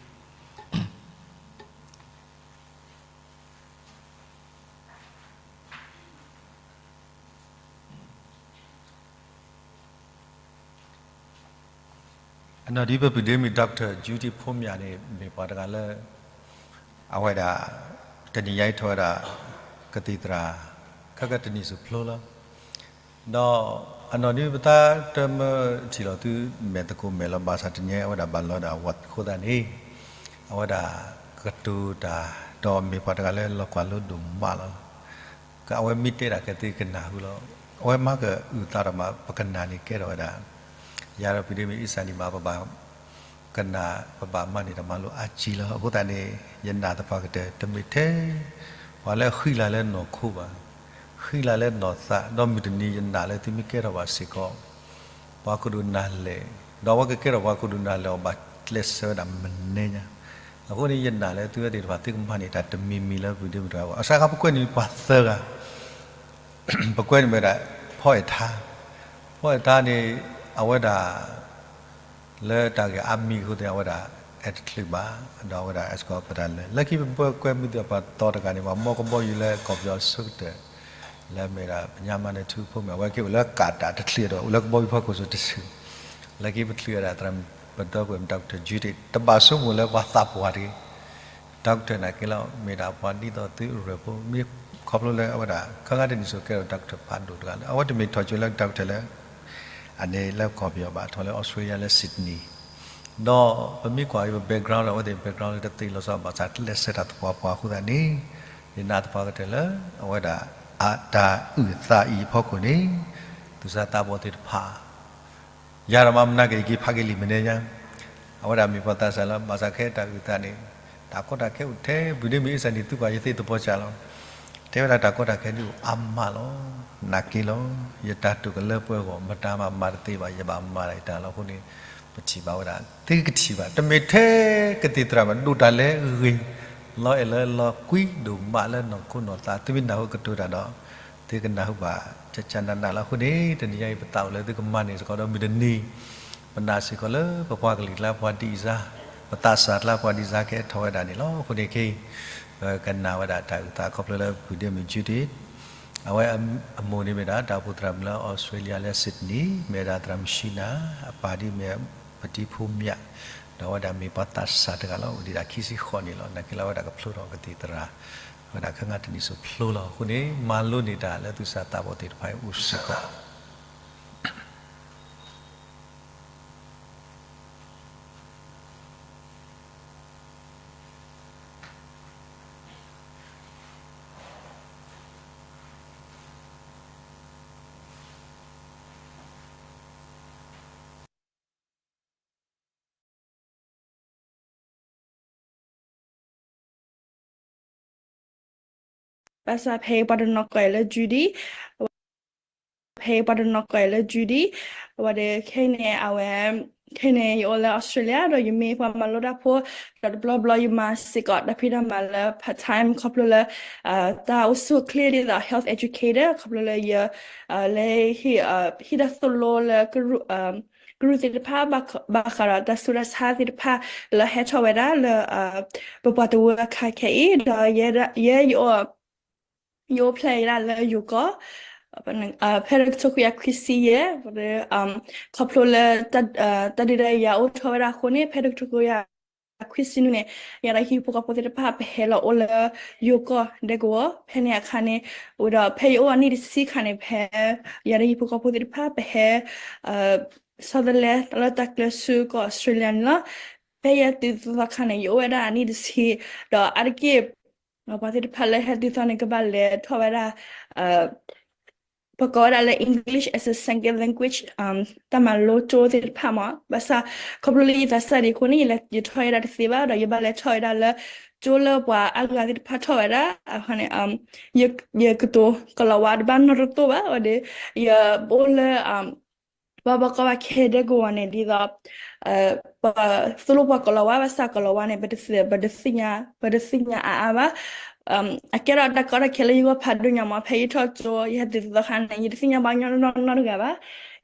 အနီၢ်ဒ်ပပုၢ်ဒ့မုၣ် Doctor Judith ဖိမၠးန့ၣ် မ့ၢ်ပှၤတဂၤလၢ အဝဲဒၣ် တနံၤညါအံၤထီၣ်ဝဲဒၣ် ကသံၣ်သရၣ် ခဲကတနံၣ်စူၣ်ဖျိလီၤ. ဒီးအနီၢ်ဒ်ပသးတမၢထံၣ်လီၤသုမဲာ်သကိးမဲာ်လီၤ ဘၣ်ဆၣ်တနံၤညါအဝဲဒၣ်ဘၣ်လီၤဒၣ်ဝးသကိးသးန့ၣ် အဝဲဒၣ်ကတိၤတၢ် ဒီးမ့ၢ်ပှၤတဂၤလၢလီၤကွၢ်လိဒိၣ်မးလီၤ. အဝဲမ့ၢ်တဲဒၣ်ကသ့ကနၢ်ဟူလီၤ. အဝဲမၤကအုၣ်သးဒီးမး ပကနၣ်န့ၣ်ကဲထီၣ်ဝဲဒၣ် ယၤဒီးပုၢ်ဒ့မုၣ်အံၣ်စၢ်နံၣ်မး ပဘၣ်ကနၣ် ပဘၣ်မၤန့ၢ်တၢ်မၤလိအါကံလီၤ. အဃိသတးန့ၣ် ယနာ်သပှၢ်ကတၢၢ် တမ့ၢ်ထဲ ပှၤလၢဃံလၤလၢနီၢ်ခိဘၣ်, ဃံလၤလၢနီၢ်သး, ဒီးမုၢ်တနံၤယနာ်လၢသုမ့ၢ်ကဲထီၣ်ဘၣ်စ့ၢ်ကီး ပှၤကဒိးနၤလဲၣ်, ဒီးအဝဲကကဲထီၣ်ပှၤကဒိးနၤလဲၣ်အီၤ ဘၣ်ကျဲးစၢးဝဲဒၣ်မနုၤညါ. အဃိန့ၣ် ယနာ်လၢသုဝဲသ့ၣ်တဖၣ် သုကမၤန့ၢ်တၢ်တမံၤမံၤလၢပုၢ်ဒ့မုၣ်တဂၤအဂီၢ်. အစးခါပကွဲးန့ၢ်ပှၤသၢဂၤ ပကွဲးန့ၢ်ဝဲဒၣ် ဖီအဲၣ်ထါ, ဖီအဲၣ်ထါန့ၣ် အဝဲဒၣ် လၢတၢ်ဂ့ၢ်အါမံၤအဃိသတး အဝဲဒၣ်အဲၣ်တချုးဘၣ်, ဒီးအဝဲဒၣ်အဲၣ်စ့ၢ်ကီးပတၢ်လဲၤ. လၢခံပကွဲးမုာ်သ့ၣ်တဖၣ်သီတဂၤန့ၣ် ပှၤမီကဘီယူၤလၢကီၢ်ပယီၤအဆိကတၢၢ် လၢမ့ၢ်ဒၣ်ပညါမါန့ၣ် ထူဖိမ့ၢ် အဝဲက့ၤအိၣ်လၢကးတၢ်တချုးဒီး အိၣ်လၢကဘီယူၤဖီခိၣ်စိၤတစု, လၢခံပချုးဝဲဒၣ်သရၣ်ပဒီပုၢ်ဝဲၢ် Doctor Judith တဘၣ်ဆိကမိၣ်လၢပှၤသးပှၢ်တဂ့ၤ Doctor နာ်က့လီၤ မ့ၢ်ဒၣ်ပှၤဒ်သိးသုရၢၢ်ဖိ မ့ၢ်ခီဖျိလၢအဝဲဒၣ် ခဲကတနံၣ်စူၣ်ကဲထီၣ် Doctor ဖးဒိၣ်တဂၤလၢ အဝဲတမ့ၢ်ထီၣ်ကၠိလၢ Doctor လၢ အန့ၣ်လၢကီၢ်ပယီၤဘၣ် ထီၣ်လၢ Australia လၢ Sydney ဒီးပမ့ၢ်ကွၢ်အံၤပ background လၢအဝဲသ့ၣ် background လၢတသ့လီၤဆီဘၣ်ဆၣ် ကျဲးစၢးတၢ်သပှၢ်ပှၢ်အဃိသတးန့ၣ် ယနာ်သပှၢ်ကတၢၢ်လၢ အဝဲဒၣ် အတၢ်အုၣ်သးအံၤအဖီခိၣ်န့ၣ် သူၣ်စၢ်သးဘီၣ်သ့ၣ်တဖၣ် ယၤဒီးမၤမနၤက့ၤ ယက့ၤဖးက့ၤလံာ်မဲာ်ညါ, အဝဲဒၣ်မ့ၢ်ပှၤသးစၢ်လၢ ဘၣ်ဆၣ်ခဲအံၤတၢ်အုၣ်သးန့ၣ် တၢ်ကီတၢ်ခဲအိၣ်ထဲ ပုၢ်ဒ့မုၣ်အံၣ်စၢ်နံၣ် သုကွၢ်ယသ့သပီၤစၢ်လီၤ. တဲဝဲဒၣ်တၢ်ကီတၢ်ခဲဒုးအိၣ်အါမးလီၤ. နာ်က့လီၤ. ယတၢ်တိာ်ကလၢပှဲၤအဂီၢ် မတၤမၤမၤတသ့ဘၣ် ယဘၣ်မၤဒၣ်ယတၢ်လီၤ. အဃိန့ၣ် ပထံၣ်ဘၣ်ဝဲဒၣ် သုကထံၣ်ဘၣ် တမ့ၢ်ထဲကသံၣ်သရၣ်မး ဒိၣ်တၢ်လဲၤဂ့ၤ လီၤအဲၣ်လၢလီၤကွံဒိၣ်မးလၢနီၢ်ခိနီၢ်သး သုမ့ၢ်နၢ်ဟူကတိၤတၢ်ဒီး သုကနၢ်ဟူဘၣ် ကကနးနးလီၤ. အဃိန့ၣ် တနံၤညါအံၤ ပသးအိၣ်လၢသုကမၤန့ၢ်စ့ၢ်ကီးဒီးမုၢ်တနံၤ ပနာ်စ့ၢ်ကီးလၢပပှၤကလုာ်ကျါ ပှၤဒံၣ်စါ ပသးစၢ်ကျါ ပှၤဒံၣ်စါကဲထီၣ်ဝဲဒၣ်န့ၣ်လီၤ. အဃိန့ၣ်ခဲအံၤ ပကနၣ်ဝဲဒၣ်တၢ်အုၣ်သးခီဖျိလၢပုၢ်ဒ့မုၣ် Judith အဝဲအမိၢ်န့ၣ်မ့ၢ်ဒၣ် တၢ်အိၣ်ဖှိၣ်သရၣ်မုၣ်လၢ Australia လၢ Sydney မ့ၢ်ဝဲဒၣ်သရၣ်မုၣ်ရှံနၤ အပၢ်ဒ်မ့ၢ်ပတံၤဖိမၠး ဒီးအဝဲဒၣ်မ့ၢ်ပှၤသးစၢ်တဂၤလီၤ. အိၣ်ဒံးဒၣ်ခံဆံဃိးနံၣ်လီၤ. နာ်က့လၢအဝဲဒၣ်ကဖျိထီၣ်ကသံၣ်သရၣ် အဝဲဒၣ်ခဲအံၤတနံၣ်စူၣ်ဖျိလီၤ. အဃိန့ၣ် မၤလိန့ၢ်တၢ်လၢသူၣ်စၢ်သးဘီၣ်သ့ၣ်တဖၣ်အံၤအိၣ်စ့ၢ်ကီးဘၣ်ဆၣ်ဖဲအံၤပှၤတနီၤကိးအီၤလၢ Judy, ဖဲအံၤပှၤတနီၤကိးအီၤလၢ Judy, အဝဲဒီးခဲအံၤန့ၣ် အဝဲ ခဲအံၤန့ၣ် ယအိၣ်လၢ Australia ဒီးယမ့ၢ်ပှၤမၤလိတၢ်ဖိ ဒီးတဘျီဘျီယမၤစ့ၢ်ကီးတၢ်ဖံးတၢ်မၤလၢ part time ခီဖျိလၢ တၢ်အိၣ်ဆူၣ်အိၣ်ချ့ဒ်သိး health educator ခီဖျိလၢယ လၢ ဟ့ၣ်တၢ်သိၣ်လိလၢ ကရူၢ်သ့ၣ်တဖၣ် ဘၣ်ဃးဒီးတၢ်ဆူးတၢ်ဆါသ့ၣ်တဖၣ် လၢဟဲထီၣ်ဝဲဒၣ်လၢ ပပှၤတဝၢအခါခဲအံၤ ဒီးယဲယအိၣ် ယအိၣ်ဖျဲၣ်ယဲဒၣ်လၢယိၤကီၢ် ဖဲတကထိခွံကယၤခွံဆံယဲၢ် ခီဖျိလၢ တၢ်ဒုးတၢ်ယၤအိၣ်ထီၣ်ဝဲဒၣ်အဃိန့ၣ် ဖဲတကထိခွံကယၤခွံဆံနွံန့ၣ် ယၤဒီးဟံၣ်ဖိဃီဖိသ့ၣ်တဖၣ် ပဟဲလီၤအိၣ်လၢယိၤကီၢ်ဒဲကဝီၤ ဖဲန့ၣ်အခါန့ၣ် ဝံၤဒီးဖဲယအိၣ်အနံၣ်တဆံခါန့ၣ် ဖဲ ယၤဒီးဟံၣ်ဖိဃီဖိသ့ၣ်တဖၣ် ပဟဲ ဆီတလဲလၢတၢ်ကျဲၤဆူကီၢ်အီစထြ့လယါန့ၣ်လီၤ. ဖဲယဲတုၤသီခါန့ၣ် ယအိၣ်ဝဲဒၣ်အနံၣ်တဆံ ဒီးအါတက့ၢ် ပှၤသ့ၣ်တဖၣ်လၢဟဲတုၤသီန့ၣ် ကဘၣ်လဲၤထီၣ်ဝဲဒၣ် ပှၤကိးဝဲဒၣ်လၢ English as a second language တၢ်မၤလိကၠိသ့ၣ်တဖၣ်မး, ဘၣ်ဆၣ် ခီဖျိလၢယသးစၢ်ဒံးအဃိန့ၣ် ယလဲၤ ယထီၣ်ဝဲဒၣ်တသ့ဘၣ်, ဒီးယဘၣ်လဲၤထီၣ်ဝဲဒၣ်လၢ ကၠိလၢပှၤအါဂၤသ့ၣ်တဖၣ်ထီၣ်ဝဲဒၣ်, အဃိန့ၣ် ယ ယကတိၤကိၤလၤဝါတဘၣ်နီတတိၢ်ဘၣ်, ဝဲဒီး ယအိၣ်လၢ ပှၤဘၣ်ကီဘၣ်ခဲဒဲကဝီၤန့ၣ် ဒ်သိး ပှၤသိၣ်လိပှၤကိၤလၤဝါ, ဘၣ်ဆၣ်ကိၤလၤဝါန့ၣ် ပတသ့ၣ် ပတသ့ၣ်ညါ ပတသ့ၣ်ညါအါအါဘၣ်. အကဲထီၣ်တၢ်ကီတၢ်ခဲလၢယဂီၢ်ဖးဒိၣ်ညါမး, ဖဲယထီၣ်ကၠိ ယဟဲတုၤသီခါန့ၣ် ယတသ့ၣ်ညါဘၣ်ကညီနီတဂၤဘၣ်,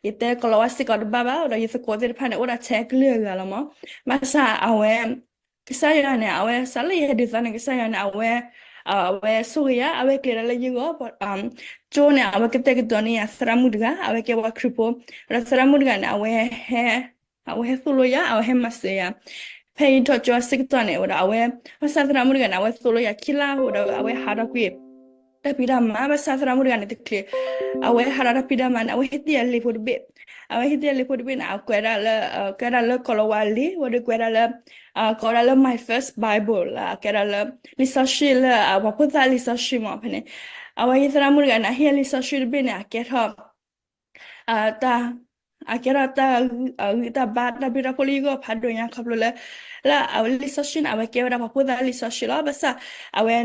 ယတဲကိၤလၤဝါစ့ၢ်ကီးတဘၣ်ဘၣ်, ဒီးယသကိးသ့ၣ်တဖၣ်န့ၣ် အိၣ်ဒၣ်ထဲအကလုာ်အဂၤလီၤမး. ဘၣ်ဆၣ်အဝဲ ကစၢ်ယွၤန့ၣ် အဝဲ စးလၢယဟဲဒုးသီန့ၣ် ကစၢ်ယွၤန့ၣ် အဝဲ အဝဲဆိၣ်ဂ့ၤယၤ, အဝဲကျဲၤဒၣ်လၢယဂီၢ်, ကၠိန့ၣ် အဝဲကတဲာ်ကတီၤန့ၢ်ယၤသရၣ်မုၣ်တဂၤ, အဝဲကဲပှၤခရံာ်ဖိ, ဒီးသရၣ်မုၣ်တဂၤန့ၣ် အဝဲဟဲ အဝဲဟဲသိၣ်လိယၤ, အဝဲဟဲမၤစၢၤယၤ, ဖဲယထီၣ်ကၠိအဆၢကတီၢ်န့ၣ် ဝဲဒီးအဝဲ ဘၣ်ဆၣ်သရၣ်မုၣ်တဂၤန့ၣ် အဝဲသိၣ်လိယၤခံလါ, ဝဲဒီးအဝဲဟးထီၣ်ကွံာ် တၢ်ဖံးတၢ်မၤ, ဘၣ်ဆၣ်သရၣ်မုၣ်တဂၤန့ၣ်တချုး, အဝဲဟးထီၣ်တၢ်ဖံးတၢ်မၤန့ၣ် အဝဲဟ့ၣ်တ့ၢ်ယၤလံာ်ဖိတဘ့ၣ်, အဝဲဟ့ၣ်တ့ၢ်ယၤလံာ်ဖိတဘ့ၣ်န့ၣ် အကွဲးဒၣ်လၢ ကွဲးဒၣ်လၢကိၤလၤဝါလံာ်, ဝဲဒီးကွဲးဒၣ်လၢ ကိးဝဲဒၣ်လၢ My First Bible လၢ အကဲဒၣ်လၢ လံာ်စီဆှံလၢ ပှၤဖိသၣ်လံာ်စီဆှံမး ဖဲန့ၣ်, အဝဲဟ့ၣ်သရၣ်မုၣ်တဂၤန့ၣ် အဟ့ၣ်ယၤလံာ်စီဆှံတဘ့ၣ်န့ၣ် အကဲထီၣ် တၢ် အကဲထီၣ်တၢ် အဂံၢ်တၢ်ဘါတၢ်ဘျုးတၢ်ဖှိၣ်လၢယဂီၢ်ဖးဒိၣ်ညါ ခီဖျိလၢ လၢအဝဲလံာ်စီဆှံန့ၣ် အဝဲကဲဝဲဒၣ်ပှၤဖိသၣ်လံာ်စီဆှံလီၤ. ဘၣ်ဆၣ် အဝဲ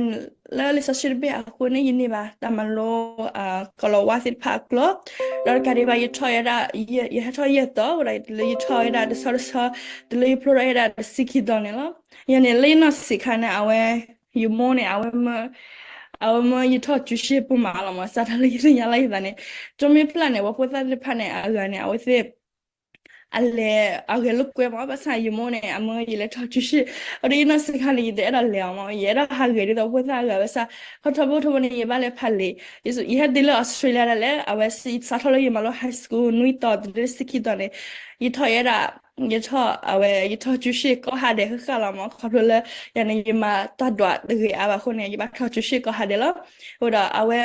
လၢလံာ်စီဆှံတဘ့ၣ်အဃိန့ၣ် ယန့ၢ်ဘၣ်တၢ်မၤလိ ကိၤလၤဝါသ့ၣ်တဖၣ်အကျိာ်, ဒီးတကးဒံးဘၣ် ယထီၣ်ဝဲဒၣ် ယဟဲထီၣ်ယဲၢ်တီၤ ဝဲဒီးလၢယထီၣ်ဝဲဒၣ်တဆီတဆီ တုၤလၢယဖျိထီၣ်ဝဲဒၣ်တဆံခံတီၤန့ၣ်လီၤ. ယန့ၣ် လၢယနီၢ်ဆံးခါန့ၣ် အဝဲ ယမိၢ်န့ၣ် အဝဲမၢ အဝဲမၢယထီၣ်ကူးရှေ့ပိာ်မၤလီၤမး, စးထီၣ်လၢယသ့ၣ်ညါလၢယသးန့ၣ် ကၠိမ့ၢ်ဖျါန့ၣ် ပှၤဖိသၣ်သ့ၣ်တဖၣ်န့ၣ် အဂၤန့ၣ် အဝဲသ့ၣ် အလဲၤ အဂဲၤလိာ်ကွဲမး, ဘၣ်ဆၣ်ယမိၢ်န့ၣ် အမၢယလဲၤထီၣ်ကူးရှေ့, အဒိ ယနီၢ်ဆံးခါန့ၣ် ယတအဲၣ်ဒိးလဲၤအီၤမး, ယအဲၣ်ဒိးဟးဂဲၤဒ်သိးဖိသၣ်အဂၤ, ဘၣ်ဆၣ် ခီထီဘိထီဘိန့ၣ် ယဘၣ်လဲၤဖးလံာ်, ယဟဲတုၤလၢ Australia ဒၣ်လဲာ်, အဝဲစးထီၣ်လၢယမၤလိ high school နွံတီၤတုၤလၢဆံခံတီၤန့ၣ် ယထီၣ်ယဲဒၣ် ယထီၣ် အဝဲ ယထီၣ်ကူးရှေ့ကိးဟါဒဲးဃၣ်ဃၣ်လီၤမး, ခီဖျိလၢ ယၤန့ၣ် ယမၤတၢ်ဒွးတဂ့ၤအါဘၣ်အဃိန့ၣ် ယဘၣ်ထီၣ်ကူးရှေ့ကိးဟါဒဲးလီၤ. အဃိဒီးအဝဲ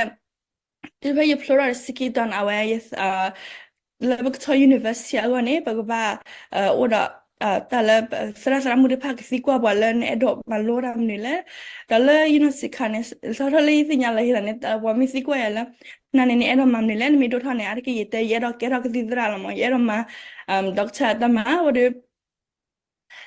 တုၤဖဲယဖျိထီၣ်တဆံခံတီၤန့ၣ် အဝဲ လၢပကထီၣ် university အဂီၢ်န့ၣ် ပကဘၣ် အိၣ်ဒီး တၢ်လၢ သရၣ်သရၣ်မုၣ်တဖၣ်ကသံကွၢ်ပှၤလၢနအဲၣ်ဒိးမၤလိတၢ်မနုၤလဲၣ်, ဒီးလၢယနီၢ်ဆံးခါန့ၣ် စးထီၣ်လၢယသ့ၣ်ညါလီၤယသးန့ၣ် ပှၤမ့ၢ်သံကွၢ်ယၤလၢ နၤန့ၣ် နအဲၣ်ဒိးမၤမနုၤလဲၣ်, နမ့ၢ်ဒိၣ်ထီၣ်န့ၣ် အါတက့ၢ်ယတဲ ယအဲၣ်ဒိးကဲထီၣ်ကသံၣ်သရၣ်လီၤမး, ယအဲၣ်ဒိးမၤ doctor တၢ်မၤ ဝဲဒီး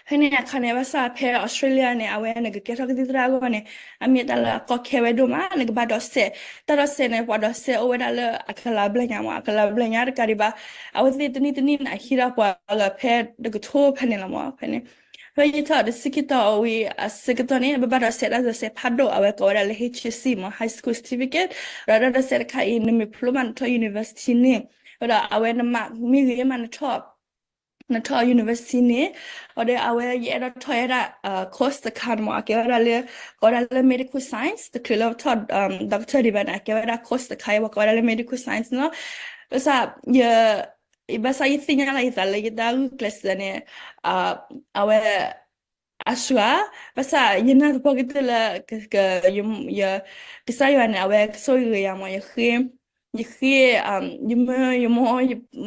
ဖဲန့ၣ်အခါန့ၣ် ဘၣ်ဆၣ်ဖဲ Australia န့ၣ် အဝဲနကကဲထီၣ်ကသံၣ်သရၣ်အဂီၢ်န့ၣ် အမ့ၢ်တၢ်လၢအကီခဲဝဲဒိၣ်မး, နကဘၣ်ဒိးစဲး, တၢ်ဒိးစဲးန့ၣ် ပှၤဒိးစဲးအိၣ်ဝဲဒၣ်လၢအကလၤဘျဲၣ်ညါမး, အကလၤဘျဲၣ်ညါတကးဒံးဘၣ်, အဝဲသ့ၣ်တနံၣ်တနံၣ်န့ၣ် အဟံးဒီးပှၤလၢဖဲတကထိဖဲန့ၣ်လီၤမး, ဖဲန့ၣ် ဖဲယထီၣ်တဆံခံတီၤအဝံၤအဆၢကတီၢ်န့ၣ် ပဘၣ်ဒိးစဲးတၢ်ဒိးစဲးဖးဒိၣ် အဝဲကိးဝဲဒၣ်လၢ H S C မး, High School Certificate, ဒီးတၢ်ဒိးစဲးတခါအံၤ နမ့ၢ်ဖျိမးနထီၣ် university န့ၣ်, ဒီးအဝဲနမၤမ့ၢ်ဂ့ၤမးနထီၣ် နထီၣ် university န့ၣ်, ဒီးအဝဲယအဲၣ်ဒိးထီၣ်ဝဲဒၣ် course တခါန့ၣ်မး, အကဲဝဲဒၣ်လၢ ကိးဝဲဒၣ်လၢ medical science, တချုးလၢထီၣ် doctor ဒံးဘၣ်န့ၣ် အကဲဝဲဒၣ် course တခါအံၤ ပှၤကိးဝဲဒၣ်လၢ medical science န့ၣ်လီၤ. ဘၣ်ဆၣ် ယ ဘၣ်ဆၣ်ယသ့ၣ်ညါလီၤယသးလၢ ယတၢ်ဂုာ်ကျဲးစၢးန့ၣ် အဝဲ အစှၤ, ဘၣ်ဆၣ်ယနၢ်သပှၢ်ကတၢၢ်လၢ ကစၢ်ယွၤန့ၣ် အဝဲကဆိၣ်ဂ့ၤယၤမး, ယ ယဃ့ ယမၢ ယမိၢ်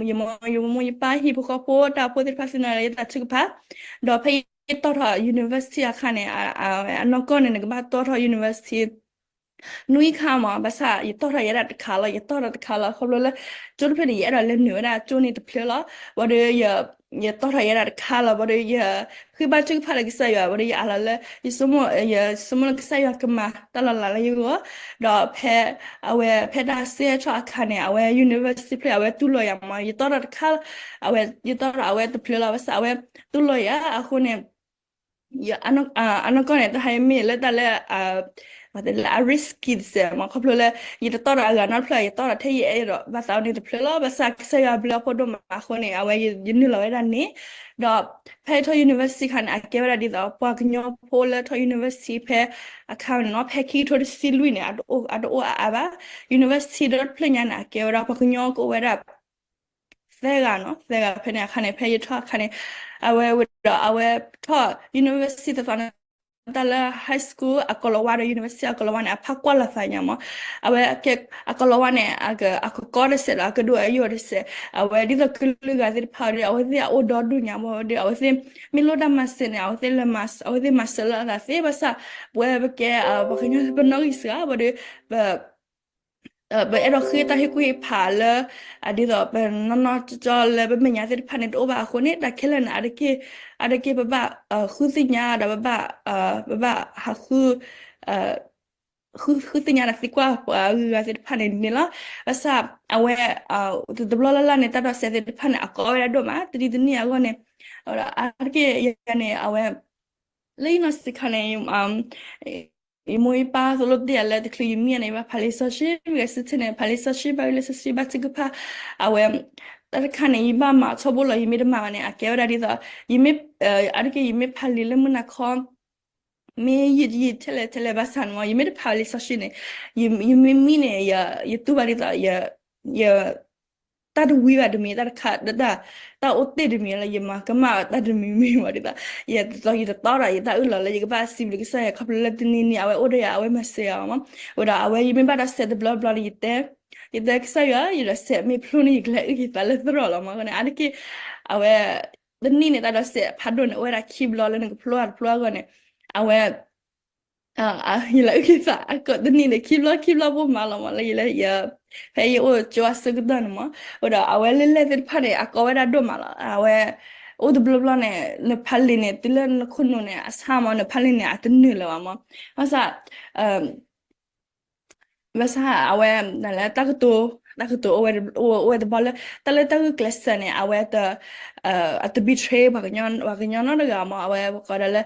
ယမိၢ်ယပၢ်ဟံၣ်ဖိဃီဖိ တၢ်အိၣ်ဖှိၣ်သ့ၣ်တဖၣ်သ့ၣ်နီၣ်လၢယတၢ်ထုကဖၣ်, ဒီးဖဲယတီၢ်ထီၣ် university အခါန့ၣ် အနီၢ်ကီၢ်န့ၣ် နကဘၣ်တီၢ်ထီၣ် university နွံခါမး, ဘၣ်ဆၣ်ယတီၢ်ထီၣ်ယဲဒၣ်တခါလီၤ, ယတီၢ်ထီၣ်တခါလီၤ, ခီဖျိလၢ ကၠိတဖျၢၣ်န့ၣ် ယအဲၣ်ဒိးလဲၤနုာ်ဝဲဒၣ်ကၠိန့ၣ်တဖျၢၣ်လီၤ, ဝံၤဒီး ယတီၢ်ထီၣ်ယဲဒၣ်တခါလီၤ, ဝံၤဒီးယဃ့ဘါထုကဖၣ်လၢကစၢ်ယွၤ, ဝံၤဒီးယအးလီၤလၢ ယဆိကမိၣ် ယဆိကမိၣ်လၢကစၢ်ယွၤကမၤတၢ်လီၤလးလၢယဂီၢ်, ဒီးဖဲ အဝဲ ဖဲတၢ်ဆၢထီၣ်အခါန့ၣ် အဝဲ university ဖျၢၣ် အဝဲတူၢ်လိာ်ယၤမး, ယတီၢ်ထီၣ်တခါ အဝဲ ယတီၢ်ထီၣ်အဝဲတဖျၢၣ်လီၤ, ဘၣ်ဆၣ်အဝဲတူၢ်လိာ်ယၤအဃိန့ၣ် အနီၢ်ကီၢ်န့ၣ် တဟါမ့ၢ်လၢတၢ်လၢ လၢအ risky တစဲးမး, ခီဖျိလၢ ယတတီၢ်ဒီးအဂၤနီတဖျၢၣ်, ယတီၢ်ဒီးထဲယအဲၣ်ဒိးဘၣ်သးဝဲန့ၣ်တဖျၢၣ်လီၤ, ဘၣ်ဆၣ်ကစၢ်ယွၤဘျုးအဖှိၣ်ဒိၣ်မးအဃိန့ၣ် အဝဲယနုာ်လီၤဝဲဒၣ်န့ၣ်, ဒီးဖဲထီၣ် university ခါန့ၣ် အကဲဝဲဒၣ်ဒ်သိး ပှၤကညီဖိလၢထီၣ် university ဖဲအခါန့ၣ်နီၤ, ဖဲခံကထိတဆံလွံၢ်န့ၣ် အတအိၣ်အါအါဘၣ်, university ဒီတဖျၢၣ်ညါန့ၣ် အကဲဝဲဒၣ်ပှၤကညီကအိၣ်ဝဲဒၣ် သၢဂၤနီၤ, သၢဂၤဖဲန့ၣ်အခါန့ၣ် ဖဲယထီၣ်အခါန့ၣ် အဝဲဝံၤဒီးအဝဲထီၣ် university သီသီန့ၣ် တၢ်လၢ high school အကိၤလၤဝါဒီး university အကိၤလၤဝါန့ၣ် အဖးကွၢ်လိာ်သးညါမး, အဝဲ အကိၤလၤဝါန့ၣ် အကကီတစဲးဒီး အကဒိၣ်အယိာ်တစဲး, အဝဲဒ်သိးကလုာ်ဂၤသ့ၣ်တဖၣ်ဒီး အဝဲသ့ၣ်အအိၣ်ဒီဒူၣ်ညါမးဒီး အဝဲသ့ၣ်မ့ၢ်လိၣ်တၢ်မၤစၢၤန့ၣ် အဝဲသ့ၣ် အဝဲသ့ၣ်မၤစၢၤလၢအသးသ့, ဘၣ်ဆၣ် ပဝဲပကဲ ပှၤကညီပနီၣ်ဂံၢ်စှၤ ဘၣ်ဒီး ပ ပအဲၣ်ဒိးဃ့တၢ်ဟ့ၣ်ကူၣ်ဟ့ၣ်ဖးလၢ အဒ်သိးပနီၢ်နီၢ်ကၠီကၠီလၢပမဲာ်ညါသ့ၣ်တဖၣ်န့ၣ် တအိၣ်ဘၣ်အဃိန့ၣ် တၢ်ခဲလၢာ်န့ၣ် အါတက့ၢ် အါတက့ၢ်ပဘၣ် ဃုသ့ၣ်ညါဒီး ပဘၣ် ပဘၣ်ဟးဃု ဃုသ့ၣ်ညါဒီးသံကွၢ်ပှၤဂုၤဂၤသ့ၣ်တဖၣ်န့ၣ်န့ၣ်လီၤ. ဘၣ်ဆၣ် အဝဲ တဘျီလၢ်လၢ်န့ၣ် တၢ်ဒိးစဲးသ့ၣ်တဖၣ်န့ၣ် အကီဝဲဒၣ်ဒိၣ်မး တနံၤတနံၤအဂီၢ်န့ၣ် အါတက့ၢ်ယၤန့ၣ် အဝဲ လၢယနီၢ်စ့ၢ်ကီးန့ၣ် ယမိၢ်ယပၢ်သိၣ်လိတ့ၢ်ယၤလၢ တချုးယမံန့ၣ် ယဘၣ်ဖးလံာ်စီဆှံ မ့ၢ်ဂဲၤဆၢထၢၣ်န့ၣ် ဖးလံာ်စီဆှံ ဘၣ်ဝံလံာ်စီဆှံ ဘၣ်ထုကဖၣ် အဝဲ တၢ်တခါန့ၣ် ယဘၣ်မၤထီဘိလီၤ ယမ့ၢ်တမၤဘၣ်န့ၣ် အကဲဝဲဒၣ်ဒ်သိး ယမ့ၢ် အါတက့ၢ်ယမ့ၢ်ဖးလံာ်လၢမုၢ်နၤခီ မ့ၢ်ယံာ်ယံာ်ထဲလဲၣ်ထဲလဲၣ်ဘၣ်ဆၣ်န့ၣ်မ့ၢ် ယမ့ၢ်တဖးလံာ်စီဆှံန့ၣ် ယမ့ၢ်မံန့ၣ် ယတူၢ်ဘၣ်ဒ်သိး ယ တၢ်တဝံဘၣ်တမံၤ တၢ်တခါ တၢ်အိၣ်တ့ၢ်တမံၤလၢယမၤကမၣ်တၢ်တမံၤမံၤမးဒ်သိး ယတတီဒီး ယတအၢၣ်လီၤလၢယကဘၣ်စံးဘျုးကစၢ်ယွၤ ခီဖျိလၢတနံၤနံၤ အဝဲအိၣ်ဒီးယၤ အဝဲမၤစၢၤယၤမး ဝဲဒီး အဝဲယမ့ၢ်ဘၣ်ဒီးစဲးတဘျီဘျီန့ၣ် ယတဲ ယတဲကစၢ်ယွၤ ယဒီးစဲးမ့ၢ်ဖျိန့ၣ် ယကလဲၤအုၣ်က့ၤသးလၢသရိာ်လီၤမး အဃိန့ၣ် အါတက့ၢ် အဝဲ တနံၣ်န့ၣ် တၢ်ဒိးစဲးဖးဒိၣ်န့ၣ် အိၣ်ဝဲဒၣ်ခံဘျီလၢနကဖျိအတဖျိအဂီၢ်န့ၣ် အဝဲ ယလဲၤအုၣ်က့ၤသး အကိးတနံၣ်န့ၣ် ခံဘျီခံဘျီဘိမးလီၤမး လၢယလဲၤ ယ ဖဲယအိၣ်ကၠိအဆၢကတီၢ်န့ၣ်မး ဝဲဒီးအဝဲလၢလဲၢ်သ့ၣ်တဖၣ်န့ၣ် အကီဝဲဒၣ်ဒိၣ်မးလီၤ အဝဲ အိၣ်တဘျီဘျီန့ၣ် နဖးလံာ်န့ၣ် တုၤလၢနခိၣ်နူာ်န့ၣ် အဆါမး နဖးလံာ်န့ၣ် အတနုာ်လၢၤဘၣ်မး ဘၣ်ဆၣ် ဘၣ်ဆၣ် အဝဲ နလၢတၢ်ကတိၤ တၢ်ကတိၤအိၣ်ဝဲ အိၣ်ဝဲတဘျီလၢ တၢ်လၢတၢ်ဂုာ်ကျဲးစၢးန့ၣ် အဝဲတ အတ betray ပှၤကညီ ပှၤကညီနီတဂၤမး အဝဲပကိးဒၣ်လၢ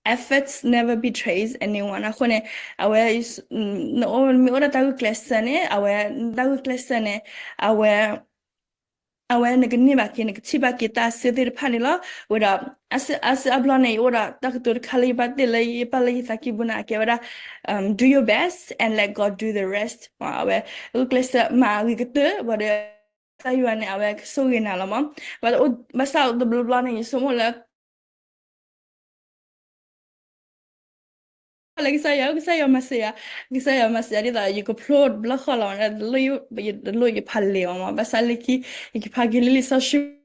efforts never betrays anyone အဃိန့ၣ် အဝဲ နအိၣ်မ့ၢ်အိၣ်ဒီးတၢ်ဂုာ်ကျဲးစၢးန့ၣ် အဝဲ တၢ်ဂုာ်ကျဲးစၢးန့ၣ် အဝဲ အဝဲနကန့ၢ်ဘၣ်က့ၤ နကထံၣ်ဘၣ်က့ၤတၢ်အဆၢသ့ၣ်တဖၣ်န့ၣ်လီၤ. ဝဲဒီး အါစုအါဘျီန့ၣ် ယအိၣ်ဒီးတၢ်ကတိၤတခါလၢယဘၣ်တ့ၢ်လၢယပာ်လၢယသးကံၢ်ပူၤန့ၣ် အကဲဝဲဒၣ် do your best and let God do the rest အဝဲ ဂုာ်ကျဲးစၢးမၤအဂ့ၤကတၢၢ် ဝဲဒီး ကစၢ်ယွၤန့ၣ် အဝဲကဆိၣ်ဂ့ၤနၤလီၤမး. ဘၣ်ဆၣ်တဘျီဘျီန့ၣ် ယဆိကမိၣ်လၢ လၢကစၢ်ယွၤ ကစၢ်ယွၤမၤစၢၤယၤ ကစၢ်ယွၤမၤစၢၤယၤဒ်သိး ယကဖျိတဘျီဃီလီၤ တလိၣ်ယဖးလံာ်အီၤမး ဘၣ်ဆၣ်လၢခံ ယကဖးက့ၤလၢလံာ်စီဆှံ